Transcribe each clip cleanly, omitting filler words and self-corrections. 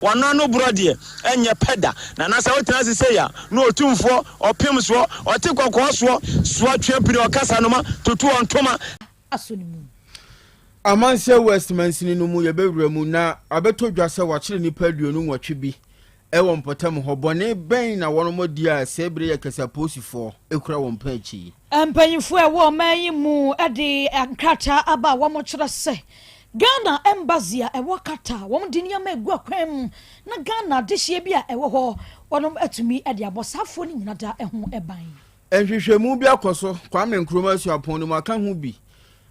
W'ano ano borɔ deɛ, ɛnyɛ pɛ da. Nana sɛ wotena ase sei a, na otumfoɔ, ɔpem soɔ, ɔte kɔkɔɔ soɔ, soa twe pini ɔkasa noma, tutu ɔntoma. Aso ne mu. Amanseɛ West mansini no mu yɛbɛwura mu na abɛtɔ dwa sɛ wɔakyere nnipa 28 bi wɔ mpɔtam hɔ. Bɔne bɛn na wɔnom adi a sɛɛ bere yɛ kɛse apolisifoɔ kura wɔn pɛn akyi yi? Mpanyimfoɔ a ɛwɔ ɔman yi mu de nkrataa aba a wɔkyerɛ sɛ Ghana Embassy a ɛwɔ Qatar wɔn de nneɛma egu akwan mu na Ghana adehyeɛ bi a ɛwɔ hɔ wɔnom atumi de abɔ saa afoɔ no nyina da ho ban. Nhwehwɛmu bi akɔ so Kwame Nkrumah Suapɔn no mu aka ho bi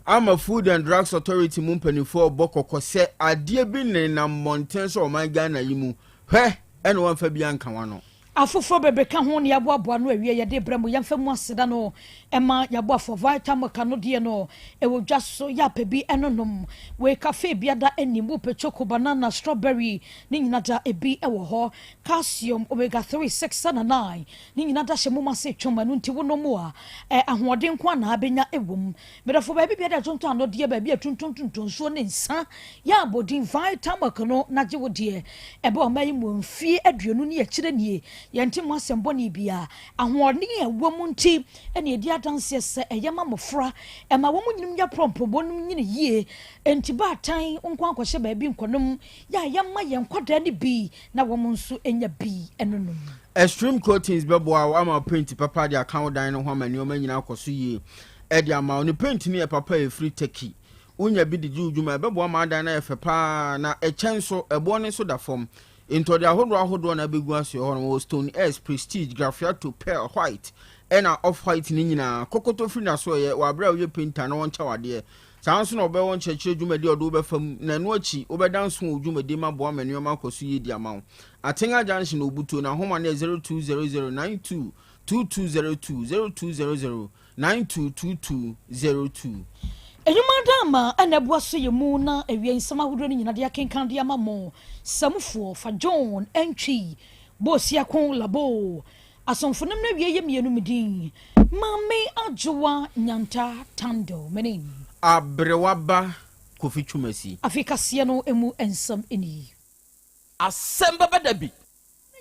ama Food and Drugs Authority mu mpanimfoɔ rebɔ kɔkɔ sɛ adeɛ bi nenam mmɔnten so ɔman Ghana yi mu hwɛ ɛna wɔamfa bi anka w'ano. Afoforɔ bebree ka ho na yɛaboaboa ano awie yɛde rebrɛ mo. Yɛmfa mu aseda no mma yɛaboafoɔ Vitamilk ano deɛ no ɛwɔ dwa so yɛ apɛ bi ɛnonom. Wei cafe biada nnim wopɛ choco, banana, strawberry ne nyina da ebi wɔ hɔ. Calcium, omega 3, 6 ɛna 9 ne nyina da hyɛ mom ase twom ɛno nti wonom a ahoɔden nko ara na abɛnya ɛwɔ mu. Medɔfo baabi biada ɛtontɔn anɔdeɛ baabi a ɛtontontonton nsuo ne nsa yɛ abɔdin Vitamilk no na gye wo deɛ. Ɛbɛ ɔman yi mu mfie 20 ne akyire nie, yɛnte mu asɛm bɔne biara. Ahoɔden a ɛwɔ mu nti na ɛdi adanseɛ sɛ ɛyɛ ma mmɔfra, ɛma wɔn nyini yɛ prɔmprɔm, wɔn nyini yie. Enti baatan nko ankɔhyɛ baabi nkɔnom yɛ a yɛmma yɛn nkwadaa no bi na wɔn nso nya bi nonom. Extreme Coatings bɛboa wo ama wo paint papa de aka wo dan no ho ama nneɛma nyinaa akɔ so yie de ama wo. Ne paint no yɛ papa a ɛfiri Turkey. Wonya bi de di wo dwuma a, ɛbɛboa ma adan no ayɛ fɛ pa ara, na ɛkyɛ nso, ɛboɔ no nso da fam. Ntɔde ahodoɔ ahodoɔ na abɛgu asoɛ hɔ nom, wɔwɔ Stone S, Prestige, Graffiato, Pearl, White, ɛna Off White no nyinaa. Kɔkɔtɔ firi n'asoɛeɛ wɔ aberɛ a woyɛ painter na wɔnkyɛ wo adeɛ. Saa ara nso na wɔbɛwɔ nkyerɛkyerɛ dwumadi a wɔde wo bɛfa mu, na ɛno akyi, wobɛda nso wɔ wo dwumadi mu aboa ma nneɛma akɔ so yie de ama wo. Atenga Junction, Obutuo, n'ahoma no yɛ 0200 92 2202, 0200 922202. Nnwuma Adaama na ɛboa so yɛ mu na awia nsɛm ahodoɔ no nyina de akenkan de ama mo. Samufoɔ, fa John Antwi, Boosiako Labo, Asomfo nom no awie yɛ mmienu me din Maame Adwoa Nyanta Tando me ne. Aberewa ba Kofi Twumasi. Afei kaseɛ no mu nsɛm nie. Asɛm bɛba da bi.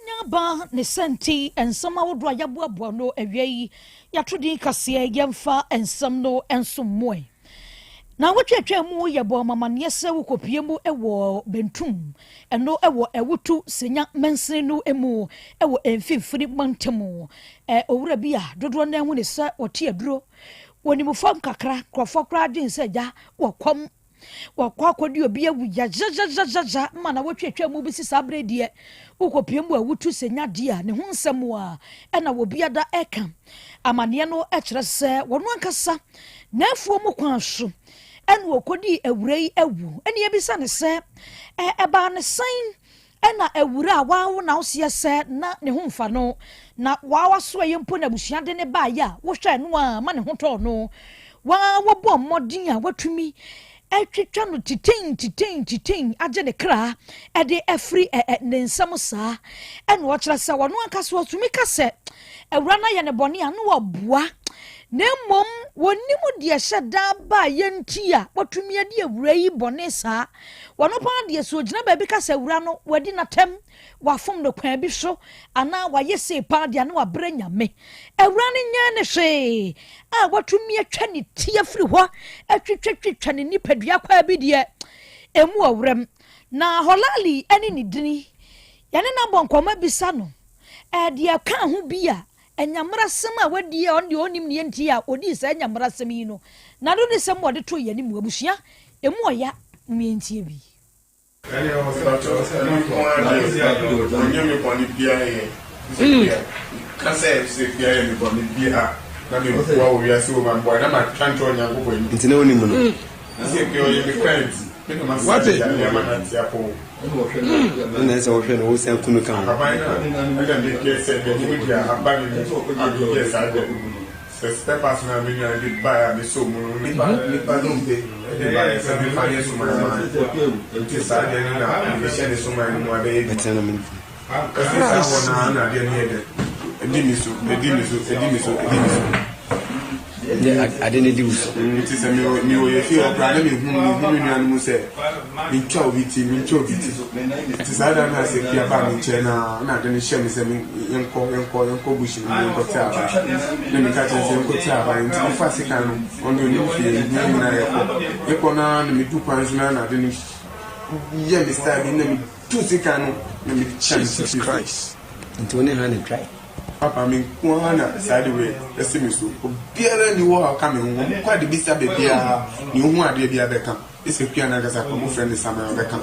Nya aba ne sɛ nti nsɛm ahodoɔ a yɛaboaboa ano awia yi, yɛato din kaseɛ Yɛmfa Nsɛm No Nsom Mo Ɛ. Naawɔtwe atwaa mu yɛbɔɔ mo amanneɛ sɛ wokɔpue mu wɔ Bentum, ɛno wɔ Awutu Senya mansini no mu wɔ Mfimfini mantam. Owura bi a dodoɔ no ara hu ne sɛ ɔte aduro, wɔnim fam kakra, nkurɔfoɔ koraa dwen sɛ agya wɔ kɔm. Wakɔ akɔdi obi awu yayayayaya ma na wɔtwatwa mu bɛsi saa berɛ deɛ wokɔpie mu a wotu sɛ nya deɛ a ne ho nsɛm a ɛna wɔbiada ɛka amanneɛ no kyerɛ sɛ wɔn ankasa n'afuo mu kwan so ɛna wɔkɔdii awura yi awu ɛne yɛbisa ne sɛ ɛbaa ne sɛn Ɛna awura a wawo na woseɛ sɛ na ne ho mfa no, na wawasoɛeɛ mpo na abusua de no baeɛ a wohwɛɛ no a ma ne ho tɔɔ no. Waa wɔbɔɔ mmɔden a watumi atwitwa no titen titen titen agye ne kra de afiri ne nsam saa. Ɛna ɔkyerɛ sɛ ɔno ankasa ɔtumi ka sɛ awura no ayɛ ne bɔne a na waboa na mmom wɔnim deɛ hyɛ daa baeɛ nti a watumi adi awura yi bɔne saa. Wɔno paa deɛ sɛ ɔgyina baabi ka sɛ awura no wadi n'atɛm, wafom no kwan bi so, anaa wayɛ sei paa deɛ a na wabrɛ Nyame. Awura no nyɛɛ no hwee a watumi atwa ne ti afiri hɔ atwitwatwitwa ne nipadua kwaa bi deɛ ɛmu ɔwerɛm. Na Holali ne ne dini, yɛne no abɔ nkɔmmɔ abisa no deɛ ɛka ho bi a Anyammerasɛm a wadi a ɔno deɛ ɔnnim deɛ nti a ɔdii saa anyammerasɛm yi no, n'anodisɛm a ɔde too yɛn anim, abusua, ɛmu ɔya, mom yɛntie bi. Ɔno nko ara deɛ ɔnyɛ me bɔne biara yɛ sɛ ka sɛ sɛ bia yɛ me bɔne bi a na meboa wɔ wiase wɔ ma mboa na matwa nkyɛ Onyankopɔn anim. Nti na wonim no. Sɛ bia ɔyɛ me client me na masa ne yadeɛ ama no ate apɔ o. Ɛna ɛsɛ wohwɛ no wosan ku no ka ho. Ahaban no a ɛna mepɛ sɛ m'anim de aba ne mu a meyɛɛ saa deɛ no sɛ spare parts no a me nua de baeɛ a mesɔɔ mu no nipa nipa dompe de baeɛ sɛ memfa nyɛ suman ma no nti saa deɛ no na mede hyɛ ne suman no mu abɛyɛ adwuma. Ɛfiri saa hɔ no ara na adeɛ no yɛ dɛ ɛdi me so ɛdi me so ɛdi me so ɛdi me so. Nyɛ ade no di wo so. Nti sɛ mewɔ mewɔ yɛ fie hɔ koraa na mehu mehu me nuanom sɛ mentwa obi ti mentwa obi ti. Nti saa da no a sɛ Akua baa me nkyɛn no a na ade no hyɛ me sɛ me yɛnkɔ yɛnkɔ yɛnkɔ bush no mu yɛnkɔ te aba. Na meka kyerɛ no sɛ yɛnkɔ te aba nti mefa sekan no ɔno deɛ ɔnim hwee nti yɛn nyinaa yɛkɔ. Yɛkɔ no ara na medu kwan so no ara na ade no yɛ me style bi na metu sekan no na mede twa ne ti Jesus firi fam. Christ. Nti wo ne Hannah twae? Papa, me nko ara na saa ade wei asi me so. Obiara nni hɔ a ɔka me ho. Wɔkɔ adebisa baabiara, nea ohu adeɛ biara bɛka. Gye sɛ Kua no ankasa koraa, wɔfrɛ no saman a, ɔbɛka.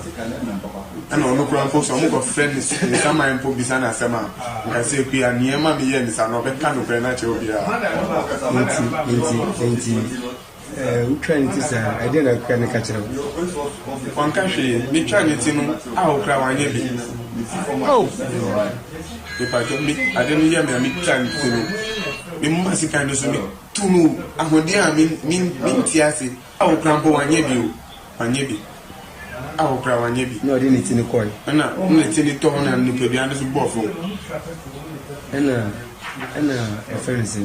Ɛnna ɔno koraa mpo, sɛ wɔkɔfrɛ ne saman mpo bisa no asɛm a, nka sɛ Kua, nea ɛma meyɛɛ no saa no, ɔbɛka nokorɛ no akyerɛ obiara. Enti, enti, enti. Ɛɛ, wotwaa ne ti saa a, ɛdeɛn na akua no ka kyerɛ wo? Wanka hwee. Metwaa ne ti no, a ɔkura wanyɛ bi. Oh! Mepatwɔ, me, ade no yɛ me a metwaa ne ti no. Mema sika no so, metu no ahoɔden a me, me, mente ase. A ɔkura mpo wanyɛ bi o. Wanyɛ bi. A ɔkura wanyɛ bi. Na ɔde ne ti no kɔe. Ɛna ne ti no tɔ hɔ na nipadua no nso bɔɔ fam. Ɛna ɛna ɛfrɛ no sɛ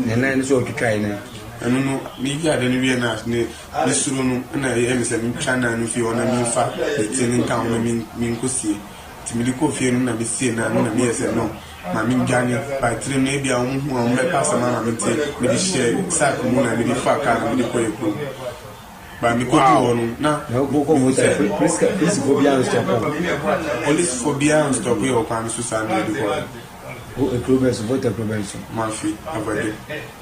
ne nan no so ɔtwitwae no. Ɛno no meyɛ ade no wie na ne ne suro no ɛna ɛyɛ me sɛ mentwa nan no fie hɔ na memfa ne ti no nka ho na menkɔsie. Nti mede kɔɔ fie no na mesie nan no na meyɛ sɛ no ma mendwane by tirim no ebia wɔn hu a wɔbɛpɛ asɛm ama me nti mede hyɛɛ sack mu na mede faa kaa na mede kɔɔ yɛ kurom. Ba mekoduu hɔ no na mehu sɛ Polisifoɔ biara nstɔpo. Polisifoɔ biara nstɔpo yɛ wɔ kwan no so saa na yɛde kɔɛ. Wo ekuro bɛn so? Volta kuro bɛn so? Manfi Avado.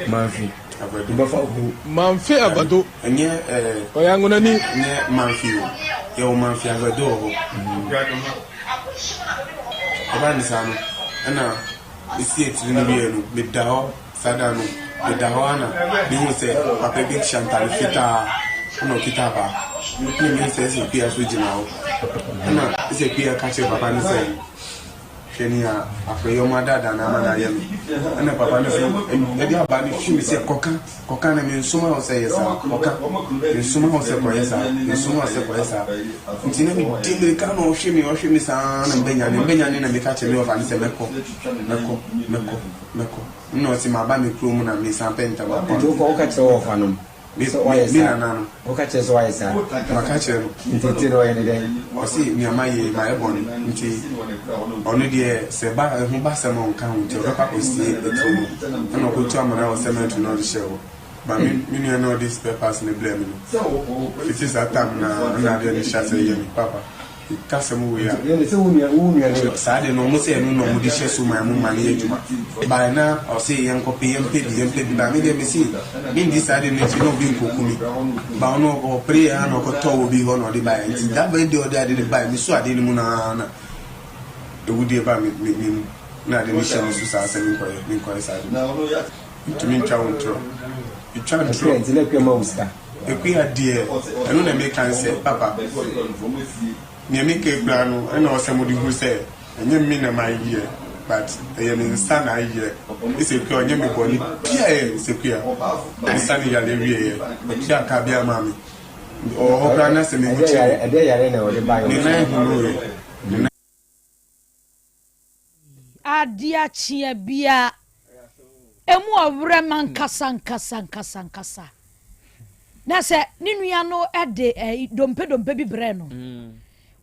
Manfi. Avado. Wobɛfa ho. Manfi Avado. Ɛnyɛ ɛɛ. Ɔyɛ Angonani. Ɛnyɛ Manfi o. Yɛwɔ Manfi Avado wɔ hɔ. Ɛbaa ne saa no ɛna mesie tiri no wieɛ no meda hɔ. Saa da no, meda hɔ ara na mihuu sɛ papa bi hyɛ ntade fitaa na ɔkita abaa. Ɛnna mihuu sɛ Hesekia nso gyina hɔ. Ɛnna Hesekia ka kyerɛɛ papa no sɛ, Hwɛ nea afei wɔadaadaa no ama no ayɛ no. Ɛnna papa no nso de abaa no hwim sɛ, Kɔka, kɔka na mensoma wo sɛ yɛ saa. Kɔka, mensoma wo sɛ kɔyɛ saa. Mensoma wo sɛ kɔyɛ saa. Nti na medi mmirika na ɔhwe me, ɔhwe me saa na mebɛnyane. Mebɛnyane na meka kyerɛ me wɔfa no sɛ mɛkɔ, mɛkɔ, mɛkɔ. Mɛkɔ. Nna ɔse maba me kurom na mesan pɛ ntɛm akɔ. Nti wokɔ woka kyerɛ wo wɔfa nom sɛ woayɛ Me saa? nana no. Woka kyerɛ sɛ woayɛ saa? Maka kyerɛ no. Nti nti no ɔyɛ ne dɛn? Ɔse nea mayɛ yi mayɛ bɔne nti ɔno deɛ sɛ ba ɛho ba asɛm a ɔnka ho nti ɔbɛkɔ akɔsie eturo no. Ɛna ɔkɔtu amena wɔ cement no na ɔde hyɛɛ hɔ. But me me nua no a ɔde spare parts no brɛɛ me no fiti saa time no ara na adeɛ no hyɛ aseɛ yɛ me papa. Ka asɛm wei a. Nti sɛ wo nua wo nua no. Saa de no ɔmo sɛ ɛno na ɔmo de hyɛ so ma ɛmo ma no yɛ adwuma by na ɔse yɛn kɔ pɛ yɛn pɛ bi yɛn pɛ bi ba me deɛ me se me ndi saa de no akyi na obi nkoku me ba ɔno ɔpere yɛ ha na ɔkɔ tɔ wɔ bi hɔ na ɔde ba yɛ nti that very day ɔde ade no ba me so ade no mu na na ewudie ba me me me mu na ade no hyɛ me so saa sɛ me nkɔyɛ me nkɔyɛ saa de no ntumi ntwa wo ntorɔ etwa ntorɔ. Nti na ekua ma wo sika. Akua deɛ, ɛno na meka ne sɛ, papa, deɛ meka yi koraa no, ɛna ɔsɛ mode hu sɛ ɛnyɛ me na mayɛ, but ɛyɛ me nsa na ayɛ. Ɛsɛ Akua ɔnyɛ me bɔne biaɛ, sɛ Akua, me sa ne yareɛ wieɛ, ɔtua ka biara maa me. Ɔwɔ hɔ koraa na sɛ me ho kyere no, ne nan hunuiɛ, ne nan. Adeɛ akye abia emu ɔwerɛm ankasa ankasa ankasa ankasa. Na sɛ ne nua no de eh, dompe dompe bi brɛ no. Mm.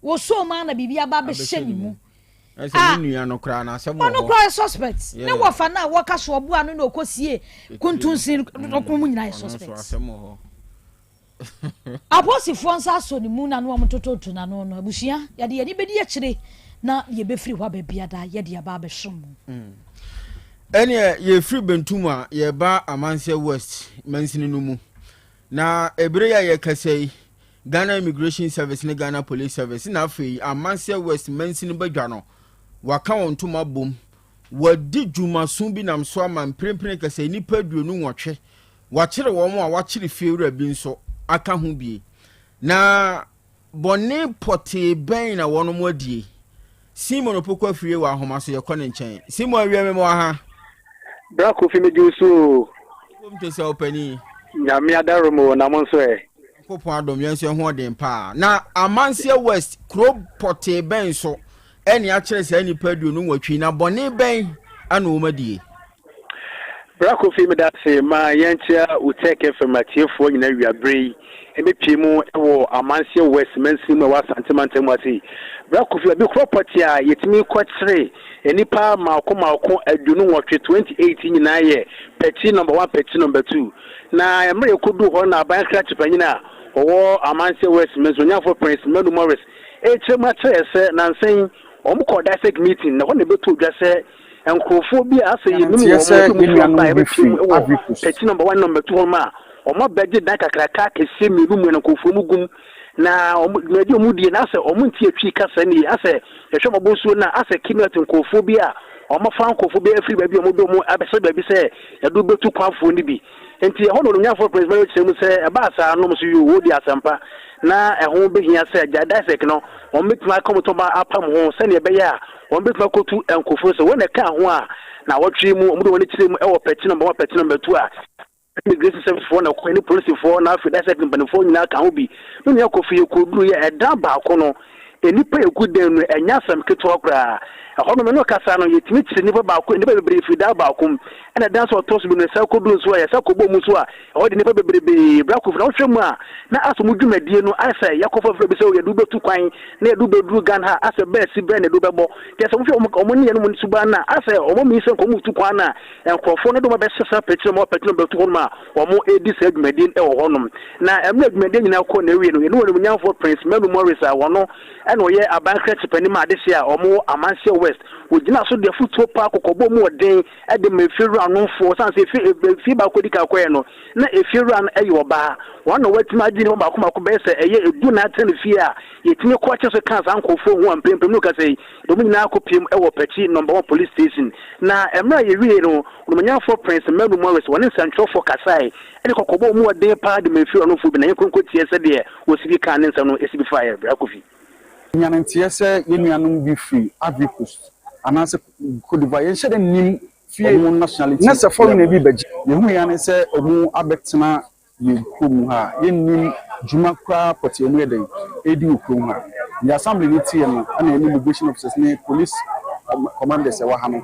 Wosoo mu na biribi aba abɛhyɛ ne mu. Ɛsɛ ne nua no koraa na asɛm wɔ hɔ. Ɔno koraa yɛ suspect. Ne wɔfa no a wɔka so ɔboa no na ɔkɔsie kuntunsin ɔko mu nyinaa yɛ suspect. Asɛm wɔ hɔ. Apolisifoɔ nsa asɔ ne mu na ne wɔn tototo n'ano no, abusua, yɛde yɛn ani bɛdi akyire na deɛ ɛbɛfiri hɔ aba biada yɛde aba abɛsom mo. Mm. Ɛneɛ yɛfiri Bentum a yɛba Amanseɛ West mansini no mu. Na ɛberɛ yi a yɛkasa yi, Ghana Immigration Service ne Ghana Police Service na afei Amanseɛ West mansini badwa no, waka wɔn ntoma bom. Wɔadi dwumaso bi nam so ama mprempren kasa nnipa 28 Wɔakyere wɔn a wɔakyere fiewura bi nso aka ho bie. Na bɔne pɔtee bɛn na wɔnom adie? Simon Opoku Afriyie wɔ ahoma so, yɛkɔ ne nkyɛn. Simon awia me mɔ aha. Bra Kofi megye wo so o. Kom te sɛ ɔpanin. Nyame adarom o, na mo nso ɛ? Nyankopɔn adom yɛn nso ɛho ɔden paa. Na Amanseɛ West kuro pɔtee bɛn so ɛne akyerɛ saa nnipa 28 na bɔne bɛn ana wɔn adie? Bra Kofi meda ase ma yɛnkyea Utec FM atiefoɔ nyinaa awia berɛ yi ɛbɛpie mu wɔ Amanseɛ West mansini mu ɛwɔ Asante mantam mu ase yi. Bra Kofi baabi korɔ pɔte a yɛtumi kɔkyere nnipa mmaako mmaako 28, 28 nyinaa yɛ Pɛkyi number 1, Pɛkyi number 2. Na mmerɛ yɛkɔduu hɔ na aban krakye panyin a ɔwɔ Amanseɛ West mansini, Onyanfoɔ Prince Manu Morris ɛrekyerɛ mu akyerɛ sɛ nansa yi wɔn kɔɔ DISEC meeting na ɛhɔ na ɛbɛtoo dwa sɛ nkurɔfoɔ bi a asɛ yɛnim Yɛnteɛ wɔn sɛ a yɛn wɔfiri aba nuanom a bi yɛbɛpie firi mu wɔ Ivory Coast. Pɛkyi number 1 number 2 hɔnom a wɔn abɛgye dan kakraka akɛseɛ mmienu mu na nkurɔfoɔ mu gum na wɔn dwumadi a wɔn die na asɛ wɔn nte atwi kasa nie, asɛ yɛhwɛ wɔn abɔnsuo no a asɛ Kenyatta nkurɔfoɔ bi a wɔn afa nkurɔfoɔ bi afiri baabi a wɔn de wɔn abɛhyɛ baabi sɛ yɛde bɛtu kwanfoɔ no bi. Nti ɛhɔ na onimnyamfoɔ Prince Mary kyerɛ mu sɛ ɛbaa saa nom so yoo, wɔdi asɛmpa na ɛho bɛhia sɛ gya DISEC no wɔn bɛtumi aka wɔn tɔma apam ho sɛnea ɛbɛyɛ a wɔn bɛtumi akɔtu nkurɔfoɔ sɛ wɔn na ɛka ho a na wɔtwe mu wɔn de wɔn ani kyerɛ mu ɛwɔ pɛkyi nɔmba 1, pɛkyi nɔmba 2 a immigration service foɔ na kɔɛ ne polisifoɔ na afei DISEC mpanimfoɔ nyinaa ka ho bi. Me nua Kofi, yɛkɔduru yɛ ɛdan baako no, nnipa yɛgu dan no ɛnyɛ asɛm ketewa koraa. Ɛhɔ nom ɛno kasa no yɛtumi kyerɛ nnipa baako, nnipa bebree firi dan baako mu, ɛna dan so ɔtɔ so bi no yɛsan kɔduru nso a yɛsan kɔbɔ mu nso a ɛhɔ de nnipa bebrebee. Bra Kofi, na wohwɛ mu a na asɛ mu dwumadie no ayɛ sɛ yɛkɔfa frɛ bi sɛ yɛde wobɛtu kwan na yɛde wobɛduru Ghana ha, asɛ bɛɛ si bɛɛ na yɛde wobɛbɔ. Nti asɛ wohwɛ wɔn ne yɛn mu suban no a asɛ wɔn mi sɛ nkɔmɔ tu kwan no a nkurɔfoɔ no de wɔn abɛhyɛ saa pɛkyerɛ mu apɛkyerɛ mu bɛto hɔnom a wɔn redi saa dwumadie no wɔ hɔnom. Na mmerɛ dwumadie nyinaa kɔ n'awie no, yɛne wɔn animuonyamfoɔ Prince Manu Morris a wɔno ɛna ɔyɛ aban krakye panin ma adehyeɛ a wɔn wɔ Amanseɛ West, wɔgyina so de afotuo paa kɔkɔbɔ mu ɔden de ma efie wuranomfoɔ, sane sɛ efie baako di kan kɔɛ no, na efie wura no yɛ ɔbaa. Wɔn na wɔatumi agye nnipa baako baako bɛyɛ sɛ ɛyɛ 14 atena ne fie a yɛtumi kɔ akyɛ so kaa saa nkurɔfoɔ ho a mprempren mu kasa yi, de wɔn nyinaa kɔpiem wɔ Pɛkyi Number 1 Police Station. Na mmerɛ a yɛwie no, Onimonyamfoɔ Prince Manu Morris wɔne nsɛntwerɛfoɔ kasae de kɔkɔbɔɔ mu ɔden paa de ma efie wuranomfoɔ bi na yɛnkɔ nkɔtie sɛdeɛ wɔsi bi kaa ne nsɛm no si bi faeɛ. Bra Kofi. Nya no nteɛ sɛ yɛn nuanom bi firi Ivory Coast anaasɛ Cote d'Ivoire, yɛnhyɛ da nnim wɔn nationality Na sɛ foreigner level. bi bɛgye. Yɛhu yɛn ara ne sɛ wɔn abɛtena yɛn kurom ha a, yɛnnim dwuma koraa pɔtee a wɔyɛ dɛn redi wɔ kurom ha. Deɛ assembly no teɛ no ɛna yɛne immigration officers ne police commanders a ɛwɔ ha no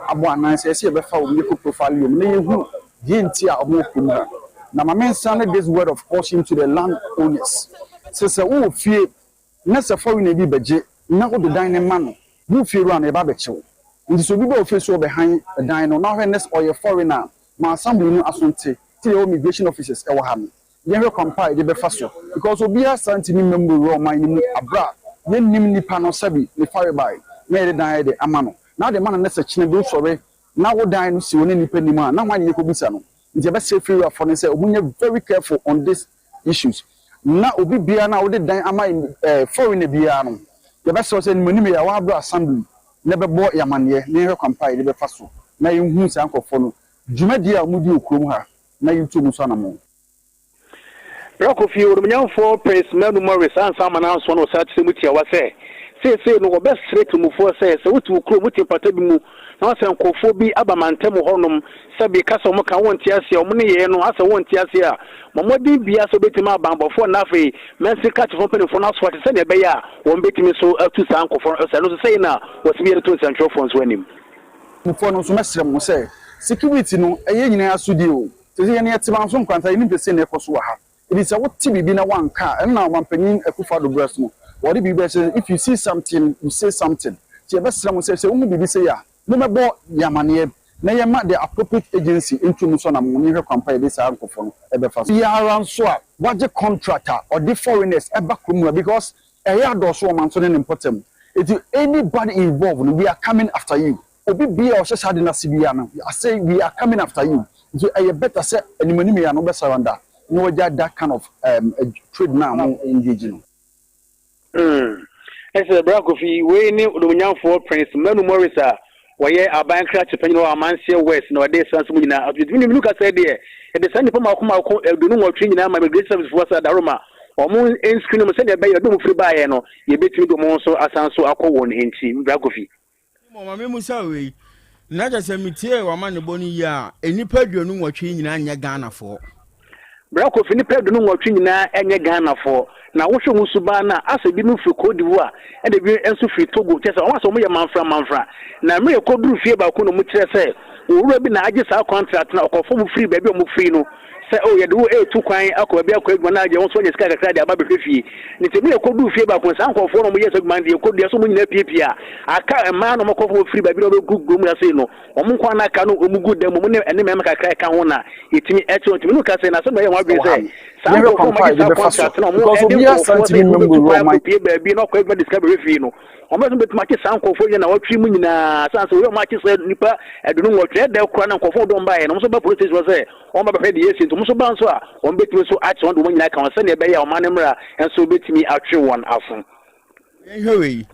abɔ anan sɛ ɛsɛ yɛbɛfa wɔn yɛkɔ profile wɔn na yɛhu deɛ nti a wɔwɔ kurom ha. Na ma mensa ne this word of caution to the land owners sɛ sɛ wowɔ fie na sɛ foreigner bi bɛgye na wode dan no ma no, wo fie wura no yɛba abɛkye wo. Nti sɛ obi ba wo fie sɛ ɔbɛhan dan no na wohwɛ ne sɛ ɔyɛ foreigner a, ma assembly no aso nte sɛ yɛwɔ immigration officers wɔ ha no. Yɛnhwɛ kwan pa a yɛde bɛfa so because obiara saa ntumi mma mu bɛwura ɔman no mu aberɛ a yɛnnim nipa no sɛbi ne farebae na yɛde dan ayɛ de ama no. Na wode ma no na sɛ kyena bi wosɔre na wo dan no si wo ne nipa nim a na hwan na yɛkɔbisa no? Nti yɛbɛsrɛ fiewurafoɔ no sɛ wɔnyɛ very careful on this issues. Na obi biara no a wode dan ama foreigner biara no, yɛbɛsrɛ wo sɛ animanim yɛ a woabrɛ assembly na ɛbɛbɔ yɛn amanneɛ na yɛnhwɛ kwan pa a yɛde bɛfa so na yɛnhu saa nkurɔfoɔ no dwumadie a wɔdi wɔ kurom ha na yɛntu wɔn so anammɔn. Berɛ Kofi Onimnyamfoɔ Prince Manu Morris ansa ama n'ansoɔ na ɔsan kyerɛ mu tiawa sɛ, seesei no wɔbɛsrɛ temmufoɔ sɛ, sɛ wote wo kurom, wote mpata bi mu na woasɛ nkurɔfoɔ bi aba mantam hɔnom sɛ bi kasa wɔn ka wonte aseɛ, wɔn nneyɛeɛ no asɛ wonte aseɛ a, bɔ mmɔden biara sɛ wobɛtumi aba abanbɔfoɔ na afei mansin krakyefoɔ mpanimfoɔ no asoa te sɛdeɛ ɛbɛyɛ a wɔbɛtumi nso atu saa nkurɔfoɔ no sɛ ɛno nso sɛi na wɔsi bi de to nsɛntwerɛfoɔ nso anim. Mufoɔ no nso mɛsrɛ mo sɛ security no ɛyɛ nyinaa asodie o. Seesei yɛn yɛte Manso Nkwanta yɛnim sɛ sei na ɛkɔ so wɔ ha. Enti sɛ wote biribi na woanka a, ɛno na Ɔmanpanyin Akufo Addo berɛ so no wɔde biribi bɛhyɛ sɛ if you see something you say something. Nti yɛbɛsrɛ mo sɛ sɛ wohu biribi sei a mommɛbɔ yɛn amaneɛ na yɛmma the appropriate agency ntu mu nsɔ na mo yɛnhwɛ kwan pa a yɛde saa nkurɔfoɔ no bɛfa so. Biara nso a wagye contract a ɔde foreigners ba kurom ha because ɛyɛ adɔɔso wɔ Manso ne ne mpɔtam. Enti anybody involved no we are coming after you. Obi biara a ɔhyɛ saa ade no ase biara no, I say we are coming after you. Nti ɛyɛ better sɛ anim anim yi a no wobɛ surrender na wagyae that kind of um, trade no a mo engage no. Hmm. Ɛsɛ Bra Kofi, wei ne Odomunyamfoɔ Prince Manu Morris a wɔyɛ aban krakye panyin wɔ Amanseɛ West na ɔde saa nsɛm nyinaa ato dwa. Menu kasa yi deɛ, yɛde saa nnipa mmaako mmaako 28 nyinaa ma Immigration Service foɔ sɛ adaworoma wɔn nscreen wɔn sɛdeɛ ɛbɛyɛ baabi a wɔfiri baeɛ no, yɛbɛtumi de wɔn nso asan so akɔ wɔn nkyi. Bra Kofi. Mmom ma memmisa wo wei, na kyerɛ sɛ metiee w'amanebɔ no yie a, nnipa 28 yi nyinaa nyɛ Ghanafoɔ? Bra Kofi nnipa 28 nyinaa nyɛ Ghanafoɔ, na wohwɛ wɔn suban no a, asɛ ebinom firi Cote d'Ivoire ɛna ebi nso firi Togo, kyerɛ sɛ wɔn asɛ wɔyɛ manfra manfra. Na mmerɛ yɛkɔduruu fie baako no wɔkyerɛ sɛ owura bi na agye saa kɔntrakt no a ɔkɔfa wɔn firi baabi a wɔfiri no sɛ oh yɛde wo retu kwan akɔ baabi akɔ adwuma na agye wɔn nso anya sika kakra de aba abɛhwɛ fie. Nti mmerɛ yɛkɔduruu fie baako no saa nkurɔfoɔ no a wɔyɛ saa adwuma no deɛ yɛkɔduru yɛsɛ wɔn nyinaa apiapia a aka mmaa na wɔkɔfa wɔn firi baabi na wɔbɛgu kurom ha sei no Wɔn nko ara na aka no, wɔn gu dan mu, wɔn ne ɛne mmarima kakra a ɛka ho na yɛtumi ɛte wɔn. Nti me ne wo ka sɛ, na asɛm na ɛyɛ wɔn adwene sɛ, saa Yɛhwɛ nkurɔfoɔ kwan a pa a wɔagye yɛde saa bɛfa so contract no a because wɔn ɛde obiara saa nkurɔfoɔ sɛ ntumi mmam wɔbɛtu wura kwan ɔman. akɔpie baabi na wɔakɔ adwuma de sika bɛhwɛ fie no, wɔn bɛso bɛtumi akye saa nkurɔfoɔ yi nnawɔtwe mu nyinaa. Sane sɛ wɔyɛ wɔn akye sɛ nnipa 28, ɛdɛ koraa na nkurɔfoɔ dɔm baeɛ no, wɔn nso ba police station hɔ sɛ wɔn ba bɛhwɛ deɛ ɛsi, nti wɔn nso ba nso a, wɔn bɛtumi nso akye wɔn de wɔn nyinaa aka ho sɛdeɛ ɛbɛyɛ a ɔman no mmara nso bɛtumi atwe wɔn aso. Yɛnhwɛ wei,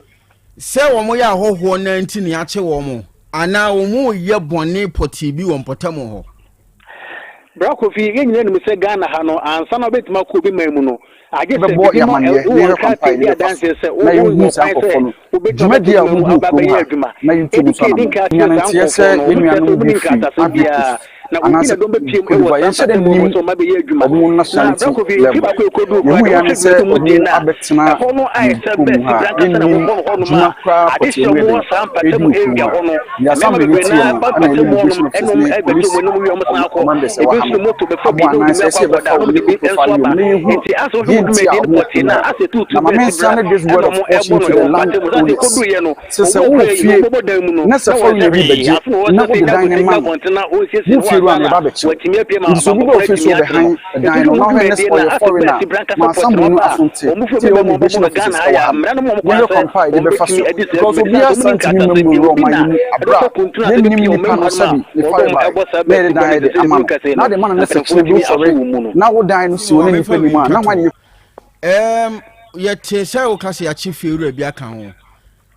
Sɛ wɔyɛ ahɔhoɔ no ara nti na yɛakye wɔn, anaa wɔreyɛ bɔne pɔtee bi wɔ mpɔtam hɔ? Bra Kofi, yɛn nyinaa nim sɛ Ghana ha no, ansa na wobɛtumi akɔ obi man mu no, agye sɛ Bɛbɔ biribi yɛn ma amanneɛ na wowɔ yɛhwɛ kwan pa a nkrataa yɛde di bɛfa so adanseɛ sɛ na wowɔ yɛhu saa kwan sɛ nkurɔfoɔ no wobɛtumi dwumadi abɛtena a man mu wɔdi wɔ aba kurom abɛyɛ ha adwuma. na yɛntu Ɛdi wɔn so kan di anammɔn. nkan Nya kyerɛ no saa nteɛ sɛ nkurɔfoɔ no, yɛn wɔn kyerɛ sɛ nuanom wɔn bi ni firi nkratasɛm Ivory biara, Coast na obi na anaasɛ dɔm bɛpiem Cote wɔ d'Ivoire. saa Yɛnhyɛ da mpatamu hɔ nnim sɛ wɔn abɛyɛ adwuma. wɔn Na nationality Bra Kofi, mfe level. baako a ɛkɔduu Deɛ koraa ɛhu deɛ yɛ ara ne wohwɛ sɛ dwumadi mu den wɔn no a, abɛtena ɛhɔ no ayɛ yɛn sɛ kurom bɛsi ha bra a ankasa na yɛnnim wɔbɔ no hɔnom dwuma a, koraa pɔtee adehyeɛ wɔyɛ wɔwɔ dɛn saa redi mpatamu wɔ kurom area ha. hɔ no, Deɛ mmarima assembly no bebree no teɛ ara no ba ɛna yɛne mpatamu immigration hɔnom officers ɛnom ne ɛbɛgye police wɔn anom wie a wɔsan akɔ. commanders Ebi ɛwɔ ha nso no de moto bɛfa abɔ bi na wɔde anan bi sɛ akɔ ɛsɛ akɔda yɛbɛfa na wɔn wɔde ne bi nso profile aba. wɔn na yɛhu Enti asɛ wohwɛ deɛ wɔn nti a dwumadie no wɔwɔ pɔtee kurom no a, ha. asɛ tuutuu Na ma bɛsi bra mensane this ɛna word of wɔn caution ɛbɔ no to the ɛwɔ land mpatamu. Sɛ asɛ owners ɛkɔduruiɛ no, sɛ sɛ wɔn wowɔ kura yi fie wɔbɔbɔ dan mu no na sɛ na foreigner wɔnhyɛ bi hwee. bɛgye Afei na na wɔsɛ sɛ wode nya dan no abɔnten ma gyina no abɔnten na ɔnsiesie wo ne ho fie wura ansa no na yɛba abɛkye wo. watumi apue ma Nti sɛ obi ba abanbɔfoɔ wo fie atumi sɛ akyere no. ɔrebɛhan Enti dan wohwɛ no wɔn na wohwɛ ne sɛ dwumadie no a, ɔyɛ asɛ foreigner bɛsi a, bra ankasa ma pɔtee na assembly no wɔba a, aso nte wɔn fie sɛ bi yɛwɔ bɛma wɔbɛbɔ immigration no officers Ghana ha wɔ yɛ ha a no. mmara no ma wɔn kwan Yɛhwɛ sɛ kwan pa a yɛde wɔn bɛfa bɛtumi so adi saa because dwumadie. Sane obiara sɛ wɔn saa ni ntumi nkratasɛm mmam biara, nwura obi ɔman na yi mu ɛde aberɛ kɔ a kuntunu ase yɛnnim bɛpie wɔn nipa mɛmu no hanom a sɛbi ne wɔn farebae dɔm ɛbɔ saa na yɛde bɛsi dan bra no yɛde te sɛ ama deɛ no kasa yi na no ade ma no ne sɛ mpanimfoɔ kyena bi atumi aso wosɔre wɔn mu no. na wo dan no si Simon wo ne maame nipa fa nim wei a ntwa na hwan toɔ yɛ ɛɛm yɛte sɛ woka sɛ yɛakye fiewura bi aka ho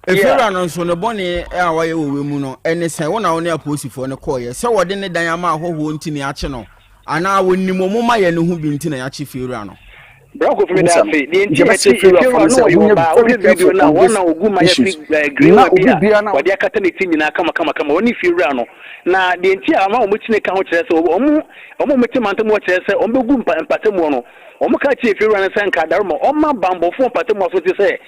Yeah. efiewura no nso ne bɔne a wayɛ wɔ wei mu no ɛne sɛn wo na wo ne apolisifoɔ no kɔɔyɛ sɛ wɔde ne dan ama ahɔhoɔ nti na yɛakye no anaa wɔnim wɔn ma yɛ no ho bi nti na yɛakye fiewura no Bra Kofi meda Busa no. ase. Deɛ Nti nti a yɛbɛsrɛ ɛte fiewurafoɔ efiewura no no sɛ ɔyɛ wɔnyɛ ɔbaa very wohwɛ video careful no a on wɔn this na ogu ma yɛfi issues. green Na wa bi obi a biara na wɔde akata ne ti nyinaa kama kama kama wɔne fiewura no na deɛ nti a ama wɔn kyini ka ho kyerɛ sɛ wɔn wɔn a wɔte mantam hɔ kyerɛ sɛ wɔn bɛgu mpa mpatamuo no wɔn ka kyerɛ fiewura no sɛ nka adaroma ɔma banbɔfoɔ mpatamuo so te sɛ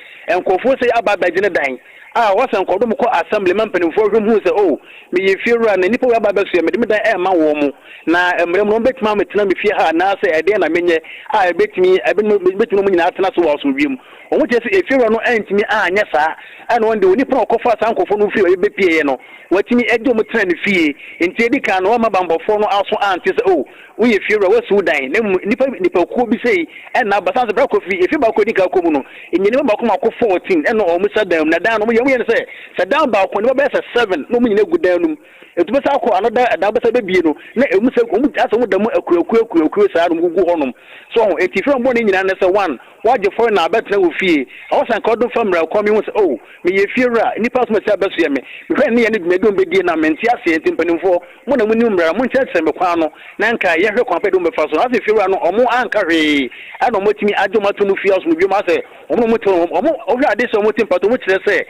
nkurɔfoɔ sɛ aba abɛgye ne dan a wɔsɛ nkɔdɔm kɔ assembly ma mpanimfoɔ hwɛ mu hu sɛ oh meyɛ fiewura na nnipa wei aba abɛsoɛ mede me dan ɛrema wɔn mo na mmerɛ mu no wɔbɛtumi ametena me fie ha anaasɛ ɛdeɛn na menyɛ a ɛbɛtumi ɛbɛtumi wɔn nyinaa atena so wɔ asomdwoeɛ mu. Wɔn kyerɛ sɛ efiewura no antumi anyɛ saa ɛna wɔn de onipa a ɔkɔfaa saa nkurɔfoɔ no firi baabi bɛpieeɛ no watumi de wɔn tena ne fie. Nti edi kan no wamma banbɔfoɔ no aso ante sɛ oh woyɛ fiewura woasi wo dan na mmom nnipa nnipakuo bi sei ɛna aba. Sane sɛ berɛ a Kofi efie baako a edi kan kɔ mu no nya nnipa mmaako mmaako 14 ɛna wɔn sa dan mu na dan no wɔn yɛ wɔn yɛ no sɛ sɛ dan baako nnipa bɛyɛ sɛ 7 na wɔn nyinaa gu dan no mu. Etu bɛsa akɔ ano da dan bɛsa bɛbie no na emu sɛ wɔn asɛ wɔn da mu akuakuo akuakuo saa na wɔn gugu hɔnom. So ho enti firi wɔn bɔne nyinaa ne sɛ one wagye foreigner abɛtena wo fie ɛhɔ sɛ anka ɔdom fa mmara kwan mi hu sɛ oh meyɛ fie wura nnipa asom asi abɛsoɛ me mehwɛ ne yɛ ne dwumadi wɔn bɛdie na mente aseɛ nti mpanimfoɔ mo na monim mmara monkyerɛkyerɛ me kwan no na nka yɛhwɛ kwan pɛ de wɔn bɛfa so asɛ fie wura no ɔmo anka hwee ɛna ɔmo atumi agye ɔmo ato mu fie asomdwoe mu asɛ Wɔn na wɔte wɔn, wɔn, wohwɛ ade sɛ wɔte mpato, wɔkyerɛ sɛ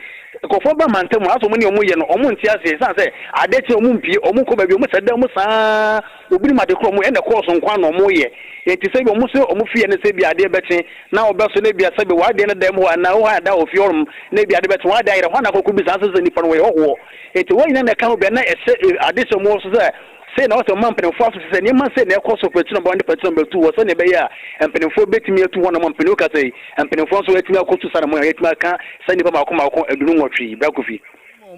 nkurɔfoɔ ba mantam a, asɛ wɔn ne wɔn yɛ no, wɔn nte aseɛ, ɛsiane sɛ ade kye wɔn mpie, wɔn nkɔ baabi, wɔn hyɛ dan mu saa, obi nim ade korɔ wɔn yɛ, ɛna kɔɔso nko ara na wɔn yɛ, enti sɛ bi wɔn sɛ wɔn fie no sɛ bi adeɛ bɛkye na wɔbɛso na bi sɛ bi wɔn adeɛ no dan mu hɔ anaa wɔn ada wɔ fie hɔnom na bi ade bɛkye wɔn adeɛ ayera, hɔ na akɔkɔ bi saa sɛ sɛ nipa no wɔyɛ hɔhoɔ, enti wɔn nyinaa na ɛka ho bi a na ɛhyɛ ade hyɛ wɔn so sɛ Sei na ɔsɛ ɔma mpanimfoɔ aso te sɛ nneɛma sei na ɛkɔ so pɛkyerɛ bɔ ne pɛkyerɛ bɛtu wɔ sɛnea ɛbɛyɛ a mpanimfoɔ bɛtumi atu hɔ nom mpanimfoɔ kasa yi mpanimfoɔ nso atumi akɔtu saa na mo yɛatumi aka sɛ nnipa mako mako 28 yi. Bra Kofi.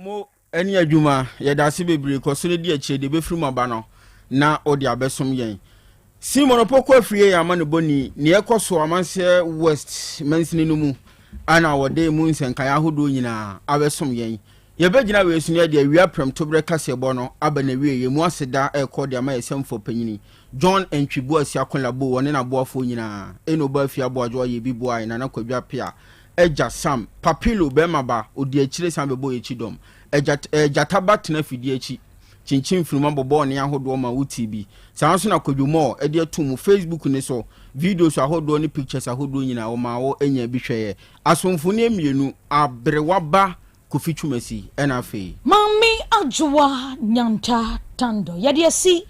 Mo ne adwuma, yɛda ase bebree, kɔ so na di akyire, deɛ ɛbɛfiri mu aba no na wode abɛsom yɛn. Simon Opoku Afriyie yɛ amanebɔni, nea ɛkɔ so Amanseɛ West mansini no mu ana wɔde mu nsɛnkaeɛ ahodoɔ nyinaa abɛsom yɛn. Yɛbɛgyina wei so na yɛde awia prɛmtoberɛ kaseɛbɔ no aba n'awieeɛ. Mu aseda rekɔ de ama yɛn sɛmfoɔ panyini, John Antwi Boasi Akonlabo, ɔne n'aboafoɔ nyinaa, Eno Baafi Aboadwo Ayebi Boae, Nana Kwadwo Apea, Agya Sam, Papilo, Bɛrima Ba, ɔdi akyire san bɛbɔ yɛn akyi dɔm, Agya, eh, Gyata Ba tena afidie akyi, kyinkyin mfunuma bɔbɔɔ nne ahodoɔ ma wotii bi. Saa ara nso na Kwadwo Moore de ato mu, Facebook no so, videos ahodoɔ ne pictures ahodoɔ nyinaa, wɔmaa wo nyaa bi hwɛeɛ. Asomfo nneɛ mmienu, Aberewa Ba Kofi Twumasi ɛna afei. Maame Adwoa Nyanta Tando, yɛde asi.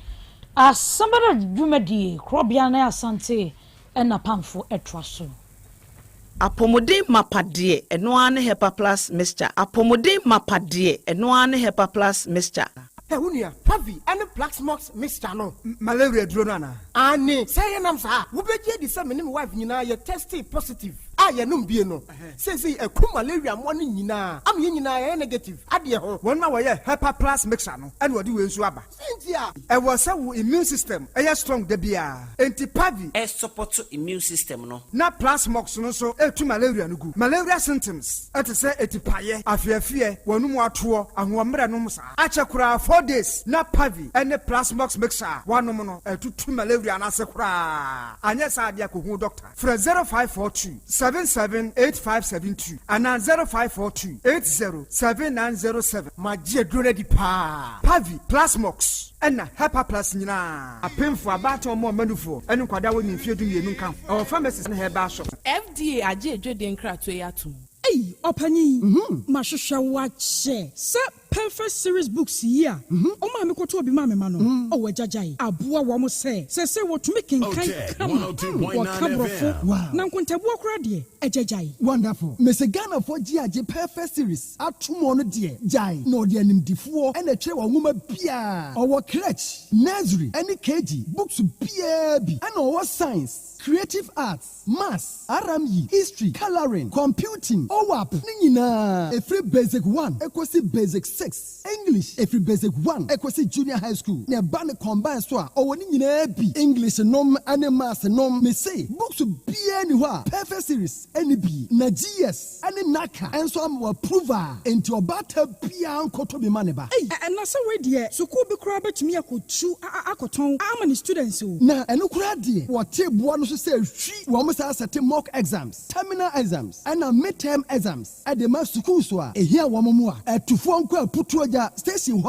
Asɛm dwumadie korɔbea ne Asante ɛna pamfo ɛtoa so. Apɔmuden mapa deɛ, ɛno ara ne Hepa Plus Mixture. Apɔmuden mapa deɛ, ɛno ara ne Hepa Plus Mixture. Ɛ wo nua, Pavi ne Plaxmox mixture no. Malaria duro no anaa? Aane, sɛ ɛyɛ nam saa a, wobɛgye adi sɛ me ne me wife nyinaa yɛ testee positive a yɛnom bie no. Seesei aku malaria mmoa no nyinaa ama yɛn nyinaa yɛayɛ negative adeɛ ho. Wɔn a wɔyɛ Hepa Plus mixture no na wɔde wei nso aba. Sɛ nti a. Ɛwɔ sɛ wo immune system yɛ strong da biara, enti Pavi. Ɛsupɔto immune system no. Na Plasmox no nso tu malaria no gu. Malaria symptoms te sɛ atipaeɛ, afeafeɛ, w'anum atoɔ, ahoɔmmerɛ nom saa. Akyɛ koraa 4 days na Pavi ne Plasmox mixture a woanom no atutu malaria no ase koraa. Anyɛ saa adeɛ a kɔhu doctor. Frɛ 0542 778572 anaa 0542 807907. Magye aduro no adi paa. Pavi, Plasmox ɛna Hepa Plus nyinaa. Apemfo, abaatan, ɔmo ɔmanufoɔ ne nkwadaa a wɔnni mfeɛ 12 nka ho. Ɛwɔ pharmacies ne herbal shops. FDA agye adwadie nkratoɔ yi atom. Ei, ɔpanyin, mahwehwɛ wo akyɛ sɛ Perfect Series books yi a ɔmaa me kɔtɔɔ bi maa me ma no, ɔwɔ agyagyae aboa wɔn sɛ seesei wɔtumi kenkan kama, wɔka Borɔfo, na nkontabuo koraa deɛ, agyagyae. Wonderful. Mese Ghanafoɔ gye agye Perfect Series ato mu ɔno deɛ gyae na ɔde animdifoɔ ɛna ɛtwerɛ wɔn nwoma biara. Ɔwɔ crèche, nursery ɛne KG books biara bi, ɛna ɔwɔ science, creative arts, maths, RME, history, colouring, computing, OWAP ne nyinaa ɛfiri basic 1 ɛkɔsi basic 6, English ɛfiri basic 1 ɛkɔsi junior high school, na ɛba ne combine so a ɔwɔ ne nyinaa bi, English nom ne maths nom. Mese books biara ni hɔ a Perfect Series ɛne bi na GS ɛne NaCCA ɛnso ama wɔ approve a, enti ɔbaata biara nkɔtɔ bi ma ne ba. Ei, ɛna sɛ wei deɛ, sukuu bi koraa bɛtumi akɔtu akɔtɔn ama ne students o. Na ɛno koraa deɛ, wɔte boa no so sɛ hwi wɔn saa sɛte mock exams, terminal exams ɛna midterm exams ɛde ma sukuu so a ehia wɔn mu a ɛtufoɔ nkɔ Aputuogya station hɔ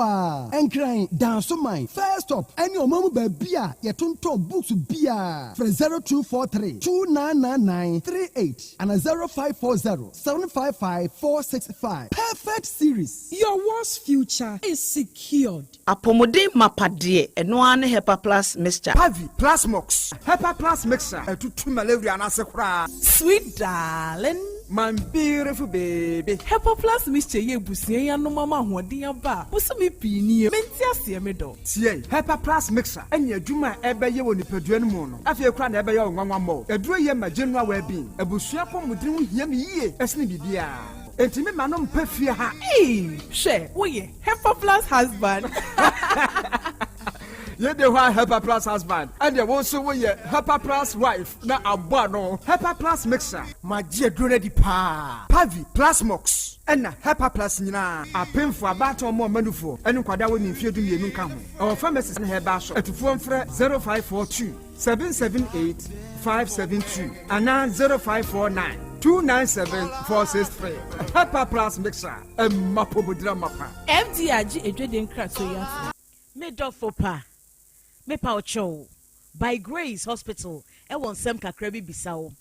a Nkran, Dansoman first stop ɛne ɔman mu baabi a yɛtontɔn books biara. Frɛ 0243 2999 38 ana 0540 755 465. Perfect Series. Your world's future is secured. Apɔmuden mapa deɛ, ɛno ara ne Hepa Plus Mixture. Pavi, Plasmox, Hepa Plus mixture ɛtutu malaria no ase koraa. Sweet darling. My beautiful baby. Hepa Plus Mixture yɛ ebusua yi anom ama ahoɔden aba a bosome pii nie. Mente aseɛ, me dɔ. Tie, Hepa Plus mixture ɛne adwuma a ɛbɛyɛ wɔ nipadua no mu no afei koraa na ɛbɛyɛ wo nwanwa mmɔ. Aduro yɛ ma general well-being. Abusua pɔmuden ho hia me yie ɛsene biribiara, enti me ma no mpɛ fie ha. Ee, hwɛ, woyɛ Hepa Plus husband. Yɛde hɔ a Hepa Plus husband, ɛdeɛ wo nso woyɛ Hepa Plus wife na abɔ ano. Hepa Plus mixture. Magye aduro no adi paa. Pavi, Plasmox ɛna Hepa Plus nyinaa. Apemfo, abaatan, ɔmo ɔmanufoɔ ɛne nkwadaa wɔ ne mfeɛ 12 nka ho. Ɛwɔ pharmacies ne herbal shop. Atufoɔ mfrɛ 0542 778 572 anaa 0549 297 463. Hepa Plus mixture, ɛma pomodira mapa. FDA agye adwadie nkratoɔ yi atom. Me dɔfo pa, mepa wo kyɛw, By Grace Hospital ɛwɔ nsɛm kakra bi bisa wo.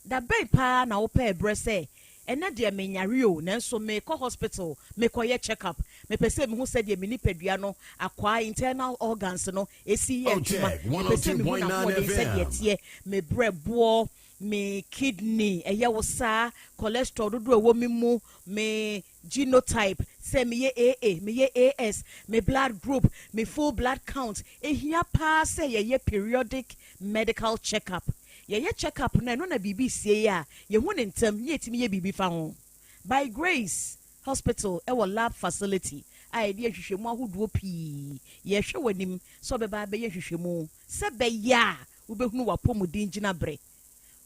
Da bɛn paa na wopɛ ɛberɛ sɛ ɛnɛ deɛ menyare o, nanso mekɔ hospital mekɔyɛ check up, mepɛ sɛ mehu sɛdeɛ me nipadua no akwaa, internal organs no ɛsi yɛ adwuma, mepɛ sɛ mehu n'ahoɔden sɛdeɛ teɛ, me brɛboɔ, me kidney, ɛyɛ wo saa, cholesterol dodoɔ ɛwɔ me mu, me genotype, sɛ meyɛ AA, meyɛ AS, me blood group, me full blood count? Ehia paa sɛ yɛyɛ periodic medical check up. Yɛyɛ check up no, ɛno na biribi sie a yɛhu ne ntɛm ne yɛtumi yɛ biribi fa ho. By Grace Hospital ɛwɔ lab facility a yɛde ahwehwɛmu ahodoɔ pii. Yɛhwɛ w'anim sɛ ɔbɛba abɛyɛ nhwehwɛmu sɛ bɛyɛ a wobɛhunu w'apɔmuden gyina berɛ.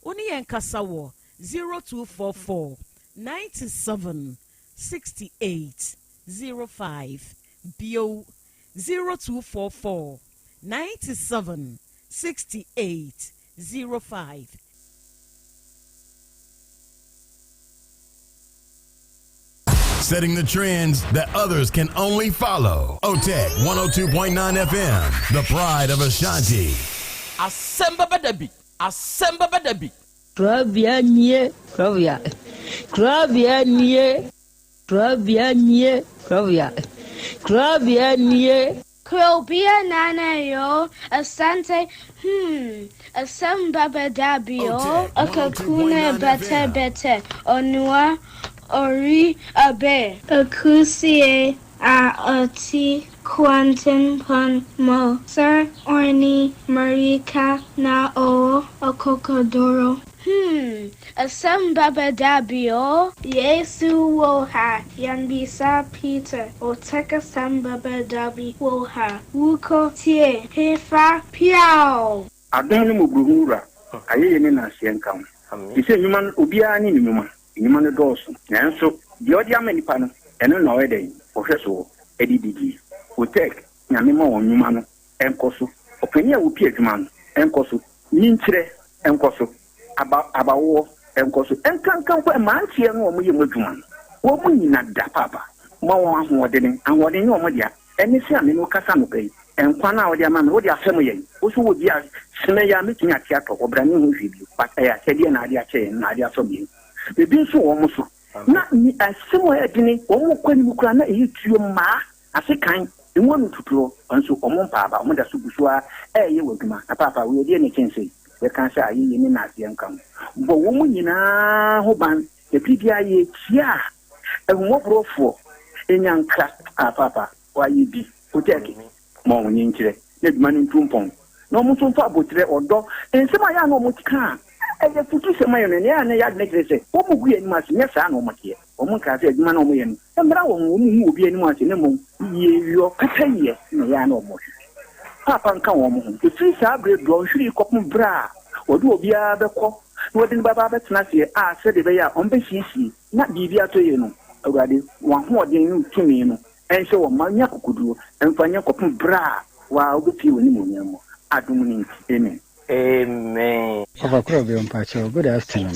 Wo ne yɛn kasa wɔ 0244 97 68 05 bio, 0244 97 68 05. Setting the trends that others can only follow. OTEC 102.9 FM, the pride of Ashanti. Asɛm bɛbɛ da bi, asɛm bɛbɛ da bi. Kurabea nie, kurabea. Kurabea nie, kurabea nie, kurabea. Kurabea nie. Krobea Nana yoo, Asante hmm, Asem baba dabi oo, Akakuna bɛtɛ bɛtɛ, Onua ori abe. Akusie a ɔte kwantempɔn mu sɛ ɔne mmirika na ɔwɔ akokoduru. Hmm, asɛm bɛba da bi o. Yesu wɔ ha, yɛmmisa Peter, Otec asɛm bɛba da bi wɔ ha, Wokɔ tie, hefa, piaw! Adom ne mmɔborɔhunu Wura, ayɛyie ne nnaaseɛ nka wo. Te sɛ nnwuma no, obiara ne ne nnwuma, nnwuma no dɔɔso, nanso deɛ ɔde ama nnipa no, ɛno na ɔyɛ dɛn? Ɔhwɛ soɔ de didie. Otec, Nyame ma wɔn nnwuma no nkɔ so. Ɔpanin a ɔpi adwuma no nkɔ so. Nyinkyerɛ nkɔ so. Aba, abawoɔ nkɔ so. Ɛnkanka mpo mmeranteɛ no a wɔyɛ mu adwuma no, wɔn nyina da paapa. Ma wɔn ahoɔdene. Ahoɔden nyɛ wɔn dea. Ɛne sɛ a me ne wo kasa anɔpa yi, nkwa no a wode ama me, wode afɛm yɛn. Wo nso wɔ bi a, semɛ yi ara mɛtumi ate atɔ hɔ, bra menhu hwee bio. But ɛyɛ akyɛdeɛ na ade akyɛ yɛn, na ade afɛm yɛn. Ebi nso wɔ wɔn so. Na ni asɛm a ɛyɛ dene, wɔn kɔ anim koraa na ɛyɛ tuo mmaa. Ase kan, emu ano tutuɔ, nso wɔn mpa aba, wɔn da so gu so ara reyɛ wɔn adwuma. Na paapa, wei ɛdeɛn na ɛkyɛn sei? Yɛka sɛ ayeyie ne nnaseɛ nka ho. Bɔ wɔn nyinaa ho ban, na bere biara yɛrekyia a, ahummɔborɔfoɔ nya nkra, Ah, paapa, woayɛ bi. Wotɛɛke. Ma wɔn nkyerɛ na adwuma no ntu mpɔn, na wɔn nso mfa aboterɛ, ɔdɔ, nsɛm a ɛyɛ a na wɔka a ɛyɛ afutusɛm ma yɛn no, nea ɛyɛ a na ɛyɛ adwene kyerɛ sɛ wɔgu yɛn anim ase, nyɛ saa na wɔteɛ. Wɔnkaa sɛ adwuma no a wɔyɛ no mmra wɔn ho, wɔnhu obi anim ase, na mmom yieyɔ, pɛpɛyɛ na ɛyɛ a na wɔhwehwɛ. Paapa nka wɔn ho. Ɛfiri saa berɛ dɔnhwere yi kɔpem berɛ a wɔde obiara bɛkɔ na wɔde no bɛba abɛtena aseɛ a sɛdeɛ ɛbɛyɛ a wɔbɛsiesie na biribi atɔ yie no, Awurade, wɔn ahoɔden ne wo tumi no nhyɛ wɔn ma nya akokoduo mfa nyɛ kɔpem berɛ a wo ara wobɛpue w'animuonyam mu. Adom no nti, amen. Amen. Ɔfa Korɔbea mpakyɛw good afternoon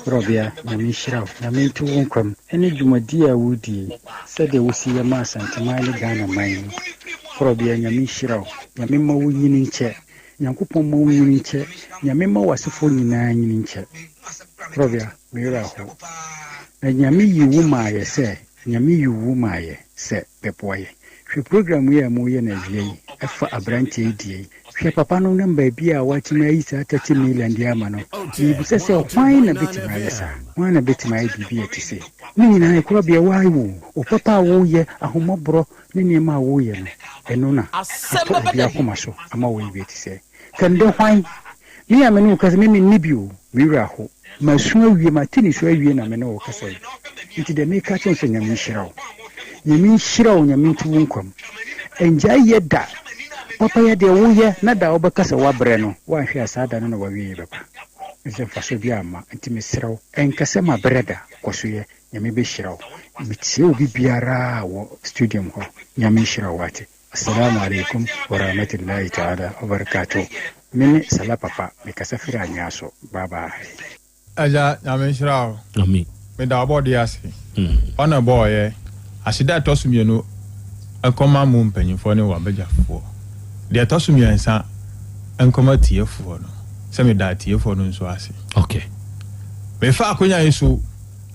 Korɔbea Nyame nhyira wo Nyame nto wo nkwa mu ɛne dwumadie a wodie sɛdeɛ wosi yɛ ma Asanteman ne Ghana man yi Korɔbea Nyame nhyira wo Nyame mma wo nyini nkyɛ Nyankopɔn mma wo nyini nkyɛ Nyame mma w'asefoɔ nyinaa nyini nkyɛ Korɔbea me werɛ aho na Nyame yi wo maa yɛ sɛ Nyame yi wo maa yɛ sɛ bɛboa yɛ Hwɛ program yi a moreyɛ no awia yi ɛfa abranteɛ yi deɛ yi. Hwɛ papa no nam baabi a watumi ayi saa 30 million de ama no. Mebisa sɛ hwan na bɛtumi ayɛ saa? Hwan na bɛtumi ayɛ biribi a ɛte sei? Ne nyinaa ɛkorabea why wo? Wo papa a woyɛ, ahummɔborɔ ne nneɛma a woyɛ no, ɛno na atɔ obi akoma so ama wayɛ bi a ɛte sɛɛ. Kɛndɛ hwan? Me a me ne wo kasa, me menni bi o, me werɛ aho. Masu awie, mate nisuo awie na me ne wo kasa yi. Nti deɛ meka akyerɛ wo sɛ Nyame nhyira wo. Nyame nhyira wo, Nyame nto wo nkwa mu. Ɛngyae yɛ da. Papayɛ deɛ woyɛ na da a wobɛka sɛ woabrɛ no, woanhwɛ a saa da no na w'awieɛ bɛba. Ɛfiri sɛ mfasoɔ biara mma. Nti mesrɛ wo, ɛnka sɛ mabrɛ da, kɔ so yɛ. Nyame bɛhyira wo. Metie obi biara wɔ studium hɔ. Nyame nhyira wo wate. Assalamu alaikum warahmatullahi ta'ala wabarakatuh Me ne Salah Papa me kasa firi Anwea so bye bye. Agya Nyame nhyira wo. Amen. Meda ɔbɔdeɛ ase. Ɔna ɛbɔɔyɛ. Aseda a ɛtɔ so mienu nkɔma mo mpanyinfoɔ ne w'abadwafoɔ. Deɛ ɛtɔ so miɛnsa nkɔma atiefoɔ no. Sɛ meda atiefoɔ no nso ase. Okay. Mefa akonya yi so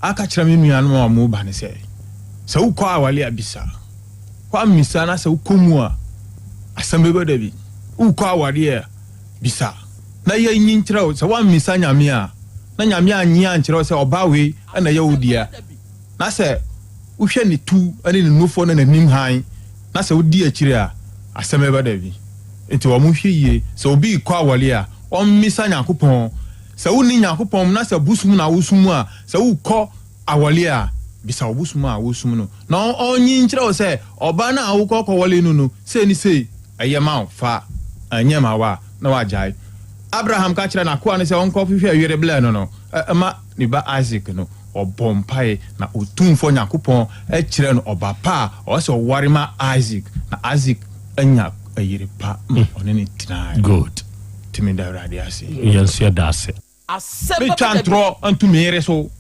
aka kyerɛ me nuanom a wɔn ba no sɛ, sɛ wokɔ awale a bisa. Woammisa na sɛ wokɔ mu a, asɛm bɛba da bi. Wokɔ awareɛ a, bisa na yɛnyi nkyerɛ wo. Sɛ woammisa Nyame a, na Nyame annye ankyerɛ wo sɛ ɔbaa wei na ɛyɛ wo dea, na sɛ wohwɛ ne tu ne ne nufoɔ ne n'anim hann, na sɛ wodi akyire a, asɛm bɛba da bi. Nti wɔnhwɛ yie. Sɛ obi rekɔ awareɛ a, ɔmmisa Nyankopɔn. Sɛ wonni Nyankopɔn mu na sɛ bosom na wosom a, sɛ wokɔ awɔle a, bisa wo bosom a wosom no na ɔnyi nkyerɛ wo sɛ ɔbaa no a wokɔ kɔwɔle no no, sei ne sei, ɛyɛ ma wo, fa, ɛnyɛ ma wo a, na wagyae. Abraham ka kyerɛɛ n'akoa no sɛ ɔnkɔhwehwɛ yere blɛ no no ma ne ba Isak no, ɔbɔɔ mpae na Otumfoɔ Nyankopɔn kyerɛɛ no ɔba pa a ɔwɔ sɛ ɔware ma Isak, na Isak anya yere pa ma ɔne no tenae. Good. Nti meda Awurade ase. Yɛn nso yɛda ase. Metwa ntorɔ nto me yere so.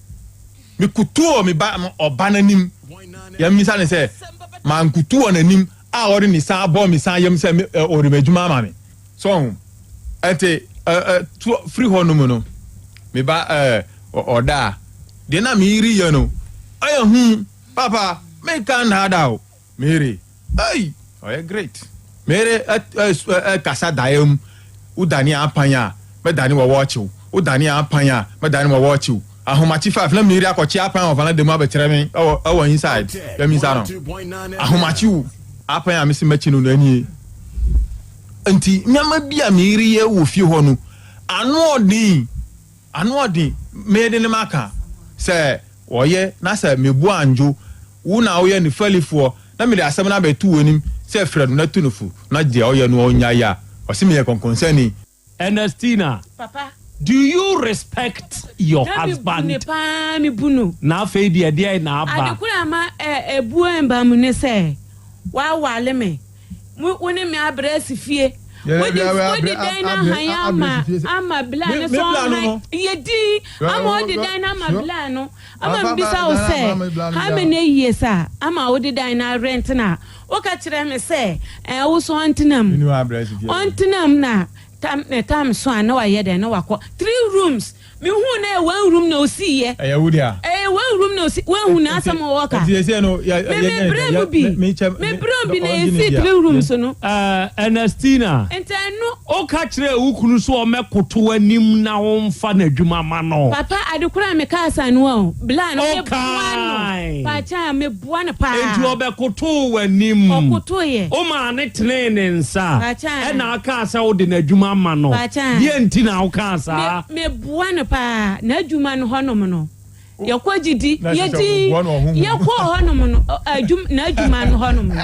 Mekutu wɔ me ba ɔba no anim. Yɛmmisa no sɛ, mankutu wɔ n'anim a ɔde ne nsa abɔ me nsa yam sɛ ɔde m'adwuma ama me. So ɔho? Ɛnti firi hɔ nom no, me ba ɔda a, deɛ na me yere yɛ no, ɛyɛ hu. Papa, menka nnaadaa o, me yere. Ei! Ɔyɛ great. Mere kasa daeɛ mu, wo dane apan a, mɛdane wɔ wɔɔkye wo. Wo dane apan a, mɛdane wɔ wɔɔkye wo. Ahomakye five na mere akɔkye apan wɔ valanda mu abɛkyerɛ me ɛwɔ ɛwɔ inside. Bɛ misa no. Ahomakye wo apan a mese mɛkye no no ɛnie. Nti nneɛma bi a mere yɛ wɔ fie hɔ no, ano ɔden. Ano ɔden, mede ne maka sɛ ɔyɛ na sɛ mebu andwo wo na woyɛ ne fɛlifoɔ na mede asɛm no abɛto w'anim sɛ frɛ no na tu no fo na deɛ ɔyɛ no ɔnnyae a, ɔse meyɛ kɔnkɔnsani. Ernestina, Papa. do you respect your Na me bu husband? no paa, me bu no. Na afei deɛ ɛdeɛn na aba? Ade koro a ama abuo mba mu ne sɛ, woaware me, wo ne me abrɛ asi fie, wode wode dan no ahan ama ama bla no sɛ ɔnhan, yɛ din ama wode dan no ama bla no, ama mebisa wo sɛ how many years a ama wode dan no arɛnte no a, woka kyerɛ me sɛ ɛɛ wo so ɔntena mu, ɔntena mu na tam ne tam so a na wayɛ dɛn na wakɔ three rooms. Mehuu na ɛyɛ one room na osii yɛ. Ɛyɛ wo dea. Ɛyɛ one room na osi wahu na asɛm a ɔka. Nti sɛ no yɛ Me me brɛ mu bi. Me kyɛ Me brɛ mu bi na esi three rooms no. Ɛɛ Ernestina. Nti ɛno. Woka kyerɛɛ wo kunu sɛ ɔmmɛkoto w'anim na womfa n'adwuma mma no. Papa ade koro a mekaa saa no o bla no me boa no Ɔkae. paakyɛw me boa no paa. Enti ɔbɛkotoo w'anim. Ɔkotoeɛ. Womaa no tenee ne nsa. Paakyɛw. Ɛna akaa sɛ wode n'adwuma ma no. Paakyɛw. Deɛ nti na wokaa saa? Me meboa no paa. N'adwuma no hɔnom no, yɛkɔ gyidi, yɛdi, yɛkɔ hɔnom no, adwuma, n'adwuma no hɔnom no,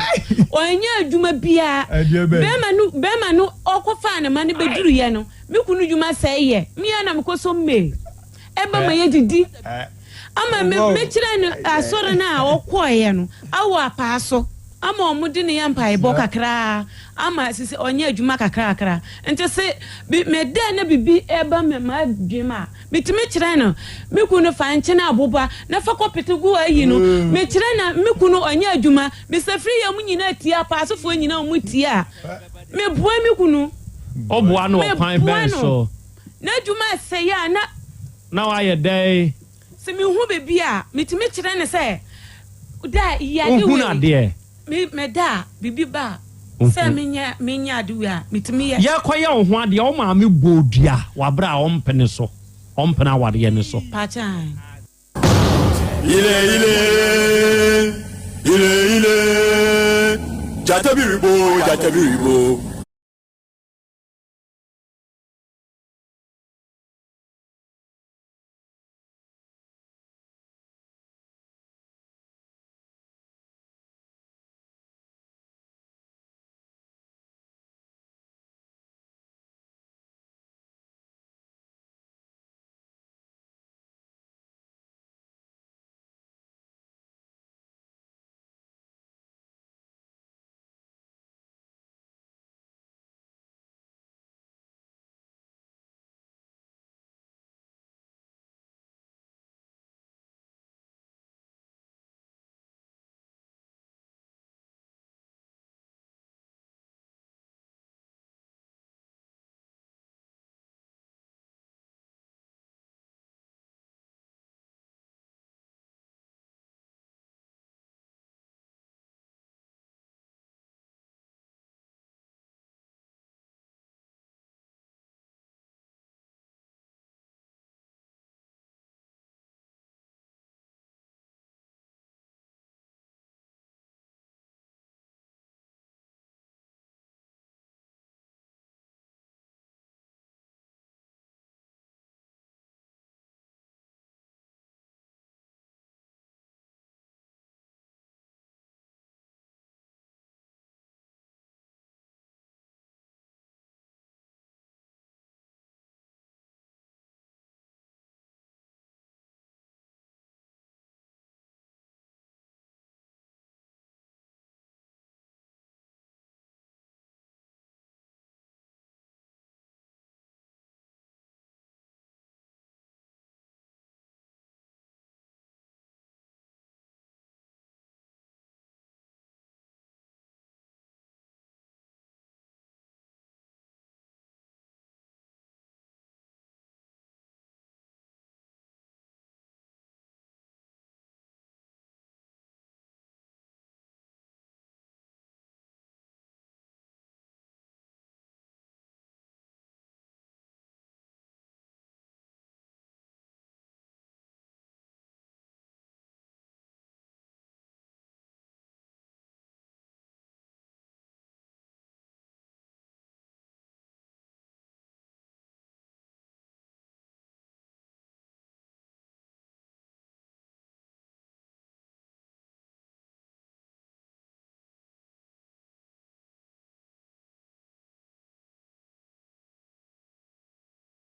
ɔnyɛ adwuma biara. Bɛrima no, bɛrima no ɔkɔfaa ne ma no bɛduruyɛ no, me kunu dwuma sɛe yɛ. Me ara na mekɔ so mmee. Ɛba ma yɛdidi. Ama me, mekyerɛ no asɔre no a ɔkɔeɛ no, awɔ apaa so. Ama ɔmo de no yɛ mpaebɔ kakraa ama sisi ɔnyɛ adwuma kakrakra nti se bi me dɛ na bibi ɛba me m'adwene mu a me tumi kyerɛ no me kunu fa nkyene aboba na fa kɔ pete gu ayi no me kyerɛ na me kunu ɔnyɛ adwuma me safiri yɛ ɔmo nyinaa tie apaasofoɔ nyinaa ɔmo tie a me boa me kunu Woboa no me ɔkwan boa bɛn no so? n'adwuma ɛsɛe a na. Na wayɛ dɛn? Sɛ mehu biribi a, metumi kyerɛ no sɛ, da yi ade Wohunu wei. adeɛ. Me meda a, biribi ba a, sɛ menyɛ menyɛ ade wei a, metumi yɛ. Yɛrekɔyɛ wo ho adeɛ, wo maame bɔɔ dua wɔ aberɛ a ɔmpene so, ɔmpene awareɛ no so. Pakyɛ ae. Ile ile, ile ile, gyata bi rebo, gyata bi rebo.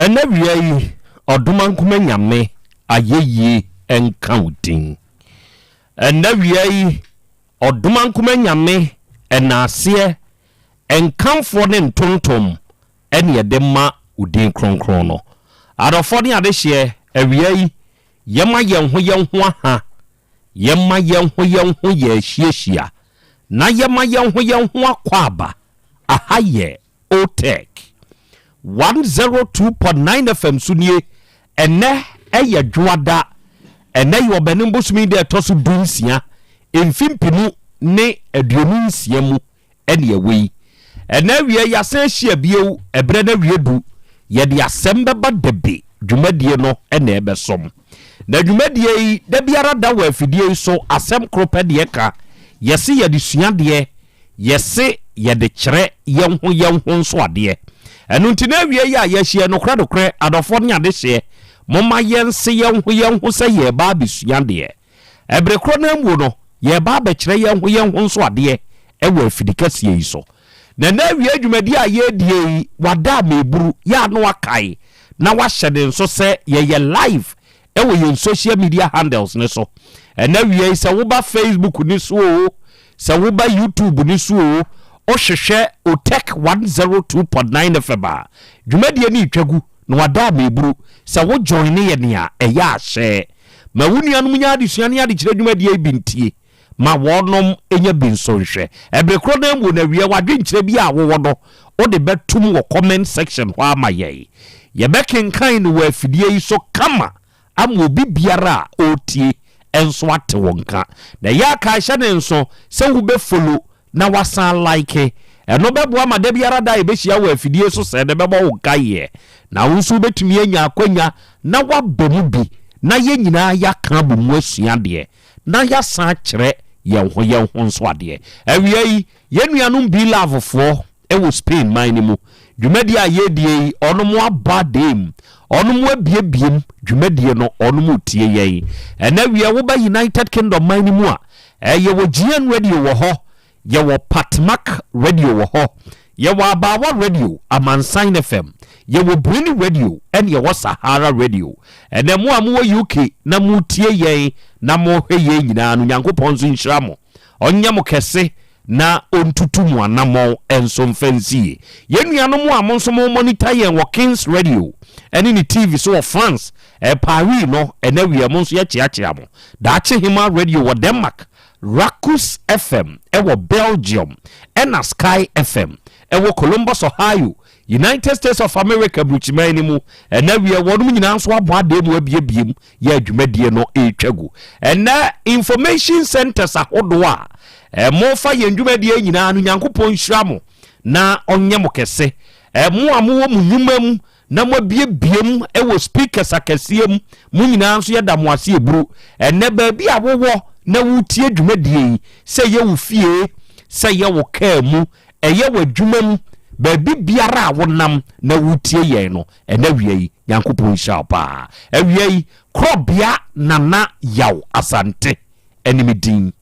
Ɛnnɛ awia yi, Ɔdomankoma Nyame ayɛyie nka wo din. Ɛnnɛ awia yi, Ɔdomankoma Nyame ɛnaaseɛ, nkamfoɔ ne ntontom ɛne yɛde ma wo din kronkron no. Adɔfoɔ ne adehyeɛ, awia yi, yɛma yɛn ho yɛn ho aha, yɛma yɛn ho yɛn ho yɛ ahyiahyia, na yɛma yɛn ho yɛn ho akwaaba. Aha yɛ Otec 102.9 FM so nie. Ɛnnɛ yɛ Dwoada. Ɛnnɛ yɛ Ɔbɛnem bosome da ɛtɔ so 16, mfe 2026 mu ɛne ɛwɔ yi. Ɛnnɛ awia yi yɛasan ahyia bio, ɛberɛ no awie du, yɛde asɛm bɛba dabi dwumadie no na ɛbɛsom. Na dwumadie yi da biara da wɔ afidie yi so asɛm koro pɛ deɛ ɛka, yɛse yɛde sua adeɛ Yɛse yɛde kyerɛ yɛnho yɛnho nso adeɛ. Ɛno nti na awiei yi a yɛahyia yi, nokorɛ nokorɛ, adɔfoɔ ne adehyeɛ, momma yɛnse yɛnho yɛnho sɛ yɛreba abɛsua adeɛ. Ɛbere korɔ no ara mu no, yɛreba abɛkyerɛ yɛnho yɛnho nso adeɛ wɔ afidikɛseɛ yi so. Na ɛnnɛ awiei dwumadie a yɛredie yi, wada a meburu, yɛ a na wakae na wahyɛ ne nso sɛ yɛyɛ live wɔ yɛn social media handles no so. Ɛnɛ awia yi sɛ woba Facebook no so oo, sɛ woba YouTube no so oo, wohwehwɛ Otec 102.9 FM a, dwumadie no retwa gu na wada ameburu. Sɛ wo join yɛ nea ɛyɛ a hyɛ ma wo nuanom nya adesua ne adekyerɛ dwumadie yi bi ntie. Ma wɔnom nya bi nso nhwɛ. Ɛbere korɔ no ara mu no awia w'adwenkyerɛ bi a wowɔ no wode bɛtom wɔ comment section hɔ ama yɛn. Yɛbɛkenkan no wɔ afidie yi so kama ama obi biara a ɔretie nso ate wo nka. Na ɛyɛ a kae hyɛ ne nso sɛ wobɛ follow na wasan like. Ɛno bɛboa ma da biara da a yɛbɛhyia wɔ afidie so sɛɛ no bɛbɔ wo nkaeɛ. Na wo nso wobɛtumi anya akwanya na woaba mu bi na yɛn nyinaa yɛaka abɔ mu asua adeɛ. na yɛasan akyerɛ yɛn ho yɛn ho nso adeɛ. Awia yi, yɛn nuanom B-Love foɔ wɔ Spain man no mu, dwumadie a yɛredie yi, wɔnom abɔ adee mu, wɔnom abiebie mu, dwumadie no, wɔnom retie yɛn. Ɛnɛ awia, woba United Kingdom man no mu a, yɛwɔ GN Radio wɔ hɔ, Yɛwɔ Patmak Radio wɔ hɔ, yɛwɔ Abaawa Radio, Amansan FM, yɛwɔ Birini Radio ɛne yɛwɔ Sahara Radio. Ɛnɛ mo a mowɔ UK na moretie yɛn na morehwɛ yɛn nyinaa no, Nyankopɔn nso nhyira mo, ɔnyɛ mo kɛse na ɔntutu mo anammɔn nso mfa nsi yie. Yɛn nuanom a mo nso mo monitor yɛn wɔ Kings Radio ɛne ne TV so wɔ France, Paris no, ɛnɛ awia mo nso yɛkyeakyea mo. Daakye Hemaa Radio wɔ Denmark, Rakus FM wɔ Belgium ɛna Sky FM wɔ Columbus, Ohio, United States of America brukyiman no mu. Ɛnɛ wiɛ wɔnom nyinaa nso abɔ adeɛ mu abiebie mu yɛ adwumadie no retwa gu. Ɛnɛ information centers ahodoɔ a mofa yɛn dwumadie nyinaa no Nyankopɔn nhyira mo na ɔnyɛ mo kɛse. Mo a mowɔ mo nnwuma mu na moabiebie mu wɔ speakers akɛseɛ mu, mo nyinaa nso yɛda mo ase eburu. Ɛnnɛ baabi a wowɔ na woretie dwumadie yi, sɛ ɛyɛ wo fie, sɛ ɛyɛ wo kaa mu, ɛyɛ w'adwuma mu, baabi biara a wonam na woretie yɛn no, ɛnnɛ awia yi, Nyankopɔn nhyira wo paa. Awia yi, Korɔbea Nana Yaw Asante ɛne me din.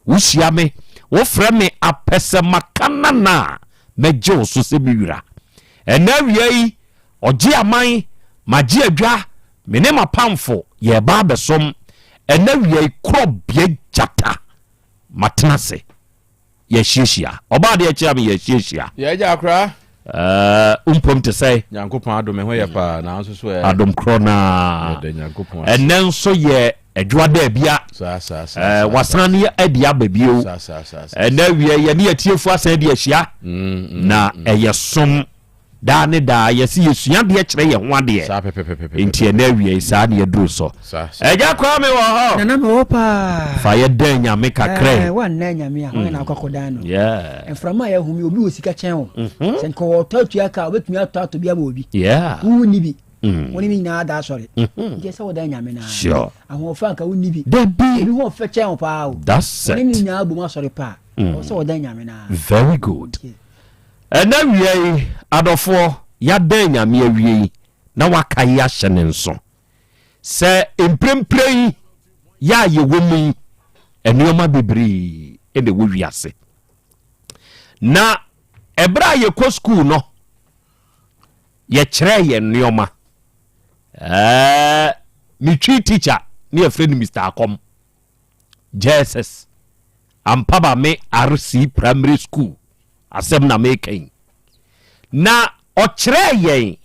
Wohyia me, wofrɛ me apɛsɛmakanana a, mɛgye wo so sɛ me wura. Ɛnnɛ awia yi, ɔgye aman, magye adwa, me ne m'apamfo, yɛreba abɛsom. Ɛnnɛ awia yi, korɔbea gyata, matena ase. Yɛahyiahyia. Ɔbaa deɛ kyea me, yɛahyiahyia. Yɛ agya akora. Ɛɛ, wo mpom te sɛ? Nyankopɔn adom, me ho yɛ paa, nanso so ɛ. Adom korɔ naa. Yɛda Nyankopɔn ase. Ɛnnɛ nso yɛ Adwoada bia. Saa, saa, saa, saa, Wasan ne adi aba bio. Saa, saa, saa, saa, Ɛnnɛ awia yɛne atiefo asan adi ahyia. Na ɛyɛ som daa ne daa. Yɛse yɛsua adeɛ kyerɛ yɛn ho adeɛ. Saa pɛpɛpɛpɛpɛ. Nti ɛnnɛ awia yi saa ne yɛduru so. Saa, saa. Agya Kwame wɔ hɔ. Nana mewɔ hɔ paa. Fa yɛ dɛn Nyame kakra yi. Ɛɛ woannan Nyame a hwan na akɔ akɔdan no. Yeah. Mframa a yɛhome obi wɔ sika kyɛn wo. Sɛ nka ɔtɔ atua ka a obetumi atɔ atɔ bi ama obi. Yeah. Wo wonni bi. Wo ne ne nyinaa da asɔre. Nti ɛsɛ wodan Nyame no ara. Sure. Ahoɔfɛ anka wonni bi. Dabi. Obi ho ɔfɛ kyɛn wo paa o. That's Wo ne ne it. nyinaa bom asɔre paa. Ɛwɔ sɛ wɔdan Nyame no ara. Very good. Ɛnɛ awia yi, adɔfoɔ, yɛadan Nyame awie yi, na waka yi ahyɛ ne nso sɛ mprempren yi yɛ a yɛwɔ mu yi, nneɛma bebree na ɛwɔ wiase. Na ɛberɛ a yɛkɔ sukuu no, yɛkyerɛɛ yɛn nneɛma. Ɛɛ me twi teacher ne yɛfrɛ no Mr. Akɔm. Jesus. Ampaba me RC Primary School. Asɛm na meka yi. Na ɔkyerɛɛ yɛn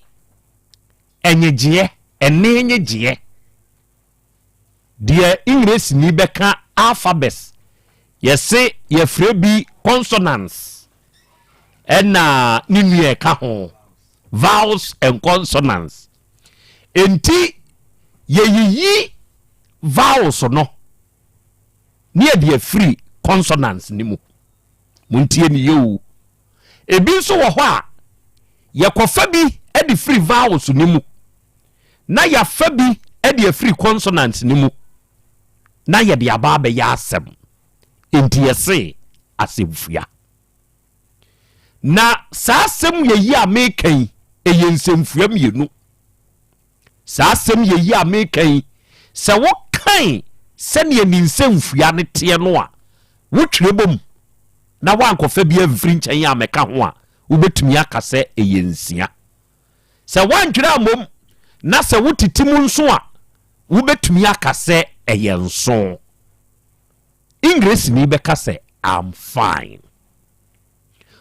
ɛnyegyeɛ, ɛne nyegyeɛ. Deɛ Engiresini bɛka alphabets, yɛse yɛfrɛ bi consonants ɛna ne nua ɛka ho, vowels and consonants. Enti yɛyiyi vowels no ne yɛde afiri consonants no mu. Montie ne yɛ o. Ebi nso wɔ hɔ a yɛkɔfa bi de firi vowels no mu na yɛafa bi de afiri consonants no mu na yɛde aba abɛyɛ asɛm. Enti yɛse asɛmfua. Na saa asɛm yɛ yi a meka yi, ɛyɛ nsɛmfua mmienu. Saa asɛm yɛ yi a meka yi, sɛ wokan sɛdeɛ ne nsɛmfua no teɛ no a, wotwerɛ bom na woankɔfa bi amfiri nkyɛn a mɛka ho a, wobɛtumi aka sɛ ɛyɛ nsia. Sɛ woantwerɛ ammom na sɛ wotete mu nso a, wobɛtumi aka sɛ ɛyɛ nson. Engiresini bɛka sɛ I'm fine.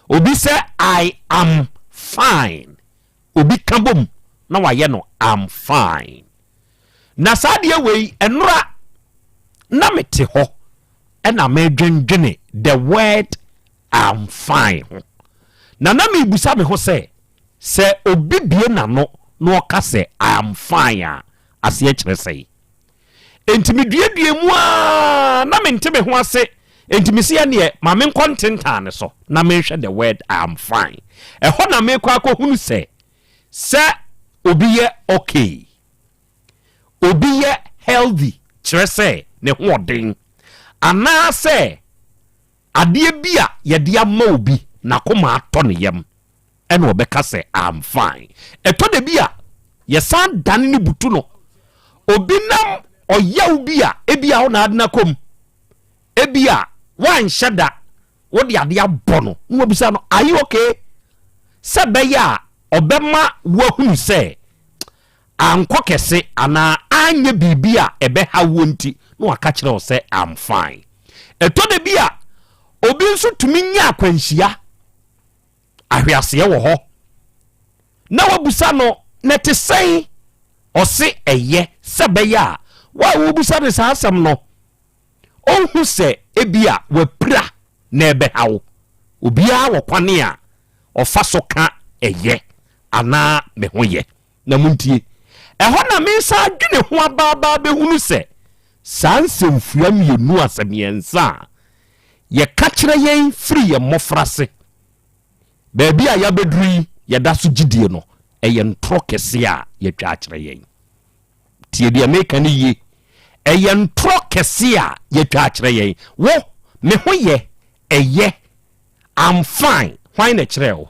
Obi sɛ I am fine. Obi ka bom na wayɛ no I'm fine. Na saa adeɛ wei ɛnora na mete hɔ ɛna medwendwene the word I'm fine ho. Na na mebusa me ho sɛ Sɛ obi bue n'ano na ɔka sɛ, I am fine a, aseɛ kyerɛ sɛn? Enti meduadua mu ara na mente me ho ase. Enti mese ɛneɛ ma menkɔ ntentan no so na menhwɛ the word I am fine. Ɛhɔ na mekɔ akɔhunu sɛ, sɛ obi yɛ okay, obi yɛ healthy kyerɛ sɛ ne ho ɔden, anaasɛ Adeɛ bi a yɛde ama obi, n'akoma atɔ ne yam, ɛna ɔbɛka sɛ I'm fine. Ɛtɔ da bi a, yɛsan dane no butu no. Obi nam ɔyaw bi a ebia wo na ade no akɔ mu, ebia woanhyɛ da, wode adeɛ abɔ no, na wabisa no, are you okay? Sɛ ɛbɛyɛ a ɔbɛma woahunu sɛ ankɔ kɛse anaa anyɛ biribi a ɛbɛhaw wo nti na waka kyerɛ wo sɛ I'm fine. Ɛtɔ da bi a, obi nso tumi nya akwanhyia, ahweaseɛ wɔ hɔ, na wabusa no na ɛte sɛn? Ɔse ɛyɛ sɛ bɛyɛ a wo a wobisa no saa asɛm no, ɔnhu sɛ ebia wapira na ɛbɛha wo. Obiara wɔ kwane a ɔfa so ka ɛyɛ anaa me ho yɛ. Na montie, ɛhɔ na mesan adwene ho abaabaa bɛhunu sɛ saa nsɛmfua mmienu asɛ mmiɛnsa a yɛka kyerɛ yɛn firi yɛn mmɔfrase, baabi a yɛabɛduru yi yɛda so gye die no, ɛyɛ ntorɔ kɛseɛ a yɛatwa akyerɛ yɛn. Tie deɛ meka no yie. Ɛyɛ ntorɔ kɛseɛ a yɛatwa akyerɛ yɛn. Wo, me ho yɛ, ɛyɛ, I'm fine, hwan na ɛkyerɛɛ wo?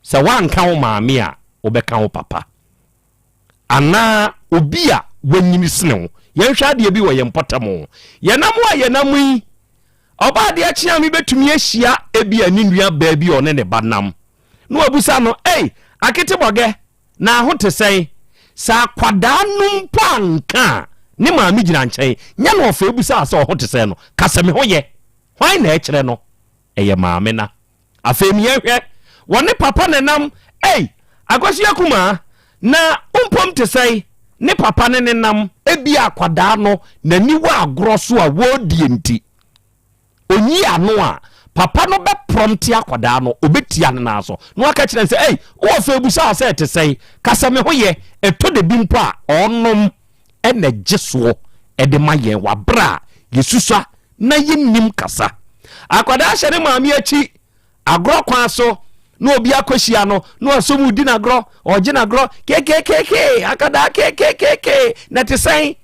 Sɛ woanka wo maame a, wobɛka wo papa anaa obi a wanyini sene wo. Yɛnhwɛ adeɛ bi wɔ yɛn mpɔtam. Yɛnam a yɛnam yi, ɔbaa adeɛ kye a mebɛtumi ahyia ebi a ne nua baa bi a ɔne ne ba nam na wabusa no, Ei, akete bɔgɛ, na ho te sɛn? Sɛ akwadaa no mpo anka a, ne maame gyina nkyɛn, nyɛ na ɔfa ebusa sɛ ɔho te sɛn no, ka sɛ me ho yɛ. Hwan na ɛkyerɛ no? Ɛyɛ maame na. Afei mia hwɛ, wɔne papa na ɛnam, ei, Akwasi akumaa, na wo mpom te sɛn? Ne papa ne ne nam, ebia akwadaa no n'ani wɔ agorɔ so a wɔredie nti, ɔnyi ano a, papa no bɛprɔmte akwadaa no, ɔbɛtia ne nan so, na waka kyerɛ no sɛ, ei, wowɔ fɛ busa wo sɛ ɛte sɛn? Ka sɛ me ho yɛ, ɛtɔ da bi mpo a, ɔnom na ɛgye soɔ de ma yɛn wɔ aberɛ a yɛsusua na yɛnnim kasa. Akwadaa hyɛ ne maame akyi agorɔ kwan so na obi akɔhyia no na wasɔ mu di n'agorɔ, ɔgye n'agorɔ kekekeke, akwadaa kekekeke, na ɛte sɛn?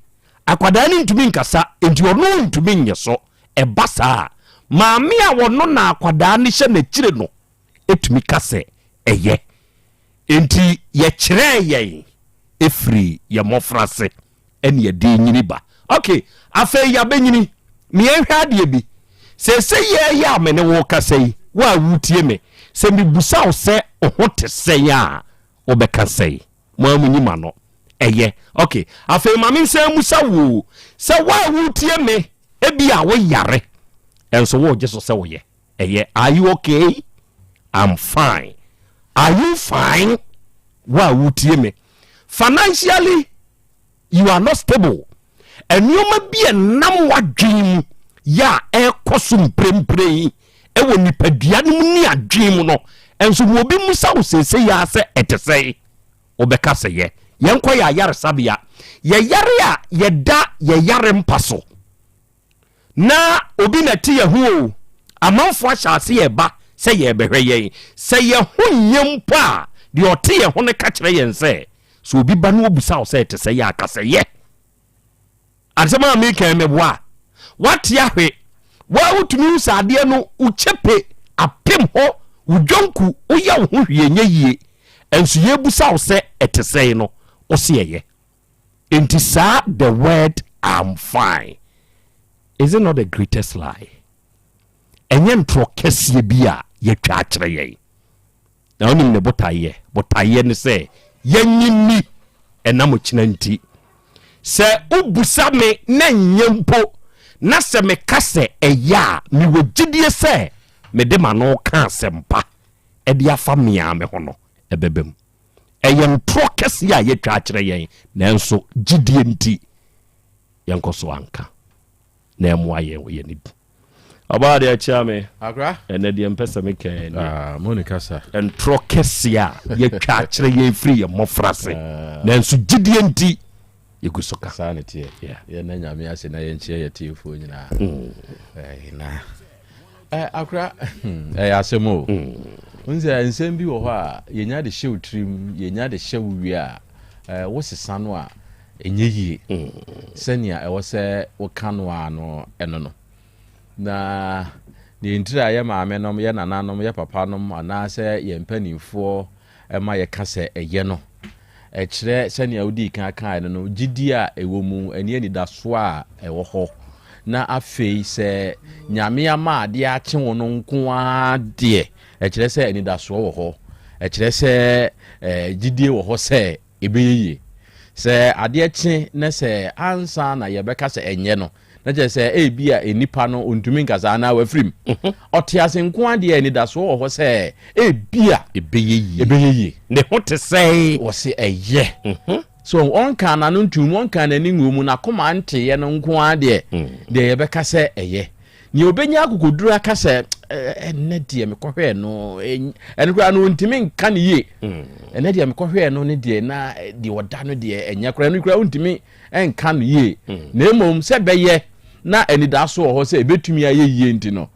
Akwadaa no ntumi nkasa, nti ɔno ntumi nyɛ so. Ɛba saa a, maame a ɔno na akwadaa no hyɛ n'akyire no tumi ka sɛ ɛyɛ. Enti yɛkyerɛɛ yɛn firi yɛn mmɔfraase ɛne yɛde renyini ba. Ok, afei yɛabɛnyini. Ma yɛnhwɛ adeɛ bi. Seesei yɛreyɛ a me ne wo rekasa yi, wo a woretie me, sɛ mebusa wo sɛ wo ho te sɛn a, wobɛka sɛn? Mo ara monyi m'ano. Ɛyɛ. Ok, afei ma me nsan musa wo o, sɛ wo a woretie me, ebi a woyare, nso woregye so sɛ woyɛ. Ɛyɛ. Are you okay? I'm fine. Are you fine? Wo a woretie me. Financially, you are not stable. Nneɛma bi a ɛnam w'adwene mu yɛ a ɛrekɔ so mprempren yi wɔ nipadua no mu ne adwene mu no, nso ma obi mmisa wo seesei ara sɛ ɛte sɛn. Wobɛka sɛ yɛ. Yɛnkɔ yɛ ayaresabea. Yɛyare a yɛda yɛyare mpa so. Na obi na ɛte yɛn ho o. Amanfoɔ ahyɛ ase reba sɛ yɛrebɛhwɛ yɛn. Sɛ yɛn ho nyɛ mpo a, deɛ ɔte yɛn ho no ka kyerɛ yɛn sɛ, sɛ obi ba na ɔbisa wo sɛ ɛte sɛ yɛ a, ka sɛ yɛ. Asɛm a meka yi meboa a? Woate ahwe. Wo a wotumi hu sɛ adeɛ no wo kyepe apem hɔ, wo dwonku, woyɛ wo ho hwee nyɛ yie. Nso yɛrebisa wo sɛ ɛte sɛn no, wo se ɛyɛ. Enti saa the word I'm fine is it not the greatest lie? Ɛnyɛ ntorɔ kɛseɛ bi a yɛatwa akyerɛ yɛn. Na wonim ne botaeɛ? Botaeɛ ne sɛ yɛnye nni ɛnam ɔkyena nti. Sɛ wobusa me na ɛnyɛ mpo na sɛ meka sɛ ɛyɛ a, mewɔ gyidie sɛ mede m'ano ka asɛmpa de afa me ara me ho no, ɛbɛba mu. Ɛyɛ ntorɔ kɛseɛ a yɛatwa akyerɛ yɛn, nanso gyidie nti yɛnkɔ so anka na ɛmmoa yɛn wɔ yɛn ani. Ɔbaa deɛ kyea me. Akra. Ɛnɛ deɛ mpɛ sɛ meka ɛ nie. Ah, mo ne kasa. Ntorɔ kɛseɛ a yɛatwa akyerɛ yɛn firi yɛn mmɔfrase, ah. nanso gyidie nti yɛgu so ka. Saa ne teɛ. Yɛnna Nyame ase na yɛnkyea yɛn atiefoɔ nyinaa. Mm. Eh, na Eh, akora, ɛyɛ asɛm o. Wohu sɛ nsɛm bi wɔ hɔ a, yɛnya de hyɛ wo tirim, yɛnya de hyɛ wo wie a, eh, wosesa no a, ɛnyɛ yie. Sɛnea ɛwɔ sɛ woka no ara no, ɛno no. Na deɛ ntiri a yɛ maame nom, yɛ nananom, yɛ papa nom, anaasɛ yɛn mpanimfoɔ ma yɛka sɛ ɛyɛ no, Ɛkyerɛ sɛnea wodii kan kae no no, gyidi a ɛwɔ mu, ɛne anidasoɔ a ɛwɔ hɔ. Na afei sɛ Nyame ama adeɛ akye wo no nko ara deɛ, ɛkyerɛ sɛ anidasoɔ wɔ hɔ. Ɛkyerɛ sɛ gyidie wɔ hɔ sɛ ɛbɛyɛ yie. Sɛ adeɛ kye na sɛ ansa na yɛbɛka sɛ ɛnyɛ no, na kyerɛ sɛ ebia nnipa no ɔntumi nkasa anaa wafiri mu. Mhm. Ɔte ase nko ara deɛ anidasoɔ wɔ hɔ sɛ ebia ɛbɛyɛ yie. Ɛbɛyɛ yie. Ne ho te sɛn? Wɔse ɛyɛ. Mhm. So ɔnkaa n'ano ntuu mu, ɔnkaa n'ani nguu mu, n'akoma nteeɛ no nko ara deɛ, mm. deɛ yɛbɛka sɛ ɛyɛ. Nea ɔbɛnya akokoduru aka sɛ ɛnɛ deɛ mekɔhwɛɛ no, ɛno koraa no ɔntumi nka no yie. Mm. Ɛnɛ deɛ mekɔhwɛɛ no ne deɛ na deɛ ɔda no deɛ ɛnyɛ koraa, ɛno koraa ɔntumi nka no yie, na mmom sɛ ɛbɛyɛ na anidaso wɔ hɔ sɛ ɛbɛtumi ayɛ yie nti no,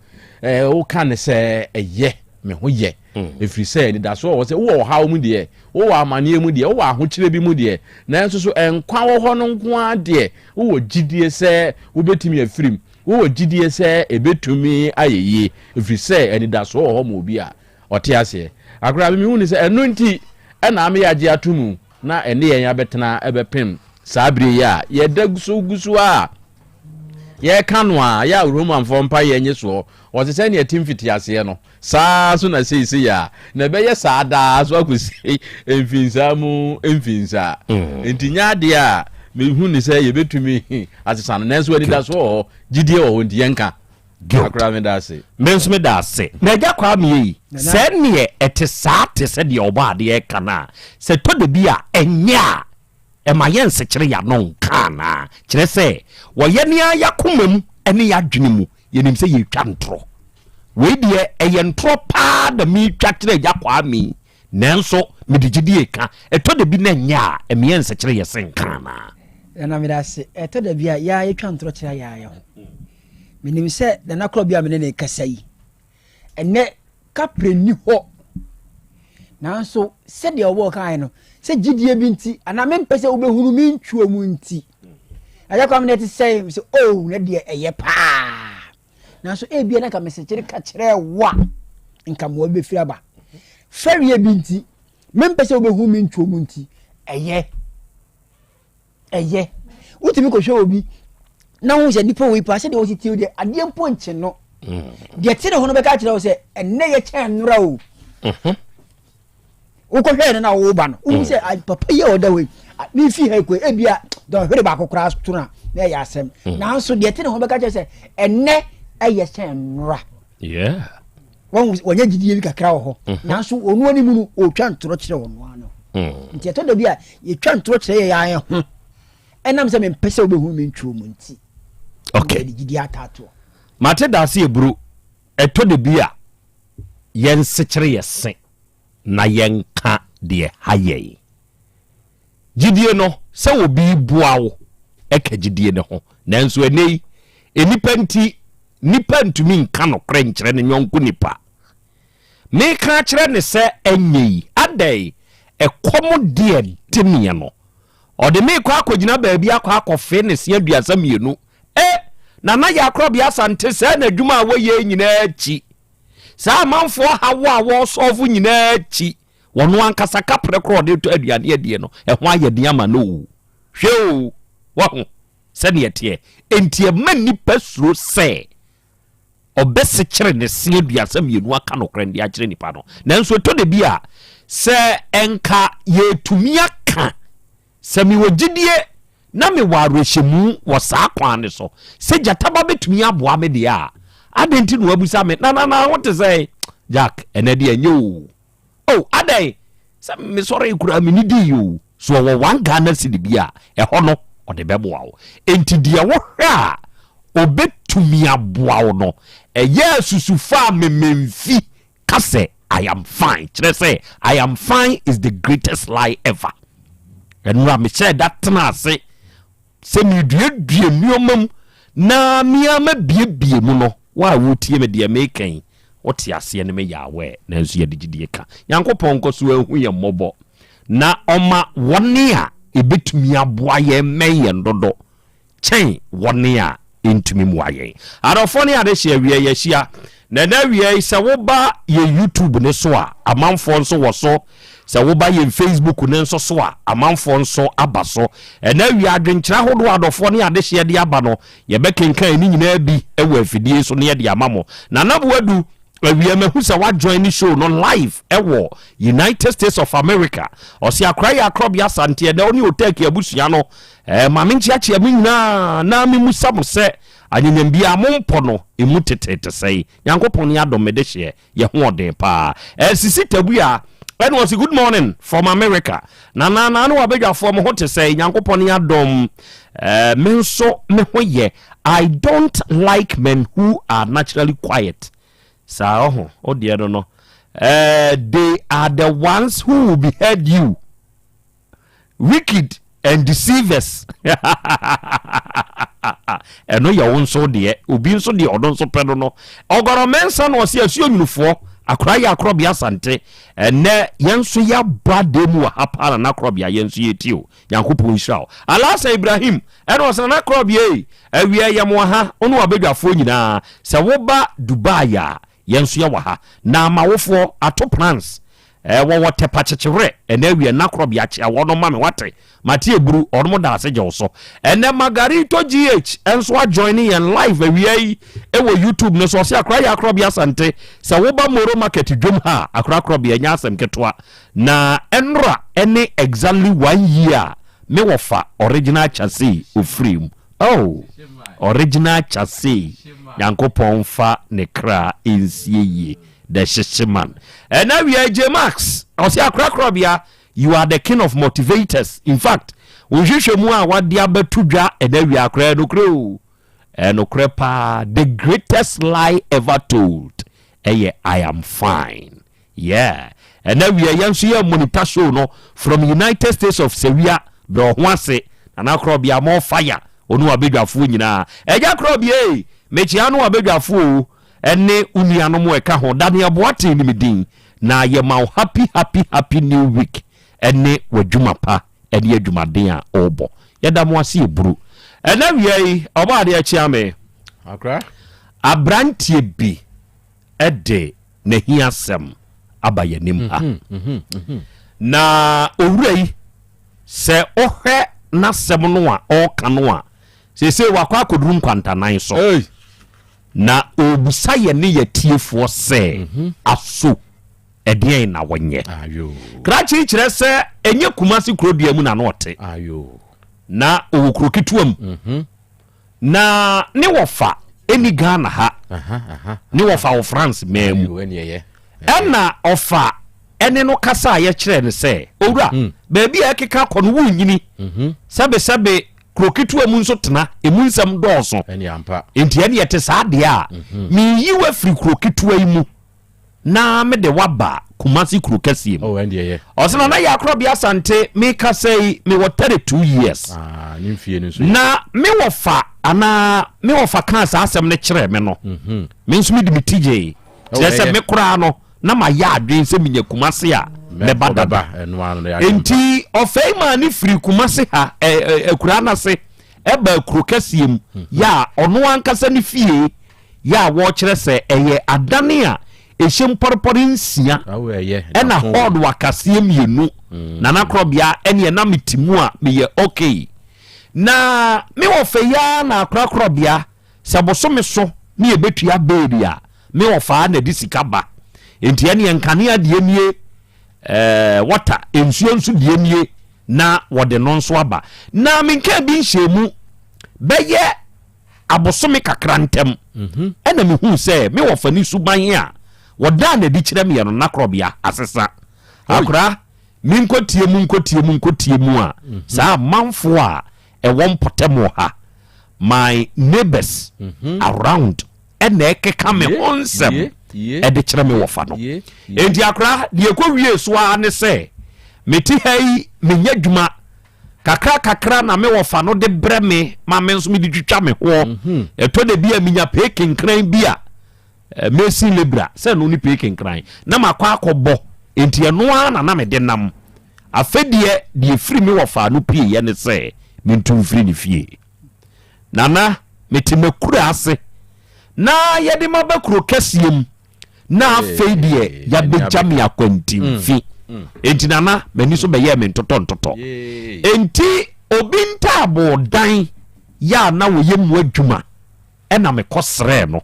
woka no sɛ ɛyɛ, me ho yɛ, ɛfiri sɛ anidaso wɔ hɔ sɛ wowɔ ɔhaw mu deɛ, wowɔ amaneɛ mu deɛ, wowɔ ahokyerɛ bi mu deɛ, nanso so nkwa wɔ hɔ no nko ara deɛ, wowɔ gyidie sɛ wobɛtumi afiri mu, wowɔ gyidie sɛ ɛbɛtumi ayɛ yie, ɛfiri sɛ anidasoɔ wɔ hɔ ma obi a ɔte aseɛ. Akoraa me mehu no sɛ ɛno nti na ama yɛagye ato mu na ɛne yɛn abɛtena bɛpem saa bere yi a yɛda so gu so a yɛreka no a, yɛ a Romanfoɔ mpaeɛ nye soɔ, wɔte sɛ nea ɛte mfitiaseɛ no, saa ara nso na seesei a, na ɛbɛyɛ saa daa so akɔsi mfinsaa mu mfinsaa. Enti nyɛ adeɛ a mehu ne sɛ yɛbɛtumi asesa no, nanso anidasoɔ wɔ hɔ, gyidie wɔ hɔ nti yɛnka. Guilt. Akora meda ase. Me nso meda ase. Na Agya Kwame ei, sɛ neɛ ɛte saa te sɛ deɛ Ɔbɔadeɛ reka no a, sɛ ɛtɔ da bi a ɛnyɛ a, ɛma yɛnsekyere yɛn ano nka anaa? Kyerɛ sɛ, wɔ yɛn ara yɛn akoma mu ne yɛn adwene mu, yɛnim sɛ yɛretwa ntorɔ. Wei deɛ, ɛyɛ ntorɔ paa na meretwa kyerɛ Agya Kwame yi, nanso mede gyidie reka. Ɛtɔ da bi na ɛnyɛ a, ɛma yɛnsekyere yɛn se nka anaa? Nana meda ase. Ɛtɔ da bi a, yɛn ara yɛtwa ntorɔ kyerɛ yɛn ara yɛn ho. Menim sɛ Nana Korɔbea a me ne no rekasa yi, ɛnnɛ kaprɛ nni hɔ. Nanso sɛdeɛ ɔbɔɔ kaeɛ no, sɛ gyidie bi nti, anaa mempɛ sɛ wobɛhunu me ntwuo mu nti, Agya Kwame na ɛte sɛn? Sɛ oh, na deɛ ɛyɛ paa. Nanso ebia na nka mesekyere ka kyerɛɛ wo a, nka mmoa bi bɛfiri aba. Fɛreɛ bi nti, mempɛ sɛ wobɛhunu me ntwuo mu nti, ɛyɛ. Ɛyɛ. Wotumi kɔhwɛ obi na wohu sɛ nipa wei paa sɛdeɛ wɔsi tie deɛ adeɛ mpo nkye no. Mm. Deɛ te ne ho no bɛka akyerɛ wo sɛ ɛnnɛ yɛ kyɛn nnora o. Mhm. Wokɔhwɛɛ no na woba no wohu mm. sɛ papa yi a ɔda hɔ yi mefi ha kɔ ebia dɔnhwere baako koraa to no a na ɛyɛ asɛm mm. nanso deɛ ɛte ne ho bɛka kyerɛ sɛ ɛnɛ ɛyɛ sɛ nnora wɔnyɛ gyidie bi kakra wɔ hɔ mhm. nanso ɔno anim no ɔtwa ntorɔ kyerɛ ɔno ano mm. nti ɛtɔ da bi a yɛtwa ntorɔ kyerɛ yɛ yɛn ho ɛnam sɛ mempɛ sɛ wobɛhu me ntwuo mu nti okay. gyidie ataatoɔ mate daase eburu ɛtɔ da bi a yɛnsekyere yɛ se na yɛnka deɛ ha yɛn. Gyidie no, sɛ obi reboa wo ka gyidie no ho. Nanso ɛnnɛ yi, nnipa nti, nipa ntumi nka nokorɛ nkyerɛ ne yɔnko nipa. Meka akyerɛ no sɛ ɛnyɛ yi, adɛn, ɛkɔm deɛ de meɛ no, ɔde me rekɔ akɔgyina baabi akɔ akɔfe ne se 32. E! Nana Yakorɔbea Asante, sɛɛ na adwuma a wɔyɛ nyinaa akyi, saa amanfoɔ haw a wɔresɔɔfo nyinaa akyi, Ɔno ankasa kaprɛ korɔ a ɔde retɔ aduane adie no, ɛho ayɛ den ama no o. Hwɛ o, wahu sɛdeɛ ɛteɛ. Enti ɛma nnipa suro sɛ ɔbɛsekyere ne se 32 aka nokorɛ no de akyerɛ nipa no. Nanso ɛtɔ da bi a, sɛ ɛnka yɛtumi aka Sɛ mewɔ gyidie na mewɔ awerɛhyɛmu wɔ saa kwan no so sɛ gyata ba bɛtumi aboa me deɛ a, adɛn nti na woabisa me, Nana, na wo te sɛn? Jack, ɛnɛ deɛ ɛnyɛ o. Oh, adɛn? Sɛ mesɔree koraa mennidii o. So ɔwɔ one Ghana cedi bi a, ɛhɔ no ɔde bɛboa wo. Enti deɛ wohwɛ a ɔbɛtumi aboa wo no, ɛyɛ a susu fa mememfi Ka sɛ, I am fine. Kyerɛ sɛ, I am fine is the greatest lie ever. Ɛno a mehyɛɛ da tena ase sɛ mereduadua nneɛma mu na me ara mabiebie mu no, wo a woretie me deɛ meka yi, wote aseɛ ne meyɛ aware, nanso yɛde gyidie ka. Nyankopɔn nkɔ so ahu yɛn mmɔbɔ na ɔma wɔne a ɛbɛtumi aboa yɛn mmɛn yɛn dodo. kyɛn wɔn a ɛntumi mmoa yɛn. Adɔfoɔ ne adehyeɛ awiei yɛahyia na ɛnɛ awiei sɛ woba yɛn YouTube ne so a amanfoɔ nso wɔ so sɛ woba yɛn Facebook ne nso so a amanfoɔ nso aba so ɛnɛ awie adwenkyerɛ ahodoɔ adɔfoɔ ne adehyeɛ de aba no yɛbɛkenkan ne nyinaa bi wɔ afidie so ne yɛde ama mo Nana Boadu Awia mahu sɛ wa join ne show no live ɛwɔ United States of America. Ɔse akora yɛ akorɔbea Asante ɛnɛ ɔne Otaki abusua no. Eh, ma me nkyeakyea mo nyinaa na me musa mo sɛ anyanyam biara mo mpɔ no emu teteete sɛe. Nyankopɔn ne adom me dehyeɛ yɛ ho ɔden paa. Eh, Sisi Tabua ɛna ɔse good morning from America. Nana na ne wabadwafoɔ mo ho te sɛe. Nyankopɔn ne adom eh, me nso me ho yɛ. I don't like men who are naturally quiet. Saa ɔho, wo deɛ no no. Eh, they are the ones who will behead you. Wicked and deceivers. Ɛno yɛ wo nso deɛ, obi nso deɛ ɔno nso pɛ no no. Ɔgɔrɔ mɛnsa na ɔse asuo nwunufoɔ, akora yɛ akorɔbea asante. Ɛnɛ yɛn nso yɛabɔ adeɛ mu wɔ ha paa na n'akorɔbea yɛn nso yɛtie o. Nyankopɔn nhyira wo. Alasa Ibrahim ɛna ɔse nana korɔbea ei, awia yɛ mo ha, wo ne w'abadwafoɔ nyinaa. Sɛ woba Dubai a, yɛn nso yɛwɔ ha. Na m'awofoɔ ato plans eh, wɔwɔ Tɛpa Kyekyewerɛ ɛnɛ awia nna korɔbea kyea wɔnom ma me wate. Mate Aburu, ɔnom da ase gye wo so. Ɛnɛ Margarito GH nso ajoine yɛn live awia yi ɛwɔ YouTube no so. Ɔse akora yɛ akorɔbea Asante, sɛ woba Moro Market dwom ha a, akora korɔbea ɛnyɛ asɛm ketewa. Na ɛnora ɛne exactly one year a me wɔfa original Chasey ofiri mu. Oh, original Chasey, Nyankopɔn nfa ne kra nsie yie, the hyehye man. Ɛna awia J Max, ɔse akora korɔbea, you are the king of motivators. In fact, wo nhwehwɛmu a wade abɛto dwa ɛna awia akora ɛnokorɛ o. Ɛnokorɛ paa, the greatest lie ever told ɛyɛ I am fine. Yeah ɛnɛ wia yɛn nso yɛ monitor show no from United States of Sewia brɛ ɔho ase Nana Korɔbea more fire ɔne wabadwafoɔ nyinaa Agya Korɔbea ei mekyea no wabadwafoɔ o ɛne wo nuanom ɛka ho Daniel Boateng ne me din na yɛma wo happy happy happy new week ɛne wadwuma pa ɛne adwumaden a ɔrebɔ yɛda mo ase eburu ɛnɛ wia yi ɔbɔ adeɛ kyea me Akra abranteɛ bi de n'ahiasɛm aba yɛn anim ha. Na owura yi, sɛ wohwɛ n'asɛm no a ɔreka no a, seesei wakɔ akɔduru nkwantanan so. Na ɔrebisa yɛn ne yɛtiefoɔ sɛ, mhm. aso. Ɛdeɛn na wɔnyɛ? Krakye yi kyerɛ sɛ ɛnyɛ Kumasi kurodua mu na na ɔte. Na ɔwɔ kuro ketewa mu. Mhm. Na ne wɔfa ɛni Ghana ha. Ne wɔfa wɔ France man mu. Ɛna ɔfa ɛne no kasa a yɛkyerɛ no sɛ, owura, hmm. baabi a ɛkeka kɔ no wonyini. Mhm. Sɛbesɛbe kuro ketewa mu nso tena, emu nsɛm dɔɔso. Nti ɛne ɛte saa deɛ a, mhm. meyi wo afiri kuro ketewa yi mu. na mede wo aba Kumasi kuro kɛseɛ mu. Oh, Ɔsɛ na na yɛ akorɔbea Asante mekasa yi mewɔ 32 years. Ah, ne mfie no nso. Na mewɔ fa anaa mewɔ fa kaa saa asɛm no kyerɛ me no. Mhm. Me nso mede me ti gyee. Oh, Kyerɛ sɛ me koraa no na mayɛ adwene sɛ menya Kumasi a mɛba dada. Enti ɔfɛ yi maa ne firi Kumasi ha akuraa no ase ɛba kuro kɛseɛ mu mhm. yɛ a ɔno ankasa ne fie yɛ a wɔkyerɛ sɛ ɛyɛ adane a ɛhyɛ mpɔrepɔre nsia ɛna hɔɔdo akaseɛ mmienu mm. Nana Korɔbea ɛneɛ na mete mu a meyɛ okay na me wɔ fɛ yi ara na akora korɔbea sɛ bosome so ne yɛbɛtua beeli a me wɔ faa na ɛde sika ba nti ɛneɛ nkanea deɛ nie ɛɛ wɔta nsuo nso deɛ nie na wɔde no nso aba na menka bi nhyɛ mu bɛyɛ abosome kakra ntam ɛna mehuu sɛ me wɔfa ne suban a wɔdaa no adi kyerɛ meɛ no nakorɔbea asesa akora menkɔtie mu nkɔtie mu nkɔtie mu a mhm. saa amanfoɔ a ɛwɔ mpɔtam wɔ ha my neighbors mhm. around ɛna ɛkeka me ho nsɛm ɛde kyerɛ me wɔfa no enti akora deɛ ɛkɔ wie so ara ne sɛ mete ha yi menyɛ adwuma Kakra kakra na me wɔfa no de brɛ me ma me nso mede twitwa me hoɔ. Mhm. Ɛtɔ da bi a menya pee kenkran bi a eh, mesi lebra sɛ ɛno ne pee kenkran na makɔ akɔbɔ enti ɛno ara na na mede nam. Afɛdeɛ deɛ firi me wɔfa no pieeɛ ne sɛ mentu mfiri ne fie. Nana mete m'akura ase na yɛde maba kuro kɛseɛ mu na afei deɛ yɛabɛgya me akwantimfi mm, mm. enti nana m'ani so bɛyɛɛ me ntotɔ ntotɔ enti obi ntaaboo dan yɛ a na wɔyɛ mu adwuma ɛna mekɔ srɛɛ no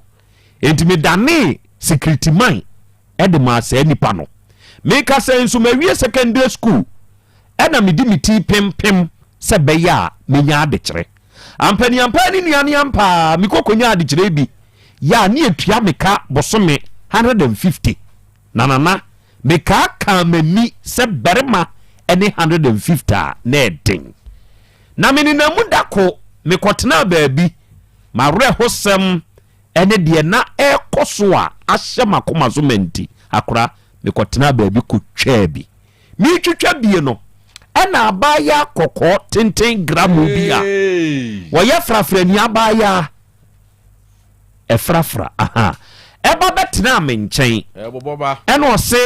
enti medanee security man ɛde maa saa nipa no meka sɛ nso mawie secondary school ɛna mede me ti pempem sɛ bɛyɛ a menya adekyerɛ ampaniampa ne nuane ampaa mekɔkɔnya adekyerɛ bi yɛ a ne ɛtua me ka bosome 150 na nana mekaa kaa m'ani sɛ barima ne 150 a na ɛden na menenam mu da ko mekɔtenaa baabi m'awerɛhosɛm ne deɛ na ɛrekɔ so a ahyɛ m'akoma so ma nti akora mekɔtenaa baabi kɔtwaa bi meretwitwa bie no ɛna abaayaa kɔkɔɔ tenten gramu bi a wɔyɛ frafrani abaayaa ɛfrafra aha ɛba bɛtenaa me nkyɛn ɛna ɔse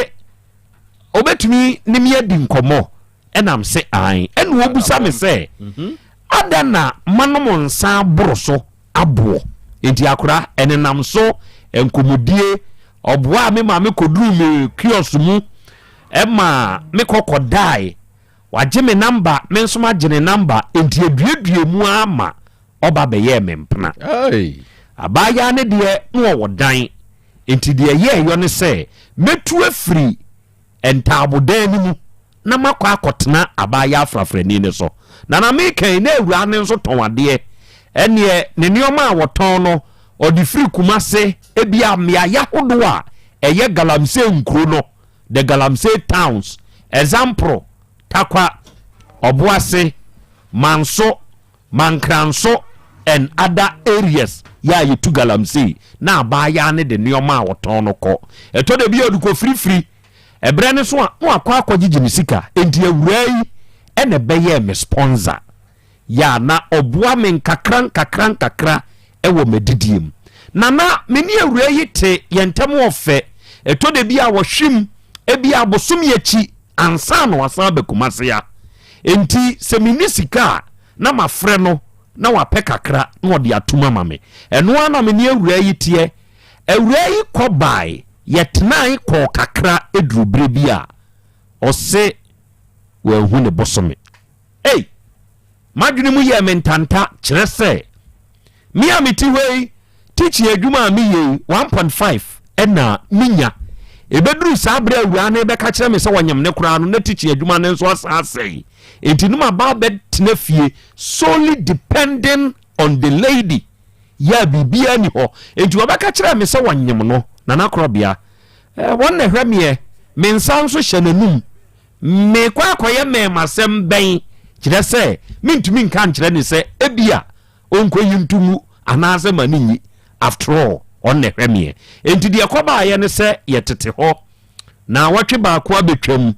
ɔbɛtumi ne me adi nkɔmmɔ ɛnam se an ɛna ɔbusa me sɛ mhm. ada na manom nsa aboro so aboɔ nti akora ɛnenam so nkɔmmɔdie ɔboa me ma me kɔduru me kiosk mu ɛma me kɔkɔ dae wagye me namba me nso magye ne namba nti aduadua mu ama ɔba bɛyɛɛ me mpena. Abaayaa no deɛ na ɔwɔ dan, enti deɛ ɛyɛɛyɔ ne sɛ mɛtu afiri ntaabodan no mu na makɔ akɔtena abaayaa frafrani no so. Na na meka yi, na awuraa no nso tɔn adeɛ. Ɛnneɛ ne nneɛma a wɔtɔn no, ɔde firi Kumase, ebia mmeaeɛ ahodoɔ a ɛyɛ galamsey nkuro no, the galamsey towns, Ɛzamporo, Tarkwa, Ɔboase, Manso, Mankranso and other areas yɛ a yɛtu galamsey na abaayaa no de nneɛma a ɔtɔn no kɔ. Ɛtɔ da bi a ɔde kɔfirifiri. Ɛberɛ no so a na wakɔ akɔgyegye ne sika. Enti awuraa yi na ɛbɛyɛɛ me sponsor. Yɛ a na ɔboa me nkakra nkakra nkakra wɔ m'adidie mu. Na na me ne awuraa yi te yɛn ntam ɔfɛ. Ɛtɔ da bi a ɔhwem ebia abosome akyi ansa na wasan aba Kumase a. Enti sɛ menni sika a, na mafrɛ no na wapɛ kakra na ɔde atom ama me. Ɛno ara na me ne awuraa yi teɛ. Awuraa yi kɔ bae, yɛtenae kɔɔ kakra duru berɛ bi a, ɔse wanhu ne bosome. Ei! M'adwene mu yɛɛ me ntanta, kyerɛ sɛ, me a mete hɔ yi, teaching adwuma a meyɛ yi, 1.5 na menya. Ɛbɛduru saa berɛ a awuraa no rebɛka kyerɛ me sɛ wɔnyem no koraa no, na tikyi adwuma no nso asan asɛe. Enti no maba abɛtena fie solely depending on the lady. Yɛ a biribiara ni hɔ. Enti wɔbɛka kyerɛɛ me sɛ wɔnyem no, Nana Korɔbea. Eh, wɔn na ɛhwɛ meɛ. Me nsa nso hyɛ n'anum. Mekɔ akɔyɛ mmɛɛmasɛm bɛn? Kyerɛ sɛ, mentumi nka nkyerɛ no sɛ ebia ɔnkɔyi nto ngu anaasɛ ma no nyi. After all, ɔno na ɛhwɛ meɛ. Enti deɛ ɛkɔbaeɛ ne sɛ yɛtete hɔ. Naawɔtwe baako abɛtwam.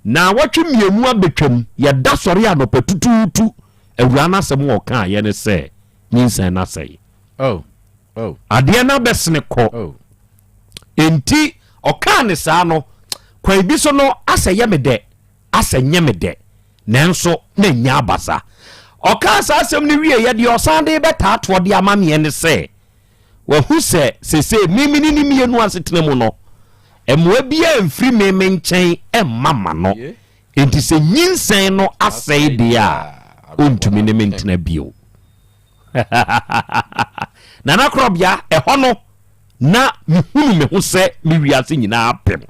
Naawɔtwe mmienu abɛtwam. Yɛda sɔre anɔpa tutuutu. Awuraa no asɛm a ɔkaeɛ ne sɛ, nyinsɛn no asɛe. Oh, oh. Adeɛ no abɛsene kɔ. Oh. Enti ɔkaa ne saa no, kwan bi so no asɛ yɛ me dɛ, asɛ nyɛ me dɛ, nanso na ɛnyɛ abasa. Ɔkaa saa asɛm no wieeɛ deɛ ɔsan de bɛtaa toɔ de ama meɛ ne sɛ, wahu sɛ seesei me me ne ne mmienu asetena mu no, mmoa biara mfiri me me nkyɛn mma ma no. Enti sɛ nyinsɛn no asɛe deɛ a, ɔntumi ne me ntena bio. Nana Korɔbea, ɛhɔ no, na mehunu me ho sɛ me wiase nyinaa apem.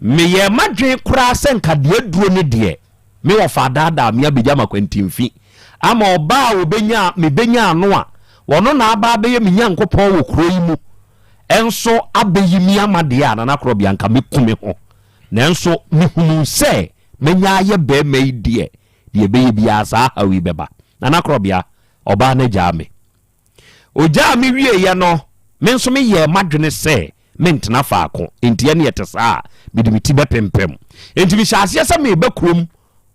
Meyɛɛ m'adwene koraa sɛ nka deɛ aduro ne deɛ, me wɔfa adaadaa me abɛgya m'akwantimfi ama ɔbaa a wɔbɛnya mebɛnya ano a ɔno na aba abɛyɛ me Nyankopɔn wɔ kuro yi mu nso abɛyi me ama deɛ a, Nana Korɔbea, nka mɛku me ho. Nanso mehunuu sɛ manya ayɛ barima yi deɛ, deɛ ɛbɛyɛ biara saa haw yi bɛba. Nana Korɔbea, ɔbaa no agyaa me. Ɔgyaa me wieeɛ no, me nso meyɛɛ m'adwene sɛ mentena faako, enti ɛnneɛ ɛte saa a, mede me ti bɛpempem. Enti mehyɛɛ aseɛ sɛ mereba kurom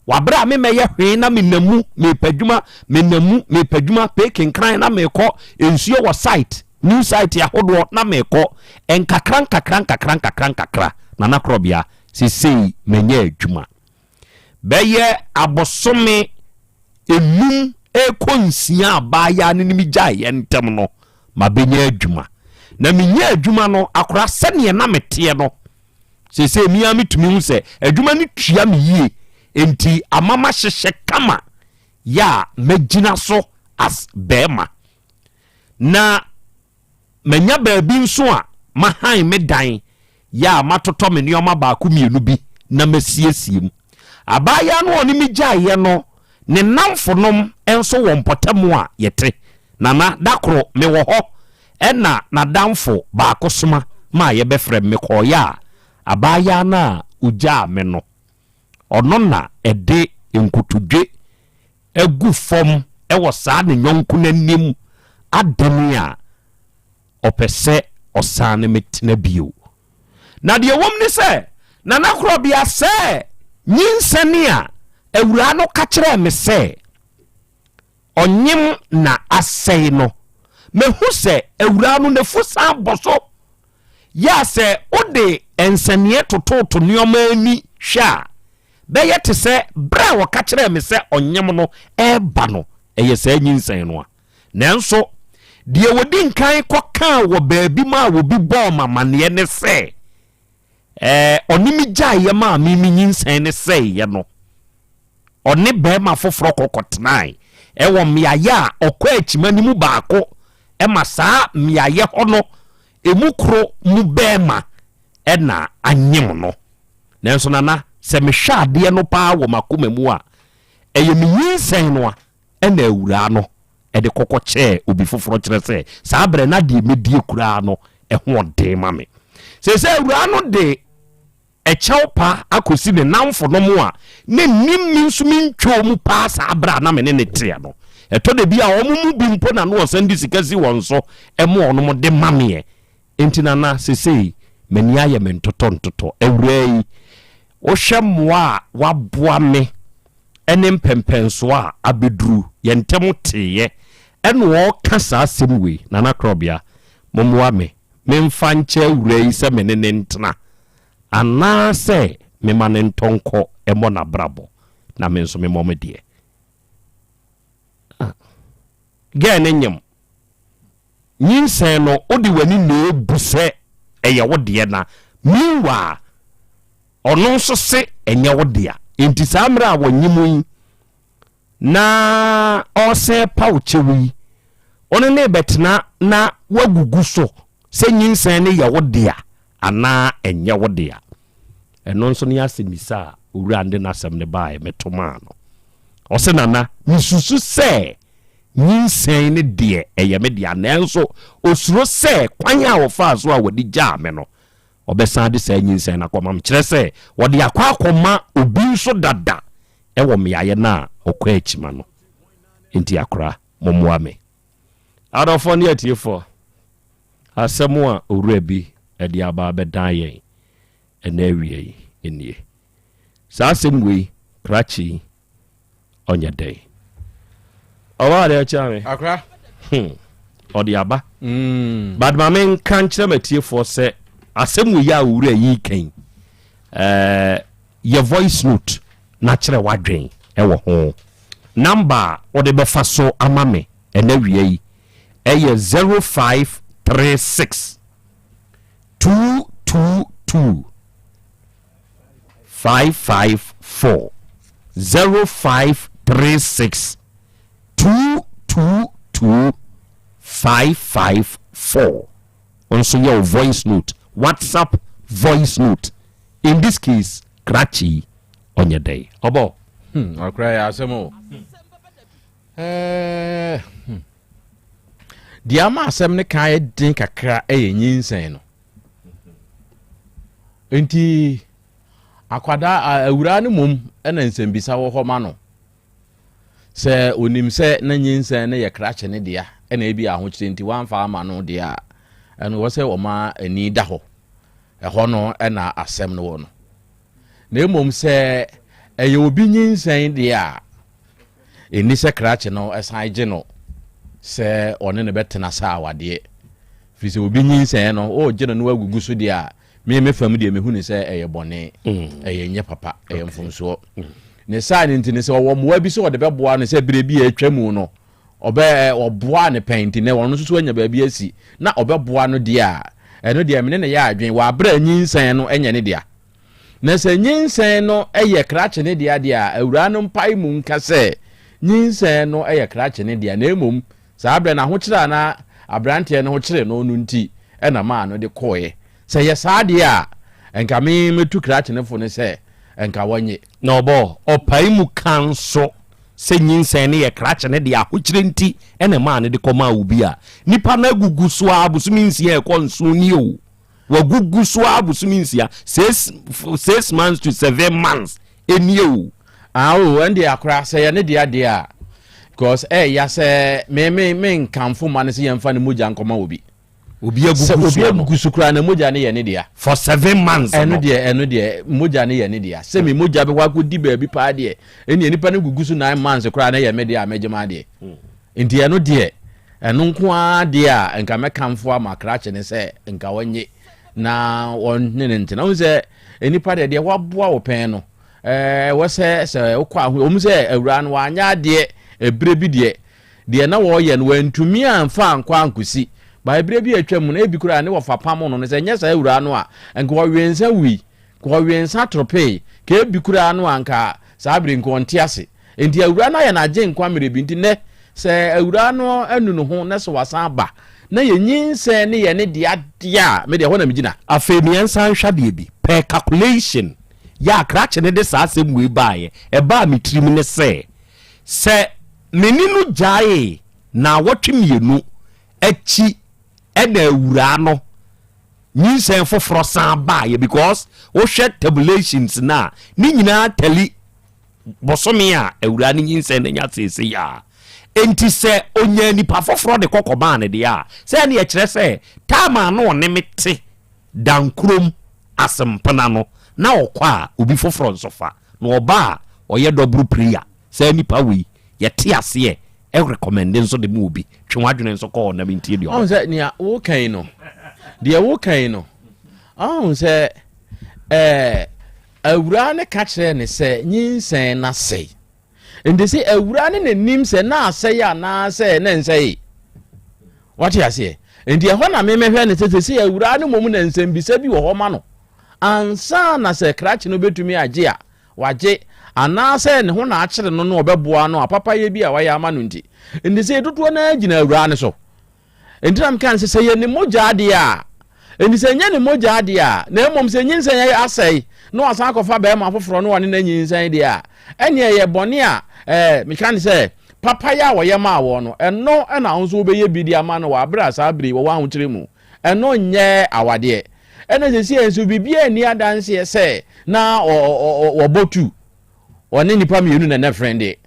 wɔ aberɛ a memmɛyɛ hwee na menam mu merepɛ adwuma, menam mu merepɛ adwuma, pee kenkran na merekɔ, nsuo wɔ site, new site ahodoɔ na merekɔ, nkakra nkakra nkakra nkakra nkakra, Nana Korɔbea, seesei manya adwuma. Bɛyɛ abosome enum rekɔ nsia a abaayaa no ne me gyaeɛ ntɛm no, mabɛnya adwuma. Na menya adwuma no, akora sɛdeɛ na meteɛ no, seesei me ara metumi hu sɛ adwuma no tua me yie, enti ama mahyehyɛ kama yɛ a magyina so as bɛrima. Na Manya baabi nso a mahan me dan yɛ a matotɔ me nneɛma baako mmienu bi na masiesie mu. Abaayewa no a ɔne me gyaeɛ no, ne nnamfonom nso wɔ mpɔtam a yɛte. Nana, da koro mewɔ hɔ ɛna n'adamfo baako soma maa yɛbɛfrɛ me. Mekɔeɛ a, abaayewa no a ɔgyaa me no, ɔno na ɛde nkotodwe agu fam wɔ saa ne yɔnko no anim adene a ɔpɛ sɛ ɔsan ne me tena bio. Na deɛ ɛwom ne sɛ, Nana Korɔbea, sɛ nyinsɛne a awuraa no ka kyerɛɛ me sɛ ɔnyem na asɛe no, mahu sɛ awuraa no n'afu san bɔ so yɛ a sɛ wode nsɛnneɛ tototo nneɛma ani hwɛ a, bɛyɛ te sɛ berɛ a wɔka kyerɛɛ me sɛ ɔnyem no reba no, ɛyɛ saa nyinsɛn no a. Nanso, deɛ wɔdi nkan kɔkaa wɔ baabi maa obi bɔɔ me amanneɛ ne sɛ, ɛɛ, ɔne me gyaeɛ maa me me nyinsɛn no sɛeɛ no, ɔne barima foforɔ kɔkɔtenae wɔ mmeaeɛ a ɔkɔ akyima no mu baako ma saa mmeaeɛ hɔ no emu koro mu barima na anyem no. Nanso Nana, sɛ mehwɛ adeɛ no paa wɔ m'akoma mu a, ɛyɛ me nyinsɛn no a ɛna awuraa no de kɔkɔ kyɛɛ obi foforɔ kyerɛ sɛ saa berɛ na deɛ mɛdie koraa no ɛho ɔden ma me. Seesei awuraa no de ɛkyɛw pa akɔsi ne nnamfonom a na nnim me nso mentwoo mu paa saa berɛ a na me ne no teɛ no. Ɛtɔ da bi a wɔn mu bi mpo na na wɔsan de sika si wɔn so ma wɔn de ma meɛ. Enti Nana, seesei m'ani ayɛ me ntotɔntotɔ. Awuraa yi, wohwɛ mmoa a waboa me ne mpɛnpɛnsoɔ a abɛduru yɛn ntam teeɛ ɛna ɔreka saa asɛm wei. Nana Korɔbea, mommoa me memfa nkyɛ awuraa yi sɛ me ne no ntena anaasɛ mema no ntɔ nkɔ mmɔ n'abrabɔ na me nso memmɔ me deɛ. Ah, girl no nyem. Nyinsɛn no wode w'ani na ebu sɛ ɛyɛ wo deɛ na meanwhile ɔno nso se ɛnyɛ wo dea. Enti saa mmerɛ a wɔnyem yi na ɔresɛn pa wo kyɛw yi, wo ne no rebɛtena na woagugu so sɛ nyinsɛn no yɛ wo dea. anaa ɛnyɛ wo dea? Ɛno nso ne asɛmmisa a owura no de n'asɛm no baeɛ meto maa no. Ɔse Nana, mesusu sɛ nyinsɛn no deɛ ɛyɛ me dea nanso ɔsuro sɛ kwan a ɔfaa so a wɔde gyaa me no, ɔbɛsan de saa nyinsɛn no akɔma me. Kyerɛ sɛ wɔde akɔ akɔma obi nso dada wɔ mmeaeɛ no a ɔkɔ akyima no. Enti akora, mommoa me. Adɔfoɔ ne atiefoɔ, asɛm a owura bi de aba abɛdan yɛn ɛnnɛ awia yi nie. Saa asɛm wei, krakye yi, ɔnyɛ dɛn? Ɔwɔ adeɛ kyerɛ me. Akora. Hmm. Ɔde aba. Mm. But ma menka nkyerɛ m'atiefoɔ sɛ asɛm wei a owura yi ka yi, eh, yɛ voice note na kyerɛ w'adwen wɔ ho. Number a wode bɛfa so ama me ɛnɛ awia yi ɛyɛ 0536 222 554 0536 222 554. Wo nso yɛ wo voice note, WhatsApp voice note. In this case, krakye yi ɔnyɛ dɛn? Ɔbɔ. Hmm, akora yɛ asɛm o. Eh, hmm. Deɛ ama asɛm no ka yɛ den kakra yɛ nyinsɛn no. Nti akwadaa awuraa no mmom na nsɛmbisa wɔ hɔ ma no. Sɛ onim sɛ na nyinsɛn no yɛ krakye no dea na ebi ahokyere nti wamfa ama no deɛ a, ɛno wɔ sɛ ɔma ani da hɔ. Ɛhɔ no na asɛm no wɔ no. Na mmom sɛ ɛyɛ obi nyinsɛn deɛ a, ɛnni sɛ krakye no san gye no sɛ ɔne no bɛtena sɛ awadeɛ. Firi sɛ obi nyinsɛn no, ɔregye no na wagugu so deɛ a, me me fam deɛ mehu ne sɛ ɛyɛ bɔne, mm. ɛyɛ nyɛ papa, ɛyɛ mfomsoɔ. Mm. Ne saa no nti no sɛ ɔwɔ mmoa bi sɛ ɔde bɛboa no sɛ berɛ bi a atwa mu no, ɔbɛ ɔboa ne pɛn nti nɛ ɔno nso so anya baabi asi na ɔbɛboa no deɛ a, ɛno deɛ mene ne yɛ adwen wɔ aberɛ a nyinsɛn no ɛnyɛ ne dea. Na sɛ nyinsɛn no yɛ krakye ne dea deɛ a, awuraa no mpae mu nka sɛ nyinsɛn no yɛ krakye ne dea, na mmom saa berɛ no ahokyere a na aberanteɛ no ho kyere no no nti na maa no de kɔeɛ. Sɛ ɛyɛ saa deɛ a, nka me mɛtu krakye no fo no sɛ nka wɔnnye. Na ɔbɔ ɔpae mu ka nso sɛ nyinsɛn no yɛ krakye no dea, ahokyere nti na ɛmaa no de kɔmaa obi a nipa no agugu so ara bosome nsia a ɛkɔ nson nie o. Wagugu so ara bosome nsia, six months to seven months nie o. Ah o, ɛnde akora sɛ yɛ ne dea deɛ a, because ɛɛya sɛ me me me nkamfo ma no sɛ yɛmfa ne mogya nkɔma obi. Obi agugu so obi agugu so koraa na mogya no yɛ ne dea. For seven months no. Ɛno deɛ ɛno deɛ mogya no yɛ ne dea. Sɛ me mogya bɛkɔ akɔdi baabi paa deɛ, ɛnneɛ nipa no gugu so nine months koraa na ɛyɛ me dea a mɛgye m'adeɛ. Nti ɛno deɛ, ɛno nko ara deɛ a nka mɛkamfo ama krakye ne sɛ nka ɔnye na ɔne ne ntena. Wohu sɛ nnipa deɛ deɛ waboa wo pɛn no, ɛwɔ sɛ sɛ wokɔ aho wɔn sɛ awuraa no wanyɛ adeɛ ɛberɛ bi deɛ deɛ na wɔyɛ no wantumi amfa ankɔ ankosi ba ɛberɛ bi atwa mu no ebi koraa ne wɔfa pam no no sɛ nyɛ saa awuraa no a nka ɔwe nsa wui nka ɔwe nsa toropee ka ebi koraa no a nka saa bere nka ɔnte ase Enti awuraa no ayɛ n'agyenkwa mmerɛ bi. Nti nnɛ, sɛ awuraa no anu ne ho na sɛ wasan aba, na yɛ nyinsɛn ne yɛ ne dea deɛ a, me deɛ ɛhɔ na megyina. Afei me yɛnsan nhwɛ adeɛ bi, per calculation, yɛ a krakye no de saa asɛm wei baeɛ, ɛbaa me tirim ne sɛ, sɛ me ne no gyaee naawɔtwe mmienu akyi ɛna awuraa no nyinsɛn foforɔ san baeɛ because wohwɛ tabulations no a, ne nyinaa tali bosome a awuraa no nyinsɛn no anya seesei a. Enti sɛ ɔnyaa nipa foforɔ de kɔ kɔmaa no deɛ a, sɛ ɛne ɛkyerɛ sɛ time a na ɔne me te Dankurom Asempena no, na ɔkɔ a obi foforɔ nso fa, na ɔba a ɔyɛ double prayer. Saa nipa wei, yɛte aseɛ ɛrekɔmɛnde nso de ma obi. Twe w'adwene nso kɔ hɔ na mentie deɛ Ɔhu ɔbɛka. sɛ nea woka yi no, deɛ woka yi no, ɔhu sɛ ɛɛ Awuraa no ka kyerɛɛ no sɛ nyinsɛn no asɛe. Enti sɛ awuraa no na nim sɛ na asɛe anaasɛ na ɛnsɛe. Wate aseɛ? Enti ɛhɔ na memɛhwɛ no sɛ sɛ awuraa no mmom na nsɛmbisa bi wɔ hɔ ma no ansa na sɛ krakye no bɛtumi agye a wagye anaasɛ ne ho na akyere no na ɔbɛboa no a papayɛ bi a wayɛ ama no nti. Enti sɛ dodoɔ no ara gyina awuraa no so. Enti na meka no sɛ sɛ yɛ ne mogya adeɛ a. Enti sɛ ɛnyɛ ne mogya deɛ a, na mmom sɛ nyinsɛn yi asɛe na wasan akɔfa barima foforɔ na ɔne no anyinsɛn deɛ a, ɛnneɛ ɛyɛ bɔne a, ɛɛ, meka ne sɛ, papayɛ a wɔyɛ maa wɔn no, ɛno na wo nso wobɛyɛ bi de ama no wɔ aberɛ a saa berɛ yi wɔwɔ ahokyere mu. Ɛno nyɛ awadeɛ. Ɛna seesei nso biribiara nni adanseɛ sɛ na wɔbɔ tu. Wɔne nnipa mmienu na na frɛnde.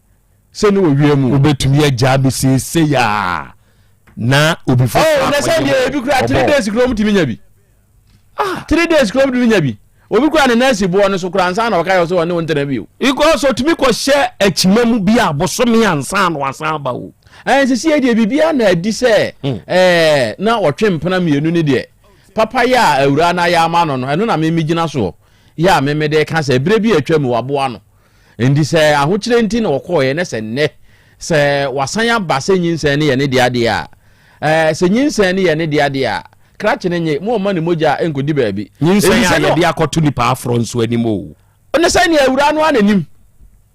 Sɛ ne wɔ wiem. Wobɛtumi agyaa me seesei a na obi foforɔ Oh, na sɛ deɛ ebi kura three days kura wɔn tumi nya bi. Ah, 3 days kura wɔn tumi nya bi. Obi kura ne nɛɛsi boɔ no so kura ansa na ɔka yɛ sɛ ɔne wɔn ntena bio. Because otumi kɔ hyɛ akyima mu bi a bosome ansa na wasan aba o. Ɛn sisi yɛ deɛ biribiara na adi sɛ ɛɛ na ɔtwe mpena mmienu ne deɛ papa yɛ a awuraa no ayɛ ama no no ɛno na meme gyina soɔ yɛ a meme de ka sɛ berɛ bi a atwa mu waboa no. Enti sɛ ahokyerɛ nti na ɔkɔeɛ na sɛ nnɛ sɛ wasan aba sɛ nyinsɛn no yɛ ne dea deɛ a, ɛɛ sɛ nyinsɛn no yɛ ne dea deɛ a, krakye no nye, mo mma ne mogya nkɔdi baabi. Nyinsɛn Enti a sɛ yɛde akɔto nipa aforɔ nso anim o. Ne sɛ nea awuraa no ara na nim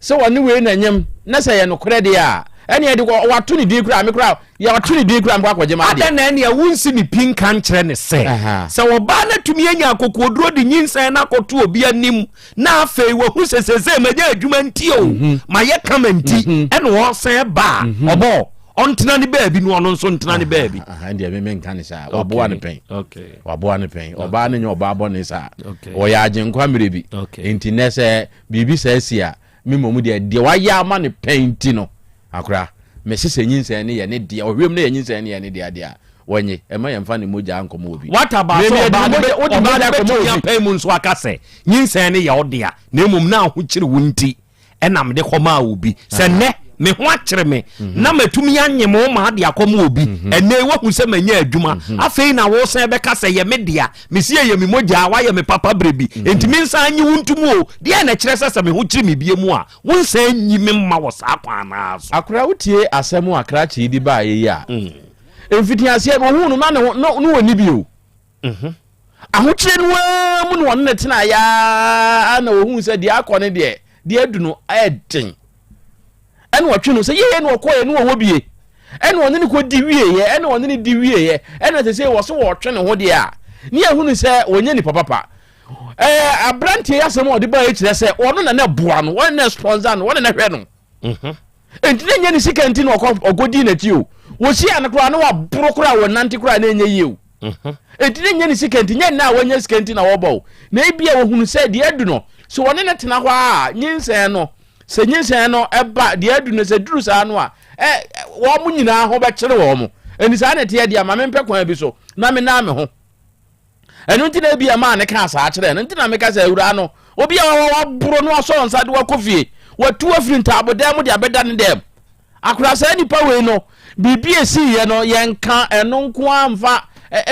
sɛ ɔne wei na nyem na sɛ ɛyɛ nokorɛ deɛ a, ɛnneɛ de wato ne din koraa, me koraa yɛato ne din koraa mekɔ akɔgye m'adeɛ. Adɛn na ɛnneɛ wonsi ne pi nka nkyerɛ no sɛ, sɛ ɔbaa no atumi anya akokoɔduro de nyinsɛn no akɔto obi anim na afei wahu sɛ seesei manya adwuma nti o, mhm. mayɛ kama nti mhm. ɛna ɔsan ba a mhm. ɔbɔ ɔntena ne baabi no ɔno nso ntena ne baabi. Ɛndeɛ me menka ne saa waboa ne pɛn waboa ne pɛn ɔbaa no nyɛ ɔbaa bɔne saa ɔyɛ agyenkwa mmerɛ bi nti nɛ sɛ biribi saa si a me mmom deɛ deɛ wayɛ ama ne pɛn nti no akora mese sɛ nyinsɛn ne yɛ ne deɛ ɔhwɛm ne yɛ nyinsɛn ne yɛ ne deɛ adeɛ a wɔnye ɛma yɛmfa ne mogya nkɔmɔ obi. What about sɛ ɔbaa no bɛtumi apae mu nso aka sɛ nyinsɛn no yɛ wo dea na mmom na ahokyere wo nti ɛna mede kɔmaa obi sɛ nnɛ me ho akyere me mhm. na matumi anye mo ma ade akɔma obi mhm. ɛnɛ woahu sɛ manya adwuma mhm. afei na wosan bɛka sɛ yɛ me dea mesi ɛyɛ me mogyaa woayɛ me papa berɛ bi enti mensan nye wo ntom o deɛ na ɛkyerɛ sɛ sɛ me ho kyere me bie mu a wonsan nyi me mma wɔ saa kwan no ara so. Akora wotie asɛm a krakye yi de baeɛ yi a mm. mfitiaseɛ no ohuu no na ne ho na ɔnni bi o. Mhm. Ahokyerɛ no ara mu na ɔne no tenaeɛ ara na ohuu sɛ deɛ akɔ no deɛ deɛ adu no ɛyɛ den. Ɛna ɔtwe no sɛ yeye na ɔkɔeɛ no ɔwɔ bie. Ɛna ɔne no kɔdi wieeɛ ɛna ɔne no di wieeɛ ɛna sɛ sɛ wɔ so wɔtwe ne ho deɛ a ne yɛhunu sɛ wɔnyɛ nipa papa. Ɛɛ aberanteɛ yi asɛm a ɔde baeɛ kyerɛ sɛ ɔno na na boa no wɔne na sponsor no wɔne na hwɛ no. Mhm. Enti na ɛnyɛ ne sika nti na ɔkɔ ɔkɔdii n'akyi o. Wɔhyia no koraa na waboro koraa wɔnante koraa na ɛnyɛ yie o. Mhm. Enti na ɛnyɛ ne sika nti, nyɛ nna a wanya sika nti na wɔbɔ o. Na ebia wɔhunu sɛ deɛ adu no, sɛ wɔne no tena hɔ a, nyinsɛn no, sɛ nyinsɛn no ɛba deɛ adu no, sɛ duru saa no a, ɛ wɔn nyinaa ho bɛkyere wɔn. Enti saa na ɛteɛ deɛ, ma mempɛ kwan bi so na menaa me ho. Ɛno nti na ebia maa ne kaa saa kyerɛɛ no. Nti na meka sɛ, Awuraa no, obi a waboro no asɔ nsa de wakɔ fie, watu afiri ntaabodan mu de abɛda ne dɛm. Akora saa nipa wei no, biribi a esiiɛ no, yɛnka ɛno nko ara mfa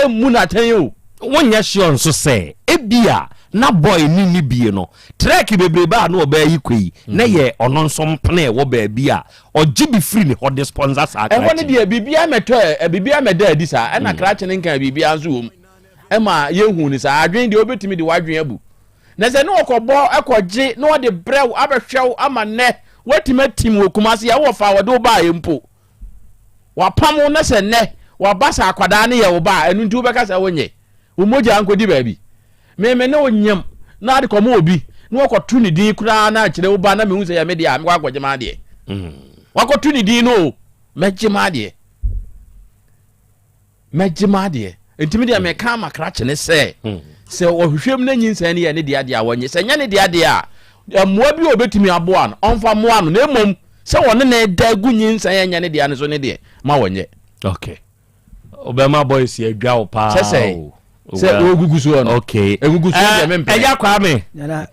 mmu no atɛn o. Wonyɛ sure nso sɛ ebia na boy no nni bie no, trɛk bebrebe a na ɔbaa yi kɔ yi, na ɛyɛ ɔno nso mpena a ɛwɔ baabi a ɔgye bi firi ne hɔ de sponsor saa Ɛhɔ no krakye yi. deɛ, biribiara mmɛtɔ ɛ, biribiara mmɛda adi saa, ɛna krakye no nkaa biribiara nso wɔ mu. Ɛma yɛhu no saa. Adwene deɛ wobɛtumi de w'adwene abu. Na sɛ ne wɔkɔbɔ kɔgye na wɔde brɛ wo abɛhwɛ wo ama nnɛ woatumi atim wɔ Kumasi a wowɔ fa a wɔde wo baeɛ mpo. Wapam wo na sɛ nnɛ waba sɛ akwadaa no yɛ wo ba a, ɛno nti wobɛka sɛ wonyɛ. Wo mogya nkɔdi baabi. Me me ne wo nyem na ade kɔma obi na wɔkɔto ne din koraa na akyerɛ wo ba na mehu sɛ yɛ me deɛ a mekɔ akɔgye m'adeɛ. Wakɔto ne din no o, mɛgye m'adeɛ. Mɛgye m'adeɛ. Nti me deɛ meka ama krakye ne sɛ, sɛ ɔhwehwɛ mu na nyinsɛn no yɛ ne dea deɛ a wɔnyɛ. Sɛ ɛnyɛ ne dea deɛ a, mmoa bi a ɔbɛtumi aboa no, ɔmfa mmoa no. Na mmom sɛ ɔne no da agu nyinsɛn a ɛnyɛ ne dea no so ne deɛ, ma wɔnyɛ. Okay. Ɔbɛma boys yɛ adwa wo paa Sɛ sɛ o. sɛ Well, wɔgugu soɔ no. Okay. Ɛgugu soɔ deɛ Eh, mempɛ. Ɛgya Kwame,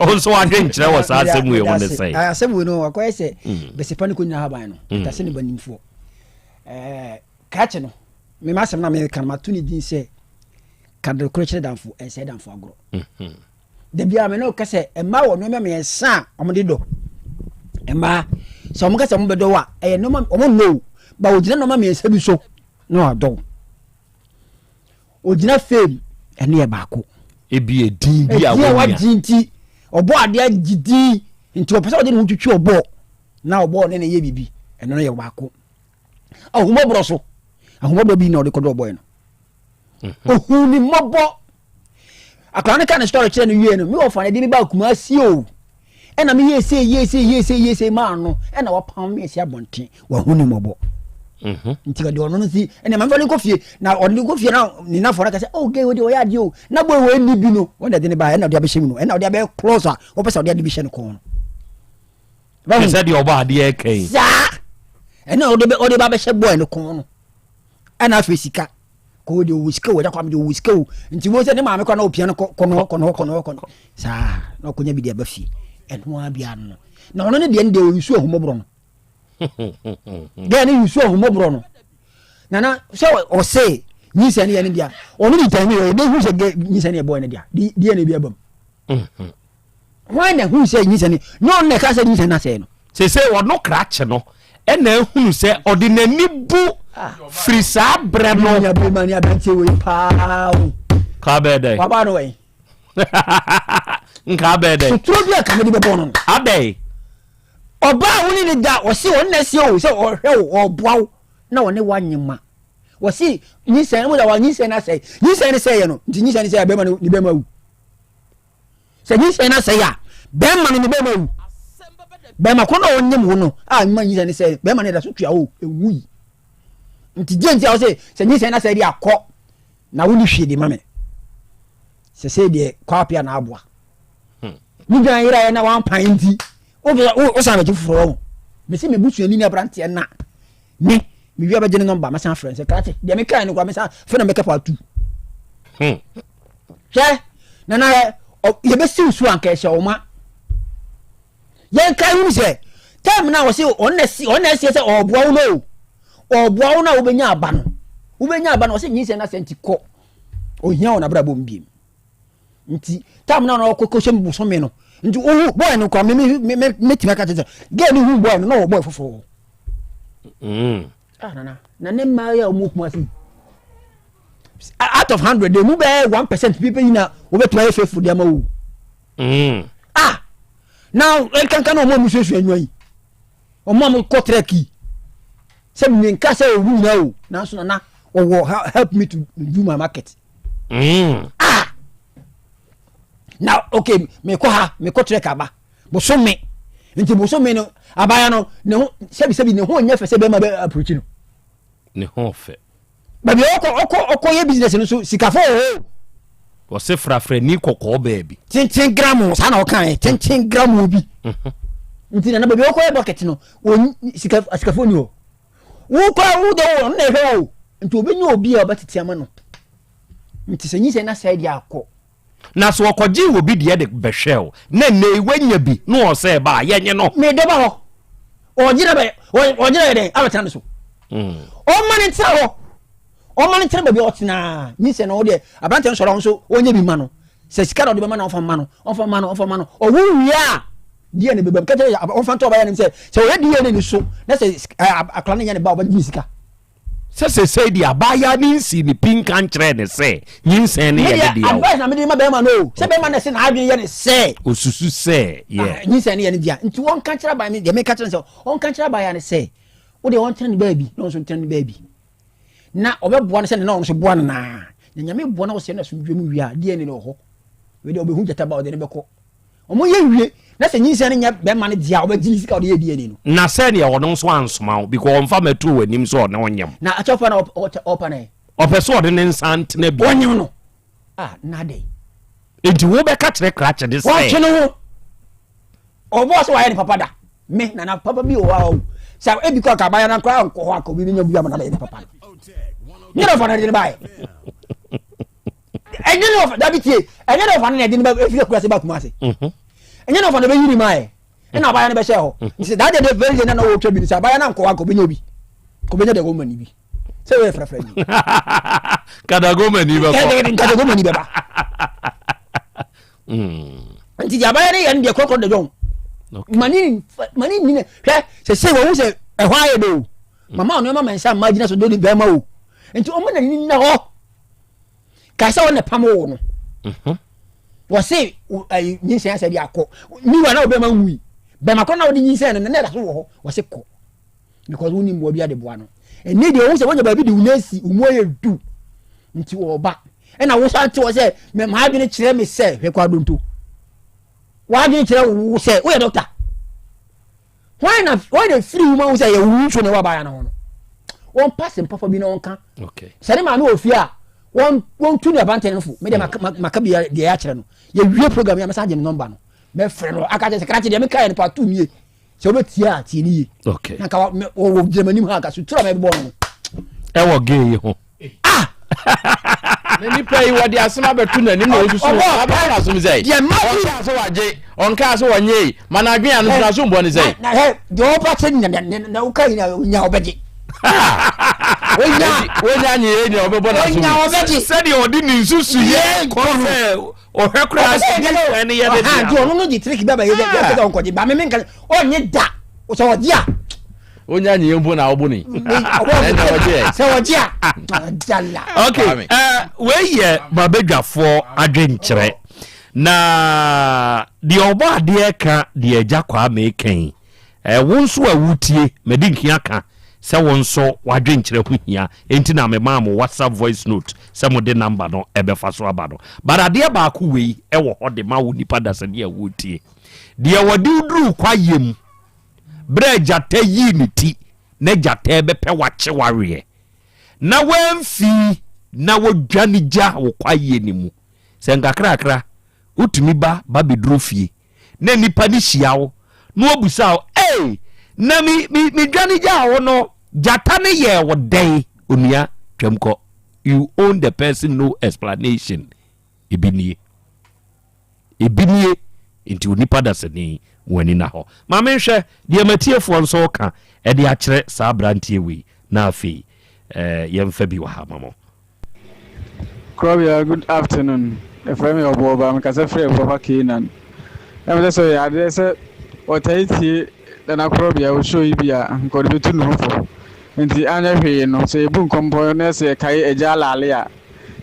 wo nso w'adwenkyerɛ wɔ saa asɛm wei ho ne sɛn? Asɛm wei no akɔyɛ sɛ bɛsɛpa ne kɔnyina haban no, ɛtase ne banimfoɔ. Krakye no, me m'asɛm na meka no, mato ne din sɛ kadere koro kyerɛ damfo, ɛnsɛe damfo agorɔ. Mhm. Da biara me ne wo ka sɛ mmaa wɔ nneɛma mmiɛnsa a wɔde dɔ. Mmaa, sɛ wɔn ka sɛ wɔn bɛdɔ wo a, ɛyɛ nneɛma wɔn nnɔ o, ba wɔgyina nneɛma mmiɛnsa bi so na wɔadɔ wo. Ogyina fame, ɛno yɛ baako. Ebi edin bi a wɔnya. Edin a wagye nti, ɔbɔ adeɛ agye din nti ɔpɛ sɛ ɔde ne ho twitwi ɔbɔ na ɔbɔ ne ne yɛ biribi, ɛno no yɛ baako. Ahummɔborɔ so. Ahummɔborɔ bi na ɔde kɔdɔ ɔbɔe no. Mhm. Ohuu ne mmɔbɔ. Akwadaa no ka ne story kyerɛ no wie no, me wɔfa no de me baa Kumasi o. Ɛna meyɛɛ sei yɛɛ sei yɛɛ sei yɛɛ sei maa no ɛna wapam me asi abɔnten wahu ne mmɔbɔ. Mhm. Nti ɔde ɔno no si ɛna maame fa no nkɔ fie na ɔde no kɔ fie na ne nafoɔ no ka sɛ oh gay wei deɛ ɔyɛ adeɛ o na boy wei ni bi no wɔn na ɛde ne ba ɛna ɔde abɛhyɛ mu no ɛna ɔde abɛyɛ close a wɔpɛ sɛ ɔde ade bi hyɛ no kɔn no. Te sɛ deɛ ɔbɔ adeɛ ɛka yi. Saa ɛna ɔde bɛ ɔde ba abɛhyɛ boy no kɔn no ɛna afei sika kò de owó sika o ɛgya kwame de owó sika o nti wo sɛ ne maame kora na opia no kɔ kɔnɔ kɔnɔ kɔnɔ kɔnɔ saa na ɔkɔnya bi de aba fie ɛno ara bi ano no na ɔno ne deɛ no deɛ ɔyusu ahumɔborɔ no deɛ ne yusu ahumɔborɔ no nana sɛ ɔse nyinsɛn ne yɛ ne deɛ ɔno de tɛn ne yɛ ɔde hu sɛ nyinsɛn ne yɛ bɔɔ ne deɛ deɛ ne bi aba mu. Hwan na hui sɛ nyinsɛn no nyɛ ɔno na ɛka sɛ nyinsɛn no asɛe no? Seesei ɔno krakye no na ahunu sɛ ɔde n'ani bu firi saa berɛ no. Nua bɛrima ne aberanteɛ wei paa o. Ka bɛɛ dɛ. Waba no wɛn. Nka bɛɛ dɛ. Soturo bi a ka mede bɛbɔ no no. Adɛn? Ɔbaa wo ne ne da ɔse ɔno na ɛseɛ o sɛ ɔhwɛ wo ɔboa wo na ɔne wo anyema. Wɔse nyinsɛn mo da wa nyinsɛn no asɛe. Nyinsɛn no sɛeɛ no nti nyinsɛn no sɛeɛ bɛrima no ne bɛrima wu. Sɛ nyinsɛn no asɛe a, bɛrima no ne bɛrima wu. Bɛrima ko no a ɔnyem wo no a mma nyinsɛn no sɛe, bɛrima no ɛda so tua o, ɛwui. Nti gye nti a wɔsɛ sɛ nyinsɛn no asɛe deɛ akɔ na wo ne hwee de ma me. Sɛ sɛ deɛ kwapea na aboa. Hmm. Ne dwan yeraeɛ na wampan nti, wosan bɛgye foforɔ wɔ. Mese me busuani ne aberanteɛ na Me, mewie a bɛgye ne nɔmba, mɛsan afrɛ no sɛ krakye, deɛ mekae no koraa mɛsan afei na mɛka part two. Hmm. Hwɛ, nana hɛ, yɛbɛsiw so anka ɛhyɛ wo ma. Yɛnkae hunu sɛ, time no a wɔse ɔno na ɛseɛ sɛ ɔɔboa wo no o, ɔɔboa wo no a wobɛnya aba no, wobɛnya aba no, ɔse nyinsɛn no asɛ nti kɔ, ohia wɔ n'abrabɔ mu biem. Nti time no a na ɔkɔ kɔhyɛ mu bosome no, nti ohu boy no koraa, me me me mɛtumi aka kyerɛ sɛ, girl no hu boy no na ɔwɔ boy foforɔ wɔ hɔ. Mm. Ah, nana na ne mmaa yi a wɔn kuma se out of hundred emu bɛyɛ 1% bi bɛyi na wɔbɛtumi ayɛ faithful de ama wo. Mm. Ah na nkankan na wɔn a wɔsuasua nnwa yi wɔn a wɔkɔ trek yi sɛ menka sɛ wɔn nyinaa o nanso nana wɔwɔ help me to do my market. Mm. Ah na okay mekɔ ha mekɔ trek aba. Bosome nti bosome no abaya no ne ho sɛbi sɛbi ne ho nyɛ fɛ sɛ bɛrima bɛ approach no. Ne ho fɛ. Baabi ɔkɔ ɔkɔ ɔkɔ yɛ business no so sikafo wɔ hɔ. Wɔse frafrani kɔkɔɔ baabi. Tenten gram saa na ɔka yɛ tenten gram bi. Mhm. Nti na baabi ɔkɔ yɛ bucket no wɔn sika sikafo ni hɔ. Wokɔ wo de wo na ɛhwɛ o nti obi nye obi a ɔbɛtete ama no. Nti sɛ nyinsɛn na sɛe deɛ akɔ. Na sɛ ɔkɔgyee obi deɛ de bɛhwɛɛ wo, na nnɛ yi wanya bi na ɔsɛ ɛba a, yɛnye no. Mede ba hɔ. Ɔgyina bɛ, ɔgyina yɛ dɛn abɛtena ne so. Mm. Ɔma ne ntena hɔ. Ɔma ne ntena baabi a ɔtena. Nyinsɛn no ɔdeɛ aberanteɛ no sɔrɔ a nso ɔnyɛ bi ma no. Sɛ sika na ɔde bɛma no ɔmfa mma no, ɔmfa mma no, ɔmfa mma no. Ɔwo wie a, DNA bɛbam. Ka kyerɛ ɔmfa nto ɔbaa no sɛ sɛ ɔyɛ DNA no so na sɛ akwadaa no nyɛ ne ba a ɔbɛgye ne sika. Sɛ sesei deɛ abaayaa no nsii ne pi nka nkyerɛɛ no sɛ nyinsɛn no yɛ ne dea o. Advice na mede ma bɛrima no o. Sɛ bɛrima no sɛ n'adwene yɛ ne sɛ. Osusu sɛ yɛ. Ah, nyinsɛn no yɛ ne dea. Nti wɔnka nkyerɛ abaayaa no deɛ meka kyerɛ no sɛ ɔnka nkyerɛ abaayaa no sɛ wo deɛ ɔntena ne baabi na ɔno nso ntena ne baabi. Na ɔbɛboa no sɛ ne na ɔno nso boa no naa. Na nyame boa na ɔsɛ no asomdwoe mu wie a DNA no wɔ hɔ. Wei deɛ ɔbɛhu gyata ba ɔde no bɛkɔ. Ɔmo yɛ wie na sɛ nyinsɛn no nyɛ bɛrima no dea a ɔbɛgye ne sika a ɔde yɛ DNA no. Na sɛdeɛ ɔno nso ansoma wo because ɔmfa mɛto w'anim sɛ ɔne wo nyem. Na akyɛw pa na ɔpa no ɛ. Ɔpɛ sɛ ɔde ne nsa ntena bi. Ɔnyem no ah na adɛn. Enti wobɛka kyerɛ krakye de sɛ. Wɔntwe ne ho. Ɔbɔɔ sɛ wayɛ ne papa da. Me nana papa bi wɔ hɔ a o. Sɛ ebi kɔ anka abaayewa no koraa nkɔ hɔ anka obi bɛnya bi ama no abɛyɛ ne papa no. Nyɛ na ɔfa no de ne baeɛ. Ɛnyɛ ne ɔfa dabi tie ɛnyɛ ne ɔfa no na ɛde ne ba efiri akura se ba kuma ase. Mhm. Ɛnyɛ ne ɔfa no bɛyi ne ma yɛ ɛna abaya no bɛhyɛ hɔ. Mhm. Nti that day the very day na na wɔtwa bi no sɛ abaya no ankɔ hɔ anka ɔbɛnya obi. Ɔbɛnya dagoma ni bi. Sɛ wɔyɛ frafra ni. Kadagoma ni bɛkɔ. Kadagoma ni bɛba. Mm. Nti deɛ abaya no yɛ no deɛ korɔkorɔ da dɔn. Mani mani ni hwɛ sɛ sɛ wɔn sɛ ɛhɔ ayɛ dɛ o. Mama ɔno ɛma mɛ nsa mma gyina so do de bɛrima o. Nti wɔn na ni na hɔ. Kae sɛ wɔn na pam wo no. Mhm. Wɔse ayi nyinsɛn asɛ de akɔ. Miwa na ɔbɛma nwui. Bɛma kɔ na wɔde nyinsɛn no na ɛda so wɔ hɔ. Wɔse kɔ. Because wo ni mmoa bi ade boa no. Ɛnɛ deɛ wɔn sɛ wɔnya baabi de wo nan si, wo mu ayɛ du. Nti wɔba. Ɛna wo san te hɔ sɛ m'adwene kyerɛ me sɛ hwɛ kɔ adonto. W'adwene kyerɛ wo sɛ woyɛ dɔkta. Hwan na hwan na firi wo ma wo sɛ yɛ wo nsuo na ɛwɔ abaayewa no ho no. Wɔn pa sɛm papa bi na wɔn ka. Sɛ ne maame wɔ fie a wɔn wɔn tu ne abantɛn no fo. Me deɛ maka maka bi deɛ yɛ akyerɛ no. Yɛ wie program yɛ mɛsan agye ne nɔmba no. Mɛfrɛ no aka kyerɛ sɛ krakye deɛ meka yɛ no part 2 nie. Sɛ wobɛtie a tie ne yie. Okay. Na nka wɔ gyina m'anim ha nka sutura ma ɛbɛbɔ no. Ɛwɔ gay yi ho. Ah! Na nipa yi wɔde asɛm abɛto n'anim na osusu abɛn n'asom sɛ. Deɛ mma bi. Ɔnkaa sɛ wagye, ɔnkaa sɛ wɔnyɛ yi, ma n'adwene ano so n'asom bɔ ne sɛ. Na hɛ deɛ ɔba kyɛ nya na na woka yi na nya ɔbɛgye. Onya onya nye yɛ nea ɔbɛbɔ n'asom. Onya ɔbɛgye. Sɛdeɛ ɔde ne nsusu yɛ kɔ sɛ ɔhwɛ koraa sɛ ne sɛn ne yɛ ne dea. Nti ɔno no de trick bi aba yɛ sɛ sɛ ɔnkɔgye ba me menka ɔnye da sɛ ɔgye a. Onya nye mpo na ɔbo ne. Ɛna ɔgye ɛ. Sɛ ɔgye a dala. Okay, uh, wei yɛ mabadwafoɔ adwenkyerɛ na deɛ ɔbɔ adeɛ ka deɛ agya kwaa meka yi wo nso a wotie madi nkia ka sɛ wo nso w'adwenkyerɛ ho hia enti na memaa mo WhatsApp voice note sɛ mode number no ɛbɛfa so aba no. But adeɛ baako wei ɛwɔ hɔ de ma wo nipa dasani a wotie. Deɛ wɔde wo duruu kwaeɛ mu berɛ a gyata yii ne ti na gyata bɛpɛ wakye waweɛ na wamfi na wɔdwane gya wo kwaeɛ no mu sɛ nkakrakra wotumi ba ba bɛduru fie na nnipa no hyia wo na wɔbisa wo, Ei, na me, me, medwane gyaa wo no, gyata no yɛɛ wo dɛn? Onua, twam kɔ. You own the person no explanation. Ebi nie. Ebi nie. Nti onipa dasani, wɔn ani na hɔ. Ma menhwɛ deɛ matiefoɔ nso reka de akyerɛ saa aberanteɛ wei, na afei eh, yɛmfa bi wɔ ha ma mo. Krɔbea good afternoon yɛfrɛ me Ɔboɔba mekasa firi Ɛboɔba Canaan na mesɛ sɛ ɔyɛ adeɛ sɛ ɔtae tie Nana Krɔbea wo show yi bi a nka ɔde bɛtu ne ho fo nti anyɛ hwee no sɛ yɛbu nkɔmpɔ na sɛ yɛkae Agya Alaale a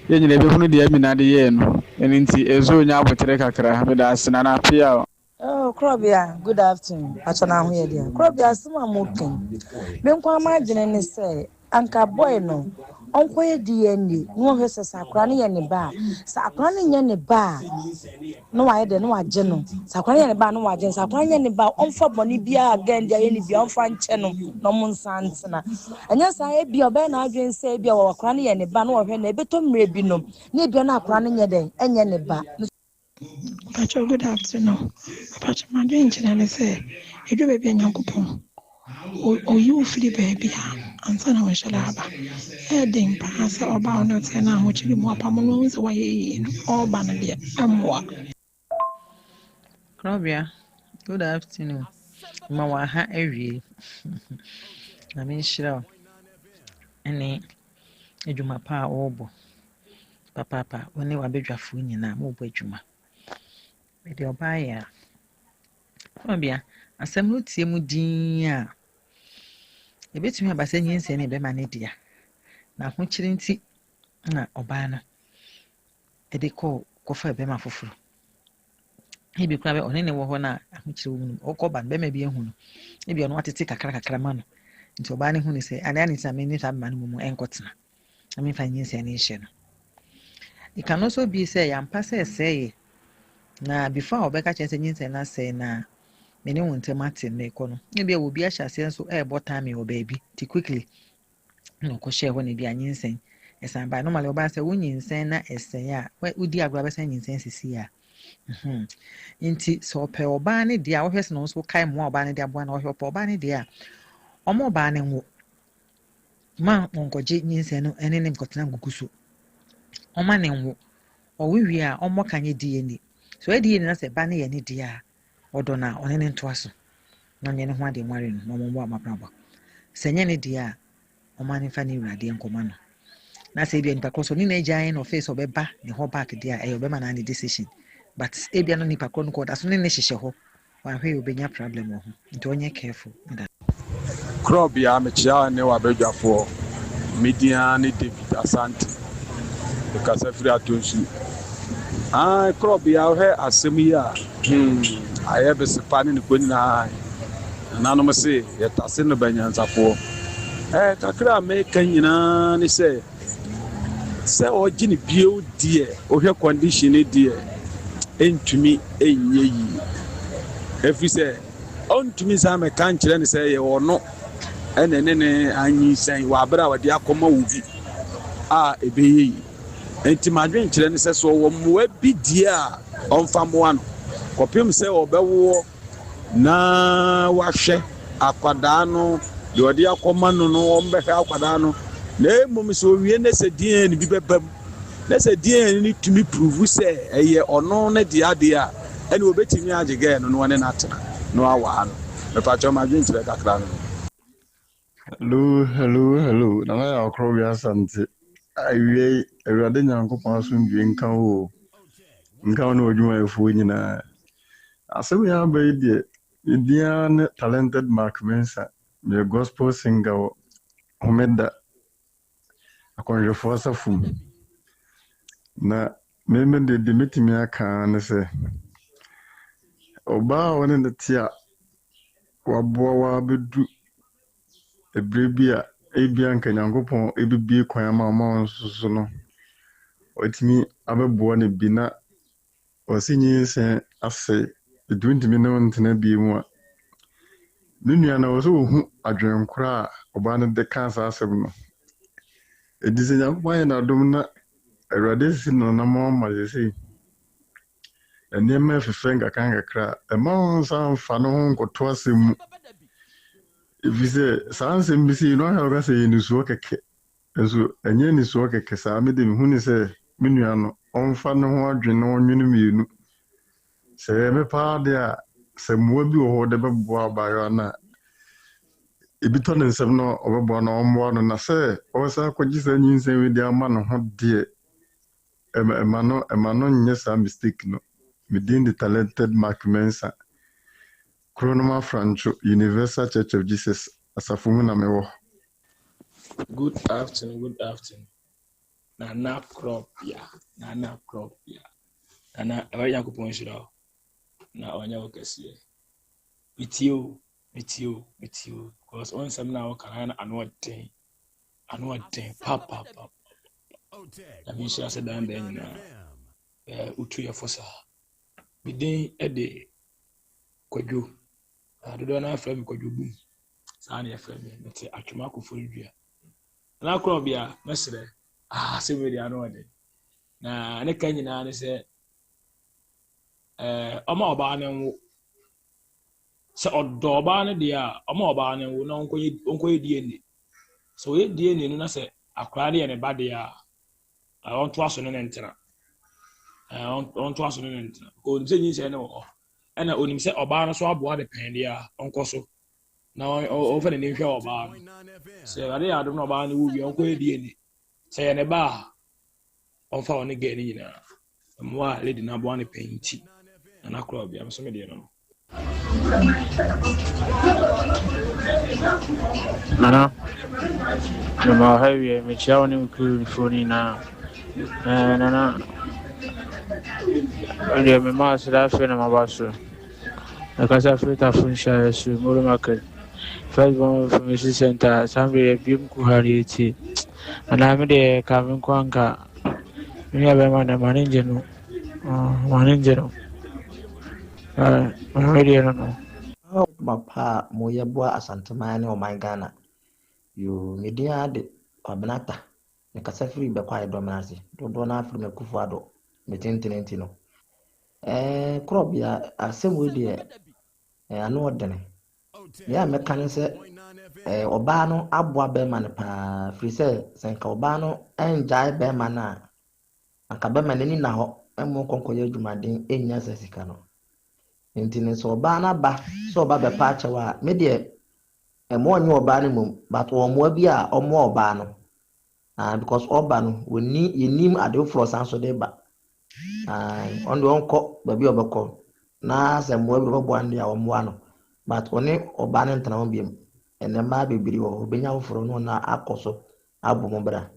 yɛn nyina yɛbɛhunu deɛ Amina de yɛɛ no ɛno nti ɛsɛ ɔnya aboterɛ kakra meda ase Nana Peaw. Oh Krɔbea, good afternoon. Pacho na ho yɛ deɛ. Krɔbea asɛm a mo ka yi, me nko ara m'adwene ne sɛ anka boy no ɔnkɔyɛ DNA na ɔhwɛ sɛ sɛ akora no yɛ ne ba a. Sɛ akora no nyɛ ne ba a, na wayɛ dɛ na wagye no. Sɛ akora no yɛ ne ba a na wagye no. Sɛ akora no nyɛ ne ba a, ɔmfa bɔne biara a girl no de ayɛ no biara ɔmfa nkyɛ no na ɔmo nsan ntena. Ɛnyɛ saa ebia ɔbɛyɛ n'adwene sɛ ebia akora no yɛ ne ba na ɔhwɛ no ɛbɛtɔ mmerɛ bi no na ebia na akora no nyɛ dɛn ɛnyɛ ne ba. Mpakyɛw good afternoon mpakyɛw m'adwenkyerɛ ne sɛ ɛduru baabi a Nyankopɔn ɔyi wo firi baabi a ansa na wo nhyira aba ɛyɛ den paa sɛ ɔbaa wo ne ɔteɛ no ahokyere mu apamo no wahu sɛ wayɛ yie no ɔreba no deɛ ɛmmoa. Krɔbea, good afternoon. Ma waha awie. Nyame nhyira wo ɛne adwuma pa a wɔrebɔ. Papaapa, wo ne w'abadwafoɔ nyinaa morebɔ adwuma. Mede ɔbaa yɛ a. Krɔbea, asɛm no tie mu dinn a, ɛbɛtumi aba sɛ nyinsɛn no yɛ bɛrima no dea. Na ahokyere nti na ɔbaa no de kɔɔ kɔfaa bɛrima foforɔ. Ebi koraa bɛ ɔne ne wɔ hɔ na ahokyere wɔ mu no, ɔkɔ ba no bɛrima bi ahu no. Ebi ɔno atete kakra kakra ma no. Nti ɔbaa no hu ne sɛ, adeɛ ne sɛ me ne saa bɛrima no mmom ɛnkɔtena. Na memfa nyinsɛn no nhyɛ no. It can also be sɛ yɛampa sɛ ɛsɛeɛ. Na before a ɔbɛka kyerɛ sɛ nyinsɛn no asɛe na me ne wo ntam ate mekɔ no. Ebi a obi ahyɛ aseɛ nso ɛrebɔ timing wɔ baabi. Nti quickly na ɔkɔhyɛɛ hɔ na ebi a nyinsɛn ɛsan ba. Normally ɔbaa sɛ wo nyinsɛn na ɛsɛe a, wodi agorɔ a bɛsan nyinsɛn sisi a. Mhm. Nti sɛ ɔpɛ ɔbaa no deɛ a, wohwɛ sɛ na ɔno nso kae mmoa ɔbaa no de aboa na ɔhwɛ ɔpɛ ɔbaa no deɛ a, ɔma ɔbaa no nwo. Ma wɔnkɔgye nyinsɛn no ne ne nkɔtena ngugu so. Ɔma ne nwo. Ɔwo wie a, ɔmmɔ ka nyɛ DNA. Sɛ ɔyɛ DNA na sɛ ba no yɛ ne deɛ a, ɔdɔ no a, ɔne no ntoa so na ɔnyɛ ne ho adeɛ nware no na wɔmmɔ wɔn abrabɔ. Sɛ ɛnyɛ ne deɛ a, ɔma no mfa ne wura deɛ nkɔma no. Na sɛ ebia nipa korɔ sɛ ɔne no agyae na ɔfee sɛ ɔbɛba ne hɔ back deɛ a, ɛyɛ ɔbɛma no ne decision. But ebia no nipa korɔ no kɔ ɔda so ne ne hyehyɛ hɔ Wanhwɛ yie obenya problem wɔ ho nti ɔnyɛ careful meda. Korɔbea mekyea wo ne w'abadwafoɔ. Me din ara ne David Asante. Mekasa firi Atonsu. Ae Korɔbea wohwɛ asɛm yi a hmm ayɛ besepa ne ne kɔ nyinaa ae. Nananom se yɛtase no ba nyansafoɔ. Ɛɛ kakra a meka nyinaa ne sɛ. Sɛ ɔgye no bio deɛ, wohwɛ condition no deɛ, ɛntumi nyɛ yie. Ɛfiri sɛ, ɔntumi nsan mmɛka nkyerɛ no sɛ ɛyɛ ɔno na ɛne no anyinsɛn wɔ abere a ɔde akɔma obi a ɛbɛyɛ yie. Enti m'adwenkyerɛ ne sɛ, sɛ ɔwɔ mmoa bi deɛ a, ɔmfa mmoa no kɔpem sɛ ɔbɛwoɔ na wahwɛ akwadaa no, deɛ ɔde akɔma no no, ɔmbɛhwɛ akwadaa no. Na mmom sɛ ɔwie ne sɛ DNA bi bɛba mu, na sɛ DNA no tumi pruvu sɛ ɛyɛ ɔno ne dea deɛ a, ɛne ɔbɛtumi agye gɛɛ no na ɔne no atena na wawaa no. Mepakyɛw m'adwenkyerɛ kakra no no. Hello, hello, hello. Nana Yaw Korɔbea Asante. Awia yi, Awurade Nyankopɔn asomdwie nka wo o. Nka wo ne w'adwumayɛfoɔ nyinaa. Asɛm yi aba yi deɛ, me din ara ne Talented Mark Mensah. Meyɛ gospel singer wɔ Homeda Akɔnhwɛfoɔ Asafo mu. Na me me deɛ deɛ mɛtumi aka ara ne sɛ, ɔbaa a ɔne no te a waboa wo ara bɛdu ɛberɛ bi a ebia anka Nyankopɔn ɛbɛbue kwan ama wo ma wo nso so no, watumi abɛboa no bi na ɔse nyinsɛn ase ɛti wontumi ne wo ntena bio mu a, me nua no ɛwɔ sɛ ɔhu adwenkorɔ a ɔbaa no de kaa saa asɛm no. Ɛti sɛ Nyankopɔn ayɛ no adom na Awurade asisi no nanamɔn ama seesei nneɛma ɛfefɛ nkakrankakra a, mma wo nsa mfa ne ho nkɔto asɛm mu. Ɛfiri sɛ saa nsɛm bi sei no ahwɛ a woka sɛ ɛyɛ nisuo kɛkɛ. Nso ɛnyɛ anisoɔ kɛkɛ saa, me deɛ mehu no sɛ me nua no ɔmfa ne ho adwene na ɔnwene mmienu. Sɛ ɛyɛ me paa deɛ a, sɛ mmoa bi wɔ hɔ de bɛboa abaayewa no a, ebi tɔ ne nsam na ɔbɛboa no a, ɔmmoa no. Na sɛ ɔresan akɔgye saa nyinsɛn wei de ama ne ho deɛ, ɛma ɛma no ɛma no nyɛ saa mistake no. Me din de Talented Mark Mensah, Kronom Afrancho, Universal Church of Jesus asafo mu na mewɔ. Good afternoon, good afternoon. Nana Krɔbea, Nana Krɔbea. Nana, Awurade Nyankopɔn nhyira wo na ɔnyɛ wo kɛseɛ. Metie o, metie o, metie o. Because wo nsɛm no a woka no ano ɔden, ano ɔden papapapa. Na menhyira sɛ dan dan nyinaa. Eh, wotu yɛ fo saa. Me din de Kwadwo. Na dodoɔ no ara frɛ me Kwadwo Bum. Saa na yɛfrɛ me. Mete Atwoma Koforidua. Nana Korɔbea, mɛsrɛ. Ah, asɛm wei deɛ ano ɔden. Na ne ka nyinaa ne sɛ, ɛɛ, ɔma ɔbaa no nwo. Sɛ ɔdɔ ɔbaa no deɛ a, ɔma ɔbaa no nwo na ɔnkɔyɛ ɔnkɔyɛ DNA. Sɛ ɔyɛ DNA no na sɛ akwadaa no yɛ ne ba deɛ a, ɔntoa so ne ne ntena. Ɔntoa so ne ne ntena. Ɔnim sɛ nyinsɛn no wɔ hɔ. Ɛna onim sɛ ɔbaa no so aboa no pɛn deɛ a, ɔnkɔ so na ɔmfa n'ani nhwɛ ɔbaa no. Sɛ Awurade yɛ adom na ɔbaa no wu wie ɔnkɔyɛ DNA. Sɛ yɛ ne ba a, ɔmfa ɔne gɛɛ no nyinaa. Mmoa a lady no aboa no pɛn nti, na n'akora obi a me so me deɛ no no. Nana, mema wo ha wie, mekyia wo ne wo crewfoɔ no nyinaa. Eh, Nana, deɛ mema aseda afei na maba so. Mekasa firi Tafo nhyiaeɛ so, Moro Market, First Born Information Center, saa mmerɛ yɛabiem ku ha no yɛtie. Nana, me deɛ ka me nko anka, me nua bɛrima no, ma ne ngye no, ma ne ngye no. Eh, me deɛ no no. Adwuma pa a moyɛ boa Asanteman ne ɔman Ghana. Yoo, me din ara de Kwabena Attah. Mekasa firi Bɛkwae Dɔmena ase. Dodoɔ no ara frɛ me Akufo Addo, me tentene nti no. Ɛɛ, korɔbea, asɛm wei deɛ, ɛɛ, ano ɔdene. Deɛ a mɛka ne sɛ, ɛɛ, ɔbaa no aboa bɛrima no paa, firi sɛ, sɛ nka ɔbaa no ɛngyae bɛrima no a, anka bɛrima no ani nna hɔ mma ɔnkɔ nkɔyɛ adwumaden nnya saa sika no. Nti no sɛ ɔbaa no aba sɛ ɔba bɛpa akyɛw a, me deɛ ɛmma ɔnye ɔbaa no mmom but wɔ mmoa bi a ɔmmoa ɔbaa no. Ah, because ɔba no, wɔnni yɛnnim ade foforɔ ɔsan so de ba. Ah, ɔno deɛ ɔnkɔ baabi a ɔbɛkɔ na sɛ mmoa bi ɔbɛboa no deɛ a ɔmmoa no but ɔne ɔbaa no ntena ho biom. Ɛnɛ mmaa bebree wɔ hɔ, ɔbɛnya foforɔ na ɔno akɔ so abɔ mo bra.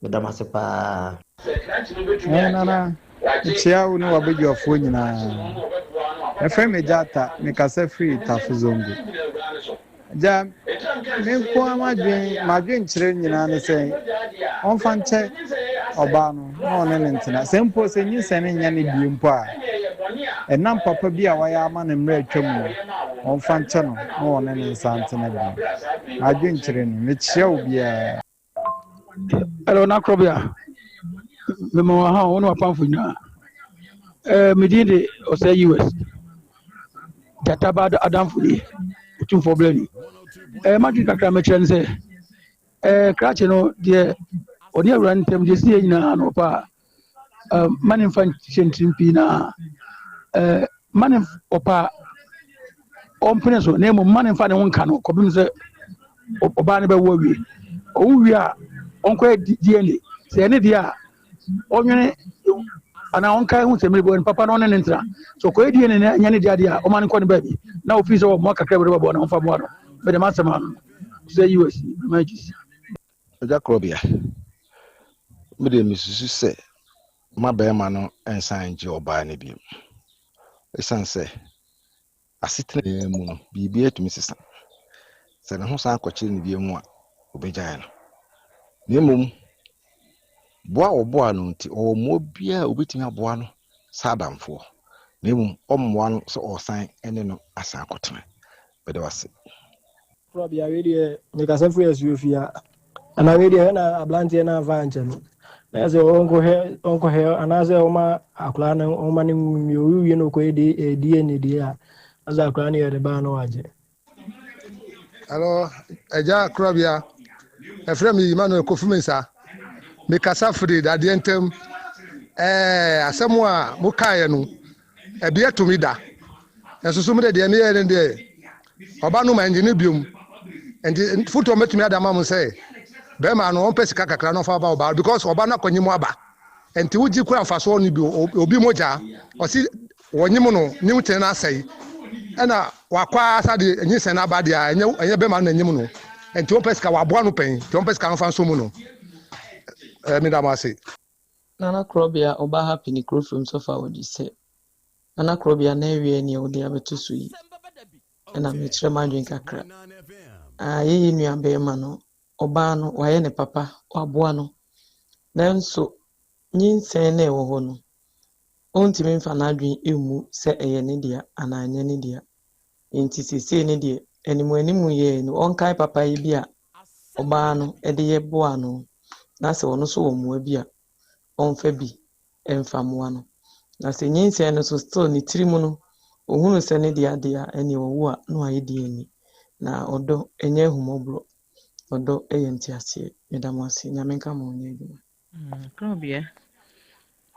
Meda mo ase paa. Ɛɛ Nana, mekyea wo ne w'abadwafoɔ nyinaa. Yɛfrɛ me Gyata, mekasa firi Tafo Zongo. Agya, me nko ara m'adwen, m'adwenkyerɛ nyinaa ne sɛ ɔmfa nkyɛ. ɔbaa no na ɔne no ntena. Sɛ mpo sɛ nyinsɛn no nyɛ ne deɛ mpo a, ɛnam papa bi a wayɛ ama no mmerɛ a atwam no, ɔmfa nkyɛ no na ɔne no nsan ntena bio. M'adwenkyerɛ ni. Mekyea obiara. Hello, Nakrobea. Mema wɔ ha wo ne wapamfo nyinaa. Eh, me din de ɔsɛ US. Gyata ba adamfo ni. Otumfoɔ blani. Eh, madwene kakra mɛkyerɛ ne sɛ, eh, krakye no deɛ ɔne awura no ntam deɛ ɛsiiɛ nyinaa no ɔpa a, eh, ma ne mfa nhyɛ ntirim pii na eh, ma ne ɔpa ɔmpene so na mmom ma ne mfa ne ho nka no kɔpem sɛ ɔbaa no bɛwo awie. Ɔwo wie a, ɔnkɔyɛ DNA. Sɛ ɛne deɛ a, ɔnwene anaa ɔnkae ho sɛ mmerɛ bi papa na ɔne ne ntena. Sɛ ɔkɔyɛ DNA na ɛnyɛ ne deɛ adeɛ a, ɔma no nkɔ ne baabi na ofii sɛ ɔmmoa kakra bi de bɛboa no, ɔmfa mmoa no. Mede m'asɛm ano no sɛ US mema GC. Agya Korɔbea, me deɛ mesusu sɛ ma barima no nsan ngye ɔbaa no bio. Ɛsiane sɛ asetena mu no, biribiara tumi sesa. Sɛ ne ho san kɔkyere no bio mu a, obegyae no. Na mmom, boa a ɔboa no nti, ɔwɔ mmoa biara a obetumi aboa no sɛ adamfoɔ. Na mmom, ɔmmoa no sɛ ɔresan ne no asan akɔtena. Meda wo ase. Korɔbea wei deɛ mekasa firi asuo fie a ana wei deɛ ɛna aberanteɛ no amfa ankyɛ no na ɛsɛ ɔnkɔhwɛ ɔnkɔhwɛ anaasɛ ɔma akwadaa no ɔma no nwu nwie owu wie na ɔkɔyɛ DNA deɛ a asɛ akwadaa no yɛ ne ba na wagye. Hello, Agya Korabea. Ɛfrɛ me Emmanuel Kofi Mensah. Mekasa firi dadeɛ ntam. Ɛɛ asɛm a mokaeɛ no, ɛbi ato me da. Nanso so me deɛ meyɛɛ no deɛ, ɔba no ma ɛngye no biom. Nti fotoɔ mɛtumi ada ma mo sɛ, bɛrima no ɔmpɛ sika kakra na ɔfa ba ɔbaa because ɔba no akɔnye mu aba. Nti wogye kura mfasoɔ no bi obi mogya ɔsi wɔnyem no ne tene no asɛe ɛna wakɔ ara sa de nyinsɛn no aba deɛ a ɛnyɛ ɛnyɛ bɛrima no na enyim no nti wɔmpɛ sika waboa no pɛn nti wɔmpɛ sika no fa nso mu no ɛɛ meda mo ase. Nana Korɔbea ɔba happy ne kuro from sɔfa ɔgye sɛ Nana Korɔbea na awiɛ neɛ wode abɛto so yi ɛna mekyerɛ m'adwene kakra ah yɛyɛ nua bɛɛma no ɔbaa no wayɛ ne papa waboa no nanso nyinsɛn na ɛwɔ hɔ no ɔntumi mfa n'adwene mmu sɛ ɛyɛ ne dea anaa ɛnyɛ ne dea. Enti seesei no deɛ, animuanimu yɛɛ no, ɔnkae papayɛ bi a ɔbaa no de yɛ boaa no, na sɛ ɔno nso wɔ mmoa bi a, ɔmfa bi mfa mmoa no. Na sɛ nyinsɛn no nso still ne tiri mu no, ɔhunu sɛ ne dea deɛ a, ɛnneɛ ɔwo a na wayɛ DNA. Na ɔdɔ ɛnyɛ ahummɔborɔ, ɔdɔ yɛ nteaseɛ. Meda mo ase. Nyame nka mo ho nyɛ adwuma. Korɔbea,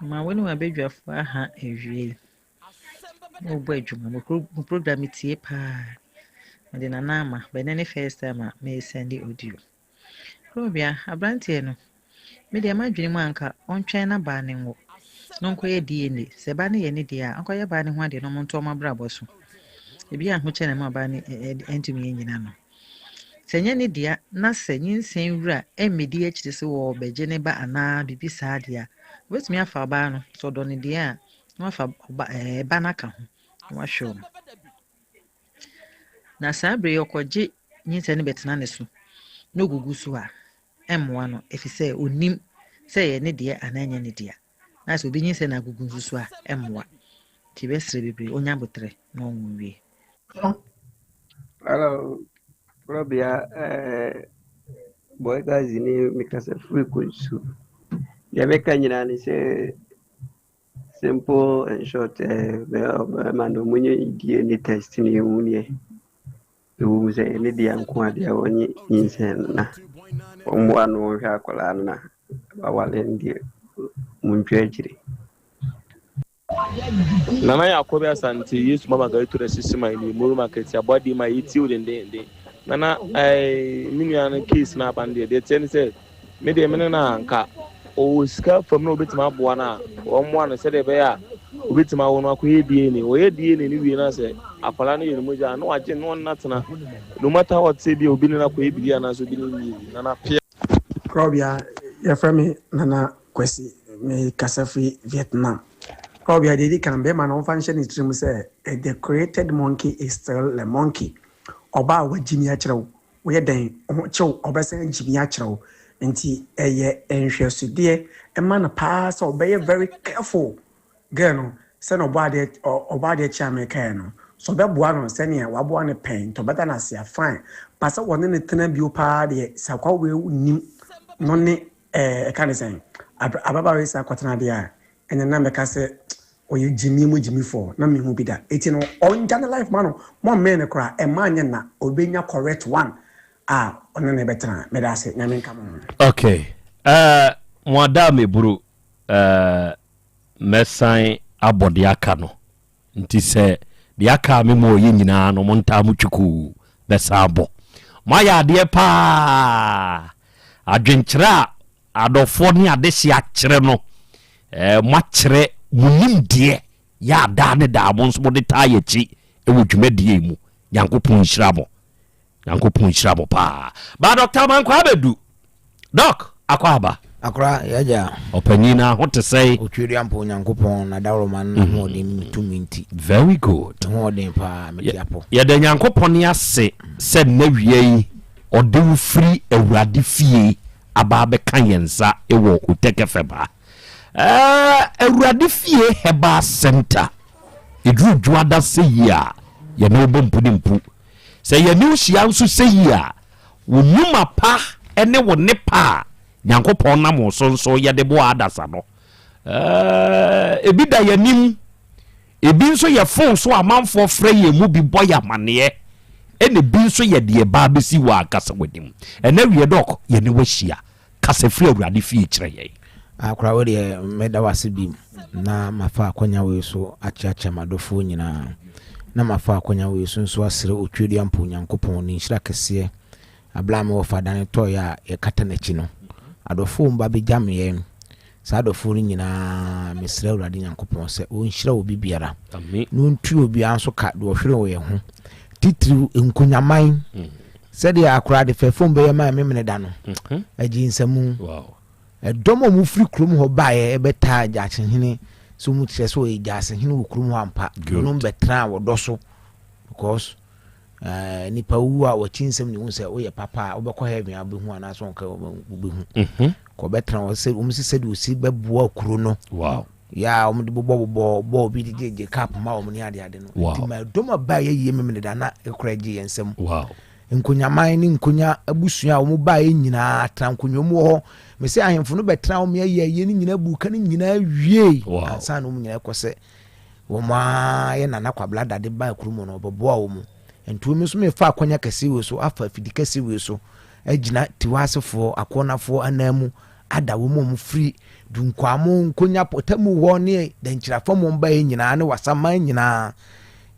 ma wo ne w'abadwafoɔ aha awie. Na wobɔ adwuma. Mo program tie paa. Mede nana ama. Bɛnɛ ne first time a meresɛnde audio. Korɔbea, aberanteɛ no, me deɛ m'adwene mu anka ɔntwɛn na baa ne nwo. Na ɔnkɔyɛ DNA. Sɛ ba no yɛ ne deɛ a, ɔnkɔyɛ baa ne ho adeɛ na ɔmo nto ɔmo abrabɔ so. Ebi ahokyɛ na ɛma baa no ntumi anyina no. Sɛ ɛnyɛ ne dea na sɛ nyinsɛn wura mmedi akyiri sɛ ɔrebɛgye ne ba anaa biribi saa deɛ a, ɔbɛtumi afa ɔbaa no. Sɛ ɔdɔ no deɛ a, na wafa ɔba ɛɛ ba no aka ho na wahwɛ wɔn. Na saa bere yi ɔkɔgye nyinsɛn no bɛtena ne so na ogugu so a, ɛmmoa no ɛfiri sɛ ɔnnim sɛ ɛyɛ ne dea anaa ɛnyɛ ne dea. Na sɛ obi nyinsɛn na agugu nso so a, ɛmmoa. Nti yɛbɛsrɛ bebree, ɔnya aboterɛ na ɔnwo nwie. Hello, Robia, eh, boy guys ni mekasa firi kunsu. Deɛ meka nyinaa ne sɛ simple and short eh, bɛrima no ɔmo nyɛ DNA test ne ɛhu neɛ ɛwɔ mu sɛ ɛne deɛ nko adeɛ a wɔnye nyinsɛn no na wɔmmoa no wɔnhwɛ akwadaa no na awale no deɛ montwa akyire. Nana Yakobi Asante Yesu mama gari to na sisi ma ni muru market abɔde ma yɛtie wo dendenden Nana eh, me nua no case no aba no deɛ deɛ teɛ ne sɛ me deɛ me ne no a nka ɔwɔ sika fam na ɔbɛtumi aboa no a wɔmmoa no sɛdeɛ ɛbɛyɛ a ɔbɛtumi awo no akɔyɛ DNA ɔyɛ DNA no wie no sɛ akwadaa no yɛ ne mogya a na wagye no ɔne no atena no matter what sɛ bi a obi ne no akɔyɛ biribi anaasɛ obi ne no nyɛ bi Nana pia. Korɔbea, yɛfrɛ me Nana Kwasi, mekasa firi Vietnam. Korɔbea, deɛ ɛdi kan, bɛrima no ɔmfa nhyɛ ne tirim sɛ the created monkey is still a monkey. Ɔbaa a wagyimi akyerɛ wo, woyɛ dɛn, wo ho kyew, ɔbɛsan agyimi akyerɛ wo. Nti ɛyɛ nhwɛsodeɛ ma no paa sɛ ɔbɛyɛ very careful girl no sɛnea ɔbɔ adeɛ ɔbɔ adeɛ kyea me kaeɛ no sɛ ɔbɛboa no sɛnea waboa no pɛn nti ɔbɛda no ase a fine but sɛ wɔne no tena bio paa deɛ sɛ akwa wei nim no ne ɛɛ ɛka ne sɛn ababaawa yi san kɔtena deɛ a ɛnɛ na mɛka sɛ ɔyɛ gyimie mu gyimifoɔ na mehu bi da eti no ɔngya ne life ma no mɔmmɛn no koraa ɛma nyɛ na ɔbɛnya correct one a ɔne ne bɛtena. Meda ase, Nyame nka mo ho. Ok eh, mo ada me buru eh, mɛsan abɔ deɛ aka no nti sɛ deɛ aka a me mu ɔyɛ nyinaa no mo ntaa mo twukuu bɛsan abɔ. Moayɛ adeɛ paa adwenkyerɛ a adɔfoɔ ne adehye akyerɛ no eh, moakyerɛ mo nimdeɛ yɛ a daa ne daa mo nso mode taa yɛ akyi wɔ dwumadie yi mu. Nyankopɔn nhyira mo. Nyankopɔn nhyira mo paa. Ba Dr. Amankwaa bɛdu. Doc, akɔ aba. Akora, yɛagya. Ɔpanyin na ho te sɛe. Otweduampo Nyankopɔn n'adaworoma no n'ahoɔden ne ne tumi nti. Very good. Ne ho ɔden paa, mete apɔ. Yɛda Nyankopɔn ase sɛ nnɛ wia yi ɔde wo firi Awurade fie aba abɛka yɛn nsa wɔ Otec FM ha. Ɛɛ Awurade fie Herbal Center. Ɛduru dwoada sɛ yi a, yɛne wo bɔ mpu ne mpu. Sɛ yɛne wo hyia nso sɛyi a, wo nnwuma pa ne wo nnepa a Nyankopɔn nam wo so nso yɛ de boa adasa no, ebi da yɛn anim, ebi nso yɛ fon so amanfoɔ frɛ yɛn mu bi bɔ yɛn amaneɛ, ɛna ebi nso yɛ deɛ ɛba abɛsi wɔ ankasa w'anim. Ɛnɛ awie dɔk, yɛne wo ahyia. Kasa firi Awurade fie kyerɛ yɛn. Akora wo deɛ mɛda wo ase bim na mafa akwanya wei so akyeakyea m'adɔfoɔ nyinaa na mafa akwanya wei so nso asrɛ Otweduampo Nyankopɔn ne nhyira kɛseɛ abla a me wɔfa dane tɔeɛ a yɛkata n'akyi no adɔfoɔ mba bɛgya me yɛn saa adɔfoɔ no nyinaa mesrɛ Awurade Nyankopɔn sɛ ɔnhyira obi biara na ɔntua obiara nso ka deɛ ɔhwere wɔ yɛn ho titiriw nkonyaman mm. Sɛdeɛ akora de fɛfom bɛyɛ maa Memeneda no, ɛgyee nsamu. Ɛdɔm a wɔfiri kurom hɔ baeɛ bɛtaa Gyaasehene sɛ wɔn kyerɛ sɛ ɔyɛ Gyaasehene wɔ kurom hɔ ampa. Wɔnom bɛtenaa wɔdɔ so because uh, nipa wu a wɔkyi nsɛm ne hu sɛ woyɛ papa a wobɛkɔ heaven a wobɛhu anaasɛ wɔnka wobɛhu. Mhm. Kɔ bɛtena hɔ sɛ wɔn sɛ sɛdeɛ ɔsi bɛboa kuro no. Wow. Yɛ a wɔde bobɔbobɔ bɔɔl bi de gyegye cup ma wɔn ne ade ade no. Wow. Nti ma ɛdɔm a baeɛ yie Memeneda na ɛkora gye yɛn nsam. Wow. Nkonyaman ne nkonya abusua a wɔn baeɛ nyinaa tena nkonwa mu wɔ hɔ. Mese ahemfo no bɛtena wɔn ayɛ ayie no nyinaa buu ka no nyinaa wiei Wow. ansa na wɔn nyinaa kɔ sɛ wɔn a yɛ Nana Kwabena Dade baa kurom no ɔbɛboa wɔn. Nti me nso mefa akwanya kɛseɛ wei so afa afidi kɛseɛ wei so agyina Tiwasefoɔ, Akɔnafoɔ ananmu ada wɔn a wɔfiri Dunkwamo, Nkonya pɔtamu hɔ ne Dankyira fam wɔn baeɛ nyinaa ne Wasaman nyinaa.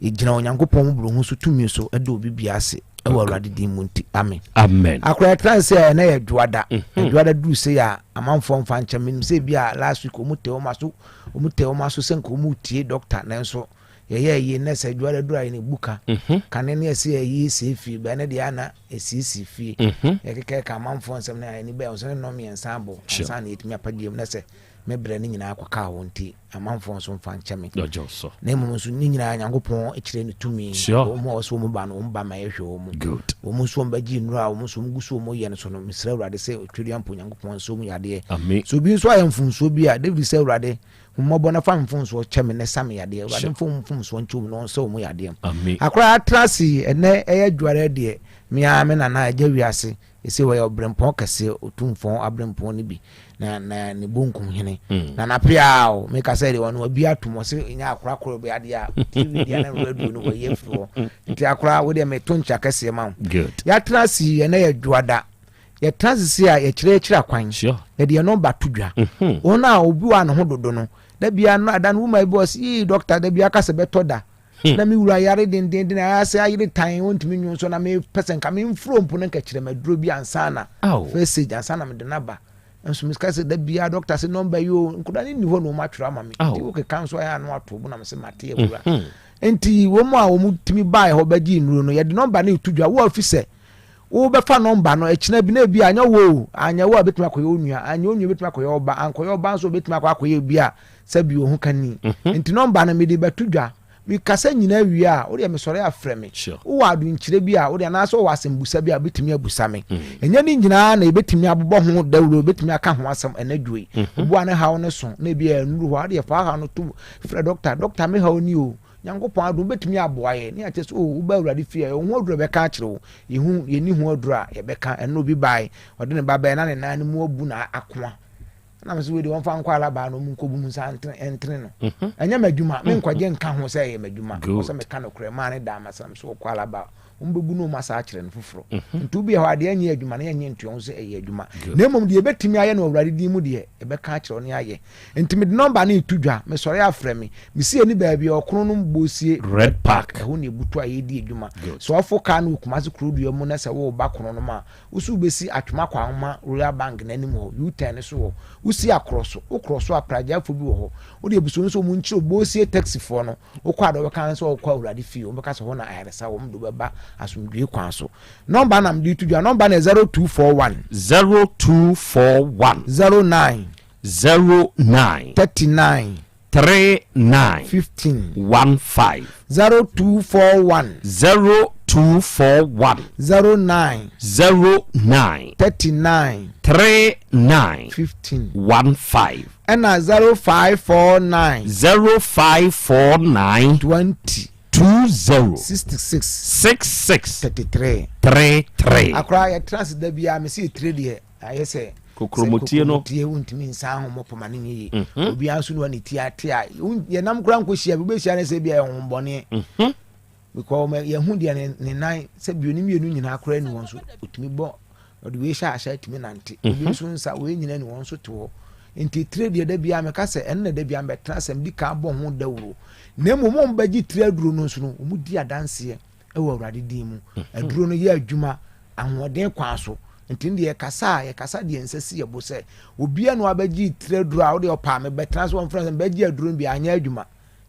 Yɛgyina Onyankopɔn mmɔborɔhunu so tumi so da obi biara ase wɔ Awurade din mu nti. Amen. Amen. Akora yɛtra nse a ɛnɛ yɛ dwoada. Mhm. Dwoada duru sei a amanfoɔ mfa nkyɛn menim sɛ bi a last week wɔn tɛ wɔn aso wɔn tɛ wɔn aso sɛ nka wɔn tie doctor nanso Yɛyɛ ayie nnɛ sɛ adwuada duru a yɛn bu ka. Kane ne yɛse ayie sɛe fie bɛɛ ne deɛ a na ɛsiesie fie. Yɛkekɛka amanfoɔ nsɛm ne ani bɛɛ nso ne nnɔn mmiɛnsa abɔ ansa na yɛtumi apagye mu na sɛ me brɛ no nyinaa kɔkaa hɔ nti amanfoɔ nso mfa nkyɛ me. Na mmom nso ne nyinaa Nyankopɔn kyerɛ ne tumi. Wɔn a wɔsɛ wɔn ba no wɔn ba ma yɛhwɛ wɔn mu. Wɔn nso wɔn bɛgye nnuro a wɔn nso wɔn gu so wɔn yɛ no so no mesrɛ Awurade sɛ Otweduampo Nyankopɔn nso wɔn yadeɛ. Sɛ obi nso ayɛ mfomsoɔ bi a David sɛ Awurade Hu mmɔbɔ na fa me mfomsoɔ kyɛ me na sa me yadeɛ. Awurade mfa wo mfomsoɔ nkyɛ wo na ɔnsa wo mu yadeɛ. Akora atra ase yi, ɛnnɛ ɛyɛ adwuareɛ deɛ, me ara me nana agya wiase, ɛsei ɔyɛ ɔberempɔn kɛseɛ, otumfoɔ aberempɔn no bi, na na ne bonkum hene. Nana Peaw, meka sɛ deɛ ɔno abi atom, ɔse ɛnyɛ akora koro bi adeɛ a, TV deɛ na radio no wɔyi afiri hɔ. Nti akora, wo deɛ meto nkyea kɛseɛ ma wo. Yɛatena ase yi, ɛnnɛ yɛ dwoada. Yɛtena ase sei a, yɛkyerɛ yɛkyerɛ akwan. Yɛde yɛn nɔmba to dwa. Mhm. Wɔn a obi wɔ a ne ho dodo no, da bia no ada no woma bi wɔ sɛ yii dɔkta da bia kasa bɛtɔ da. Hmm. Na me wura yare dendenden ayɛ sɛ ayere tan wɔntumi nwo nso na mepɛ sɛ nka memfuro mpo no nka kyerɛ maduro bi ansa na first stage ansa na mede no aba. Nso mesika sɛ da bia dɔkta sɛ nɔmba yi o nkoda no nni hɔ na wɔn atwerɛ ama me. Nti wokeka nso ayɛ ano ato bo na mesɛ mate awura. Mhm. Nti wɔn a wɔn tumi baeɛ hɔ bɛgye nnuro no yɛde nɔmba no reto dwa wo afi sɛ Wobɛfa nɔmba no, ɛkyena bi na ebi a anyɛ wo o, anyɛ wo a ebetumi akɔyɛ wo nua, anyɛ wo nua ebetumi akɔyɛ wo ba, ankɔyɛ wo ba nso ebetumi akɔ akɔyɛ obi a sɛbi wo ho ka ni. Mhm. Nti nɔmba no mede bɛto dwa. Mekasa nyinaa wie a, wodeɛ mesɔre a frɛ me. Wowɔ adwenkyerɛ bi a, wodeɛ anaasɛ wowɔ asɛmbusa bi a, wobɛtumi abusa me. Ɛnyɛ ne nyinaa na yɛbɛtumi abobɔ ho dawuro, yɛbɛtumi aka ho asɛm anadwo yi. Obi a ne haw no so na ebi a ɛnnuru hɔ a, wodeɛ fa haw no to frɛ dɔkta, dɔkta me haw ni o. Nyankopɔn adom wobɛtumi aboa yɛn ne akyerɛ sɛ oh woba Awurade fie a, yɛwɔ ho aduro a yɛbɛka akyerɛ wo. Yɛhu, yɛnni ho aduro a yɛbɛka. Ɛno obi bae, ɔde ne ba bae na ne nan no mu abu na akoa. Ɛna me sɛ wei deɛ wɔmfa nkɔ alabaa na ɔmu nkɔbu mu nsa ntene no. Ɛnyɛ m'adwuma, menkɔgye nka ho sɛ ɛyɛ m'adwuma. Wɔ sɛ meka nokorɛ maa ne daa masɛm so wɔkɔ alabaa wɔbɛbu no wɔn asa akyerɛ no foforɔ. Nti wobi hɔ a deɛ ɛnyɛ adwuma no yɛnyɛ ntua ho sɛ ɛyɛ adwuma. Na mmom deɛ yɛbɛtumi ayɛ no Awurade din mu deɛ yɛbɛka akyerɛ wo ne ayɛ. Nti mede nɔmba no reto dwa, mesɔre afrɛ me. Mesi ani baabi a ɔkono no Bosie Red Park. Ɛhɔ na ɛbutu a yɛredi adwuma. Sɛ wɔfo kaa no wɔ Kumasi kurodua mu na sɛ woreba kono no mu a, Wo so wobɛsi Atwoma Kwahoma Royal Bank no anim hɔ, U-turn no so hɔ. Wosi akorɔ so. Wokorɔ so a, pragyafoɔ bi wɔ hɔ. Wode abusua no sɛ wɔn nkyerɛ wo Bosie taxifoɔ no. Wokɔ a deɛ wɔbɛka ne sɛ wɔkɔ Awurade fie. Wɔbɛka sɛ hɔ na ayaresa wɔ. Wɔde wo bɛba asomdwoeɛ kwan so. Nɔmba na mede reto dwa. Nɔmba no yɛ 0241. 0241. 09. 09. 39. 39. 15. 15. 0241. 0241. 09. 09. 39. 39. 15. 15. Ɛna 0549. 0549. 20. 20. 66. 66. 33. 33. Akora yɛtena ase da biara mese etire deɛ ayɛ sɛ Kokromoti no. Kokromoti wontumi nsan ho mɔpoma no nyɛ yie. Mhm. Obiara nso ne wa ne ti ate a yɛnam koraa nkɔhyia bi wobɛhyia no sɛ bi a ɛyɛ honhommɔne. Mhm. Because yɛhu deɛ ne ne nan sɛ bio ne mmienu nyinaa koraa ni wɔn so otumi bɔ ɔde wei hyɛ ahyɛ atumi nante. Obi mhm. nso nsa wei nyinaa ni wɔn so te hɔ. Nti tire deɛ da biara meka sɛ ɛno na da biara mɛtena asɛm di kan bɔ ho dawuro. Na mmom wɔn bɛgye tire aduro no nso no wɔn di adanseɛ wɔ Awurade din mu. Aduro no yɛ adwuma ahoɔden kwan so. Nti no deɛ yɛkasa a, yɛkasa deɛ nsa si yɛ bo sɛ obiara na wabɛgye tiri aduro a wode ɔpaa me bɛtena so wɔmfrɛ sɛ bɛgye aduro no bi anyɛ adwuma.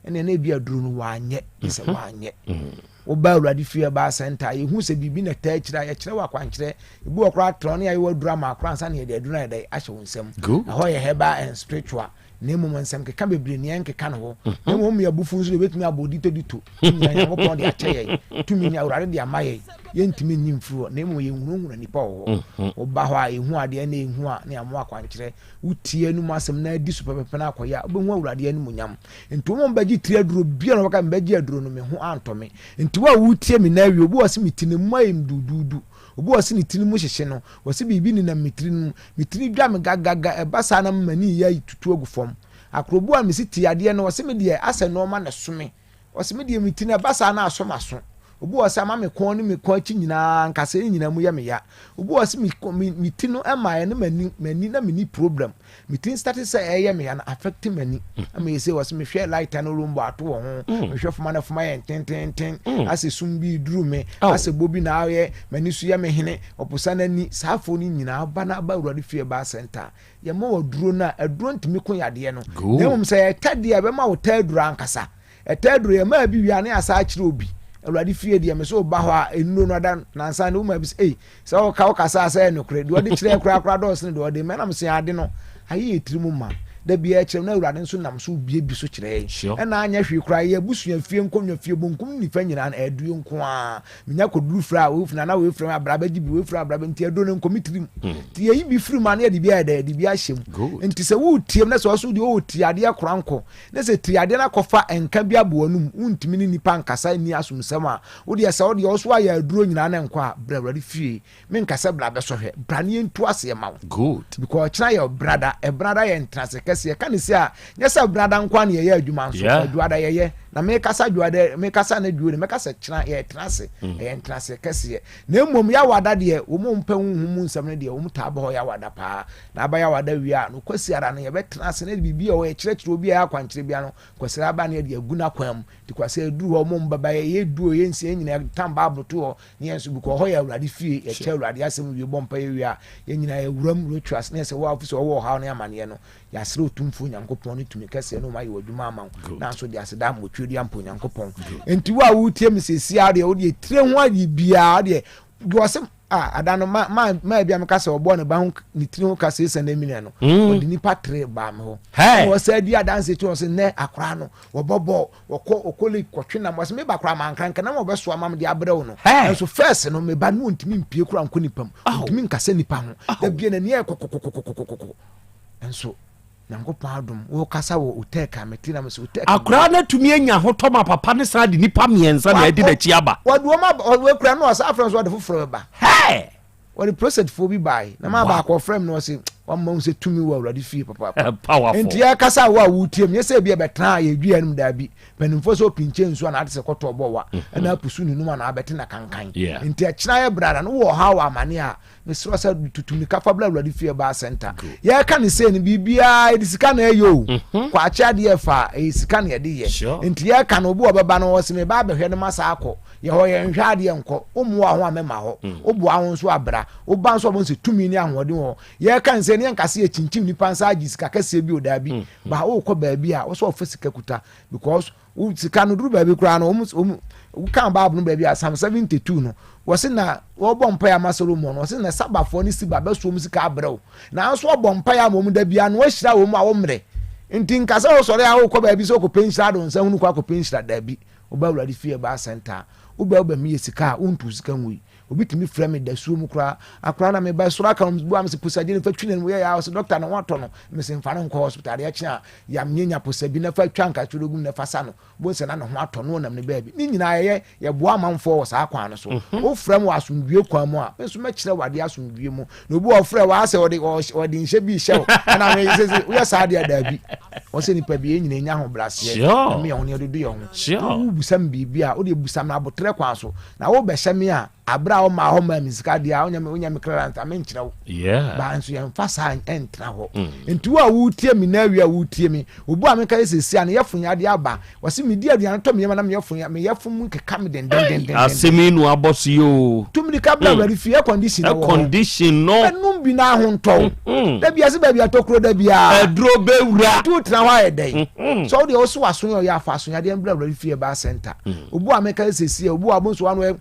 Ɛnna na ebi aduro no wanyɛ, sɛ mhm. wanyɛ. Mhm. Woba Awurade fie ɛbaa sɛnta yɛhu sɛ biribi na ɛtaa akyire a yɛkyerɛ wɔ akwankyerɛ. Ebi wɔ koraa trɔn ne ayɛ wɔ aduro ama akora ansa na yɛde aduro no ayɛ dɛ ahyɛ wo nsam. Ɛhɔ yɛ herbal and spiritual. Na mmom nsɛm keka bebree nea ɛnkeka ne hɔ. Na mmom yɛn abufuw nso de ebetumi abɔ ditodito. Ne nyinaa Nyankopɔn de akyɛ yɛn. Tumi ne Awurade de ama yɛn. Yɛntumi nyi mfiri hɔ, na mmom yɛnhunahuna nnipa wɔ hɔ. Woba hɔ a, ehu adeɛ na ehu a, na yɛama wo akwankyerɛ. Wotie anom asɛm na adi so pɛpɛpɛ na akɔyɛ a, wobɛhu Awurade animuonyam. Nti wɔn a wɔbɛgye tiri aduro biara na wɔbɛka mebɛgye aduro no, me ho antɔ me. Nti wo a woretie me nnɛ awie, obi wɔ hɔ sɛ me ti no mu ayɛ me duuduudu. Obi wɔ hɔ sɛ ne tiri mu hyehye no, ɔse biribi nenam me tiri no mu, me tiri dwa me gagaga, ɛba saa na m'ani yɛ tutu agu fam. Akorobo a mesi te adeɛ no, ɔse me deɛ asɛ nnoɔma na ɛso me. Ɔse me deɛ me ti no ɛba saa na asɔ m'aso. Obi wɔ hɔ sɛ ama me kɔn ne me kɔn akyi nyinaa nkasɛɛ ne nyinaa mu yɛ me ya. Obi wɔ hɔ sɛ me me me ti no ɛma ɛne m'ani m'ani na menni problem. Me ti start sɛ ɛyɛ me ya no affect m'ani. Ama yɛ sɛ wɔ sɛ mehwɛ light no room ato wɔ ho. Mehwɛ foma no foma yɛ ntententen. Asɛ sum bi duru me. Asɛ bɔ bi na ayɛ m'ani so yɛ me hene. Ɔposa n'ani. Saa afo no nyinaa ba na aba Awurade fie ba center. Yɛma wɔ aduro no a aduro ntumi ko yadeɛ no. Na mmom sɛ yɛtɛ deɛ ɛbɛma wo tɛ aduro ankasa. Ɛtɛ aduro yɛmaa bi wie a na yɛasa akyerɛ obi. Awurade fie deɛ me so woba hɔ a nnuro no ada nansa ne woma bi sɛ ei sɛ woka wokasa a sɛ ɛyɛ nokorɛ deɛ ɔde kyerɛ koraa koraa dɔɔso ne deɛ ɔde ma ɛnam sɛ ade no ayɛ yɛ tiri mu ma da biara kyerɛ na Awurade nso nam so bie bi so kyerɛ yɛn ɛna anyɛ hwee koraa yɛ abusua fie nkonnwa fie bonkum ne nifa nyinaa no aduro nko ara menya kɔduru frɛ a wei nana wei frɛ me abra bɛgye bi wei frɛ abra nti aduro no nkɔ me tirim nti yɛyi bi firi mu a na yɛde bi ayɛ dɛ yɛde bi ahyɛ mu nti sɛ woretie mu na sɛ ɔso deɛ ɔretie adeɛ kora nkɔ Na sɛ tiri adeɛ no akɔfa nka bi abɔ w'anum, wontumi ne nnipa nkasa nni asomsɛm a, wo deɛ sɛ wo deɛ wo so ayɛ aduro nyinaa na nkɔ a, bra Awurade fie. Menka sɛ bra bɛsɔ hwɛ, bra ne yɛntu aseɛ ma wo. Good. Because ɔkyena yɛ ɔbrada, ɛbrada yɛ ntenase kɛseɛ. Yɛka no sei a, nyɛ sɛ brada nko ara na yɛyɛ adwuma nso, Yeah. adwuada yɛyɛ. Na mekasa dwoada, mekasa ne dwo no, mɛka sɛ kyena yɛtena ase, ɛyɛ ntenase kɛseɛ. Na mmom Yawada deɛ, wɔn a wɔpɛ honhom mu nsɛm no deɛ, wɔn taa ba hɔ Yawada paa. Na aba Yawada wie a, no Kwasiada no yɛbɛtena ase na biribi a ɛwɔ yɛkyerɛkyerɛ obi a ɛyɛ akwankyerɛ bia no, Kwasiada aba no yɛde agu n'akwan mu. Nti Kwasiada duru hɔ, wɔn bɛba yɛ, yɛ du o, yɛ nsia, yɛn nyinaa yɛtam Bible to hɔ, na yɛn nso because hɔ yɛ Awurade fie, yɛkyɛ Awurade asɛm wie, bɔ mpaeɛ wie a, yɛn nyinaa yɛwura mu rituals, na yɛ sɛ wo a wofi sɛ wɔwɔ ɔhaw ne amaneɛ no, Yɛasrɛ Otumfoɔ Nyankopɔn ne tumi kɛseɛ no ma ayɛ w'adwuma ama wo, nanso de aseda ama Otwedeɛ ampa Onyankopɔn. Enti wo a woretie me seesei ara deɛ, wo deɛ tire ho adeɛ biara deɛ, deɛ ɔse. Ah, ada no ma ma ma bi a meka sɛ ɔbɔ ne ba ho ne tiri ho ka 600 million no. Ɔde nipa tere baa me hɔ. Hey. Ɛna ɔsɛ di adanse ti ɔsɛ nɛ akora no wɔbɔ bɔɔl wɔkɔ wɔkɔ league kɔtwe nam ɔsɛ meba koraa mankra nka nam ɔbɛsoa ma me de abrɛ wo no. Hey. Nso first no meba no ɔntumi mpie koraa nkɔ nipa mu. Ɔntumi nkasa nipa ho. Da bia n'ani ayɛ kɔkɔkɔkɔkɔkɔkɔ. Nso Nyankopɔn adom wokasa wɔ otek a mete na mesɛ otek. Akora no atumi anya ahotɔ ma papa no san de nipa mmiɛnsa na adi n'akyi aba. Wɔde wɔn aba wɔkura no ɔsan afrɛ nso wɔde foforɔ bɛba. Hey! Wɔde prosetfoɔ bi bae na maa baako ɔfrɛ me na ɔse wama hu sɛ tumi wɔ Awurade fie papaapa. Powerful. Nti yɛkasa wo a wotie mu nyɛ sɛ ebi ɛbɛtena a yɛdua anom daabi. Mpanimfoɔ sɛ ɔpinkyɛ nsuo anaa ate sɛ kɔtɔ ɔbɔ wa ɛna apusu ne num anaa abɛte na kankan. Nti ɛkyena yɛ brada no wowɔ ɔhaw wɔ amane a Mesrɛ sɛ tutu mmirika fa bra Awurade fie ɛbaa center. Yɛreka ne sei no biribiara yɛde sika na ɛyɛ o. Mhm. Kwakye adeɛ ɛfa ɛyɛ sika na yɛde yɛ. Nti yɛreka no obi wɔ bɛba no ɔse meba abɛhwɛ no masa akɔ. Yɛ hɔ yɛnhwɛ adeɛ nkɔ. Wommoa ho a mɛma hɔ. Mm. Woboa ho nso abra. Woba nso ɔbɛhu sɛ tumi ne ahoɔden wɔ hɔ. Yɛreka ne sei no yɛnka sɛ yɛkyinkyim nipa nsa agye sika kɛseɛ bi o daabi. Mm. Ba wokɔ baabi a wosɛ ɔfa sika kuta because Wo sika no duru baabi koraa no, wɔn wɔn wokan Bible no baabi a Psalm 72 no, wɔsi na wɔbɔ mpaeɛ ama Solomon, wɔsi na Sabafoɔ ne Siba bɛso wɔn sika abrɛ wo. Nanso wɔbɔ mpaeɛ ama wɔn da biara na wɔahyira wɔn a wɔmmerɛ. Nti nka sɛ wosɔre a wokɔ baabi sɛ wokɔpɛ nhyira de wo nsa hunu kɔ akɔpɛ nhyira daabi. Woba Awurade fie ɛbaa sɛnta a, woba wobɛmeyɛ sika a wontu sika ngui. Obi tumi frɛ me dasuo mu koraa. Akwadaa na meba soro aka no bua me sɛ pusagye no fa twi n'anim yɛ ya ɔsɛ dɔkta ne ho atɔ no. Mese mfa no nkɔ hospital adeɛ kye a yam nyɛ nya posa bi na fa twa nkatworo gu mu na fa sa no. Bohu sɛ na ne ho atɔ no ɔnam ne baabi. Ne nyinaa yɛyɛ yɛboa amanfoɔ wɔ saa kwan no so. Mhm. Wofrɛ me wɔ asomdwie kwan mu a me nso mɛkyerɛ wo adeɛ asomdwie mu. Na obi wɔ ɔfrɛ wɔ asɛ ɔde ɔde nhyɛ bi hyɛ wo. Ɛna me sɛ sɛ woyɛ saa adeɛ daabi. Wɔn sɛ nipa bi yɛn nyinaa nya ahobrɛaseɛ. Ɛmi yɛn ho ne yɛde do yɛn ho. Wobusa me biribi a wode busa me abotrɛ kwan so. Na wo bɛhyɛ me a, aberɛ a wo maa hɔ maa me sika deɛ a, wonyɛ me wonyɛ me clearance a, menkyerɛ wo. Yeah. Baa nso yɛmfa saa ɛntena hɔ. Mm. Nti wo a wotie me na awie a wotie me, obu a meka yɛ sɛsi a ne yɛfo yadeɛ aba, wɔse medi aduane tɔ me yam na me yɛfo me yɛfo mu keka me dendendenden. Asɛm yi no abɔ so yi o. Tu mirika bra mm. Awurade fie, air condition na wɔ hɔ. Air condition no. Ɛnum bi na aho ntɔ wo. Mm. Da bi ase baabi atɔkuro da biara. Aduro bɛwura. Nti wotena hɔ ayɛ dɛn? Mm-hmm. Sɛ wo deɛ wo so w'aso yɛ ɔyɛ afa aso yadeɛ mbra Awurade fie ɛbaa center. Obu a meka sɛ si obu a bonso ano ɛ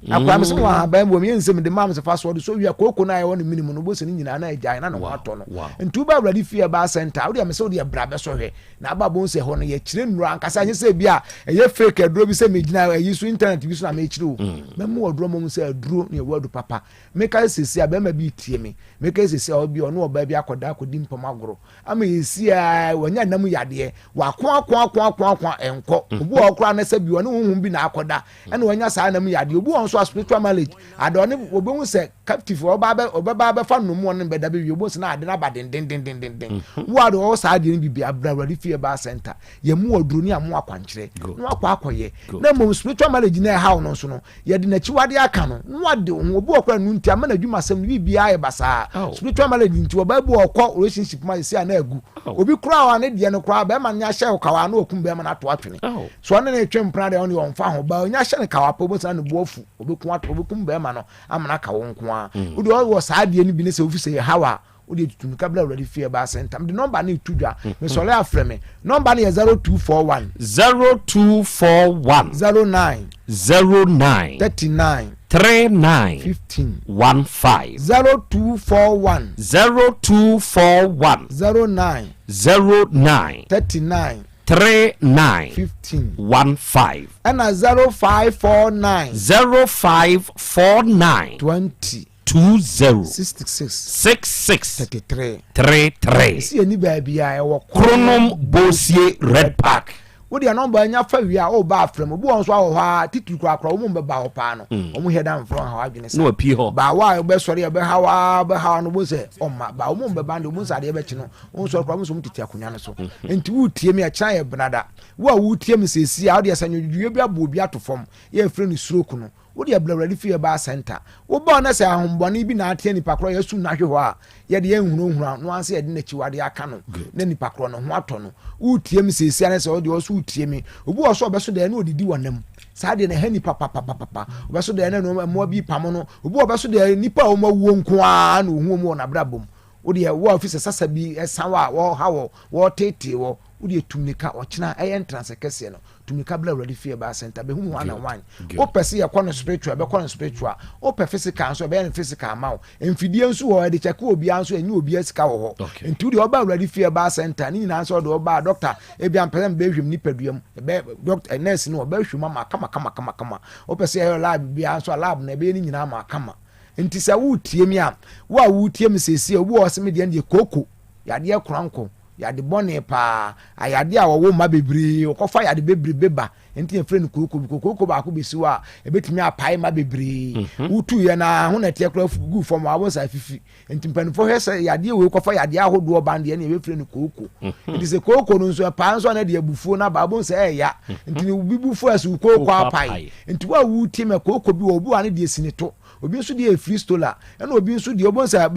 akora me sɛ wɔ ahaban mu yɛ nsɛm de maa me sɛ fa so ɔde so wia kooko na ɛwɔ ne mene mu no bo sɛ ne nyinaa na agyae na ne ho atɔ no nti woba Awurade fie ɛbaa center wo deɛ me sɛ wo deɛ bra bɛsɔ hwɛ na aba bonso ɛhɔ no yɛkyerɛ nnuro ankasa nyɛ sɛ bi a ɛyɛ fake aduro bi sɛ megyina ayi so internet bi so na mekyerɛ o mɛmu aduro mom sɛ aduro ne ɛwɔ adu papa meka sɛ si a bɛrima bi tie me meka sɛ si a ɔbi ɔno ɔbaa bi akɔda akɔdi mpam agorɔ ama yɛsi a wanya nna mu yadeɛ wako ako ako ako ako ɛnkɔ mm. obi wɔ hɔ koraa na sɛ bi ɔne honhom bi na akɔda ɛna wanya saa nna mu yadeɛ obi wɔ nso a spiritual marriage ada ɔne obehu sɛ captive ɔba abɛ ɔbɛba abɛfa nnomu ɔne bɛda bɛwie obi sɛ na ade no aba dendendendenden mm-hmm. wo a de ɔwɔ saa adeɛ no bibi abira awurade fie ba center yɛn mu aduro ne amu akwankyerɛ na wakɔ akɔyɛ na mmom spiritual marriage na ɛhaw no nso no Yɛde n'akyiwadeɛ aka no, na wade wo ho. Obi wɔ koraa no nti ama n'adwumasɛm no biribiara ayɛ basaa. Spiritual marriage nti ɔbaa bi wɔ ɔkɔ relationship mu a sɛsi a na agu. Obi koraa a ne deɛ no koraa bɛrima no ahyɛ wo kawa na wakum bɛrima no ato atwene. So ɔne ne twe mpena deɛ ɔne ɔmfa ho. Ba ɔnya hyɛ no kawa pɛ wobɛsɛ na ne bo afu. Ɔbɛkum ato ɔbɛkum bɛrima no ama no aka wo nko ara. Wode ɔwɔ saa adeɛ no bi ne sɛ wofi sɛ yɛhaw a wode tutu mmirika bra Awurade fie ɛbaa sɛ ntam de nɔmba no reto dwa mesɔre afrɛ me nɔmba no yɛ 0241 0241 09 09 39 39 15 15 0241 0241 09 09 39 39 15 15 ɛna 0549 0549 20 20 66 66 33 33. Ɛsi yɛni baabi a ɛwɔ Kronom Bosie Red Park. Wo deɛ nɔmba anya fa wie a woba afrɛ mu. Obi wɔ nso awɔ hɔ a titiri korakora wɔn mbɛba hɔ paa no. Wɔn hɛ da mfrɛ ɔhaw adwene sa. Na wapie hɔ. Ba wa a wobɛsɔre a bɛhaw a bɛhaw no bo sɛ ɔmma. Ba wɔn mbɛba no deɛ wɔn nsa adeɛ bɛkye no. Wɔn sɔre koraa wɔn nso wɔn tete akonnwa no so. Nti wotie me ɛkyena yɛ benada. Wo a wotie me seesie a wodeɛ sɛ nwodwoeɛ bi abɔ obi ato fam yɛ frɛ no stroke no. Wo deɛ bra Awurade fie baa center. Wo ba hɔ na sɛ ahombɔne bi na atea nipa korɔ yɛasum no ahwe hɔ a, yɛde yɛn nhunahuna no ansa yɛde n'akyiwadeɛ aka no na nipa korɔ no ho atɔ no. Woretie me seesia ne sɛ wo deɛ ɔso wotie me. Obi wɔ so ɔbɛso dɛɛ na ɔdidi wɔ nam. Saa deɛ na ɛha nipa papapapapa. Ɔbɛso dɛɛ na mmoa bi pamo no. Obi wɔ ɔbɛso dɛɛ nipa a wɔn awuo nko ara na ohu wɔn wɔ n'abrabɔ mu. Wo deɛ wo a ofi sɛ sasa bi ɛsa wo a wɔha wɔ wɔtetee wɔ. Wodeɛ tu mirika ɔkyena ɛyɛ ntrasɛ kɛseɛ no tu mirika bla Awurade fie ɛbaa center bɛhu me one on one. Wopɛ sɛ yɛkɔ no spiritual yɛbɛkɔ no spiritual. Wopɛ physical nso yɛbɛyɛ no physical ama wo. Mfidie nso wɔ hɔ yɛde kyɛke obiara nso ɛnyɛ obiara sika wɔ hɔ. Nti wodeɛ woba Awurade fie ɛbaa center ne nyinaa nso ɔde woba a doctor ebia mpɛ sɛ mebɛhwɛ me nipadua mu ɛbɛ doctor nurse no ɔbɛhwɛ mu ama kama kama kama kama. Wopɛ sɛ yɛyɛ lab biara nso a lab no ɛbɛyɛ ne nyinaa ama kama. Nti sɛ woretie me a, wo a woretie me seesei obi wɔ hɔ sɛ me deɛ no deɛ kooko, yadeɛ korankɔ, yade bɔne paa, ayade a wɔwo mma bebree, wɔkɔfa yade bebrebe ba, nti yɛfrɛ no kooko bi. Kooko baako bɛsi hɔ a, ɛbɛtumi apae mma bebree. Wotu yɛ no a, ho na ɛteɛ koraa gu fam a, wobɛhu sɛ afifi. Nti mpanimfoɔ hwɛ sɛ yadeɛ wei kɔfa yadeɛ ahodoɔ ba no deɛ, ɛne yɛbɛfrɛ no kooko. Nti sɛ kooko no nso ɛpaa nso a na ɛde abufuo no aba, wobɛhu sɛ ɛɛya. Nti ne obi bu fu a sɛ wo kooko apae. Nti wo a wotie me, kooko bi wɔ obi wɔ a ne deɛ si ne to, obi nso deɛ ɛfiri stola, ɛna obi nso deɛ wobɛhu sɛ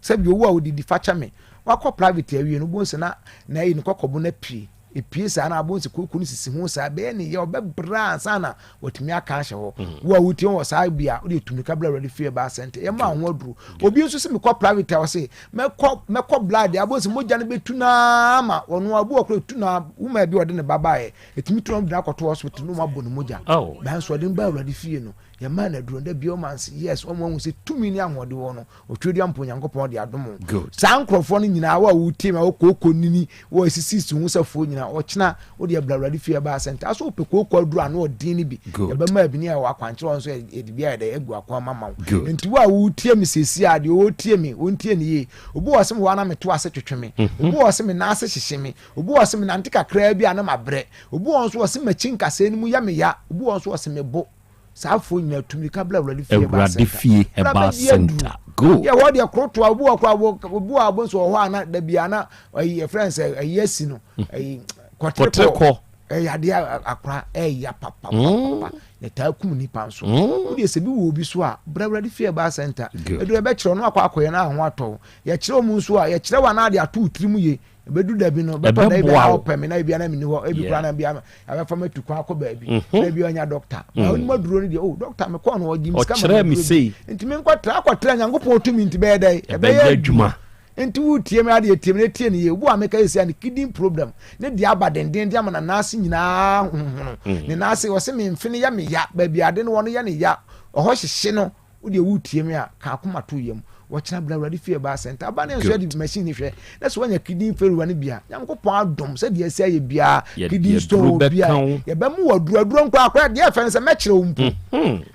sɛbi owu a odidi fa kyɛ me. Wakɔ private awie no, wobɛhu sɛ na n'ayi no kɔkɔbo no apue. Epue saa na wobɛhu sɛ kooko no sisi ho saa, ɛbɛyɛ ne yɛ, ɔbɛbrɛ ansa na watumi aka ahyɛ hɔ. Mm. Wo a wotie wɔ saa bi a, wode tumi ka bra Awurade fie baa sɛnte. Yɛma ho aduro. Obi nso sɛ mekɔ private a ɔse mɛkɔ mɛkɔ blood a, wobɛhu sɛ mogya no bɛtu naa ma ɔno abu ɔkora tu naa woma bi ɔde ne ba baeɛ. Ɛtumi tu na ɔde no akɔto hospital na wɔabɔ ne mogya. Oh. Nanso ɔde no ba Awurade fie no, yɛmaa no aduro. Da bia ɔma nse yes, wɔn ahu sɛ tumi ne ahoɔden wɔ no. Otwedeampo Onyankopɔn de adom wo. Saa nkurɔfoɔ no nyinaa, wo a wotie me a wɔ kooko nini, wɔ asisisi ho sɛfoɔ nyinaa, ɔkyena wode abra Awurade fie ɛbaa sɛ ntaa so wopɛ kooko aduru ano ɔden no bi, yɛbɛma abi ne ɛwɔ akwankyerɛ wɔn nso yɛde bi ayɛ dɛ agu akwan ma ma wo. Nti wo a wotie me seesie a, deɛ ɔretie me, ɔntie ne yie. Obi wɔ se me hɔ a na meto ase twetwe me. Obi wɔ se me nan ase hyehye me. Obi wɔ se menante kakraa bi a na mabrɛ. Obi wɔ nso wɔ se m'akyi nkasɛɛ no mu yɛ me ya. Obi wɔ nso wɔ se me bo. Saa afoɔ nyinaa tu mirika bra Awurade fie Herbal Awurade Center. fie Bra Herbal bɛgye aduro. Center. Go. Yɛ hɔ deɛ korotoa obi wɔ koraa wɔ obi wɔ abo nso wɔ hɔ a na dabi a na ɛyi yɛfrɛ no sɛ ɛyi asi no ɛyi kɔterekɔ Kɔterekɔ. ɛyɛ adeɛ akora ɛya papapapa na ɛtaa kum nipa nso. Wo deɛ sɛ bi wɔ obi so a bra Awurade fie Herbal Center. Good. Aduro yɛbɛkyerɛ no akɔ akɔyɛ na ho atɔ wo. Yɛkyerɛ mu nso a yɛkyerɛ wo a na ade ato wo tirim yie. Ɛbɛdu da bi no, bɛtɔ da bi a wopɛ me na ebi a na menni hɔ, ebi koraa na ebi a abɛfa me atu kwan akɔ baabi, na ebi anya dɔkta. Na onim aduro no deɛ, oh dɔkta mekɔɔ no ɔgye me sika ma Ɔkyerɛɛ me me aduro bi. sei. Nti menkɔtra akɔtra Nyankopɔn tumi nti bɛyɛ dɛn? Ɛbɛyɛ adwuma. Nti wotie me adeɛ tie me na tie ne yie. Obi wɔ a meka yɛsi a ne kidney problem ne deɛ aba dendenden ama na nan ase nyinaa honhono. Ne nan ase ɔse me mfe no yɛ me ya, baabi ade no wɔ no yɛ ne ya, ɛhɔ hyehye no. Wo deɛ woretie me a, ka akoma to yam. Wɔkyena bra Awurade fie ɛbaa sɛnta. Aba ne nso yɛde machine hwɛ. Na sɛ woanya kidney failure no bi a, Nyankopɔn adom sɛ deɛ asi ayɛ biara, kidney stone wɔ bi a, yɛbɛmo wɔ aduro. Aduro nko akora deɛ ɛfɛ no sɛ mɛkyerɛ wo mpo.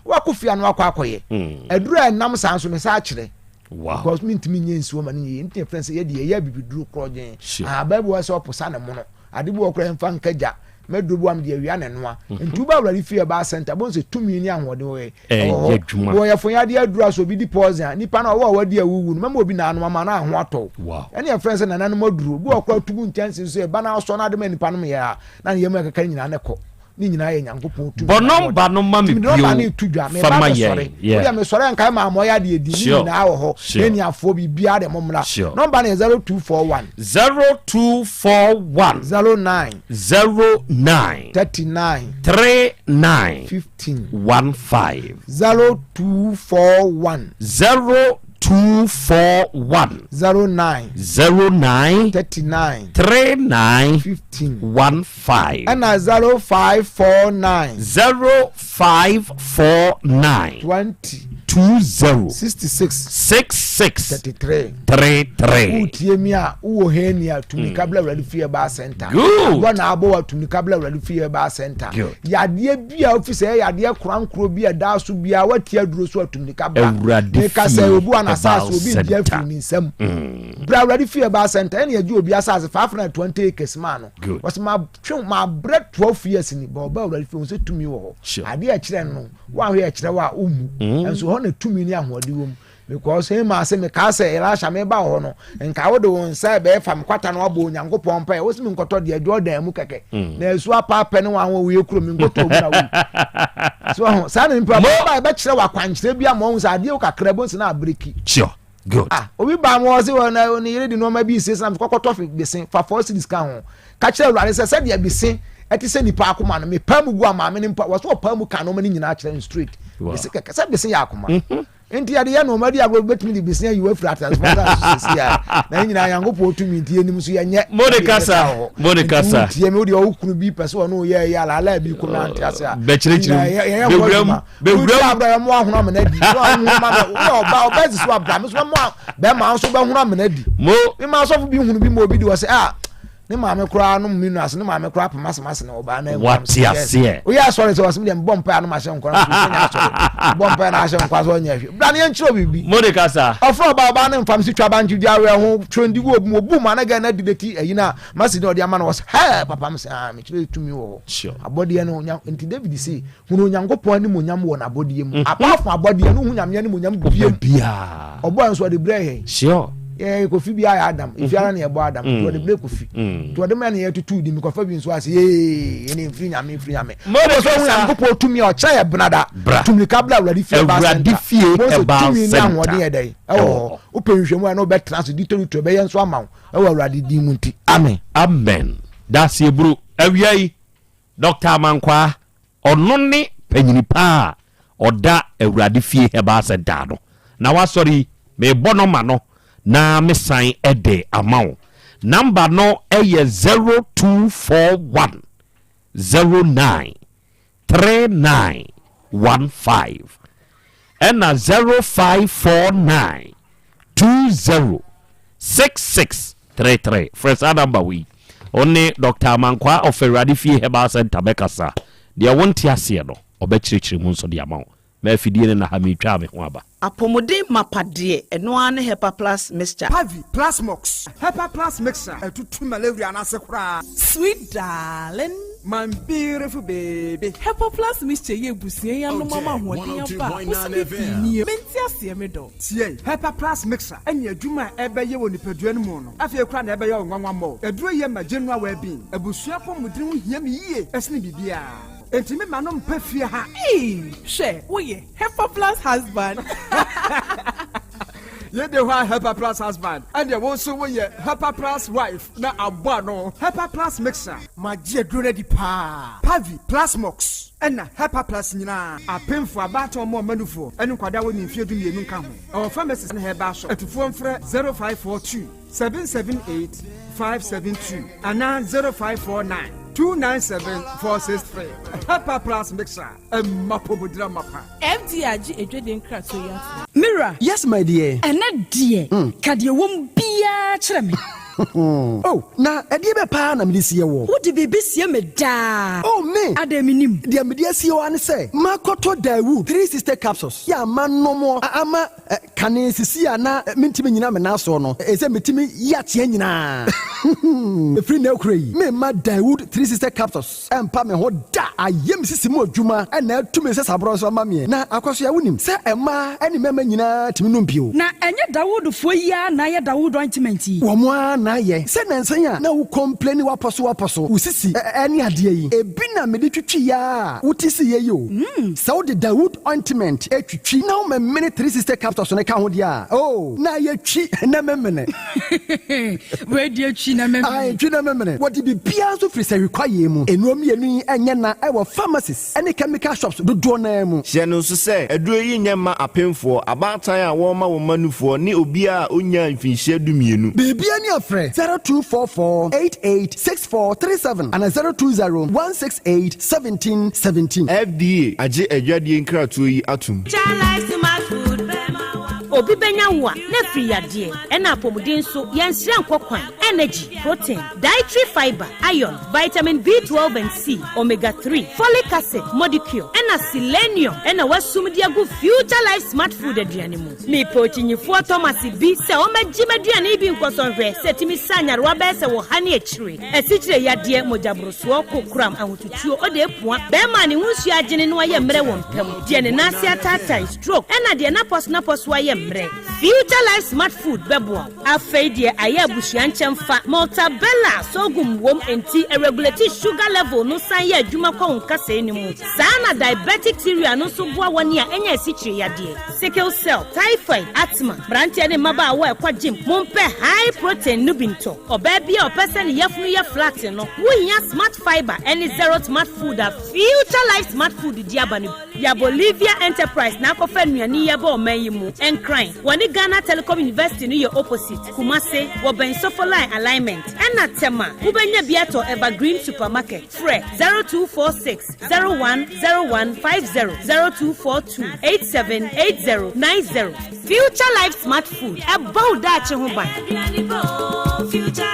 Wakɔ fie ano akɔ akɔyɛ. Aduro a ɛnam saa nso mesan akyerɛ. Wow. Because mentumi nyɛ nsuo ma no nyɛ yie. Nti yɛfrɛ no sɛ yɛde yɛyɛ abibiduro korɔgyen. Ahaban bi wɔ sɛ ɔposa ne mono. Ade bi wɔ koraa yɛmfa nka gya. Mɛduro bi wɔ a mede awia na ɛnoa. Nti woba Awurade fie ɛbaa center, bohu sɛ tumi ne ahoɔden wɔ yɛ. Ɛwɔ hɔ. Adwuma. Wɔ yɛfo yadeɛ aduro a sɛ obi di poison a, nipa no ɔwɔ a wadi awuwu no, mɛma obi na anom ama na aho atɔ wo. Ɛne yɛfrɛ no sɛ nananom aduro. Obi wɔ koraa tugu nkyɛnse so ɛba na asɔ no ade ma nipa nom yɛ a, na ne yam ɛkeka nyinaa na ɛkɔ. Ne nyinaa yɛ Nyankopɔn tumi. Bɔ nɔmba no ma me Tumi nɔmba bio no to dwa. fa Meba ma abɛsɔre. yɛn. Yeah. Wodeɛ mesɔre a nkae maa mɔyɛ adeɛ di. Ne Sure. nyinaa wɔ hɔ. Sure. N'aniafoɔ biribiara de mo mmra. Sure. Nɔmba no yɛ 0241. 0241. 09. 09. 39. 39. 15. 15. 0241. 0241. 09. 09. 39. 39. 15. 15. Ɛna 0549. 0549. 20. 20. 66. 66. 33. 33. Wotie mi a wowɔ hɛn a tumi kabla awurade fie ɛbaa center. Good. Bɔ na abɔ wa tumi kabla awurade fie ɛbaa center. Good. Yadeɛ bi a ofi sɛ ɛyɛ yadeɛ korankoro bi a ɛda so bi a watie aduro so atumi kabla. Awurade Meka fie sɛ obi wa n'asaase ɛbaa obi ngye center. afiri ne nsam. Bra awurade fie ɛbaa center ɛna yɛgye obi asaase 520 acres maa no. Good. Wɔsɛ ma twe ma brɛ 12 years ni bɔ ɔba awurade fie wɔn sɛ tumi wɔ hɔ. Sure. Adeɛ ɛkyerɛ no wɔahwɛ ɛkyerɛ wɔ a ɔmmu. Nso hɔ na tumi ne ahoɔden wɔ mu. Because hɛn maa se mekaa sɛ Elisha meba wɔ hɔ no, nka wode wo nsa ɛbɛyɛ fa me kwata no abɔ Onyankopɔn mpaeɛ. Wo se menkɔtɔ deɛ Jordan mu kɛkɛ. Na asu apaapɛ ne wɔn a wɔyɛ kuro menkɔtɔ mu na wu. So ho saa na nipa ba ɛbɛkyerɛ wɔ akwankyerɛ bi ama wɔn sɛ adeɛ wo kakra bo nsi na abreki. Sure. Good. Ah, obi ba mo ɔse wɔ na ne yere de nneɛma bi siesie na kɔkɔtɔ fi bese fa 4 cedis ka ho. Ka kyerɛ Awurade sɛ sɛdeɛ bese ɛte sɛ nipa akoma no mepaa mu gu amaame no mpa wɔ so ɔpaa mu ka nneɛma no nyinaa kyerɛ no straight. Wow. Bese kɛkɛ sɛ bese yɛ akoma. Nti yɛde yɛ nnoɔma di agorɔ bɛtumi de bese ayi wafiri ateasefoɔ asase so sɛsi a na yɛn nyinaa Nyankopɔn tumi nti yɛnim so yɛnyɛ Mo de kasa, mo de kasa. Nti wotie me wodeɛ wo kunu bi pɛ sɛ ɔne woyɛ yɛ alaala bi ko na ante ase a Bɛkyerɛkyerɛ mu. yɛyɛ nkɔ Bɛwura mu, adwuma bɛwura wotie mu. abrɛ yɛmmoa ahono amena di so ahono ma bɛ woyɛ ɔba ɔba si so abra me so mɛmoa bɛma nso bɛhono amena di Mo. Me ma asɔfo bi hunu bi ma obi di wɔ sɛ ah ne maame koraa no mu ase ne maame koraa pam asɛm ase na ɔbaa na wate aseɛ oyɛ asɔre sɛ ɔsɛm deɛ mbɔ mpae ano ma hyɛ nkwa na so nyɛ asɔre bɔ mpae na ahyɛ nkwa so ɔnyɛ hwɛ bra ne yɛnkyerɛ biribi mo de kasa ɔfrɛ ɔbaa ɔbaa ne mfam si twa bankye dwa awɛ ho twɛn di gu obu mu obu mu anaga na di deti ayi na masi ne ɔde ama no wɔ sɛ hɛɛ papa m sɛ ah mekyerɛ tumi wɔ hɔ abɔdeɛ no nti David se hunu Onyankopɔn animuonyam wɔ n'abɔdeɛ mu. Apart from abɔdeɛ no, wohu Nyame animuonyam bio. Biaa. Ɔbɔɔ nso ɔde brɛ yɛn. Sure. Yɛ Kofi bi ayɛ Adam. Efi ara na yɛbɔ Adam. Nti ɔde brɛ Kofi. Nti ɔde ma na yɛtutu di mekɔfa bi nso ase. Yee, ɛne mfiri Nyame, mfiri Nyame. Wopɛ sɛ wohu Nyankopɔn tumi a ɔkyerɛ yɛ benada. Bra. Tumirika bra Awurade fie Herbal Awurade Center. fie Mose Herbal tumi ne Center. ahoɔden yɛ dɛn? Ɛwɔ hɔ. Wopɛ nhwehwɛmu a na wobɛtena ase di torito ɛbɛyɛ nso ama wo ɛwɔ Awurade din mu nti. Amen. Amen. Daseɛburu. Awia yi, Doctor Amankwaa, ɔno ne panyini paa a ɔda Awurade fie Herbal Center ano. Na wasɔre yi, merebɔ nɔma no na mesan de ama wo. Number no yɛ 0241 09 3915 ɛna 0549 20 6633. Frɛ saa number wei. Wo ne Dr. Amankwaa of Awurade Fie Herbal Center bɛkasa. Deɛ wonte aseɛ no, ɔbɛkyerɛkyerɛ mu nso de ama wo. Ma afidie no na ha meretwa me ho aba. Apɔmuden mapa deɛ, ɛno ara ne Hepa Plus Mixture. Pavi, Plasmox, Hepa Plus Mixture, ɛtutu malaria no ase koraa. Sweet darling. My beautiful baby. Hepa Plus Mixture yi abusua yi anom ama ahoɔden aba a, wo se me pii nie, mente aseɛ me dɔ. Tie! Hepa Plus Mixture ne adwuma a ɛbɛyɛ wɔ nipadua no mu no, afei koraa na ɛbɛyɛ wo nwanwa mmɔ. Aduro yi ma general well-being. Abusua apɔmuden ho hia me yie sene biribiara. Enti me ma no mpa fie ha. Eii hwɛ woyɛ Hepa plus husband. Yei de hɔ a Hepa plus husband ɛneɛ wo nso woyɛ Hepa plus wife na abɔ ano. Hepa plus mixer. Magye aduro no adi paa. Pavi, Plasmox ɛna Hepa plus nyinaa. Apemfoɔ, abaatan ɔmo ɔma nufoɔ ɛne nkwadaa a wɔnni mfeɛ dumienu nka ho. Ɛwɔ pharmacies ne herbal shop. Atufoɔ mfrɛ 0542 778 572 anaa 0549 297 463. Hepa Plus Mixer, ɛma apɔmuden amapa. FDA agye adwadie nkratoɔ yi atom. Me wura. Yes my dear. Ɛnnɛ deɛ, ka deɛ ɛwɔ mu biara kyerɛ me. Oh, na ɛdeɛ bɛ paa na mede sie woɔ? Wode biribi sie me daa. Oh, me! Adɛn mennim? Deɛ mede asie wo ara ne sɛ, makɔtɔ Daewoo 360 capsules yɛ a manom a ama Kane sisi a na mentumi nnyina me nan soɔ no, ɛsɛ metumi yi ateɛ nyinaa. Ɛfiri nnɛ rekora yi, meremma Daewoo 360 Capsules mpa me ho da. Ayɛ me sisi mu adwuma na atu me nsasaborɔ nso ama meɛ. Na Akwasoa, wonim sɛ mmaa ne mmarima nyinaa tumi nom bio. Na ɛnyɛ Dawoodfoɔ yi ara na ayɛ Dawood ointment yi? Wɔn ara na ayɛ. Sɛ nnansa yi a na wo complaini wapɔso wapɔso, wo sisi ne adeɛ yi, ebi na mede twitwiiɛ ara a wote siiɛ yi o. Sɛ wode Dawood ointment twitwi na womemene 360 capsules no ka ho deɛ a, oh, na ayɛ twi na memene. Wei deɛ twi na memene. Ae, twi na memene. Wɔde biribiara nso firi sahwi kwaeɛ mu. Nnuro mmienu yi nyɛ na wɔ pharmacies ne chemical shops dodoɔ no ara mu. Hyɛ no nso sɛ, aduro yi nyɛ mma apemfoɔ, abaatan a wɔrema wɔn mma nufoɔ ne obiara a ɔnnyaa mfinhyia dumienu. Biribiara ni a frɛ 0244 88 6437 anaa 020 168 1717. FDA agye adwadie nkratoɔ yi atom. Obi bɛnya wo a, na afiri yadeɛ, ɛna apɔmuden nso, yɛnsrɛ nkɔ kwan, energy, protein, dietary fibre, iron, vitamin B12 and C, omega 3, folic acid, modicure, ɛna selenium ɛna wasum de agu Future Life Smart Food aduane mu. Mepɛ okyinyifoɔ Thomas bi sɛ ɔmmɛgye m'aduane yi bi nkɔsɔ nhwɛ sɛ ɛtumi sa nyarewa bɛyɛ sɛ ɔha ne akyire, asikyire yadeɛ, mogyaborosoɔ, kokoram, ahotutuo, odeepua, bɛrima a ne ho nsuo agyene na wayɛ mmerɛ wɔ mpa mu, deɛ ne nan ase ataatae, stroke, ɛna deɛ n'apɔso-n'apɔso ayɛ mmerɛ. Future Life Smart Food bɛboa wo. Afei deɛ ayɛ abusua nkyɛmfa, Maltabella sorghum wom enti ɛregulate sugar level no san yɛ adwuma kɔ wo nkasɛɛ no mu. Saa na diabetic cereal no nso boa wɔn a anya asikyire yadeɛ, sickle cell, typhoid, asthma. Mmeranteɛ ne mmabaawa a ɛkɔ gym, mompɛ high protein no bi ntɔ. Ɔbaa bi a ɔpɛ sɛ ne yafunu yɛ flat no, wohia Smart Fibre ne Zero Smart Food a Future Life Smart Food de aba no bi. Ya Bolivia Enterprise na akɔfa nnuane yi aba ɔman yi mu. Nkran, wɔne Ghana Telecom University no yɛ opposite. Kumase, wɔbɛn Sofoline Alignment. Ɛna Tema, wobɛnya bi atɔ Evergreen Supermarket. Frɛ 0246 010150, 0242 878090. Future Life Smart Food, ɛbɔ wo daakye ho ban.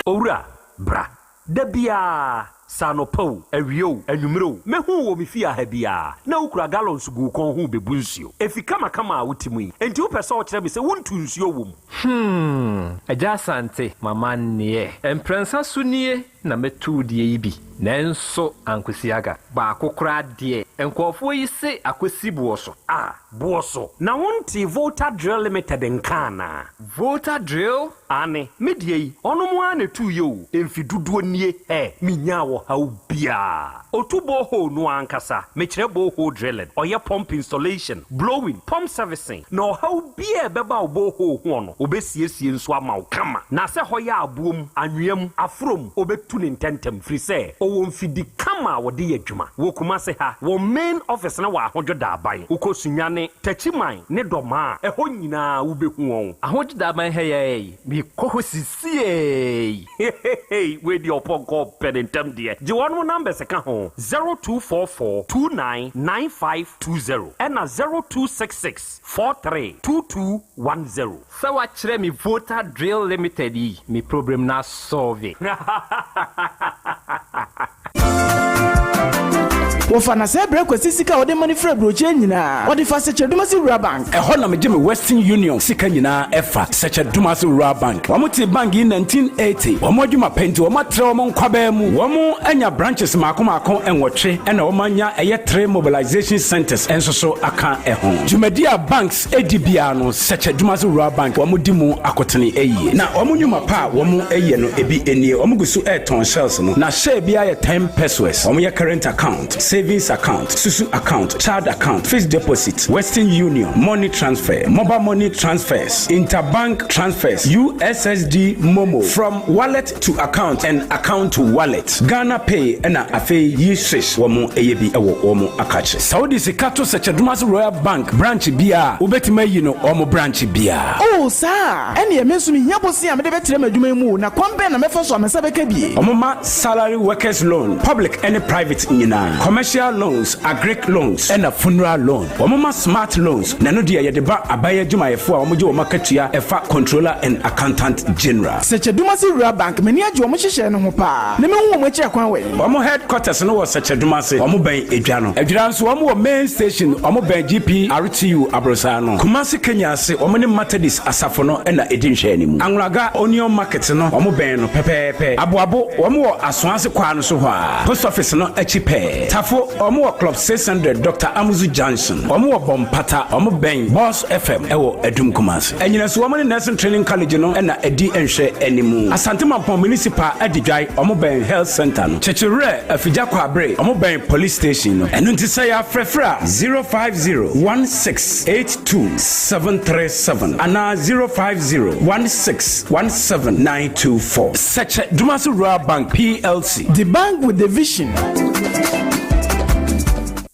Owura, bra. Da biara, sɛ anɔpa o, awia o, anwummere o, mɛhu wo wɔ me fie ha biara, na wokura gallons gu wo kɔn ho rebebu nsuo. Efi kamakama a wote mu yi, enti wopɛ sɛ wokyerɛ me sɛ wontu nsuo wɔ mu? Hmm, Agya Asante, m'amanneɛ. Mprɛnsa so nie na mɛtu wo deɛ yi bi, nanso ankosi aga. Baako koraa deɛ, nkurɔfoɔ yi se akɔsi boɔ so. Ah, boɔ so. Na wontee Volta Drill Limited nka anaa? Volta Drill? Aane, me deɛ yi, ɔnom ara na ɛtuiɛ o, mfe dodoɔ nie, ɛ, menyaa ɔhaw biara. Ɔtu borehole no ankasa, mekyerɛ borehole drilling, ɔyɛ pump installation, blowing, pump servicing, na ɔhaw biara a ɛbɛba wo borehole hoɔ no, ɔbɛsiesie nso ama wo kama. Na sɛ hɔ yɛ aboɔ mu, anwea mu, aforɔ mu, ɔbɛtu no ntɛntɛm, firi sɛ ɔwɔ mfidi kama a wɔde yɛ adwuma. Wɔ Kumase ha, wɔn main office no wɔ Ahodwo Daaban. Wokɔ Sunyani, Techiman ne Dɔmaa a, ɛhɔ nyinaa wobɛhu wɔn. Ahodwo Daaban ha yi ara yi, mekɔ hɔ sisiei. Hehehe wei deɛ ɔpɔnkɔ ɔpɛ ne ntɛm deɛ. Gye wɔnom numbers ka ho, 0244 29 9520 ɛna 0266 43 2210. Sɛ wakyerɛ me Volta Drill Limited yi, me problem no asɔlve. Wɔfa na sɛ brɛ Kwasi sika a ɔde ma no firi aburokyire nyinaa, ɔde fa Sɛkyɛ-Dumasi Rural Bank. Ɛhɔ na megye me Western Union sika nyinaa ɛfa, Sɛkyɛ-Dumasi Rural Bank. Wɔn tee bank yi 1980. Wɔn adwuma pɛ nti wɔn atrɛ wɔn nkwabaa mu. Wɔn anya branches maako maako nwɔtwe ɛna wɔn anya ɛyɛ three mobilization centers nso so aka ɛho. Dwumadi a banks di biara no, Sɛkyɛ Dumase Rural Bank wɔn di mu akotene yie. Na wɔn nnwuma pa a wɔn yɛ no ebi nie, wɔn gu so retɔn shells no, na share biara yɛ ten pesewas. Wɔn yɛ current account, savings account, susu account, child account, fixed deposit, Western Union, money transfer, mobile money transfers, interbank transfers, USSD momo, from wallet to account and account to wallet, Ghana Pay ɛna afei yi swish wɔn yɛ bi wɔ wɔn akakye. Sɛ wode sika to Sɛkyɛdomase Royal Bank branch biara a, wobɛtumi ayi no wɔn branch biara. Oh, saa a? Ɛnneɛ me nso mehia bosea a mede bɛtrɛ m'adwuma yi mu o, na kwan bɛn na mɛfa so a me nsa bɛka bi? Wɔma salary workers loan, public ne private nyinaa, commercial loans, agric loans, ɛna funeral loan. Wɔma smart loans, na ɛno deɛ yɛde ba aban adwumayɛfoɔ a wɔgye wɔn akatua ɛfa Controller and Accountant General. Sɛkyɛdumase Rural Bank, m'ani agye wɔn nhyehyɛe no ho paa, na mehu wɔn akyiri akwan wɛn. Wɔn headquarters no wɔ Sɛkyɛdumase, wɔn bɛn Edwa no. Adwira nso wɔn wɔ main station, wɔn bɛn GPRTU aborosan no. Kumasi Kenya ase, wɔn ne Methodist asafo no na ɛdi nhwɛanimu. Anwulaga Onion Market no, wɔn bɛn no pɛpɛɛpɛ. Aboabo, wɔn wɔ Asoase kwaa no so hɔ ara, Post Office no akyi pɛɛ. Tafo, wɔn wɔ Club 600, Doctor Amuzu Junction. Wɔn wɔ Bɔmpata, wɔn bɛn Boss FM wɔ Adum Kumasi. Anyinaso, wɔn ne Nursing Training College no na ɛdi nhwɛanimu. Asante Mampong Municipal Adidwae, wɔn bɛn Health Centre no. Kyekyewerɛ, Afigya Kwabre, wɔn bɛn Police Station no. Ɛno nti sɛ yɛafrɛfrɛ a, 050 1682 737 anaa 050 1617 924. Sɛkyɛ Dumasi Rural Bank PLC. The bank with the vision.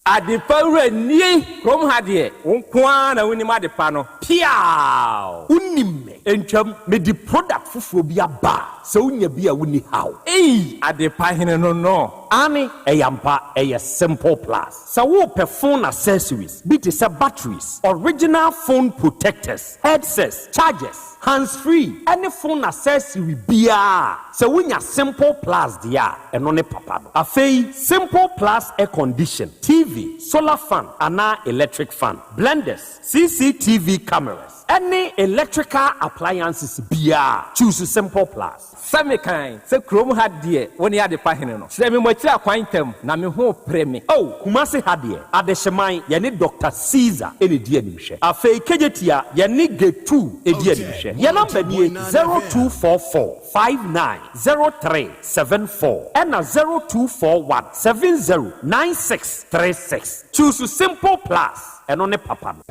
Adepa wura nie! Kurom ha deɛ, wo nko ara na wonim adepa no. Piaaw! Wonim me. Ntwam, mede product foforɔ bi aba a, sɛ wonya bi a wonni haw. Ei! Adepa hene no no. Aane, ɛyɛ ampa, ɛyɛ Simple Plus. Sɛ worepɛ phone accessories bi te sɛ batteries, original phone protectors, headsets, chargers, hands-free, ɛne phone accessory biara a, sɛ wonya Simple Plus deɛ a, ɛno ne papa no. Afei, Simple Plus air condition, TV, solar fan anaa electric fan, blenders, CCTV cameras, ɛne electrical appliances biara, choose Simple Plus. Sɛ mekan sɛ kurom ha deɛ wo ne adepa hene no. Kyerɛ me mo akyiri akwan ntɛm na me ho repere me. Oh, Kumasi ha deɛ, Adehyeman, yɛne Doctor Caesar na ɛdi animhwɛ. Afei Kejetia, yɛne Getu di animhwɛ. Yɛn number nie, 0244 59 03 74 ɛna 0241 70 96 36. Choose Simple Plus, ɛno ne papa no.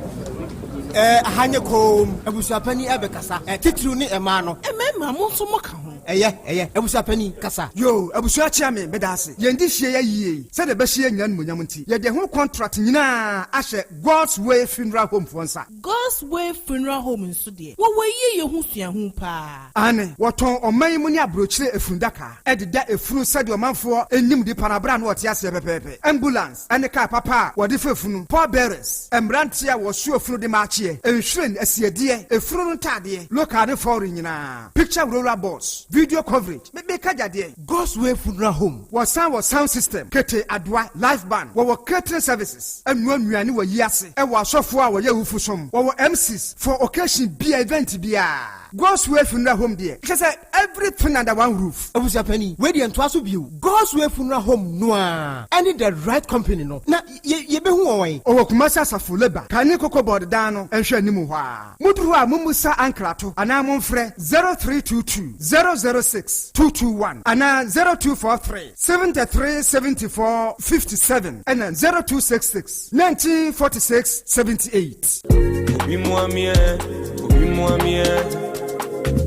Ɛɛ, aha nyɛ komm. Abusuapanin ɛbɛkasa. Ɛ, titiriw ne mmaa no. Mmarima, mo nso moka ho. Ɛyɛ, ɛyɛ. Abusua panin, kasa. Yoo, abusua kyeame, meda ase. Yɛn de hyia yɛ yie yi, sɛdeɛ ɛbɛhyɛ yɛn nyinaa animuonyam nti, yɛde ɛho contract nyinaa ahyɛ God's Way Funeral Home foɔ nsa. God's Way Funeral Home nso deɛ, wɔwɔ yieyɛ ho suahu paa. Aane, wɔtɔn ɔman yi mu ne aburokyire efundaka, de da efunu sɛdeɛ ɔmanfoɔ nim nipa no aberɛ a na ɔte aseɛ pɛpɛɛpɛ, ambulance ne kaa papa a wɔde fa efunu, pallbearers, mmeranteɛ a wɔsoa efunu de ma akyeɛ, nhwiren, asiedeɛ, efunu no ntaadeɛ, local ne foreign nyinaa, picture roller boards, video coverage, me meka gyadeɛ. God's Way Funeral Home. Wɔsan wɔ sound system, kete, adoa, live band, wɔwɔ catering services, ɛnoa nnuane wɔ yi ase, ɛwɔ asɔfoɔ a wɔyɛ awufo som, wɔwɔ MCs for occasion bia, event biara. God's Way Funeral Home deɛ, kyerɛ sɛ everything under one roof. Abusua panin, wei deɛ ntoa so bio. God's Way Funeral Home no ara ɛne The Right Company no, na yɛ yɛbɛhu wɔn wɛn? Ɔwɔ Kumasi Asafo Labour, kane Cocoa Board dan no nhwɛ anim hɔ ara. Moduru hɔ a mommisa Ankrato anaa momfrɛ 0322 006 221 anaa 0243 73 74 57 ɛna 0266 19 46 78. Obi mua mi ɛ, obi mua mi ɛ.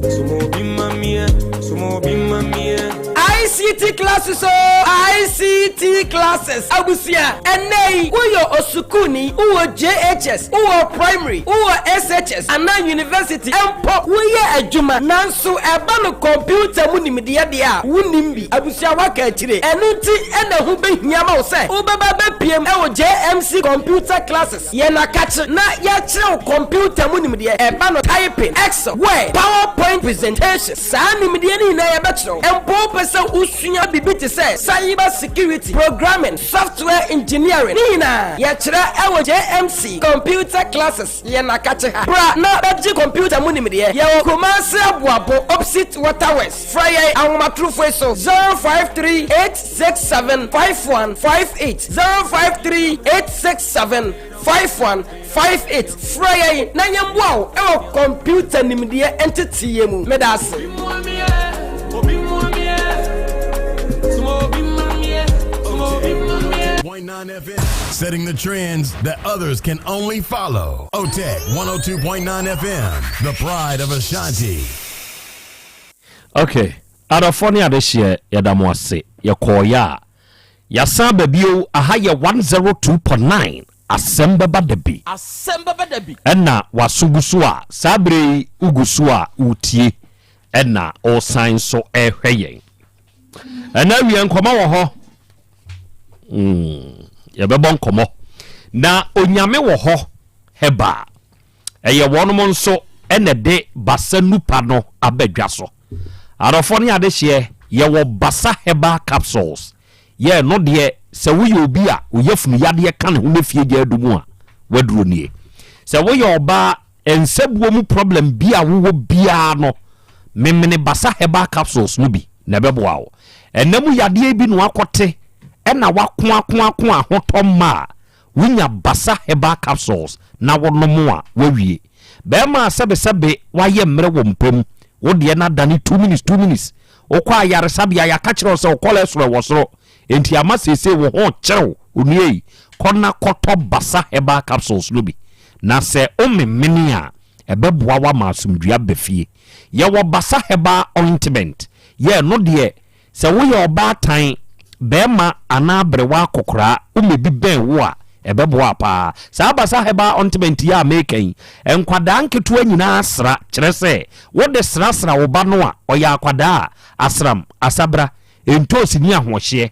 Sumo obi ma mi ɛ, sumo obi ma mi ɛ. ICT classes o ICT classes abusua ɛnɛ yi woyɛ osukuuni wowɔ JHS wowɔ primary wowɔ SHS anaa university mpo woyɛ adwuma nanso ɛba no kɔmputa mu nimdeɛ deɛ a wonnim bi abusua woaka akyire ɛno nti ɛna ɛho bɛhia ma wo sɛ wobɛba bɛpiem ɛwɔ JMC computer classes yɛn akakye na yɛakyerɛ wo kɔmputa mu nimdeɛ ɛba no typing Excel Word PowerPoint presentation Saa nimdeɛ no nyinaa yɛbɛkyerɛ wo. Mpo wopɛ sɛ wosua biribi te sɛ cyber security, programming, software engineering, ne nyinaa yɛkyerɛ wɔ JMC Computer Classes yɛn akakye ha. Bra na bɛgye computer mu nimdeɛ. Yɛwɔ Kumasi Aboabo opposite Water Works. Frɛ yɛn ahomatorofo yi so, 053 867 5158, 053 867 5158 Frɛ yɛn na yɛmmoa wo wɔ kɔmputa nimdeɛ nteteeɛ mu. Meda ase. Setting the trends that others can only follow. OTEC 102.9 FM, the pride of Ashanti. Okay, adɔfoɔ ne adehyeɛ yɛda mo ase yɛkɔɔyɛ a Yɛasan aba bio, aha yɛ 102.9, asɛm bɛba da bi. Asɛm bɛba da bi. Ɛna w'aso gu so a, saa berɛ yi wogu so a woretie, ɛna wosan nso rehwɛ yɛn. Ɛna awie nkɔmmɔ wɔ hɔ. Mm, yɛbɛbɔ nkɔmmɔ. Na Onyame wɔ hɔ, Herbal. Ɛyɛ wɔnom nso na ɛde Basa Nupa no aba dwa so. Adɔfoɔ ne adehyeɛ, yɛwɔ Basa Herbal Capsules. Yɛ ɛno deɛ, sɛ woyɛ obi a wo yafunu yadeɛ ka ne ho na fie gya adu mu a, w'aduro nie. Sɛ woyɛ ɔbaa, nsabuo mu problem bi a wowɔ biara no, memene Basa Herbal Capsules no bi na ɛbɛboa wo. Ɛna mu yadeɛ bi na wakɔte ɛna wakoakoako ahotɔ mma a, Wonya Basa Herbal Capsules na wonom a, woawie. Barima a sɛbesɛbe woayɛ mmerɛ wɔ mpa mu, wo deɛ no adane two minutes, two minutes. Wokɔ ayaresabea, yɛaka kyerɛ wo sɛ wo cholesterol wɔ soro, enti ama seesei wo ho rekyere wo. Onua yi, kɔ na kɔtɔ Basa Herbal Capsules no bi, na sɛ womemene a, ɛbɛboa wo ama asomdwoeɛ aba fie. Yɛwɔ Basa Herbal Ointment. Yɛ ɛno deɛ, Sɛ woyɛ ɔbaatan, barima anaa aberewa akɔkoraa, woma bi bɛn wo a, ɛbɛboa paa. Saa Basa Herbal Ointment yi a mereka yi, nkwadaa nketewa nyinaa sra, kyerɛ sɛ, wode srasra wo ba no a, ɔyɛ akwadaa a, asram, asabra, ntoosi ne ahoɔhyeɛ.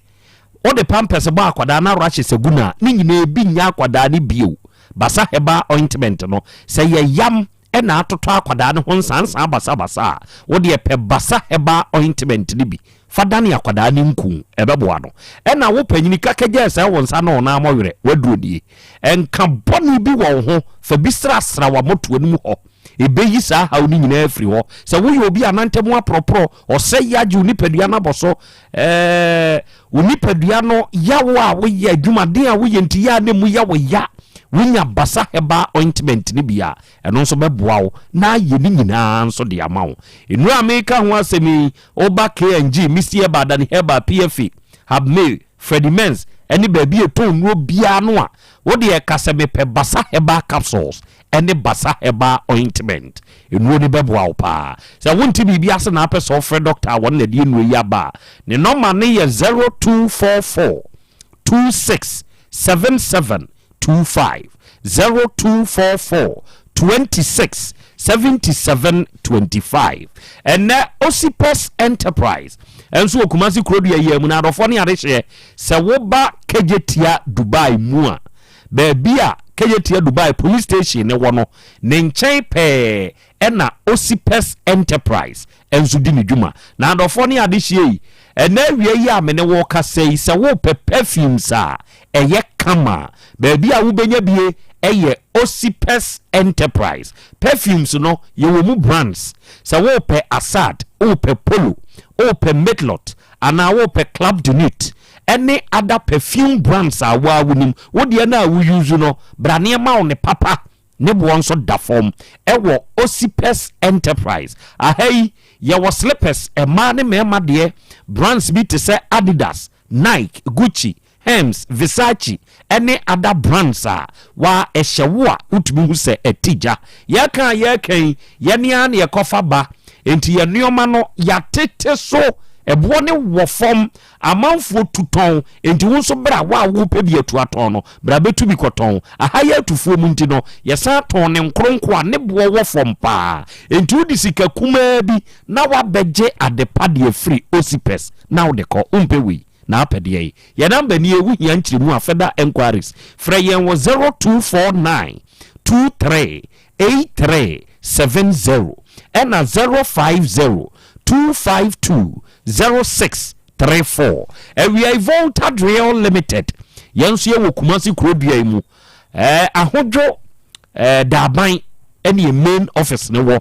Wode pampers bɔ akwadaa na rashes agu no a, ne nyinaa ebi nyɛ akwadaa no bio. Basa Herbal Ointment no, sɛ yɛyam na atotɔ akwadaa no ho nsansaa basabasa a, wo deɛ pɛ Basa Herbal Ointment no bi fa dane akwadaa no nku, ɛbɛboa no. Ɛna wo panyini ka kɛgyɛɛ sɛɛ wo nsa ne wo nan mmɔ werɛ, w'aduro nie. Nka bɔne bi wɔ wo ho, fa bi srasra w'amotoa no mu hɔ. Ɛbɛyi saa haw no nyinaa afiri hɔ. Sɛ woyɛ obi a nantam aporɔporɔ, ɔsɛe agye wo nipadua no abɔ so, ɛɛ, wo nipadua no yaw a woyɛ, adwumaden a woyɛ nti yɛ a na emu yɛ wo ya, wonya Basa Herbal Ointment no bi a, ɛno nso bɛboa wo na ayɛ ne nyinaa nso de ama wo. Nnuro a mereka ho asɛm yi, woba KNG, Misty Herbal, Dani Herbal, PFA, Habmail, Freddie Menz, ne baabi a ɛtɔn nnuro biara no a, wo deɛ ka sɛ mepɛ Basa Herbal Capsules ne Basa Herbal Ointment. Nnuro no bɛboa wo paa. Sɛ wonte biribi ase na apɛ sɛ wofrɛ dɔkta a wɔn na ɛde nnuro yi aba a, ne nɔma no yɛ 0244 26 77 25 0244 26 77 25. Ɛnnɛ Osipes Enterprise nso wɔ Kumasi Kurodua yi ara mu na adɔfoɔ ne adehyeɛ sɛ woba Kejetia Dubai mu a baabi a Kejetia Dubai police station ne wɔ no ne nkyɛn pɛɛ ɛna Osipes Enterprise nso di ne dwuma. Na adɔfoɔ ne adehyeɛ yi, ɛnɛ awia yi a me ne wo rekasa yi, sɛ worepɛ perfumes a ɛyɛ kama a, baabi a wobɛnya bie yɛ Osipes Enterprise. Perfumes no, yɛwɔ mu brands. Sɛ worepɛ Assad, worepɛ Polo, worepɛ Mitlot, anaa worepɛ Club de Nuit, ɛne other perfume brands a wo ara wonim, wo deɛ no a wo use no, bra na yɛma wo ne papa. Ne boɔ nso da fam wɔ Osipes Enterprise. Aha yi, yɛwɔ slippers, mmaa ne mmarima deɛ, brands bi te sɛ Adidas, Nike, Gucci, Hermes, Versace ne other brands a wa ɛhyɛ wo a wotumi hu sɛ ɛte gya. Yɛreka a yɛreka yi, yɛn ara na yɛkɔfa ba, enti yɛn nneɛma no yɛatete so, ɛboɔ no wɔ fam. Amanfoɔ tu tɔn, enti wo nso bra, wo a worepɛ bi atu atɔn no, bra bɛtu bi kɔtɔn. Aha yɛ atufoɔ mu nti no, yɛsan tɔn ne nkoronko a ne boɔ wɔ fam pa ara. Enti wode sika kumaa bi na woabɛgye adepa de afiri Osipes na wode kɔ. Wompɛ wei na apɛ deɛn? Yɛn namba nie, wohia nkyerɛmu a, further enquiries, frɛ yɛn wɔ 0249 23 8370 ɛna 050 252 0634. Awiai Volta Drill Limited, yɛn nso yɛwɔ Kumasi kuro dua yi mu. Eh, Ahodwo eh, Daaban ɛne yɛn main office ne wɔ.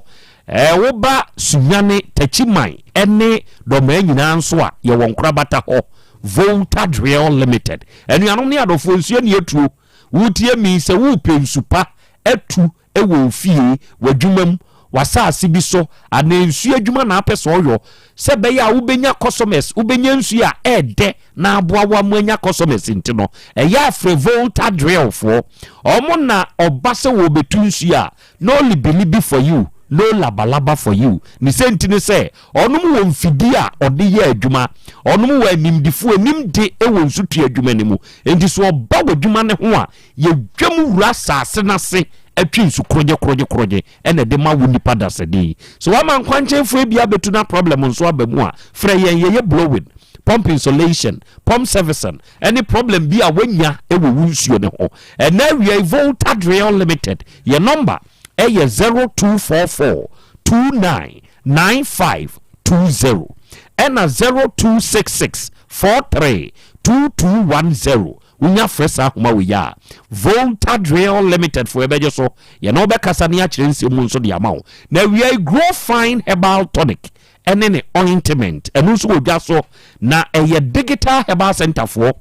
Eh, woba Sunyane, Takyiman ɛne Dɔmaa nyinaa nso a yɛwɔ nkorabata hɔ. Volta Drill Limited. Anuanom ne adɔfoɔ nsuo ne atuo. Wotie mi sɛ wopɛ nsu pa atu wɔ wo fie, w'adwuma mu, w'asaase bi so anaa nsuo adwuma na apɛ sɛ ɔyɔ sɛ ɛbɛyɛ a wobɛnya customers, wobɛnya nsuo a ɛɛdɛ na aboa wo ama anya customers nti no, ɛyɛ a frɛ Volta Drill foɔ. Wɔn na ɔba sɛ wɔrebɛtu nsuo a, no libilibi for you, no labalaba for you. Ne sɛ nti ne sɛ, wɔnom wɔ mfidie a ɔde yɛ adwuma, wɔnom wɔ animdefoɔ, animde wɔ nsutuo adwuma no mu. Enti sɛ ɔba w'adwuma no ho a, Yɛdwam wura asase no ase twe nsu korogye korogye korogye na ɛde ma wo nipa dasani. Sɛ wama nkwankyɛnfoɔ bi abɛtu na problem nso aba mu a, frɛ yɛn, yɛyɛ blowing, pump insulation, pump servicing ɛne problem bi a wanya wɔ wo nsuo no ho. Ɛnɛ awia yi Volta Drill Limited yɛ nɔmba ɛyɛ 0244 29 9520 ɛna 0266 43 2210. Wonya frɛ saa nhoma wei a, Volta Drill Limited foɔ bɛgye so, yɛne wo bɛkasa ne akyerɛ nsɛm mu nso de ama wo. Na awia yi, Grow Fine Herbal Tonic ɛne ne ointment, ɛno nso wɔ dwa so, na ɛyɛ Digital Herbal Center foɔ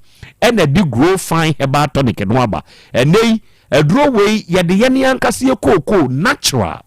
ɛna ɛde Grow Fine Herbal Tonic no aba. Ɛnɛ yi, aduro wei yɛde yɛne ankasa yɛ kookoo natural.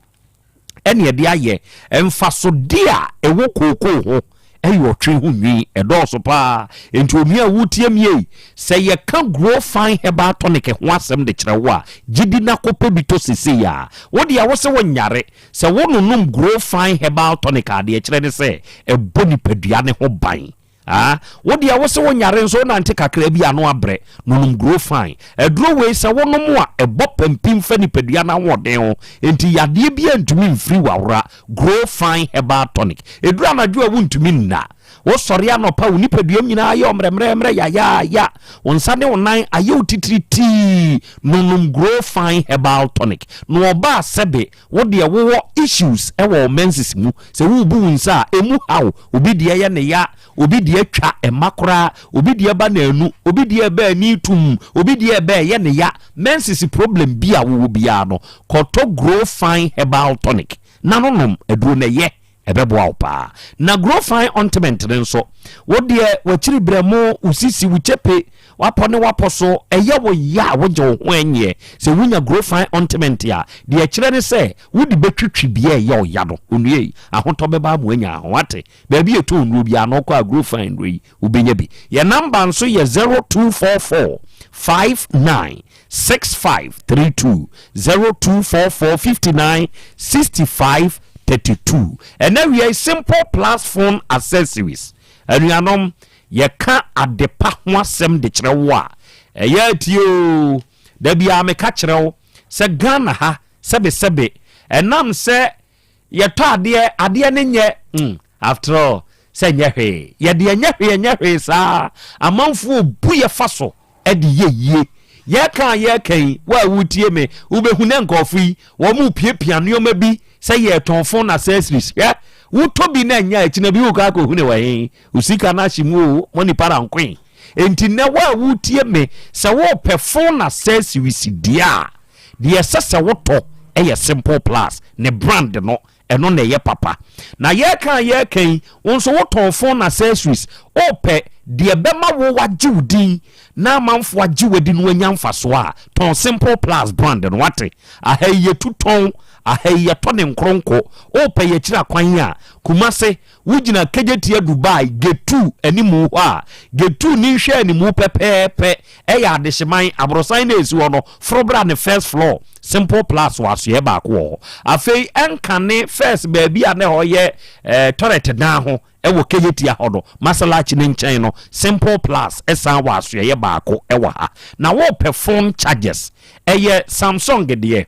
ɛne ɛde ayɛ. Mfasodeɛ a ɛwɔ kookoo ho yɛ ɔtwe ho nwi, ɛdɔɔso paa. Enti onua a woretie me ei, sɛ yɛka Grow Fine Herbal Tonic ho asɛm de kyerɛ wo a, gye di na kɔpɛ bi tɔ seesei ara. Wo deɛ wose wonyare, sɛ wononom Grow Fine Herbal Tonic a, deɛ ɛkyerɛ ne sɛ ɛbɔ nipadua no ho ban. Ah, wo deɛ wo se wo nyare nso wonante kakra bi ano abrɛ, nonom Grow Fine. Aduro wei sɛ wonom a, ɛbɔ pampim fa nipadua no ahoɔden ho, enti yadeɛ biara ntumi mfiri w'awora. Grow Fine Herbal Tonic. Ɛduru anadwo a wontumi nna. Wosɔre anɔpa wo nipaduam nyinaa ayɛ ɔmrɛmrɛmrɛ yayaaya, wo nsa ne wo nan ayɛ wo titiritii, nonom Grow Fine Herbal Tonic. Na ɔbaa sɛbe Wo deɛ wowɔ issues wɔ wo menses mu, sɛ worebu wo nsa a ɛmu haw, obi deɛ yɛ ne ya, obi deɛ twa ɛma koraa, obi deɛ ba naanu, obi deɛ ɛba ani tumm, obi deɛ ɛba ɛyɛ ne ya, menses problem bi a wowɔ biara no, kɔtɔ Grow Fine Herbal Tonic na no nom, aduro no ɛyɛ. Ɛbɛboa wo paa. Na Growfine ointment no nso, wo deɛ w'akyiri berɛmo, wo sisi, wo kyepe, w'apɔ ne w'apɔ so, ɛyɛ wo ya a wogye wo ho ɛnyeɛ. Sɛ wonya Growfine ointment a, deɛ ɛkyerɛ ne sɛ wode bɛtwitwi bea a ɛyɛ wo ya no. Onua yi, ahotɔ bɛba ama woanya aho. Wate? Baabi a yɛtɔn nnuro biara no, wokɔ a Growfine nnuro yi, wobɛnya bi. Yɛn namba nso yɛ 0244 59 6532 0244 59 65 32. Ɛnɛ awia yi Simple Plus Phone Accessories. Anuanom, yɛka adepa ho asɛm de kyerɛ wo a, ɛyɛ atie oo. Da biara meka kyerɛ wo sɛ Ghana ha sɛbesɛbe ɛnam sɛ Yɛtɔ adeɛ, adeɛ no nyɛ mm, after all, sɛ nyɛ hwee. Yɛde ɛnyɛ hwee ɛnyɛ hwee saa, amanfoɔ bu yɛ fa so de yɛ yie. Yɛka a yɛka yi, wo a wotie me, wobɛhu nɛ nkurɔfo yi, wɔn repiapia nneɛma bi sɛ yɛretɔn phone accessories. Hwɛ, wotɔ bi na ɛnyɛ a, akyina bi wokɔ akɔhu ne wɔ he, wo sika no ahye mu o, mo nipa ra nkoe. Enti nɛ wo a wotie me, sɛ wopɛ phone accessories deɛ a, Deɛ ɛsɛ sɛ wotɔ yɛ Simple Plus, ne brand no, ɛno na ɛyɛ papa. Na yɛreka a yɛreka yi, wo nso wotɔn phone accessories, wopɛ deɛ ɛbɛma wo wagye wo din na amanfoɔ agye wo adi na woanya mfasoɔ a, tɔn Simple Plus brand no, wate? Aha yi yɛtu tɔn, aha yi yɛtɔ ne nkronko. Wopɛ yɛkyiri akwan a, Kumase, Wogyina Kejetia Dubai Gate animu hɔ a, Gate ni nhwɛanimu pɛpɛɛpɛ yɛ adehyeman aborosan no a ɛsi hɔ no, foro bra ne first floor, Simple Plus wɔ asoɛɛ baako wɔ hɔ. Afei ɛnkane first baabi a na ɛhɔ yɛ eh, toilet dan ho wɔ Kejetia hɔ no, Masalakyi no nkyɛn no, Simple Plus san wɔ asoɛeɛ baako wɔ ha. Na wopɛ phone chargers, ɛyɛ Samsung deɛ,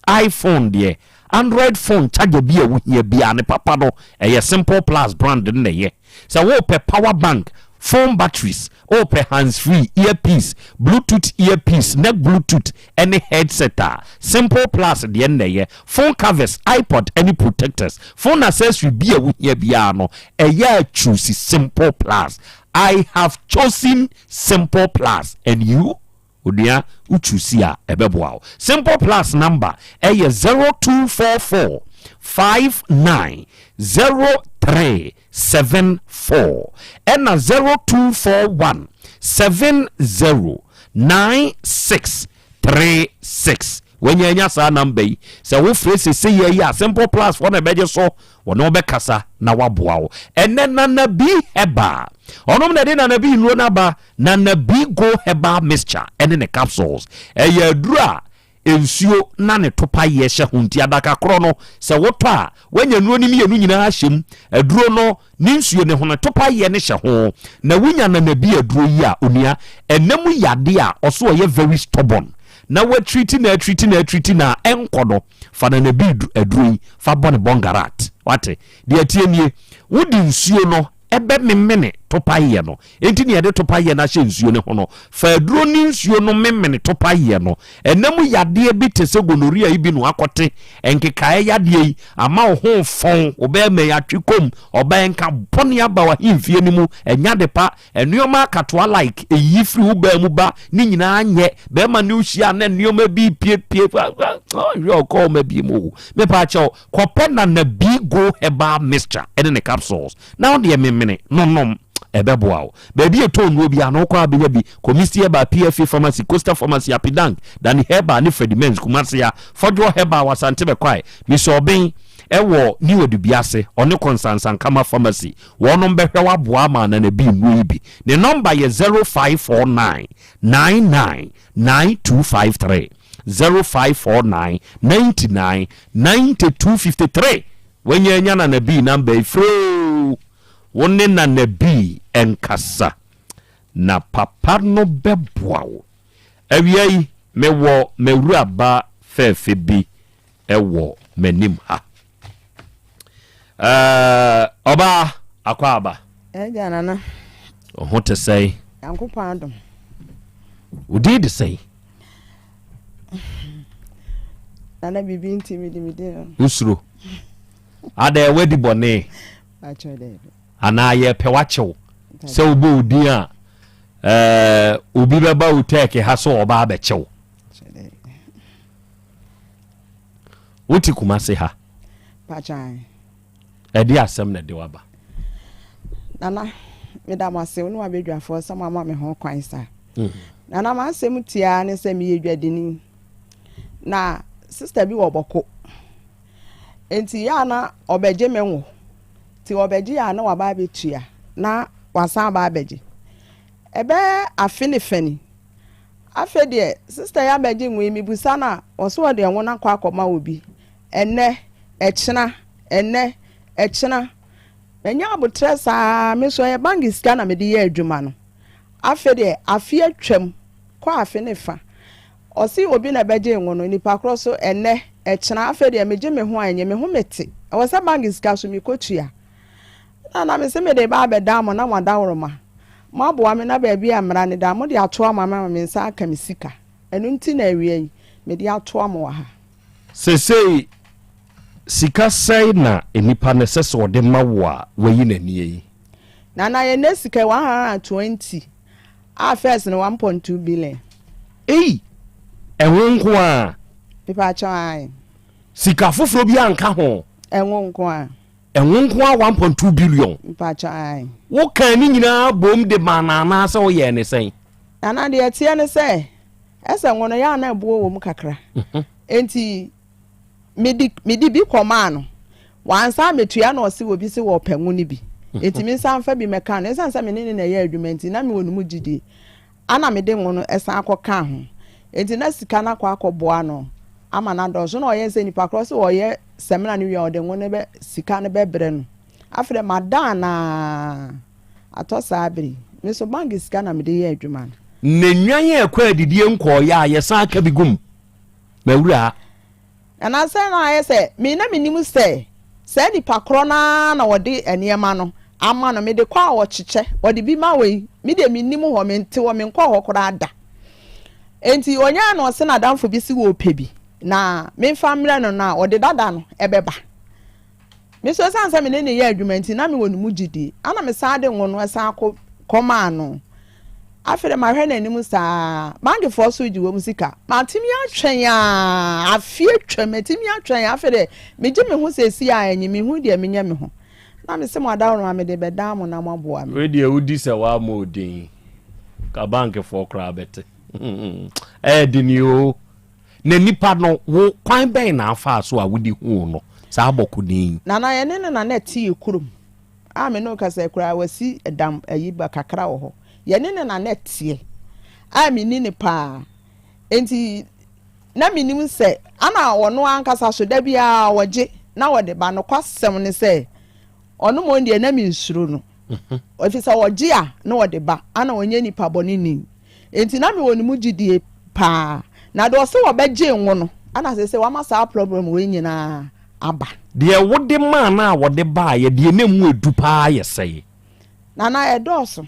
iPhone deɛ, Android phone charger bi a wohia biara ne papa no, ɛyɛ Simple Plus brand no na ɛyɛ. Sɛ wopɛ power bank, phone batteries, wopɛ hands free, earpiece, Bluetooth earpiece, neck Bluetooth ne headset a, Simple Plus deɛ no na ɛyɛ. Phone covers, iPod ne protectors, phone accessory bi a wohia biara no, ɛyɛ a choose Simple Plus. I have chosen Simple Plus and you? Onua wo choose a ɛbɛboa wo. Simple Plus number ɛyɛ 0244 59 03 74 ɛna 0241 70 96 36. Wanya anya saa number yi sɛ wo frɛ sese yɛ yi a Simple Plus foɔ na ɛbɛgye so wɔne wo bɛkasa na waboa wo. Ɛnɛ Nana B Herbal ɔnom na ɛde Nana B nnuro no aba. Nana Bigo Herbal Mixture ne ne capsules. Ɛyɛ aduru a nsuo na ne topaeɛ hyɛ ho nti adaka korɔ no sɛ wotɔ a woanya nnuro no mmienu nyinaa ahyɛ mu. Aduro no ne nsuo ne ho ne topaeɛ no hyɛ ho. Na wonya Nana Bi aduro yi a onua ɛna mu yadeɛ a ɔso ɔyɛ very stubborn na woatriti na atriti na atriti na ɛnkɔ no fa Nana Bi aduro yi fa bɔ ne bɔngarat. Wate? Deɛ ɛteɛ nie, wode nsuo no ɛbɛmemene topaeɛ no. Enti nea yɛde topaeɛ no ahyɛ nsuo no ho no, fa aduro ne nsuo no memene topaeɛ no. Ɛna mu yadeɛ bi te sɛ gonorrhea yi bi na wakɔte nkekaeɛ yadeɛ yi ama wo ho fɔn, wo bɛrima yi atwe kom, ɔbaa nka bɔne aba w'ahemfie no mu, ɛnyɛ ade pa, nneɛma akatoa like ɛyi firi wo baa mu ba ne nyinaa nyɛ, bɛrima ne wo hyia na nneɛma bi piepie, hwɛ ɔkɔ ɔma bi mu o. Mepaakyɛw, kɔpɛ Nana Bigo Herbal Mixture ɛne ne capsules. Na wo deɛ memene no nom, ɛbɛboa wo. Baabi a ɛtɔn nnuro biara no wokɔ a bɛnya bi, Komisi Herbal, PFA Pharmacy, Coastal Pharmacy, Apidank, Danny Herbal ne Freddie Mens, Kumasi ha, Fɔdwoɔ Herbal wɔ Asante Bɛkwae, Mister Ɔben wɔ New Adubiase, ɔne Kɔnsansankama Pharmacy. Wɔnom bɛhwɛ wo aboa ama ananabi nnuro yi bi. Ne nɔmba yɛ 0549 99 9253, 0549 99 9253. Wanya anya Nana B number yi frɛ oo wo ne Nana B nkasa na papa no bɛboa wo. Awia yi me wɔ m'awuraba fɛɛfɛ bi wɔ m'anim ha. Ɛɛ ɔbaa akwaaba. Agya Nana. Wo ho te sɛn? Nyankopɔn adom. Wo din de sɛn? Nana biribi nti mede me din no. Wosuro? Adɛn wadi bɔne? Anaa yɛpɛ wakyew sɛ wobɔ wo din a ɛɛ obi bɛba wo tɛɛke ha sɛ ɔba abɛkyew. Wote Kumase ha? Ɛde asɛm na ɛde waba. Nana, meda mo ase wo ne w'abadwafoɔ sɛ moama me ho kwan saa. Nana, m'asɛm tiaa ne sɛ meyɛ dwadini. Na sista bi wɔ Bɔko. Enti yɛ a na ɔbɛgye me ngo. Nti ɔbɛgye a na waba abɛtua na wasan aba abɛgye. Ɛbɛyɛ afe ne fa ni. Afei deɛ sista yi abɛgye ngo yi mebusa no a ɔse ɔde ngo no akɔ akɔma obi. Ɛnnɛ, ɛkyena, ɛnnɛ, ɛkyena. Manya aboterɛ saa ara, me nso ɛyɛ bank sika na mede yɛ adwuma no. Afei deɛ afe atwam kɔ afe ne fa. Ɔse obi na ɛbɛgye ngo no, nipa korɔ so ɛnnɛ, ɛkyena, afei deɛ megye me ho a ɛnyɛ me ho mete. Ɛwɔ sɛ bank sika so mekɔtua. Ɛna na mese mede reba abɛdan mo na mo adaworoma. Moaboa me na baabi a mmara no da, mode ato ama me ama me nsa aka me sika. Ɛno nti na awia yi, mede atoa mo wɔ ha. Seesei sika sɛn na nipa no ɛsɛ sɛ ɔde ma wo a wayi n'ani yi? Nana yɛ nɛ sika 120 a first no 1.2 billion. Ei! Ɛho nko ara? Mepaakyɛw ae. Sika foforɔ biara nka ho? Ɛho nko ara. Ɛho nko ara 1.2 billion? Mepaakyɛw ae. Wokaa ne nyinaa boom de maa no anaasɛ woyɛɛ ne sɛn? Nana deɛ ɛteɛ ne sɛ, ɛsɛ ngo no yɛ a na ɛboɔ wɔ mu kakra. Enti mede mede bi kɔmaa no. Wansan ammetua na ɔse obi se wɔpɛ ngo no bi. Enti mensan mfa bi mmɛka no. Esiane sɛ me ne no na ɛyɛ adwuma nti, na mewɔ ne mu gyidie. Ana mede ngo no san kɔkaa ho. Enti na sika no akɔ akɔboa no ama no adɔɔso. Na ɔyɛ sɛ nipa korɔ sɛ ɔyɛ samina no wie a ɔde ngo no bɛ sika no bɛbrɛ no. Afei deɛ madan no ara atɔ saa bere yi. Me nso bank sika na mede yɛ adwuma no. Na nnwan a ɛkɔ adidie nkɔɔeɛ a yɛsan ka bi gu mu. M'awuraa. Anaasɛ na ayɛ sɛ me na menim sɛ saa nipa korɔ no ara na ɔde nneɛma no ama no, mede kɔ a ɔkyekyɛ, ɔde bi ma wei, me deɛ mennim hɔ, mente hɔ, menkɔɔ hɔ koraa da. Enti ɔnyaa na ɔse n'adamfo bi se ɔrepɛ bi na memfa mmrɛ no na ɔde dada no ɛbɛba. Me nso ɛsiane sɛ me ne no yɛ adwuma nti na mewɔ ne mu gyidie, ɛna mesan de ngo no san kɔ kɔmaa no. Afei deɛ mahwɛ n'anim saa, bankfoɔ so regye wɔn sika. Matumi atwɛn a, afe atwam, matumi atwɛn a, afei deɛ megye me ho seesei a ɛnye mehu deɛ menyɛ me ho. Na mese mo adaworoma mede bɛdan mo na moaboa me. Wei deɛ wodi sɛ woammɔ wo din, ka bankfoɔ koraa bɛte. Ɛyɛ den oo. Na nipa no, wo, kwan bɛn na afaa so a wode huu no, saa bɔkɔni yi? Nana, yɛne no na na ɛte yɛ kurom a me ne wo kasa yi koraa wasi dam ayi ba kakra wɔ hɔ. Yɛne no na na ɛteɛ a menni no paa. Enti na menim sɛ ana ɔno ankasa so da biara ɔgye na ɔde ba. Nokwasɛm ne sɛ ɔno mmom deɛ na mensuro no. Ɛfiri sɛ ɔgye a na ɔde ba, ana ɔnyɛ nipa bɔneni. Enti na mewɔ ne mu gyidie paa. Na deɛ ɔse ɔbɛgye ngo no, ana seesei wama saa problem wei nyinaa aba. Deɛ wode maa no a ɔde baeɛ, deɛ na emu edu paa yɛ sɛn? Nana, ɛdɔɔso.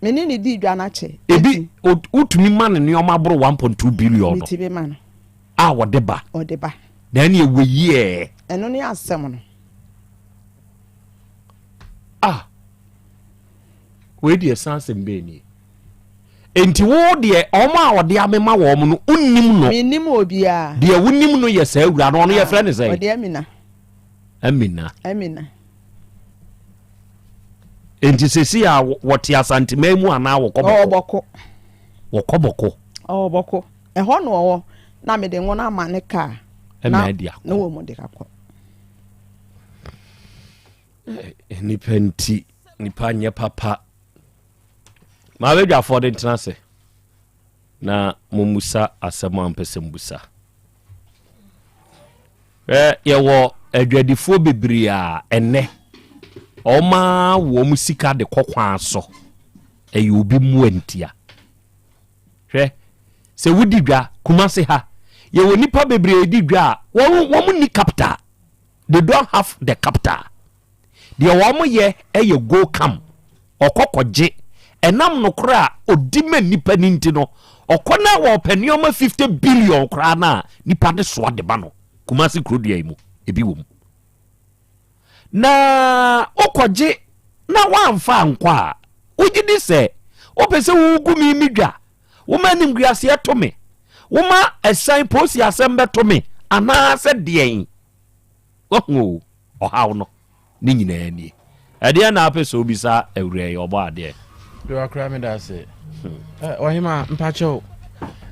Me ne no dii dwa no akyɛ. Ebi, wotumi ma no nneɛma boro 1.2 billion no? Metumi ma no. A ɔde ba? Ɔde ba. Na ɛneɛ wei ɛɛ? Ɛno ne asɛm no. Ah! Wei deɛ san asɛm bɛn nie? Enti wo deɛ wɔn a ɔde amema wɔn no wonnim no. Mennim obiara. Deɛ wonim no yɛ saa awura no, ɔno yɛfrɛ no sɛn? Ɔde Amina. Amina. Amina. Enti sɛsi a wɔte Asanteman mu anaa wɔkɔ Bɔko? Ɔwɔ Bɔko. Wɔkɔ Bɔko. Ɔwɔ Bɔko. Ɛhɔ na ɔwɔ na mede ngo no ama ne kaa. Ɛna ɛde akɔ. Na wɔn mu de akɔ. Nipa nti nipa nyɛ papa. M'abadwafoɔ de ntena ase na mommusa asɛm a mpɛ sɛ mbusa. Yɛwɔ adwadifoɔ bebree a ɛnɛ ɔma wɔn sika de kɔ kwan so. Ɛyɛ obi mmoa ntia. Hwɛ, sɛ wodi dwa Kumase ha, yɛwɔ nipa bebree di dwa a wɔn wɔn nni capital. They don't have the capital. Deɛ wɔn yɛ yɛ go come, ɔkɔ kɔgye. Ɛnam nokorɛ a ɔdi ma nnipa no nti no, ɔkɔ na ɔpɛ nneɛma 50 billion koraa no a, nnipa de soa de ma no. Kumasi kurodua yi mu, ebi wɔ mu. Na wokɔgye na woamfa ankɔ a, wogye di sɛ wopɛ sɛ wogu me me dwa, woma animguaseɛ to me, woma ɛsan polisi asɛm bɛto me anaasɛ deɛn? Wahu o, ɔhaw no. Ne nyinaa nie. Ɛdeɛn na apɛ sɛ wobisa awura yi ɔbɔ adeɛ? Dewa koraa meda ase. Eh, ɔhema mpakyɛw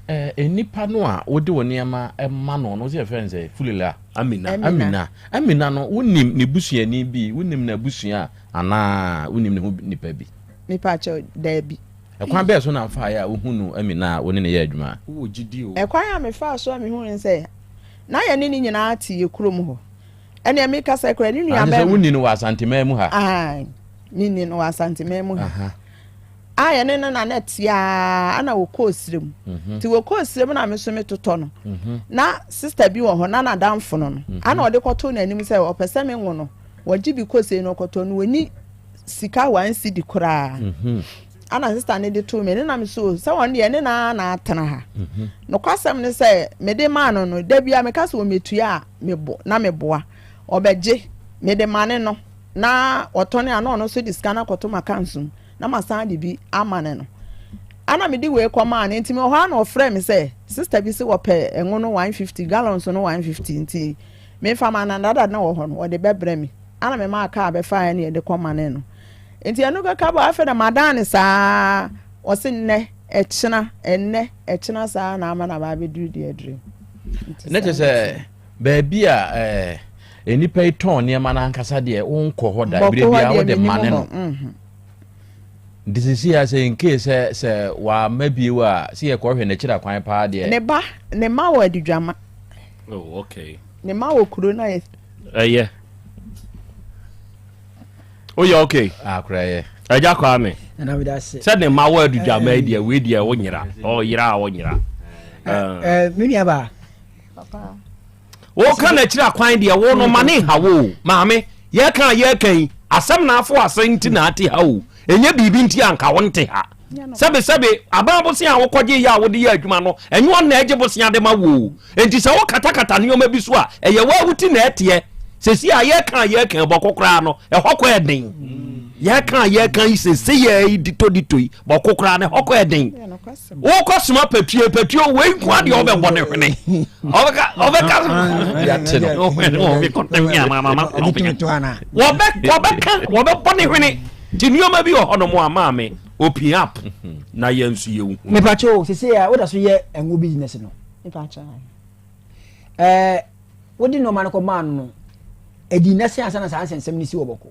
eh, nnipa no a wode wo nneɛma ma no no sɛ yɛfrɛ no sɛ fulila Amina. Amina Amina no wonim ne busuani bi wonim n'abusua anaa wonim ne ho nipa bi? Mepakyɛw, daabi. Ɛkwan bɛɛ so na wofaeɛ a wohunu Amina a wo ne no yɛ adwuma? Wowɔ gyidie o. Ɛkwan a mefaa so a mehuu no ne sɛ, na yɛne no nyinaa te yɛn kurom hɔ. Ɛnneɛ meka sɛ koraa ne nua bɛrima. Sɛ wonni no wɔ Asanteman mu ha? Ae, menni no wɔ Asanteman mu ha. A yɛne no na na ɛte ara na wɔkɔɔ serɛ mu. Mhm. Nti wɔkɔɔ serɛ mu na me nso metotɔ no. Mhm. Na sista bi wɔ hɔ na n'adamfo no no. Mhm. Ana ɔde kɔtoo n'anim sɛ ɔpɛ sɛ menwo no. Wɔgye bi kɔ sei no ɔkɔtɔ no wɔni sika one cedi koraa. Ana sista no de too me ne na me so sɛ wɔn deɛ ne na na atena ha. Nokwasɛm ne sɛ mede maa no no da bia meka sɛ wɔmɛtua a mebo na meboa. Ɔbɛgye, mede mane no na ɔtɔne a na ɔno nso de sika no akɔto m'akanso mu na masan de bi amane no. Ana mede wei kɔmaa no nti mewɔ hɔ a na ɔfrɛ me sɛ sista bi se wɔpɛ ngo no 150 gallons no 150 nti memfa ma no dada na wɔ hɔ no wɔde bɛbrɛ me. Ana memaa kaa bɛfaeɛ na yɛde kɔmane no. Nti ɛno kaka bɔ afei na madan no saa ɔse nnɛ ɛkyena ɛnnɛ ɛkyena saa na ama no aba abɛduru deɛ aduru yi. Ne kyɛ sɛ baabi a eh, nnipa yi tɔn nneɛma no ankasa deɛ wonkɔ hɔ da berɛ biara wode mane no mhm. nti sisi a sɛ nkee sɛ sɛ wama bio a sɛ yɛkɔhwɛ n'akyiri akwan paa deɛ ne ba ne ma wɔ adidwama oh, okay. ne ma wɔ kuro no ayɛ ɛyɛ woyɛ okay akora yɛ agya kwame sɛ ne ma wɔ adudwama yi deɛ wei deɛ wonyera ɔyera a wonyera me nuabaa woka n'akyiri akwan deɛ wo no ma ne nha wo maame yɛka yɛka yi asɛm na afo ase nti na ate ha o ɛnyɛ biribi nti anka wo nte ha sɛbesɛbe aban bosea a wokɔgye yɛ a wode yɛ adwuma no ɛnyɛ ɔno na ɛgye bosea de ma wo o enti sɛ wokatakata nneɛma bi so a ɛyɛ wo a wo ti na ɛteɛ sɛsi a yɛka a yɛka bɔko koraa no ɛhɔ kɔ ɛden yɛka a yɛka yi sɛsɛ yɛ yi ditɔ ditɔ yi bɔko koraa no ɛhɔ kɔ ɛden wokɔ soma patue patue wei nko adeɛ ɔbɛbɔ ne hwene ɔbɛka ɔbɛka wɔbɛka wɔbɛbɔ ne hwene Nti nneɛma bi wɔ hɔnom a maame open up na yɛn nso yɛn hu. Mepakyɛ o sese a woda so yɛ ɛnwo business no. Mepakyɛ. Ɛɛ wode nneɛma no kɔ maa no no ɛdi nna sɛ ansa na saa nsɛnsɛm no si wɔ bɔko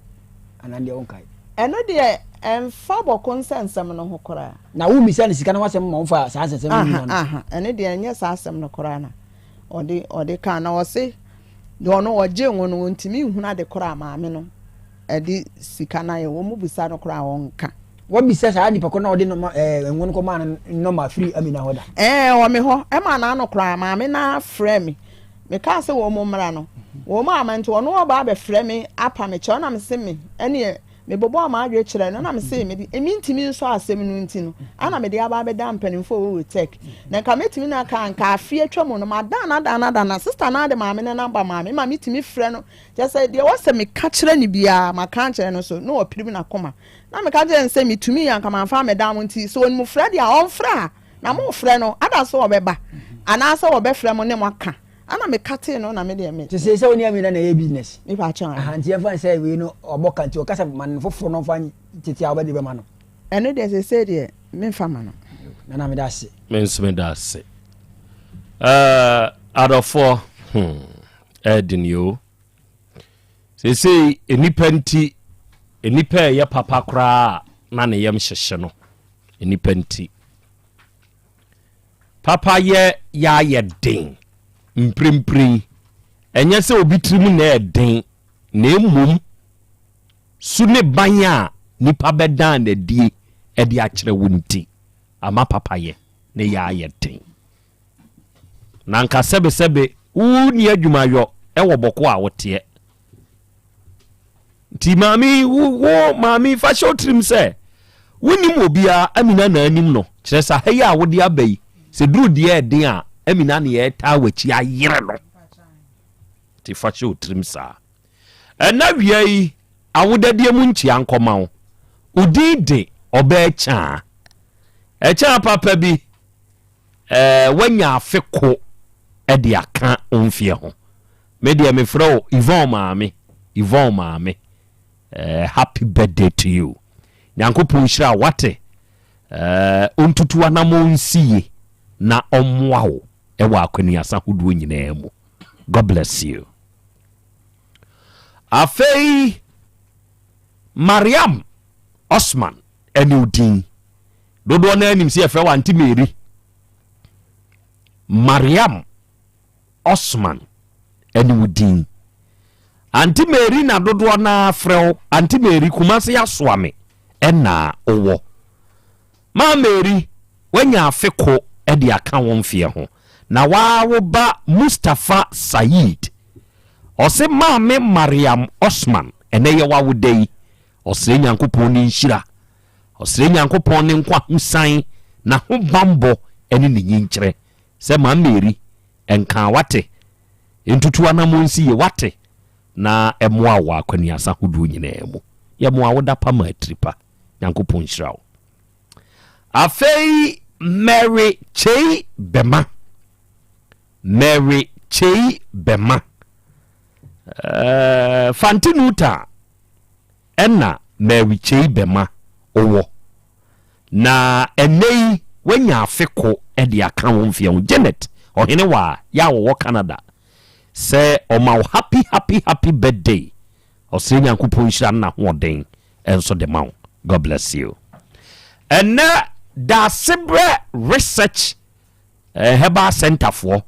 anaa deɛ wonkae. Ɛno deɛ ɛnfa bɔko nsɛnsɛm no ho koraa. Na wommisa no sika no ho asɛm ma ɔmfa saa nsɛnsɛm no nyinaa no. Aha aha ɛno deɛ ɛnyɛ saa asɛm no koraa na ɔde ɔde kaa na ɔse deɛ ɔno ɔgye ngo no ɔntumi nhunu ade koraa maame no. Ɛde sika no ayɛ wɔn bisa no koraa ɔnka. Wabisa saa nipa ko na ɔde nɔma ɛɛ ngo no kɔmaa no nɔma firi Amina hɔ da. Ɛɛ wɔ me hɔ ɛma n'ano koraa maame no ara frɛ me me kaa sɛ wɔn mmra no wɔn amma nti ɔno ɔba abɛfrɛ me apa me kyɛw na me se me ɛneɛ me bobɔɔ m'adwene kyerɛ no na me se me de me ntumi nsɔ asɛm no nti no ana me de aba abɛda mpanimfoɔ wɔ wɔ tech na nka mɛtumi na aka nka afe atwa mu no madan adan adan na sister no ade maame no namba maame ma metumi frɛ no Kyerɛ sɛ, deɛ ɛwɔ sɛ meka kyerɛ no biara, maka akyerɛ no so, na wapirim n'akoma. Na meka kyerɛɛ no sɛ, metumi anka mamfa ammɛdan mo nti, sɛ ɔnim frɛ deɛ a, ɔmfrɛ a, na mofrɛ no, ada sɛ ɔbɛba, anaasɛ wɔbɛfrɛ mo ne mo aka. Ɛna mekatee no na me deɛ me. Te sɛ sɛ wo ne Amina na ɛyɛ business. Mepa kyɛw ahe. Aha, nti yɛmfa no sɛ wei no ɔbɔ ka nti ɔka sɛ ma no foforɔ na ɔmfa tete a wobɛde bɛma no. Ɛno deɛ seesei deɛ memfa ma no. Nana meda ase. Me nso meda ase. Uh, adɔfoɔ, hmm. Ɛɛden yoo. Seesei nnipa nti, nnipa a ɛyɛ papa koraa na ne yam hyehye no. Nnipa nti. Papa yɛ yɛ ayɛ den mprempren. Ɛnyɛ sɛ obi tirim na ɛden, na mmom su ne ban a nipa bɛdan n'adie de akyerɛ wo nti ama papayɛ ne yɛ ayɛ den. Na anka sɛbesɛbe wonni adwumayɔ wɔ bɔko a woteɛ. Nti maame yi, wo, wo maame yi, fa hyɛ wo tirim sɛ wonnim obiara, Amina na anim no. Kyerɛ sɛ ha yi a wode aba yi, sɛ duru deɛ ɛden a, Amina na yɛtaa w'akyi ayere no. Nti fa hyɛ wo tirim saa. Ɛna wia yi, awodadeɛ mu nkyia nkɔma wo. Wo din de ɔbaa kyaa. Ɛkyaa papa bi. Eh, woanya afe ko de aka wo mfeɛ ho. Me deɛ mefrɛ wo Yvonne maame, Yvonne maame. Eh, happy birthday to you. Nyankopɔn nhyira wo wate. Eh, ɔntutu anamɔ nsi ye na ɔmmoa wo ɛwɔ akwanuasa hodoɔ nyinaa mu. God bless you. Afei Mariam Osman ɛne wo din. Dodoɔ no anim sɛ yɛfrɛ wo Auntie Mary. Mariam Osman ɛne wo din. Auntie Mary na dodoɔ no ara frɛ wo. Auntie Mary, Kumasi Asoame ɛna wowɔ. Maa Mary, woanya afe ko de aka wo mfeɛ ho. Na waa wo ba Mustapha Saeed. Ɔse Maame Mariam Osman, ɛnɛ yɛ w'awoda yi. Ɔsrɛ Nyankopɔn ne nhyira. Ɔsrɛ Nyankopɔn ne nkwahosan, n'ahobanbɔ ne ne nyinkyerɛ. Sɛ Maa Mary, ɛnkaa wate. Ntutu anamɔn nsi yie, wate, na ɛmoa wo wɔ akwaniasa hodoɔ nyinaa mu. Yɛ mo awoda pa ma atiri pa. Nyankopɔn nhyira wo. Afei Mary Kyei Bɛma. Mary Kyei Bɛma. Uh, Fanti Nuta ɛna Mary Kyei Bɛma wɔ. Na ɛnnɛ yi wanya afe ko de aka wo mfeɛ ho. Janet ɔhene waa yɛ a wɔwɔ Canada sɛ ɔma wo happy happy happy birthday. Ɔsrɛ Nyankopɔn nhyira ne n'ahoɔden nso de ma wo. God bless you. Ɛnnɛ Daasebrɛ Research eh, Herbal Center foɔ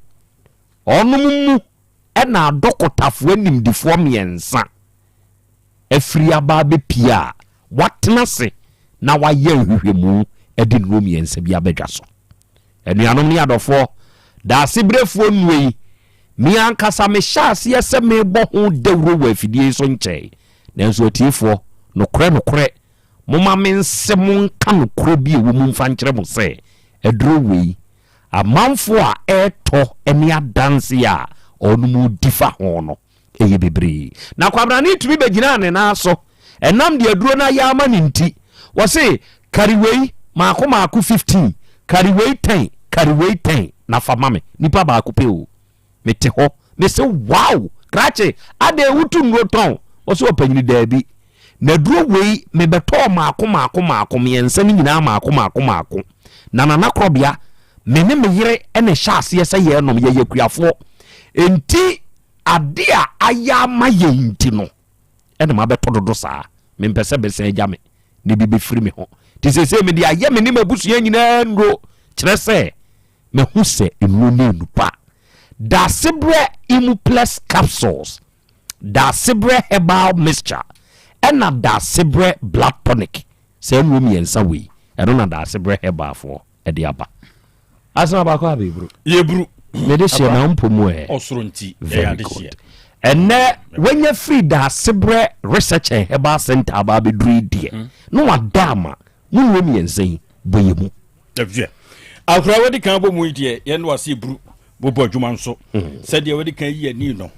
ɔnom mu ɛna adɔkotafoɔ animdifoɔ mmiɛnsa afiri aba abɛpie a watena ase na wayɛ nhwehwɛmu de nnuro mmiɛnsa bi aba dwa so. Anuanom ne adɔfoɔ, daasebrɛfoɔ nnuro yi, me ankasa mehyɛ aseɛ sɛ merebɔ ho dawuro wɔ afidie yi so nkyɛe. Nanso atiefoɔ, nokorɛ nokorɛ, momma mense mo nka nokorɛ bi a ɛwɔ mu mfa nkyerɛ mo sɛ, aduro wei, amanfoɔ a ɛretɔ ne adanseɛ a wɔnom di fa ho no, ɛyɛ bebree. Na kwabrane tumi bɛgyinaa ne nan so ɛnam deɛ aduro no ayɛ ama no nti. Wɔse kari wei maako maako 15, kari wei 10, kari wei 10 na fa ma me. Nipa baako pɛ o. Mete hɔ, mese wow, krakye, adɛn wotu nnuro tɔn? Wɔse ɔpanyini daabi. Na aduro wei mebɛtɔɔ maako maako maako mmiɛnsa no nyinaa maako maako maako. Na Nana Korɔbea, me ne me yere na ɛhyɛ aseɛ sɛ yɛrenom, yɛyɛ akuafoɔ. Enti ade a ayɛ ama yɛn nti no, ɛna mabɛtɔ dodo saa. Mempɛ sɛ bɛsan agya me na ebi bɛfiri me ho. Nti seesei mede ayɛ me ne m'abusua nyinaa nnuro, kyerɛ sɛ mahu sɛ nnuro no ɛnu pa. Daasebrɛ Imuplex capsules Daasebrɛ herbal mixture ɛna daasebrɛ blood tonic saa nnuro mmiɛnsa wei ɛno na daasebrɛ herbal foɔ ɛde aba. Asena baako a bɛburu. Yɛburu. Mede hyɛ na mpo mu ɛ. Ɔsoro nti ɛyɛ Very adehyeɛ. good. Ɛnɛ wanya firi daasebrɛ research and herbal center aba abɛduru yi deɛ na wada ama mo nnuro mmiɛnsa yi bɔ yɛ mu. Ɛfɛ. Akora wadi kan bɔ mu yi deɛ yɛn no ase eburu bɔbɔ adwuma nso. Hmm. Sɛdeɛ wadi kan yi ani no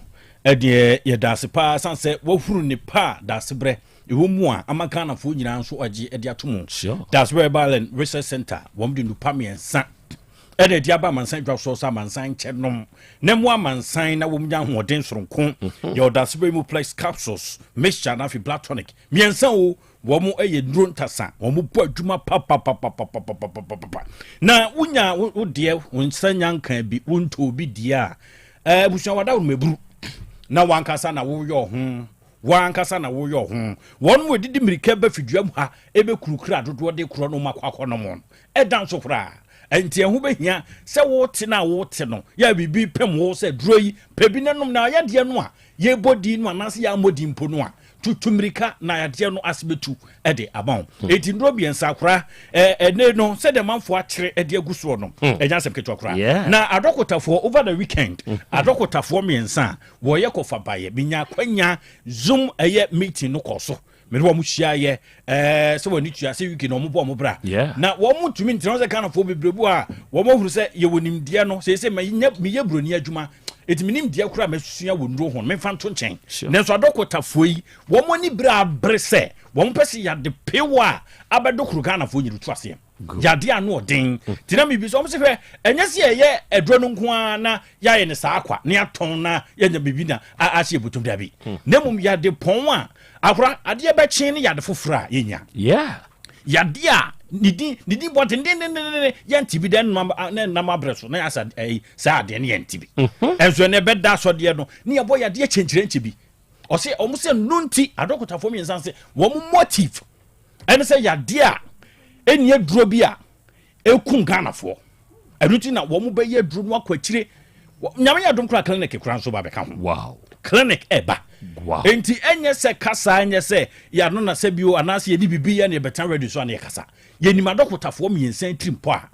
ɛdeɛ yɛda ase paa san sɛ wahuru ne pa a daasebrɛ ɛwɔ mu a ama Ghanafoɔ nyinaa nso agye ɛde ato mu. Daasebrɛ Balen Research Center wɔn de nnupa mmiɛnsa ɛna ɛde aba amansan dwa soɔ sɛ amansan nkyɛ nom na mu amansan na wɔn nya ahoɔden soronko. Mhm. Yɛ ɔdaasebrɛ mu plex capsules mixture na afei blood tonic mmiɛnsa o Wɔn yɛ nnuro ntasa. Wɔn bɔ adwuma papapapapapapapa. Na wonya wo deɛ wo nsa nya nka bi wontɔ obi deɛ a ɛɛ abusua wada wɔn aburu na wankasa na woyɛ ɔho wankasa na woyɛ ɔho wɔn mu edidi mirika bɛ fidua mu ha ebe kurukura dodoɔ de korɔ no ma kɔ akɔ nom no ɛda nso koraa nti ɛho bɛhia sɛ wote no a wote no yɛ biribi pem wo sɛ duro yi pɛ bi na nom na ayɛdeɛ no a yɛbɔ din no anaasɛ yɛammɔ din mpo no a tutu mmirika na yadeɛ no ase bɛtu de ama wo hmm. enti nnuro mmiɛnsa kora ɛne no sɛdeɛ manfoɔ akyere de agu soɔ no hmm. ɛnyɛ asɛm ketewa koraa na adɔkotafoɔ over the weekend hmm. adɔkotafoɔ mmiɛnsa a wɔyɛ kɔfa baeɛ menya akwanya zoom ɛyɛ meeting no kɔɔ so mene wɔn hyiaeɛ ɛɛ sɛ wɔn ani tua sɛ wiki na wɔn bɔ wɔn bra na wɔn ntumi ntena sɛ ghanafoɔ bebree bu a wɔn ahuru sɛ yɛwɔ nimdeɛ no sɛ sɛ meyɛ buroni adwuma eti me nimdeɛ koraa masua wɔ nnuro ho no memfa nto nkyɛn nanso adɔkotafoɔ yi wɔn ani bere abere sɛ wɔn pɛ sɛ yɛade pew a abɛdokoro ghanafoɔ nyina tu aseɛ. Yadeɛ ano ɔden. Nti na mebisa wɔn sɛ hwɛ, ɛnyɛ sɛ yɛyɛ aduro no nko ara na yɛayɛ no saa kwa na yɛatɔn na yɛanya biribi na ahyɛ yɛn bɔtɔm dabi. Na mmom yɛade pɔn a akora adeɛ bɛkye ne yade foforɔ a yɛnya. Yadeɛ a ne din ne din bɔ dendendenden yɛnte bi dɛ na nam abrɛ so na yɛasa ɛyi saa adeɛ no yɛnte bi. Ɛnso ɛnɛ ɛbɛda asɔdeɛ no ne yɛbɔ yadeɛ kyɛnkyerɛnkyɛ bi. Ɔse wɔn sɛ no nti adɔkotafoɔ mmiɛnsa sɛ wɔn motive ɛne sɛ yadeɛ a ɛnni aduro bi a ɛku Ghanafoɔ ɛno nti na wɔn bɛyɛ aduro no akɔ akyire nyame yɛ adom koraa clinic koraa nso ba bɛka ho wow. Clinic ɛba wow. Enti ɛnyɛ sɛ kasa ɛnyɛ sɛ yɛano na sɛ bio anaasɛ yɛde biribi yɛ ne yɛbɛtena radio so a ne yɛkasa yɛnim adɔkotafoɔ mmiɛnsa tirim pɔ a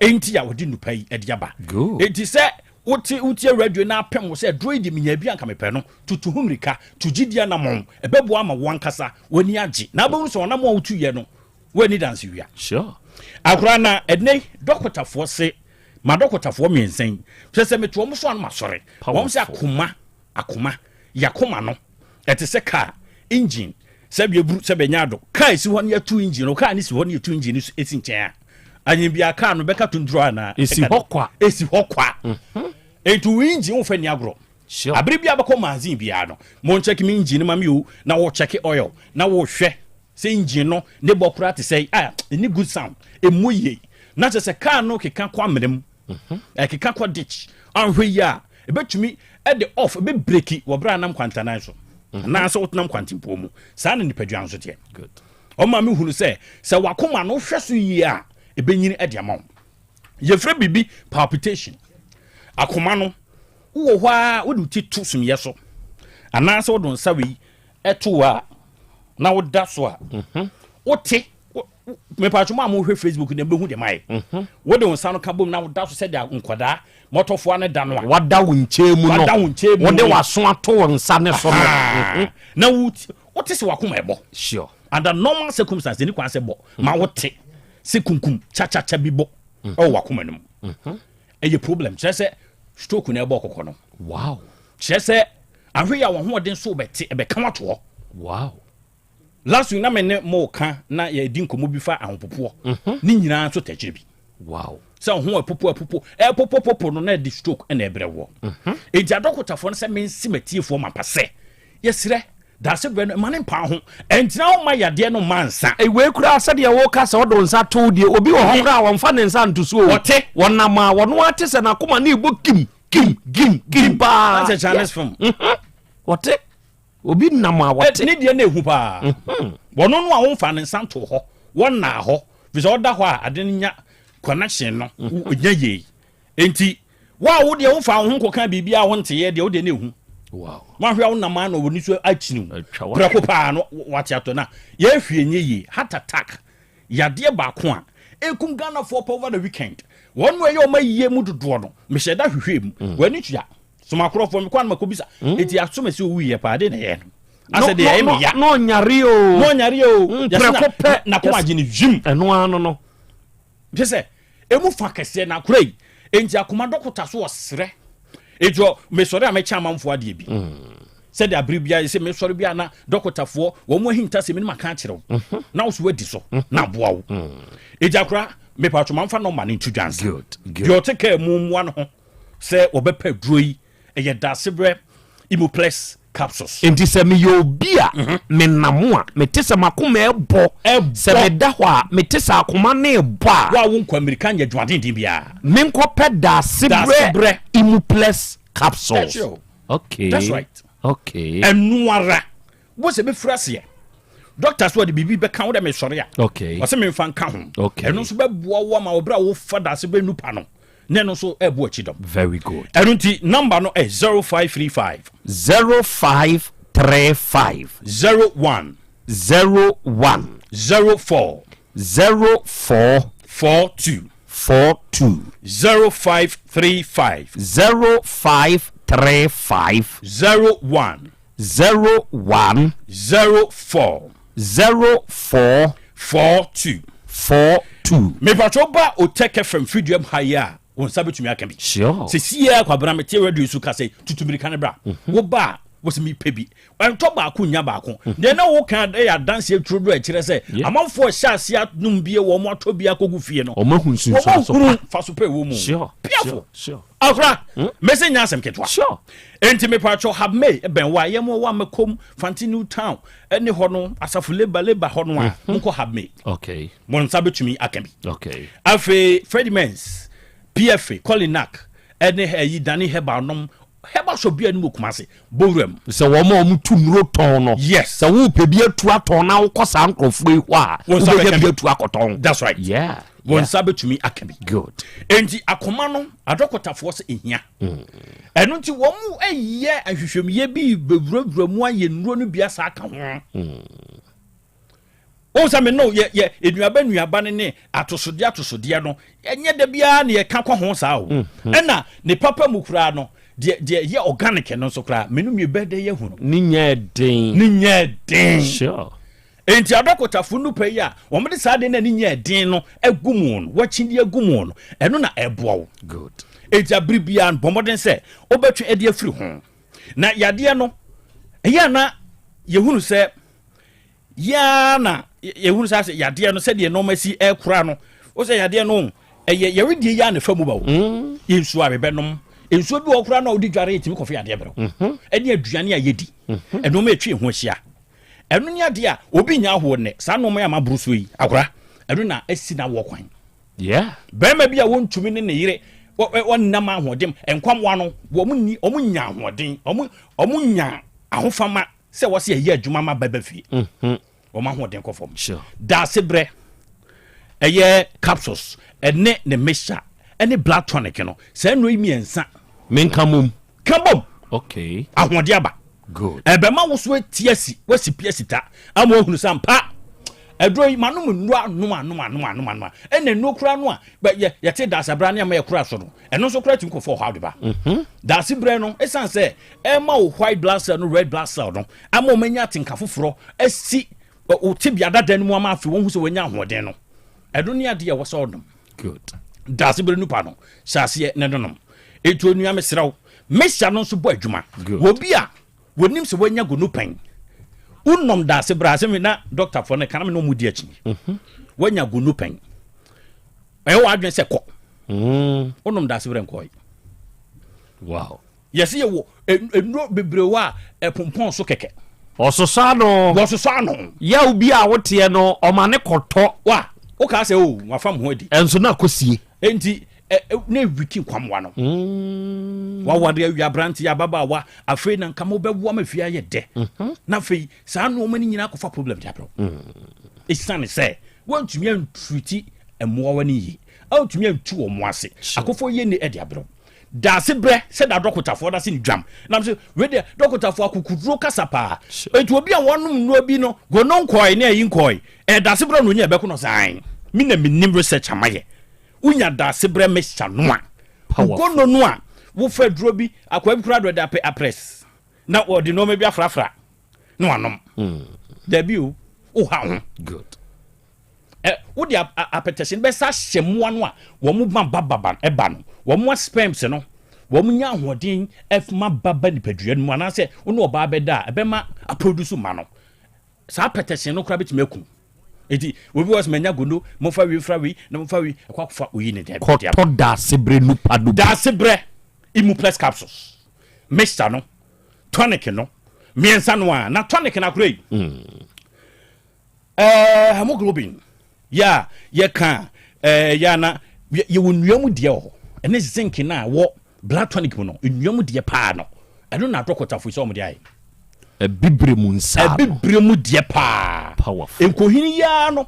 enti a wɔde nnupa yi de aba. Enti sɛ wote wotie radio na apem wo sɛ aduro yi de menya bi anka mepɛ no, tutu ho mmirika, tu gyidi anammɔn. Ɛbɛboa ama wo ankasa w'ani agye na wobɛhu sɛ ɔnam a wotuiɛ no woanni danse wia. Sure. Akora na ɛnɛ yi dɔkotafoɔ se ma dɔkotafoɔ mmiɛnsa yi sɛ sɛ meto wɔn so a no masɔre. Wɔn sɛ akoma akoma yakoma no ɛte sɛ kaa engine sɛ bɛburu sɛ bɛnya ado kaa esi hɔ no yɛtu engine no kaa no si hɔ no yɛtu engine no esi nkyɛn a anyin bia kaa no bɛka tunturo anaa esi hɔ kwa esi hɔ kwa mhm. nti wo engine wo fɛ ni agorɔ abere bi abɛkɔ magazine biara no mo nkyɛke me engine ma mi o na wo kyɛke oil na wo hwɛ sɛ engine no ne bɔ koraa te sɛ a ɛni good sound emu yie na kyɛ sɛ kaa no keka kɔ amena mu mhm. ɛkeka kɔ ditch anhwɛ yie a Ɛbɛtumi de off, ɛbɛ breki wɔ berɛ a nam kwantanan so mhm. anaasɛ wotenam kwantempɔn mu. Saa na nipadua nso teɛ. Ɔma me hunu sɛ sɛ wakoma no wohwɛ so yie a ɛbɛnyini de ama wo. Yɛfrɛ biribi palpitation. Akoma no wowɔ hɔ a wode wo ti to sumiiɛ so anaasɛ wode nsa wei ɛto hɔ a na woda so a mhm. wote mepatwo mo a mohwɛ facebook deɛ mbɛhu deɛ mayɛ mhm. wode wo nsa no ka bom na woda so sɛdeɛ nkwadaa mɔtɔfoɔ no da no a wada wo nkyɛn mu no wada wo nkyɛn mu wode w'aso ato wo nsa ne so no mhm. na wote sɛ wakoma ɛbɔ sure under normal circumstances ɛni kwan sɛ bɔ ma mhm. wote sɛ kunkum kyakyakya bi bɔ ɛwɔ wakoma no mu ɛyɛ problem kyerɛ sɛ stroke na ɛbɔ kɔkɔ no wow kyerɛ sɛ ahwɛ yɛ a wɔn ahoɔden so bɛte ɛbɛka watoɔ wow Last week na me ne mo ka na yɛdi nkɔmmɔ bi fa ahopopoɔ mhm. ne nyinaa nso tɛkyerɛ bi. Wow. Sɛ ho ɛpopo ɛpopo ɛpopopopo no na ɛde stroke ɛna ɛbrɛ wɔ. Mhm. Enti adɔkotafoɔ no sɛ mensi matiefoɔ mapa sɛ yɛsrɛ daase berɛ no ma ne mpaa ho ɛngyina hɔ ma yadeɛ no ma nsa. Wei koraa sɛdeɛ woka sɛ ɔde nsa to deɛ obi wɔ hɔ koraa wɔmfa ne nsa nto so o. Ɔte. Wɔnam a wɔno ate sɛ n'akoma ne ɛbɔ kim kim kim kim paa. That's a Chinese film. Mhm. Wɔte. Obi nam a wɔte. Ne deɛ na ehu paa. Mhm. Wɔno no a wɔmfa ne nsa nto hɔ, wɔnnaa hɔ, fi sɛ ɔda hɔ a ade no nya connection no, mhm. nya yie. Enti, wo a wo deɛ wofa wo ho kɔka biribi a wonteɛ deɛ wo deɛ na ehu. Wow. Wahwɛ a wonam a na wɔn so akyini wo. Prɛko paa no wate atɔ na yɛhwie nyɛ yie. Heart attack yadeɛ baako a ekum Ghanafoɔ pɛ over the weekend. Wɔn mu ɛyɛ wɔn ayie mu dodoɔ no, mehyɛ da hwehwɛ mu. Mm. Wɔn ani tua. Somakorɔfoɔ mekɔ anoma kɔbisa hmm? eti asom esi owu yɛ paa de na ɛyɛ no asɛ deɛ ɛyɛ me ya na ɔnyare o na ɔnyare o hmm, prɛko pɛ na kɔn agye ne vim ɛno ano no kyɛ sɛ emu fa kɛseɛ na akora yi enti akoma dɔkota so ɔsrɛ eti ɔ mesɔre a mɛkyɛ amanfoɔ adeɛ bi hmm. sɛdeɛ abere biara sɛ mesɔre bi a na dɔkotafoɔ wɔn mu ahintasɛm no maka akyerɛ wo mhm. na wo so wadi so mhm. na aboa wo eti akora mepatwo mamfa nɔmba no nto dwansa deɛ ɔte kaa mu mmoa no ho sɛ wɔbɛpɛ aduro yi, ɛyɛ Daasebrɛ Imoplex capsules. Enti sɛ meyɛ obi a mhm. menam a mete sɛ m'akoma ɛbɔ, sɛ meda hɔ a mete sɛ akoma no rebɔ a. Wo a wonkɔ mmirika nyɛ adwuma denden biara. Menkɔpɛ Daasebrɛ Imoplex capsules. Okay. That's right. Okay. Ɛno ara. Wo sɛ bɛfiri aseɛ. Doctor so ɔde biribi bɛka wo dɛ mesɔre a. Okay. Ɔsɛ memfa nka ho. Okay. Ɛno nso bɛboa wo ama wo berɛ a wofa Daasebrɛ nupa no. na ɛno nso ɛbɔ akyi dɔm. Very good. Ɛno nti number no ɛ 0535. 0535. 01. 01. 04. 04. 42. 42. 0535. 0535. 01. 01. 04. 04. 42. 42. Mepatwo ba Otec FM fidua mu ha yi a, wo nsa bɛtumi aka bi. Sure. Sɛsi ara Kwabena mete radio so ka sɛ tutu mirika no bra. Wo ba a, Wɔsi mi pɛ bi. Ɛntɔ baako nya baako. Hmm. Deɛ na woka yɛ adanseɛ turo do ɛkyerɛ sɛ amanfoɔ hyɛ aseɛ anom bie wɔn atɔ bi akɔgu fie no. Wɔn ahu nsunsuanso pa. Wɔn ahunu faso pa ɛwɔ mu. Piafo. Akora. Hmm. Mese nya asɛm ketewa. Sure. Enti mepatwɔ Habmei bɛn wa yɛ mo wa mɛkom Fanti New Town ɛne hɔ no asafo leba leba hɔ no a hmm. monkɔ Habmei. Okay. Mo nsa bɛtumi aka bi. Okay. Afei Fredimens, PFA, Colinac ɛne ɛyi Dani Herbal nom Herbal shop biara ni wɔ Kumasi, Bowura mu. Sɛ wɔn a wɔtu nnuro tɔn no. Yes. Sɛ wopɛ bi atu atɔn na wokɔ saa nkurɔfoɔ yi hɔ a, wobɛnya bi atu akɔtɔn. That's right. Yeah. Wɔn nsa bɛtumi aka bi. Good. Enti akoma no, adɔkotafoɔ sɛ ehia. Mm. Ɛno nti wɔn yɛ ahwehwɛmuyɛ bi bɛwurawura mu ayɛ nnuro no bi asa aka ho. Mm. Wohu sɛ me ne wo yɛ yɛ nnuaba nnuaba no ne atosodeɛ atosodeɛ no, ɛnyɛ da biara na yɛka kɔ ho saa o. Mm-hmm. Ɛna ne papa mu koraa no, deɛ deɛ yɛ organic no nso koraa, me no mmienu bɛyɛ dɛ yɛahu no. Ne nyɛ den. Ne nyɛ den. Sure. Enti adɔkotafo nnupa yi a wɔde saa adeɛ no a ne nyɛ den no agu mu no, wɔakyi de agu mu no, ɛno na ɛboa wo. Good. Enti abere biara no, bɔ mmɔden sɛ wobɛtwe de afiri ho. Na yadeɛ no, ɛyɛ a na yɛhunu sɛ Yɛ ara na yɛhunu sɛ asɛ yadeɛ no sɛdeɛ nneɛma si ɛkora no wo sɛ yadeɛ no ɛyɛ yɛredie yɛ a na fa mu ba o mm. yɛ nsuo a bɛbɛnom nsuo bi wɔ koraa na wode dware yɛtumi kɔfe yadeɛ berɛ mhm. ɛne aduane a yɛdi mhm. ɛnneɛma ɛtwe ho ahyia ɛno ne adeɛ a obi nya ahoɔ nnɛ saa nneɛma yɛ ama boro so yi akora ɛno na asi na wɔ kwan bɛrima bi a wɔntumi ne ne yere wɔnnam ahoɔden nkwamoa no wɔn nya ahoɔden wɔn nya ahofama Sɛ wɔsi ɛyɛ adwuma ma bɛba fie. Mhm. Wɔn ahoɔden kɔ fam. Sure. Daase brɛ ɛyɛ capsules ɛne ne mixture ɛne blood tonic no saa nnuro yi mmiɛnsa. Menka mom. Ka bom. Okay. Ahoɔden aba. Good. Ɛbɛma wo so ati asi wasi pi asi ta ama wahunu sɛ ampa aduro yi manom nnuro anom anom anom anom anom ɛna nnuro koraa no a yɛ yɛte daase abira ne ama yɛ kora so no ɛno nso koraa tumi kɔfɔ ɔhaw de ba. Mhm. Daase brɛ no ɛsan sɛ Ɛma wo white blood cell no red blood cell no ama wɔn anya atenka foforɔ asi wo tebea dada no mu ama afei wɔn ho sɛ wɔanya ahoɔden no. Ɛno ne adeɛ a ɛwɔ sɛ ɔnom. Good. Daase bere nupa no hyɛ aseɛ ne no nom. Etu onua mesrɛ wo, mixture no nso bɔ adwuma. Wɔ bi a wɔnim sɛ wɔanya gonu pɛn. Wonom daase bere asɛm na dɔktafoɔ no ka na me ne wɔn di akyi. Mhm. Wɔanya gonu pɛn. Ɛyɛ wɔ adwene sɛ kɔ. Mm. Wonom daase bere nkɔe. Wow. Yɛse yɛwɔ nnuro bebree wɔ a ɛpompɔn so kɛkɛ. Ɔsosɔ ano. Wɔsosɔ ano. Yaw bi a woteɛ no, ɔma ne kɔtɔ. Wa, wokaa sɛ o, wafa me ho adi. Ɛnso na akɔsie. Enti, na ɛwiki nkwamoa no. Mm. Waware awie aberanteɛ ababaawa, afei na nka mobɛwoa ma fie ayɛ dɛ. Mhm. Na afei saa nnoɔma no nyinaa kɔfa problem de abrɛ wo. Mm. Ɛsiane sɛ woantumi antriti mmoawa no yie, antumi antu wɔn ase, akɔfo yɛ ni de abrɛ wo. Daase brɛ sɛ da dɔkotafoɔ no ase ne dwam. Nam sɛ wei deɛ dɔkotafoɔ akokoduro kasa paa. Enti obi a wɔnom nnuro bi no gono nkɔe ne ayi nkɔe. Ɛyɛ daase brɛ na onya ɛbɛko no saa. Me na menim research a mayɛ. Wonya daase brɛ mixture no a, gono no a wofa aduro bi, akoa bi koraa deɛ ɔde apɛ apress na wɔde nneɛma bi afrafra na wanom. Hmm. Dabi o, woha ho. Good. Ɛ wode apɛtɛhye no bɛsa ahyɛ mmoa no a wɔn ma ba ba ba ba no, wɔn mmoa sperms no, wɔn nya ahoɔden ma ba ba nipadua no mu anaasɛ wo ne ɔbaa bɛda a ɛbɛma aproduce ma no. Saa apɛtɛhye no koraa bɛtumi akum. Eti obi wɔ sɛ manya gono, momfa wei mfra wei na momfa wei ɛkɔ akɔfa oyi ne dɛm. Kɔtɔ daasebrɛ nupa no bi. Daasebrɛ Immuplex capsules mixture no, tonic no, mmiɛnsa no a na tonic no akora yi. Mm. Ɛɛ hemoglobin yɛ a yɛka ɛɛ yɛ ana yɛwɔ nnua mu deɛ wɔ hɔ ɛne zinc no a wɔ blood tonic mu no nnua mu deɛ paa no ɛno na adɔkɔtafo sɛ wɔn de ayɛ. Ɛbibire mu nsa no. Ɛbibire mu deɛ paa. Powerful. Nkohini yaa no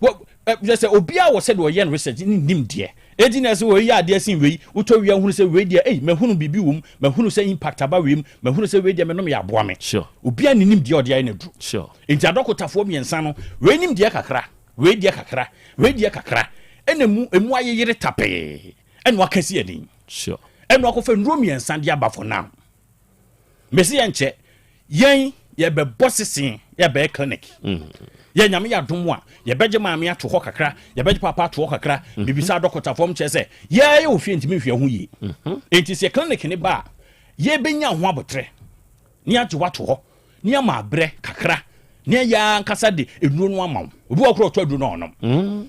wɔ ɛ sɛ obiara wɔ sɛdeɛ ɔyɛ no research ne nim deɛ. Eti na ɛsɛ wɔyi adeɛ sin wei wotɔ wia hunu sɛ wei deɛ ei mahunu biribi wɔ mu mahunu sɛ impact aba wei mu mahunu sɛ wei deɛ menom yɛ aboa me. Sure. Obiara ne nim deɛ ɔde ayɛ no aduru. Sure. Enti adɔkotafoɔ mmiɛnsa no, wei nim deɛ kakra, wei deɛ kakra, wei deɛ kakra, ɛna emu emu ayeyere tapee, ɛna waka si ani. Sure. Ɛna wakɔfa nnuro mmiɛnsa de aba for now. Mesi yɛn nkyɛ, yɛn yɛbɛbɔ sese, yɛbɛyɛ clinic. Mm. Yɛ nyame yɛ adom a, yɛbɛgye maame ato hɔ kakra, yɛbɛgye papa ato hɔ kakra, mm -hmm. bibisa adɔkotafoɔ m kyerɛ sɛ, yɛyɛ ofie ntumi nhwɛ ho yie. Mm -hmm. Enti sɛ clinic ne ba a, yɛbɛnya ho abotrɛ. Ne agye wato hɔ ne ama abrɛ kakra ne ɛyɛ ankasa de nnuro no ama wo. Obi wɔ korɔ ɔtɔ aduro no ɔnom.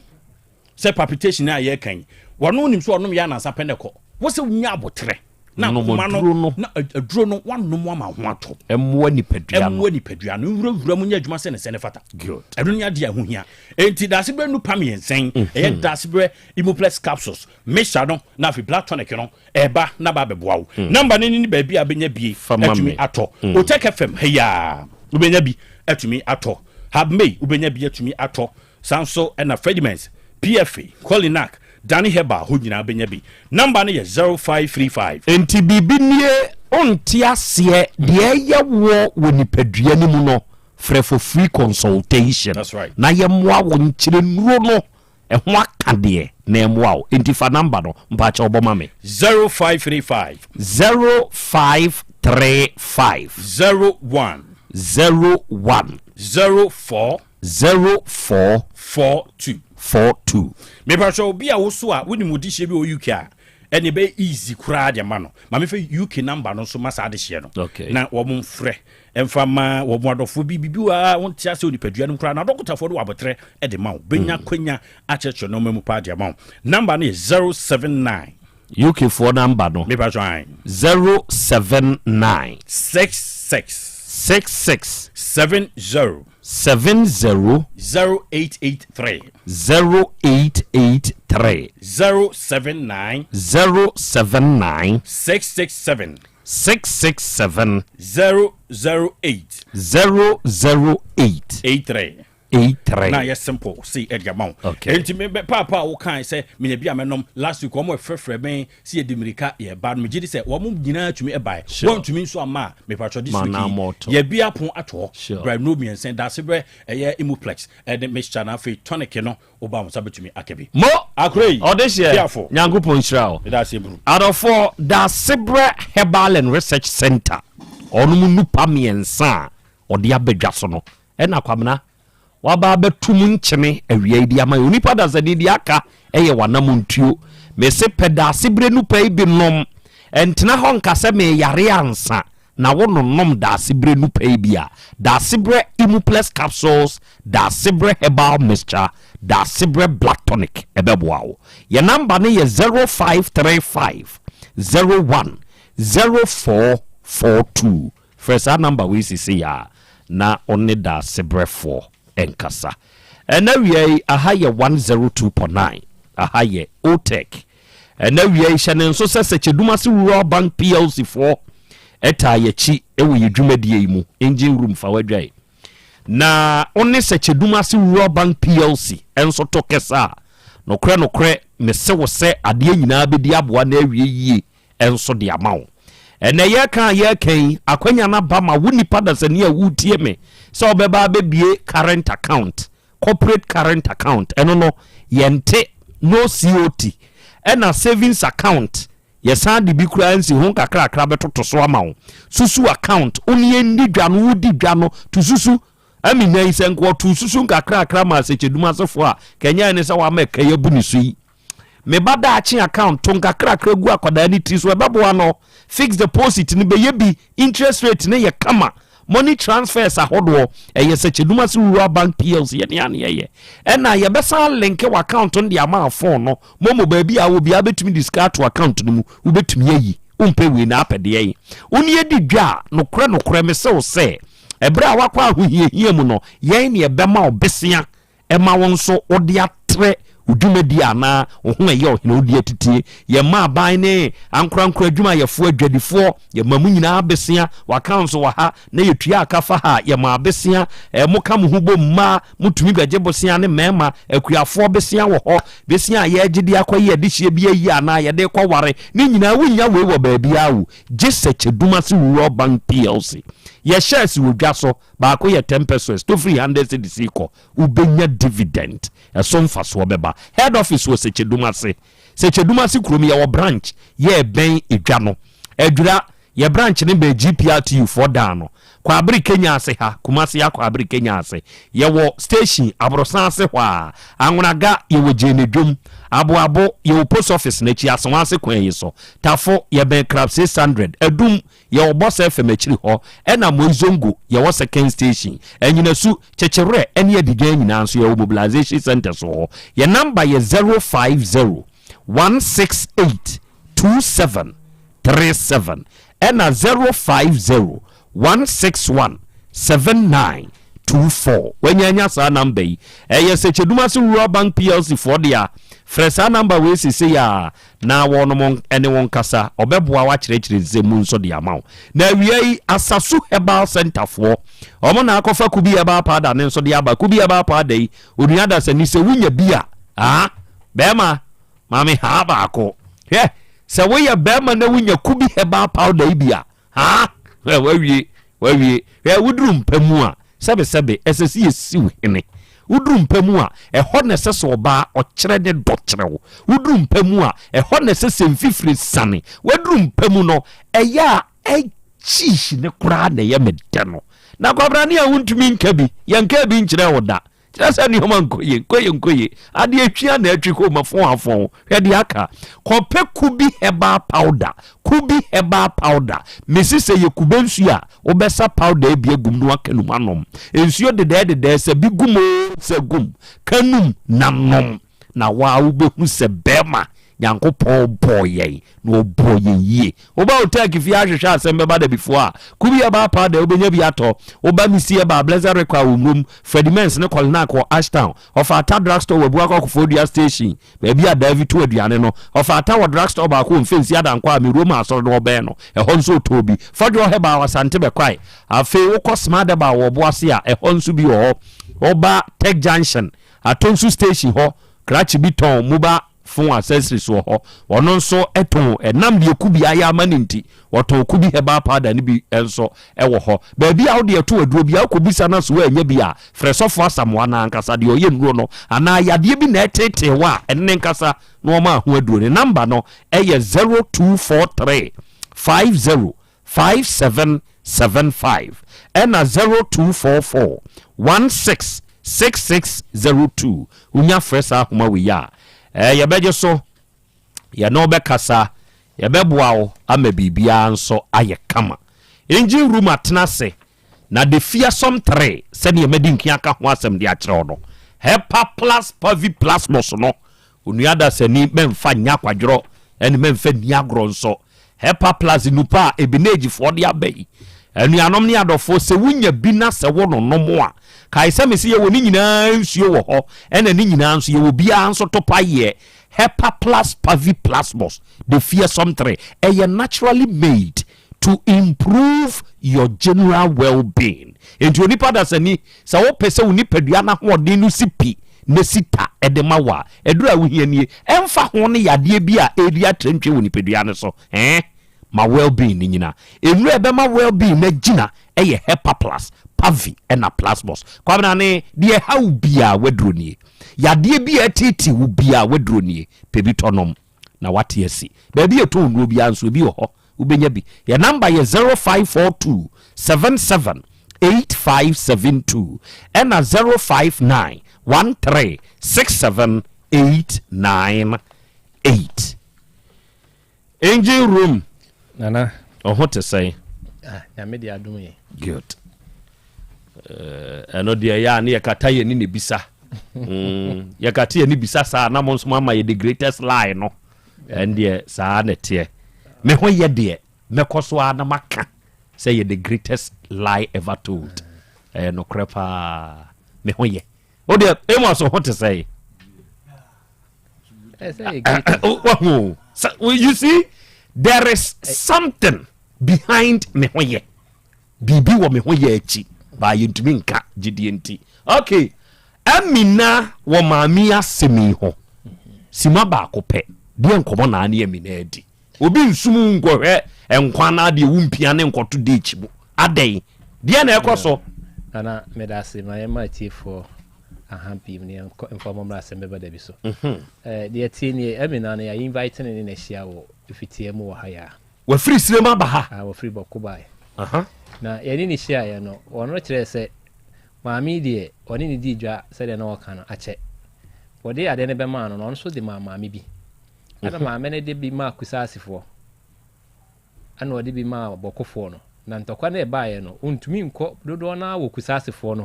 Sɛ palpitation a yɛreka yi, wɔno nim sɛ ɔnom yɛ anansa pɛ na ɛkɔ. Wɔ sɛ wonya abotrɛ na akoma no na aduro no wanom ama ho atɔ. Ɛmmoa nipadua no. Ɛmmoa nipadua no. Nwurawura mu nyɛ adwuma sɛ ne sɛ ne fata. Ɛno ne adeɛ a ɛho hia. Enti Daasebrɛ nupa mmiɛnsa yi, mhm. ɛyɛ Daasebrɛ Imuplex capsules, mixture no na afei blood tonic no ɛba na ba abɛboa wo. Mm. Namba no ne baabi a bɛnya bie atumi atɔ. Mm. Otec FM heyaa wobɛnya bi atumi atɔ. Habmei wobɛnya bi atumi atɔ. Saa nso na Frediments, PFA, Quilinac, Dani Herbal hɔ nyinaa bɛnya bi. Number no yɛ 0535. Enti biribi nie wonte aseɛ deɛ ɛyɛ woɔ wɔ nipadua no mu no frɛ for free consultation That's right. na yɛmmoa wo nkyerɛ nnuro no ɛho aka deɛ na ɛmmoa wo. Enti fa number no mpaakyɛw bɔ ma me. 0535. 0535. 01. 01. 04. 04 42. 42. Mepakyɛ obi a woso a wonim wo dehyeɛ bi wɔ UK a ɛne ɛbɛyɛ easy koraa de ama no. Ma mefa UK number no nso ma saa dehyeɛ no. Okay. Na wɔn mfrɛ mfa ma wɔn adɔfoɔ bi biribi wɔ a wɔnte ase wɔ nipadua no mu koraa na adɔkotafoɔ no wɔ abotrɛ de ma wo. Bɛnya mm. kwanya akyerɛkyerɛ nneɛma mu paa de ama wo. Number no yɛ 079. UK foɔ number no. Mepakyɛ an. 079. 66. 66. 70. 70. 0883. 0883. 079. 079. 667. 667. 008. 008. 83. 83. Na yɛ simple sei ɛde ama wo. Okay. Enti me paapa a wokae sɛ menya bi a mɛnom last week wɔn ɛfrɛfrɛ me sɛ yɛde mmirika yɛba no megye di sɛ wɔn nyinaa tumi ɛbae. Sure. Wɔntumi nso amma a mepatwɔ this Ma week na yi mɔtɔ. yɛbi apon ato hɔ. Sure. Bra nnuro mmiɛnsa daase brɛ ɛyɛ Imuplex ɛne mixture na afei tonic no woba wo nsa bɛtumi aka bi. Mo! Akora yi. Ɔdehyeɛ, Piafo. Nyankopɔn nhyira wo. Meda ase bro. Adɔfoɔ, Daasebrɛ Herbal and Research Centre, wɔnom nnupa mmiɛnsa a wɔde aba dwa so no, Ɛna Kwabena, waba abɛto mu nkyene awia yi de ama yɛn. Onipa dasani deɛ aka yɛ w'anamontuo. Mese pɛ daasebrɛ nupa yi bi nom. Ɛntena hɔ nka sɛ meyare ansa na wo nonom daasebrɛ nupa yi bi a. Daasebrɛ Imuplex capsules, Daasebrɛ herbal mixture, Daasebrɛ black tonic ɛbɛboa wo. Yɛn number no yɛ 0535 01 0442. Frɛ saa number wei sesei ara na wo ne Daasebrɛfoɔ nkasa. Ɛnnɛ awia yi, aha yɛ 102.9, aha yɛ OTEC. Ɛnnɛ awia yi, hyɛ ne nso sɛ Sɛkyɛdumase Rural Bank PLC foɔ taa yɛakyi wɔ yɛ dwumadie yi mu, Engine Room fa w'adwae. Na wo ne Sɛkyɛdumase Rural Bank PLC nso to kɛsɛ a, nokorɛ nokorɛ mese wo sɛ adeɛ nyinaa bɛdi aboa na awie yie nso de ama wo. Ɛnɛ yɛreka a yɛreka yi, akwanya no aba ma wo nipa dasani a woretie me sɛ wobɛba abɛbie current account, corporate current account, ɛno no yɛnte no COT, ɛna savings account yɛsan de bi koraa nsi ho nkakrakra bɛtoto so ama wo. Susu account, wo ne yɛndi dwa no, wodi dwa no, to susu. Ɛmi nya yi sɛ nka ɔto susu nkakrakra ma asɛkyɛdum asefoɔ a, kɛnyɛ ne sɛ wama ɛka abu ne so yi. Me ba daakye account to nkakrakra gu akwadaa ne tiri so ɛbɛboa no. Fixed deposit no bɛyɛ bi, interest rate no yɛ kama. Money transfers ahodoɔ ɛyɛ Sɛkyɛdumase Rural Bank PLC yɛne a ne yɛyɛ. Ɛna yɛbɛsan linke w'account no de ama phone no. Momo baabi a wɔ biara bɛtumi de sika ato account no mu, wobɛtumi ayi. Wompɛ wei na apɛ deɛ yi. Wo ne yɛdi dwa a, nokorɛ nokorɛ mese wo sɛ, ɛberɛ a woakɔ ahohiahia mu no, yɛn ne yɛbɛma wo besea Ɛma wo nso wode atrɛ wo dwumadie anaa wo ho ɛyɛ ɔhene wode atitie. Yɛma aban ne ankorankoro adwumayɛfoɔ, adwadifoɔ, yɛma mo nyinaa abesea, w'accounts wɔ ha na yɛtua aka fa ha a, yɛma abesea. Ɛɛ moka mo ho bom mmaa, motumi bɛgye bosea ne mmarima, akuafoɔ besea wɔ hɔ, besea a yɛregye de akɔyɛ adehyeɛ bi ayi anaa yɛde rekɔware, ne nyinaa wonnya wei wɔ baabiara o, gye sɛ Kyedumase Rural Bank PLC. Yɛ shares wɔ dwa so. Baako yɛ ten pesewas, tɔ firi hundred cedis kɔ, wobɛnya dividend, ɛso mfasoɔ bɛba. Head office wɔ Sekyedum ase. Sekyedum ase kurom yɛwɔ branch yɛ ɛbɛn edwa no. Adwira, Yɛ branch no bɛn GPRTU foɔ dan no. Kwaabere Kenya ase ha, Kumasi ha Kwaabere Kenya ase. Yɛwɔ station aborosan ase hɔ a. Anwonaga yɛwɔ Gyeene Dwom. Aboabo yɛwɔ post office no akyi Asowa ase kwan yi so. Tafo yɛbɛn Crab 600. Adum yɛwɔ Bɔsɛ FM akyiri hɔ. Ɛna Moizongo yɛwɔ second station. Anyinasu, Kyekyewerɛ ɛne Adigyan nyinaa nso yɛwɔ mobilization centres wɔ hɔ. Yɛ number yɛ 050 168 27 37 ɛna 050 161 79 24. Wanya anya saa number yi. Ɛyɛ Sɛkyɛdumase Rural Bank PLC foɔ dea. Frɛ saa number wei sesei ara na wɔnom ne wo nkasa. Ɔbɛboa wo akyerɛkyerɛ nsɛm mu nso de ama wo. Na awia yi, Asasu Herbal Centre foɔ, wɔn na akɔfa Kubi Herbal Powder no nso de aba. Kubi Herbal Powder yi, onua dasani, sɛ wonya bi a, aa, bɛrima, Maame haa baako. Hwɛ, sɛ woyɛ bɛrima na wonya kubi herbal powder yi bi a, haa, hwɛ, wawie, wawie. Hwɛ, woduru mpa mu a, sɛbesɛbe, ɛsɛ sɛ yɛsiw hene. Woduru mpa mu a, ɛhɔ na ɛsɛ sɛ ɔbaa ɔkyerɛ ne dɔ kyerɛ wo. Woduru mpa mu a, ɛhɔ na ɛsɛ sɛ mfifire siane. Waduru mpa mu no, ɛyɛ a ɛkyiihyi ne koraa na ɛyɛ me dɛ no. Na kwabrane a wontumi nka bi, yɛnkaa bi nkyerɛɛ wo da. Kyerɛ sɛ nneɛma nkɔ yie, nkɔ yie, nkɔ yie. Adeɛ twi a na atwi kɔ ma fɔn afɔn. Hwɛ deɛ aka. Kɔpɛ kubi herbal powder. Kubi herbal powder. Mesi sɛ yɛ kube nsuo a, wobɛsa powder yi bi agum na waka num anom. Nsuo dedɛɛ dedɛɛ sɛ bi gum oo sɛ gum. Ka num na nom. Na waa wobɛhu sɛ bɛrima Nyankopɔn bɔɔ yɛn na ɔbɔɔ yɛn yie. Woba wo Turkey fie ahwehwɛ asɛm bɛba da bifoɔ a, Kubi Herbal Powder wobɛnya bi atɔ. Woba Misi Herbal, Blessed Record wɔ Nwurom, Freddie Mens ne Kɔlenak wɔ Ashtown, Ɔfata Drugstore wɔ Abuakwa Koforidua Station, baabi a Davi to aduane no. Ɔfata wɔ drugstore baako wɔ Mfensi Adankwa a me Roma asɔre no ɔbɛn no, ɛhɔ nso ɔtɔɔ bi. Fɔdwoɔ Herbal wɔ Asante Bɛkwae. Afei wokɔ Smart Herbal wɔ Ɔboase a, ɛhɔ nso bi wɔ hɔ. Woba Tech Junction, Atonsu Station hɔ, krakye bi tɔn mobile phone accessories wɔ hɔ. Ɔno nso tɔn ɛnam deɛ kubi ayɛ ama no nti, ɔtɔn kubi herbal powder no bi nso wɔ hɔ. Baabi a wode ɛto aduro bi a wokɔbisa no so woannya bi a, frɛ Sɔfo Asamoah no ankasa, deɛ ɔyɛ nnuro no, anaa yadeɛ bi na ɛtetee wo a, ɛne ne nkasa na ɔma ho aduro. Ne number no yɛ 0243 50 5775 ɛna 0244 16 6602. Wonya frɛ saa ahoma wei a, eh, yɛbɛgye so, yɛne wo bɛkasa, yɛbɛboa wo ama biribiara nso ayɛ kama. Engine room atena ase na de fearsome 3 sɛdeɛ madi nkan aka ho asɛm de akyerɛ wo no, Hepa Plus Pavi Plasmos no Onua dasani mɛnfa nyɛ akwadworɔ ɛne mɛnfa nni agorɔ nso. Hepa Plus nnupa a Ebenegefoɔ de aba yi, anuanom ne adɔfoɔ sɛ wonya bi na sɛ wo nonom a, kae sɛ mese yɛwɔ ne nyinaa nsuo wɔ hɔ ɛna ne nyinaa nso yɛwɔ biara nso topa yɛ Hepa Plus Pavi Plasmos the fearsome 3 ɛyɛ naturally made to improve your general well-being. Enti onipa dasani, sɛ wopɛ sɛ wo nipadua no ahoɔden no si pi na si ta de ma wo a, aduru a wohia nie. Ɛmfa ho ne yadeɛ bi a ɛredi atrantwie wɔ nipadua no so, eh, ma well-being no nyina. Nnuru a ɛbɛma well-being no agyina yɛ Hepaplus, Pavi ɛna Plasmos. Kwabena ne deɛ ɛha wo biara w'aduro nie. Yadeɛ bi a ɛteetee wo biara w'aduro nie. Pɛ bi tɔ nom. na wate asi. Baabi a yɛtɔn nnuro biara nso, ebi wɔ hɔ, wobɛnya bi. Yɛn namba yɛ 0542 77 8572 ɛna 059 13 67 898. Engine room. Nana. Ɔho te sɛn? Ah, nyame de adom yɛ. Good. Eh, ɛno deɛ ɛyɛ a ne yɛkata yɛ ni na ebisa. Yɛkata yɛ ni bisa saa na mo nso mo ama yɛ the greatest lie no. Ɛn deɛ saa na ɛteɛ. Me ho yɛ deɛ mɛkɔ so ara na maka sɛ yɛ the greatest lie ever told. Ɛyɛ nokorɛ paa. Me ho yɛ. O deɛ Amos ho te sɛ. Wahu. You see, there is something behind me ho yɛ. Biribi wɔ me ho yɛ akyi baa yɛntumi nka gyidie nti. Ok, Amina wɔ maame yi asɛm yi ho sima baako pɛ, deɛ nkɔmmɔ na ne Amina adi? Obi nsum nkɔhwɛ nkwa anaa deɛ wo mpia ne nkɔto ditch mu. Adɛn? Deɛ na ɛkɔ so? Nana, meda ase ma yɛma atiefoɔ aha pii mu ne yɛnkɔ mfa wɔn mmra asɛm bɛba da bi so. Eh, deɛ ɛteɛ nie, Amina no yɛ invite no ne no ahyia wɔ fitia mu wɔ ha yi a. Wafiri Sirem aba ha? Ah, wafiri Bawku baeɛ. Na yɛne no hyiaeɛ no, ɔno kyerɛɛ sɛ maame yi deɛ, ɔne no dii dwa sɛdeɛ na ɔka no akyɛ. Wɔde adeɛ no bɛmaa no no, ɔno nso de maa maame bi. Ɛna maame no de bi maa Kusaasifoɔ. Ɛna ɔde bi maa Bɔkofoɔ no. Na ntɔkwa no ɛbaeɛ no, ɔntumi nkɔ, dodoɔ no ara wɔ Kusaasifoɔ no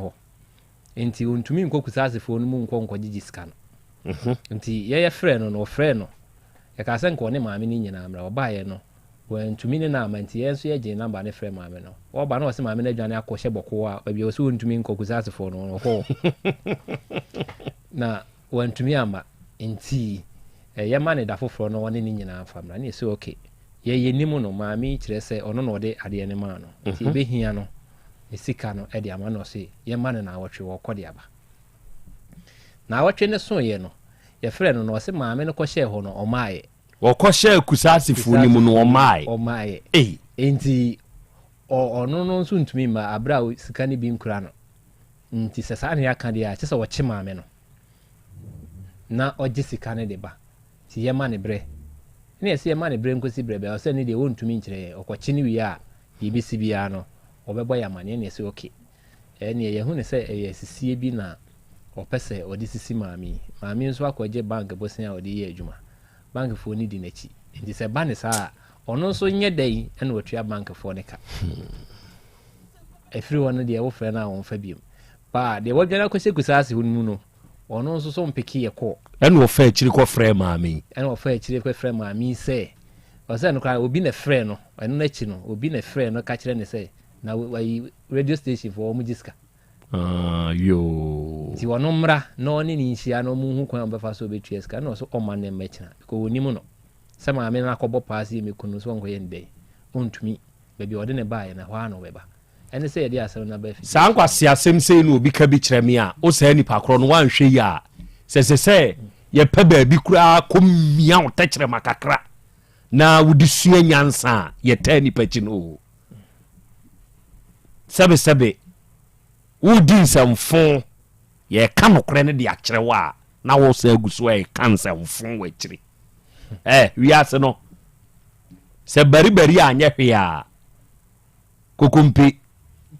hɔ. Nti ɔntumi nkɔ Kusaasifoɔ no mu nkɔ nkɔgyegye sika no. Nti yɛyɛ frɛɛ no no, ɔfrɛɛ no. Yɛkaa sɛ nka ɔne maame no nyinaa mmra. Ɔbaeɛ no, wantumi ne no amma nti yɛn nso yɛgyee number no frɛɛ maame no. Ɔreba no ɔse maame no adwane akɔhyɛ Bɔko a baabi a ɔse ɔntumi nkɔ Kusaasifoɔ no, ɔkɔ hɔ. Na wantumi amma nti yɛma no da foforɔ na ɔne ne nyinaa mfa mmra. Ne yɛse okay. Yɛ yɛnim no, maame yi kyerɛ sɛ ɔno na ɔde adeɛ no maa no nti ɛbɛhia no ne sika no de ama no ɔse yɛma no naawɔtwe ɔkɔ de aba. Naawɔtwe no soeɛ no, yɛfrɛɛ no na ɔse maame no kɔhyɛɛ hɔ no ɔmaaeɛ. Ɔkɔhyɛɛ Kusaasifoɔ no mu no ɔmaaeɛ. Ɔmaaeɛ. Ei. Nti ɔno no nso ntumi mma aberɛ a sika no bi nkura no. Nti sɛ saa na yɛaka deɛ a, kyerɛ sɛ ɔkye maame no na ɔgye sika no de ba. Nti yɛma no berɛ. Ɛna yɛse yɛma no berɛ nkosi berɛ bɛn? Ɔsɛ ɛno deɛ ɔntumi nkyerɛ yɛn. Ɔkɔkye no wie a, deɛ ɛbɛsi biara no, ɔbɛbɔ yɛn amaneɛ. Ɛna yɛse ok. Ɛneɛ yɛahu no sɛ ɛyɛ asisie bi na ɔpɛ sɛ ɔde sisi maame yi. Maame yi nso akɔgye bank bosea a ɔde yɛ adwuma. Bankfoɔ no di n'akyi. Nti sɛ ɛba no saa a, ɔno nso nyɛ dɛn na watua bankfoɔ no ka? Ɛfiri hɔ no deɛ wofrɛ no a ɔmfa biom. Ba deɛ wadwane akɔhyɛ Kusaase hɔ no mu no, ɔno nso so mpeke yɛ kɔɔ. Ɛna ɔfaa akyiri kɔfrɛɛ maame yi. Ɛna ɔfaa akyiri kɔfrɛɛ maame yi sɛ, ɔsɛ no koraa obi na ɛfrɛɛ no, ɛno no akyi no, obi na ɛfrɛɛ no ka kyerɛ no sɛ, na ayi radio station foɔ wɔn gye sika. Ah, yoo. Nti ɔno mmra na ɔne ne nhyia na ɔmo hu kwan a ɔbɛfa so ɔbɛtua sika. Ɛna ɔso ɔmma no mmɛkyena because ɔnim no. Sɛ maame no akɔbɔ paa sɛ yɛmɛku no so ɔnkɔyɛ no dɛn? Ɔntumi. Baabi a ɔde no baeɛ no ɛhɔ ara na ɔbɛba. Ɛne sɛ yɛde asɛm no aba afidie Saa so. nkwaseasɛm sei na obi ka bi kyerɛ me a, wo saa nipa korɔ no woanhwɛ yie a, sɛ ɛsɛ sɛ yɛpɛ baabi koraa kɔ mia wo tɛkyerɛma kakra na wode sua nyansa a, yɛtaa nipa akyi no o. Sɛbesɛbe, woredi nsɛmfo, yɛreka nokorɛ no de akyerɛ wo a, na wosan agu so reka nsɛmfo wɔ akyire. Ɛ, wiase no, sɛ baribari anyɛ hwee a, kokompe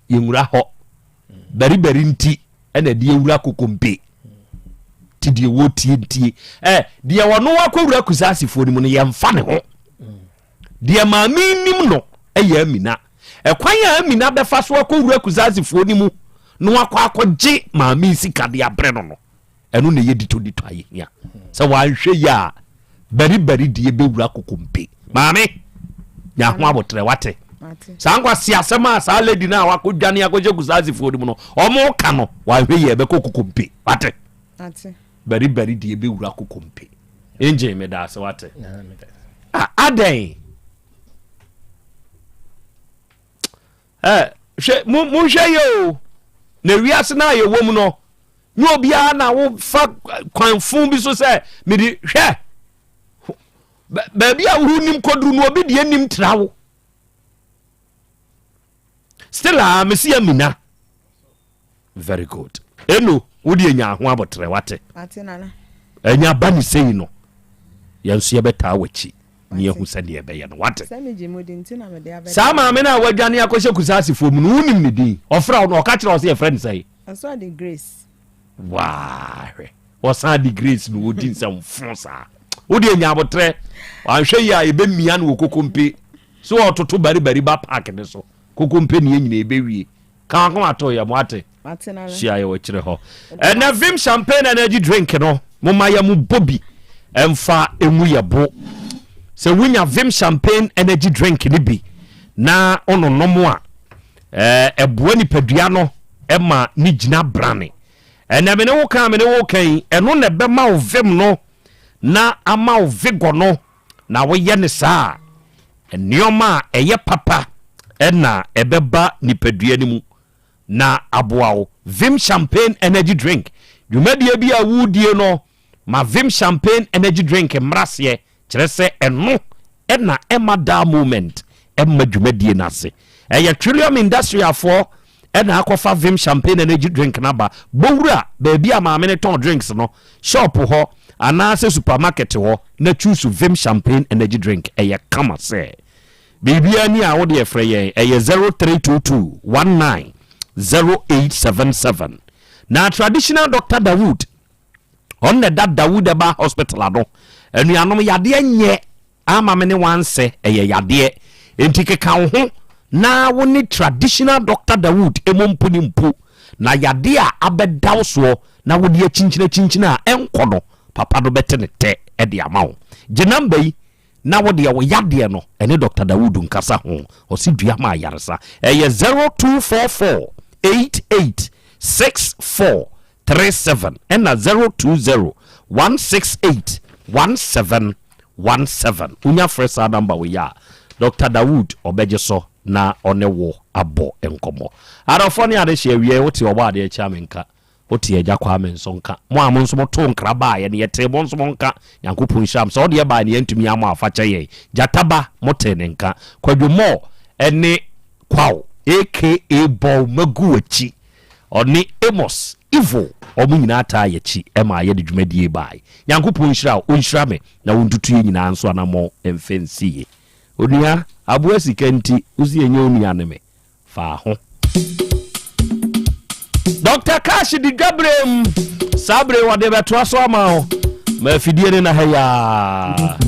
yɛnwura hɔ. Baribari nti ɛna ɛde awura kokompe. Ti deɛ wɔtie ntie. Ɛ, deɛ ɔno akɔwura kusaasifoɔ no mu no, yɛmfa ne ho. Deɛ maame yi nim no yɛ Amina. Ɛkwan a Amina bɛfa so akɔwura Kusaasifoɔ no mu na wakɔ akɔgye maame yi sika de abrɛ no no, ɛno na ɛyɛ ditodito a yɛhia. Sɛ wanhwɛ yie a, baribari deɛ bɛwura kokompe. Maame, nya ho abotrɛ, wate? Saa nkwasi asɛm a saa lady no a wakɔdwane akɔhyɛ Kusaasifoɔ no mu no, ɔmo ka no, wanhwɛ yie a ɛbɛkɔ kokompe, wate? Baribari deɛ bɛwura kokompe. Engine meda ase wate. Ah, adɛn? Eh, hwɛ monhwɛ yɛ o. Na wiase no a yɛwɔ mu no, nyɛ obiara na wofa kwan fun bi so sɛ mede hwɛ baabi a wonim kɔduru no obi deɛ nim tra wo. Still a mesi amina. Very good. Eno, wo deɛ nya ho abotrɛ wate. Ɛnya ba ne sei no, yɛn nso yɛbɛtaa w'akyi ne yɛhu sɛdeɛ ɛbɛyɛ no wate. Saa maame no a wadwane akɔhyɛ kusaasifoɔ mu no, wonim ne din? Ɔfrɛ wo no, ɔka kyerɛ wo sɛ yɛfrɛ no sɛn? Waa hwɛ, ɔsan de Grace no wɔdi nsɛmfo saa. Wo deɛ nya abotrɛ, wanhwɛ yi a yɛbɛmia no wɔ kokompe so ɔtoto baribari ba park ne so. Kokompe ne yɛn nyina yɛbɛwie. Ka ho ato yɛ mo ate. Hyia yɛ wɔ akyire hɔ. Ɛnɛ Vim Champagne Energy Drink no, momma yɛ mo bɔ bi ɛmfa ɛngu yɛ bo. Sɛ wonya Vim Champagne Energy Drink no bi na wononom a, ɛboa nipadua no ɛma ne gyina brane. Ɛnɛ me ne wo ka me ne wo ka yi, ɛno na ɛbɛma wo vim no na ama wo vigor no na woyɛ no saa a, nneɛma a ɛyɛ papa na ɛbɛba nipadua no mu na aboa wo. Vim Champagne Energy Drink, Dwumadie bi a woredie no, ma Vim Champagne Energy Drink mmra aseɛ, kyerɛ sɛ ɛno na ɛma daa moment ɛmma dwumadie no ase. Ɛyɛ Trillium Industrialfoɔ na akɔfa Vim Champagne Energy Drink no aba. Bɔ wura baabi a maame no tɔn drinks no, shop hɔ anaasɛ supermarket hɔ na choose Vim Champagne Energy Drink. Ɛyɛ kama sɛ. Biribiara ni a wo deɛ frɛ yɛn, ɛyɛ 0322 19 0877. Na traditional doctor Dawood, ɔno na ɛda Dawood Herbal Hospital ano. Anuanom, yadeɛ nyɛ ama me ne wansɛ, ɛyɛ yadeɛ. Enti keka wo ho na wo ne traditional doctor Dawood emu mpo ne mpo. Na yadeɛ a abɛda wo soɔ na wode akyinkyini akyinkyini a ɛnkɔ no, papa no bɛte ne tɛ de ama wo. Gye number yi na wo deɛ wo yadeɛ no ɛne Doctor Dawood nkasa ho, ɔse dua ma ayaresa. Ɛyɛ 0244 88 64 37 ɛna 020 168 1717. Wonya frɛ saa number wei a, Doctor Dawood ɔbɛgye so na ɔne wo abɔ nkɔmmɔ. Adɔfoɔ ne adehyeɛ, awiei wote ɔbɔ adeɛ kyea me nka. Wote Agya Kwame nso nka. Mo a mo nso motoo nkra baeɛ no, yɛtee mo nso mo nka. Nyankopɔn nhyira mo. Sɛ wodeɛ baeɛ no yɛantumi ammɔ a, fa kyɛ yɛn. Gyata ba, motee ne nka. Kwadwo Moore ne Kwaw aka Bɔw Magu W'akyi, ɔne Amos Evil, wɔn nyinaa taa yɛakyi maa yɛde dwumadie yi baeɛ. Nyankopɔn nhyira wo, ɔnhyira me, na ɔntutu yɛn nyinaa nso anammɔn mfa nsi yie. Onua, aboa sika nti, wo se ɛnyɛ onua ne me. Fa ho. Dɔkta Cash di dwaberem. Saa bere wɔde bɛtoa so ama wo. Ma afidie ne na ha yaa.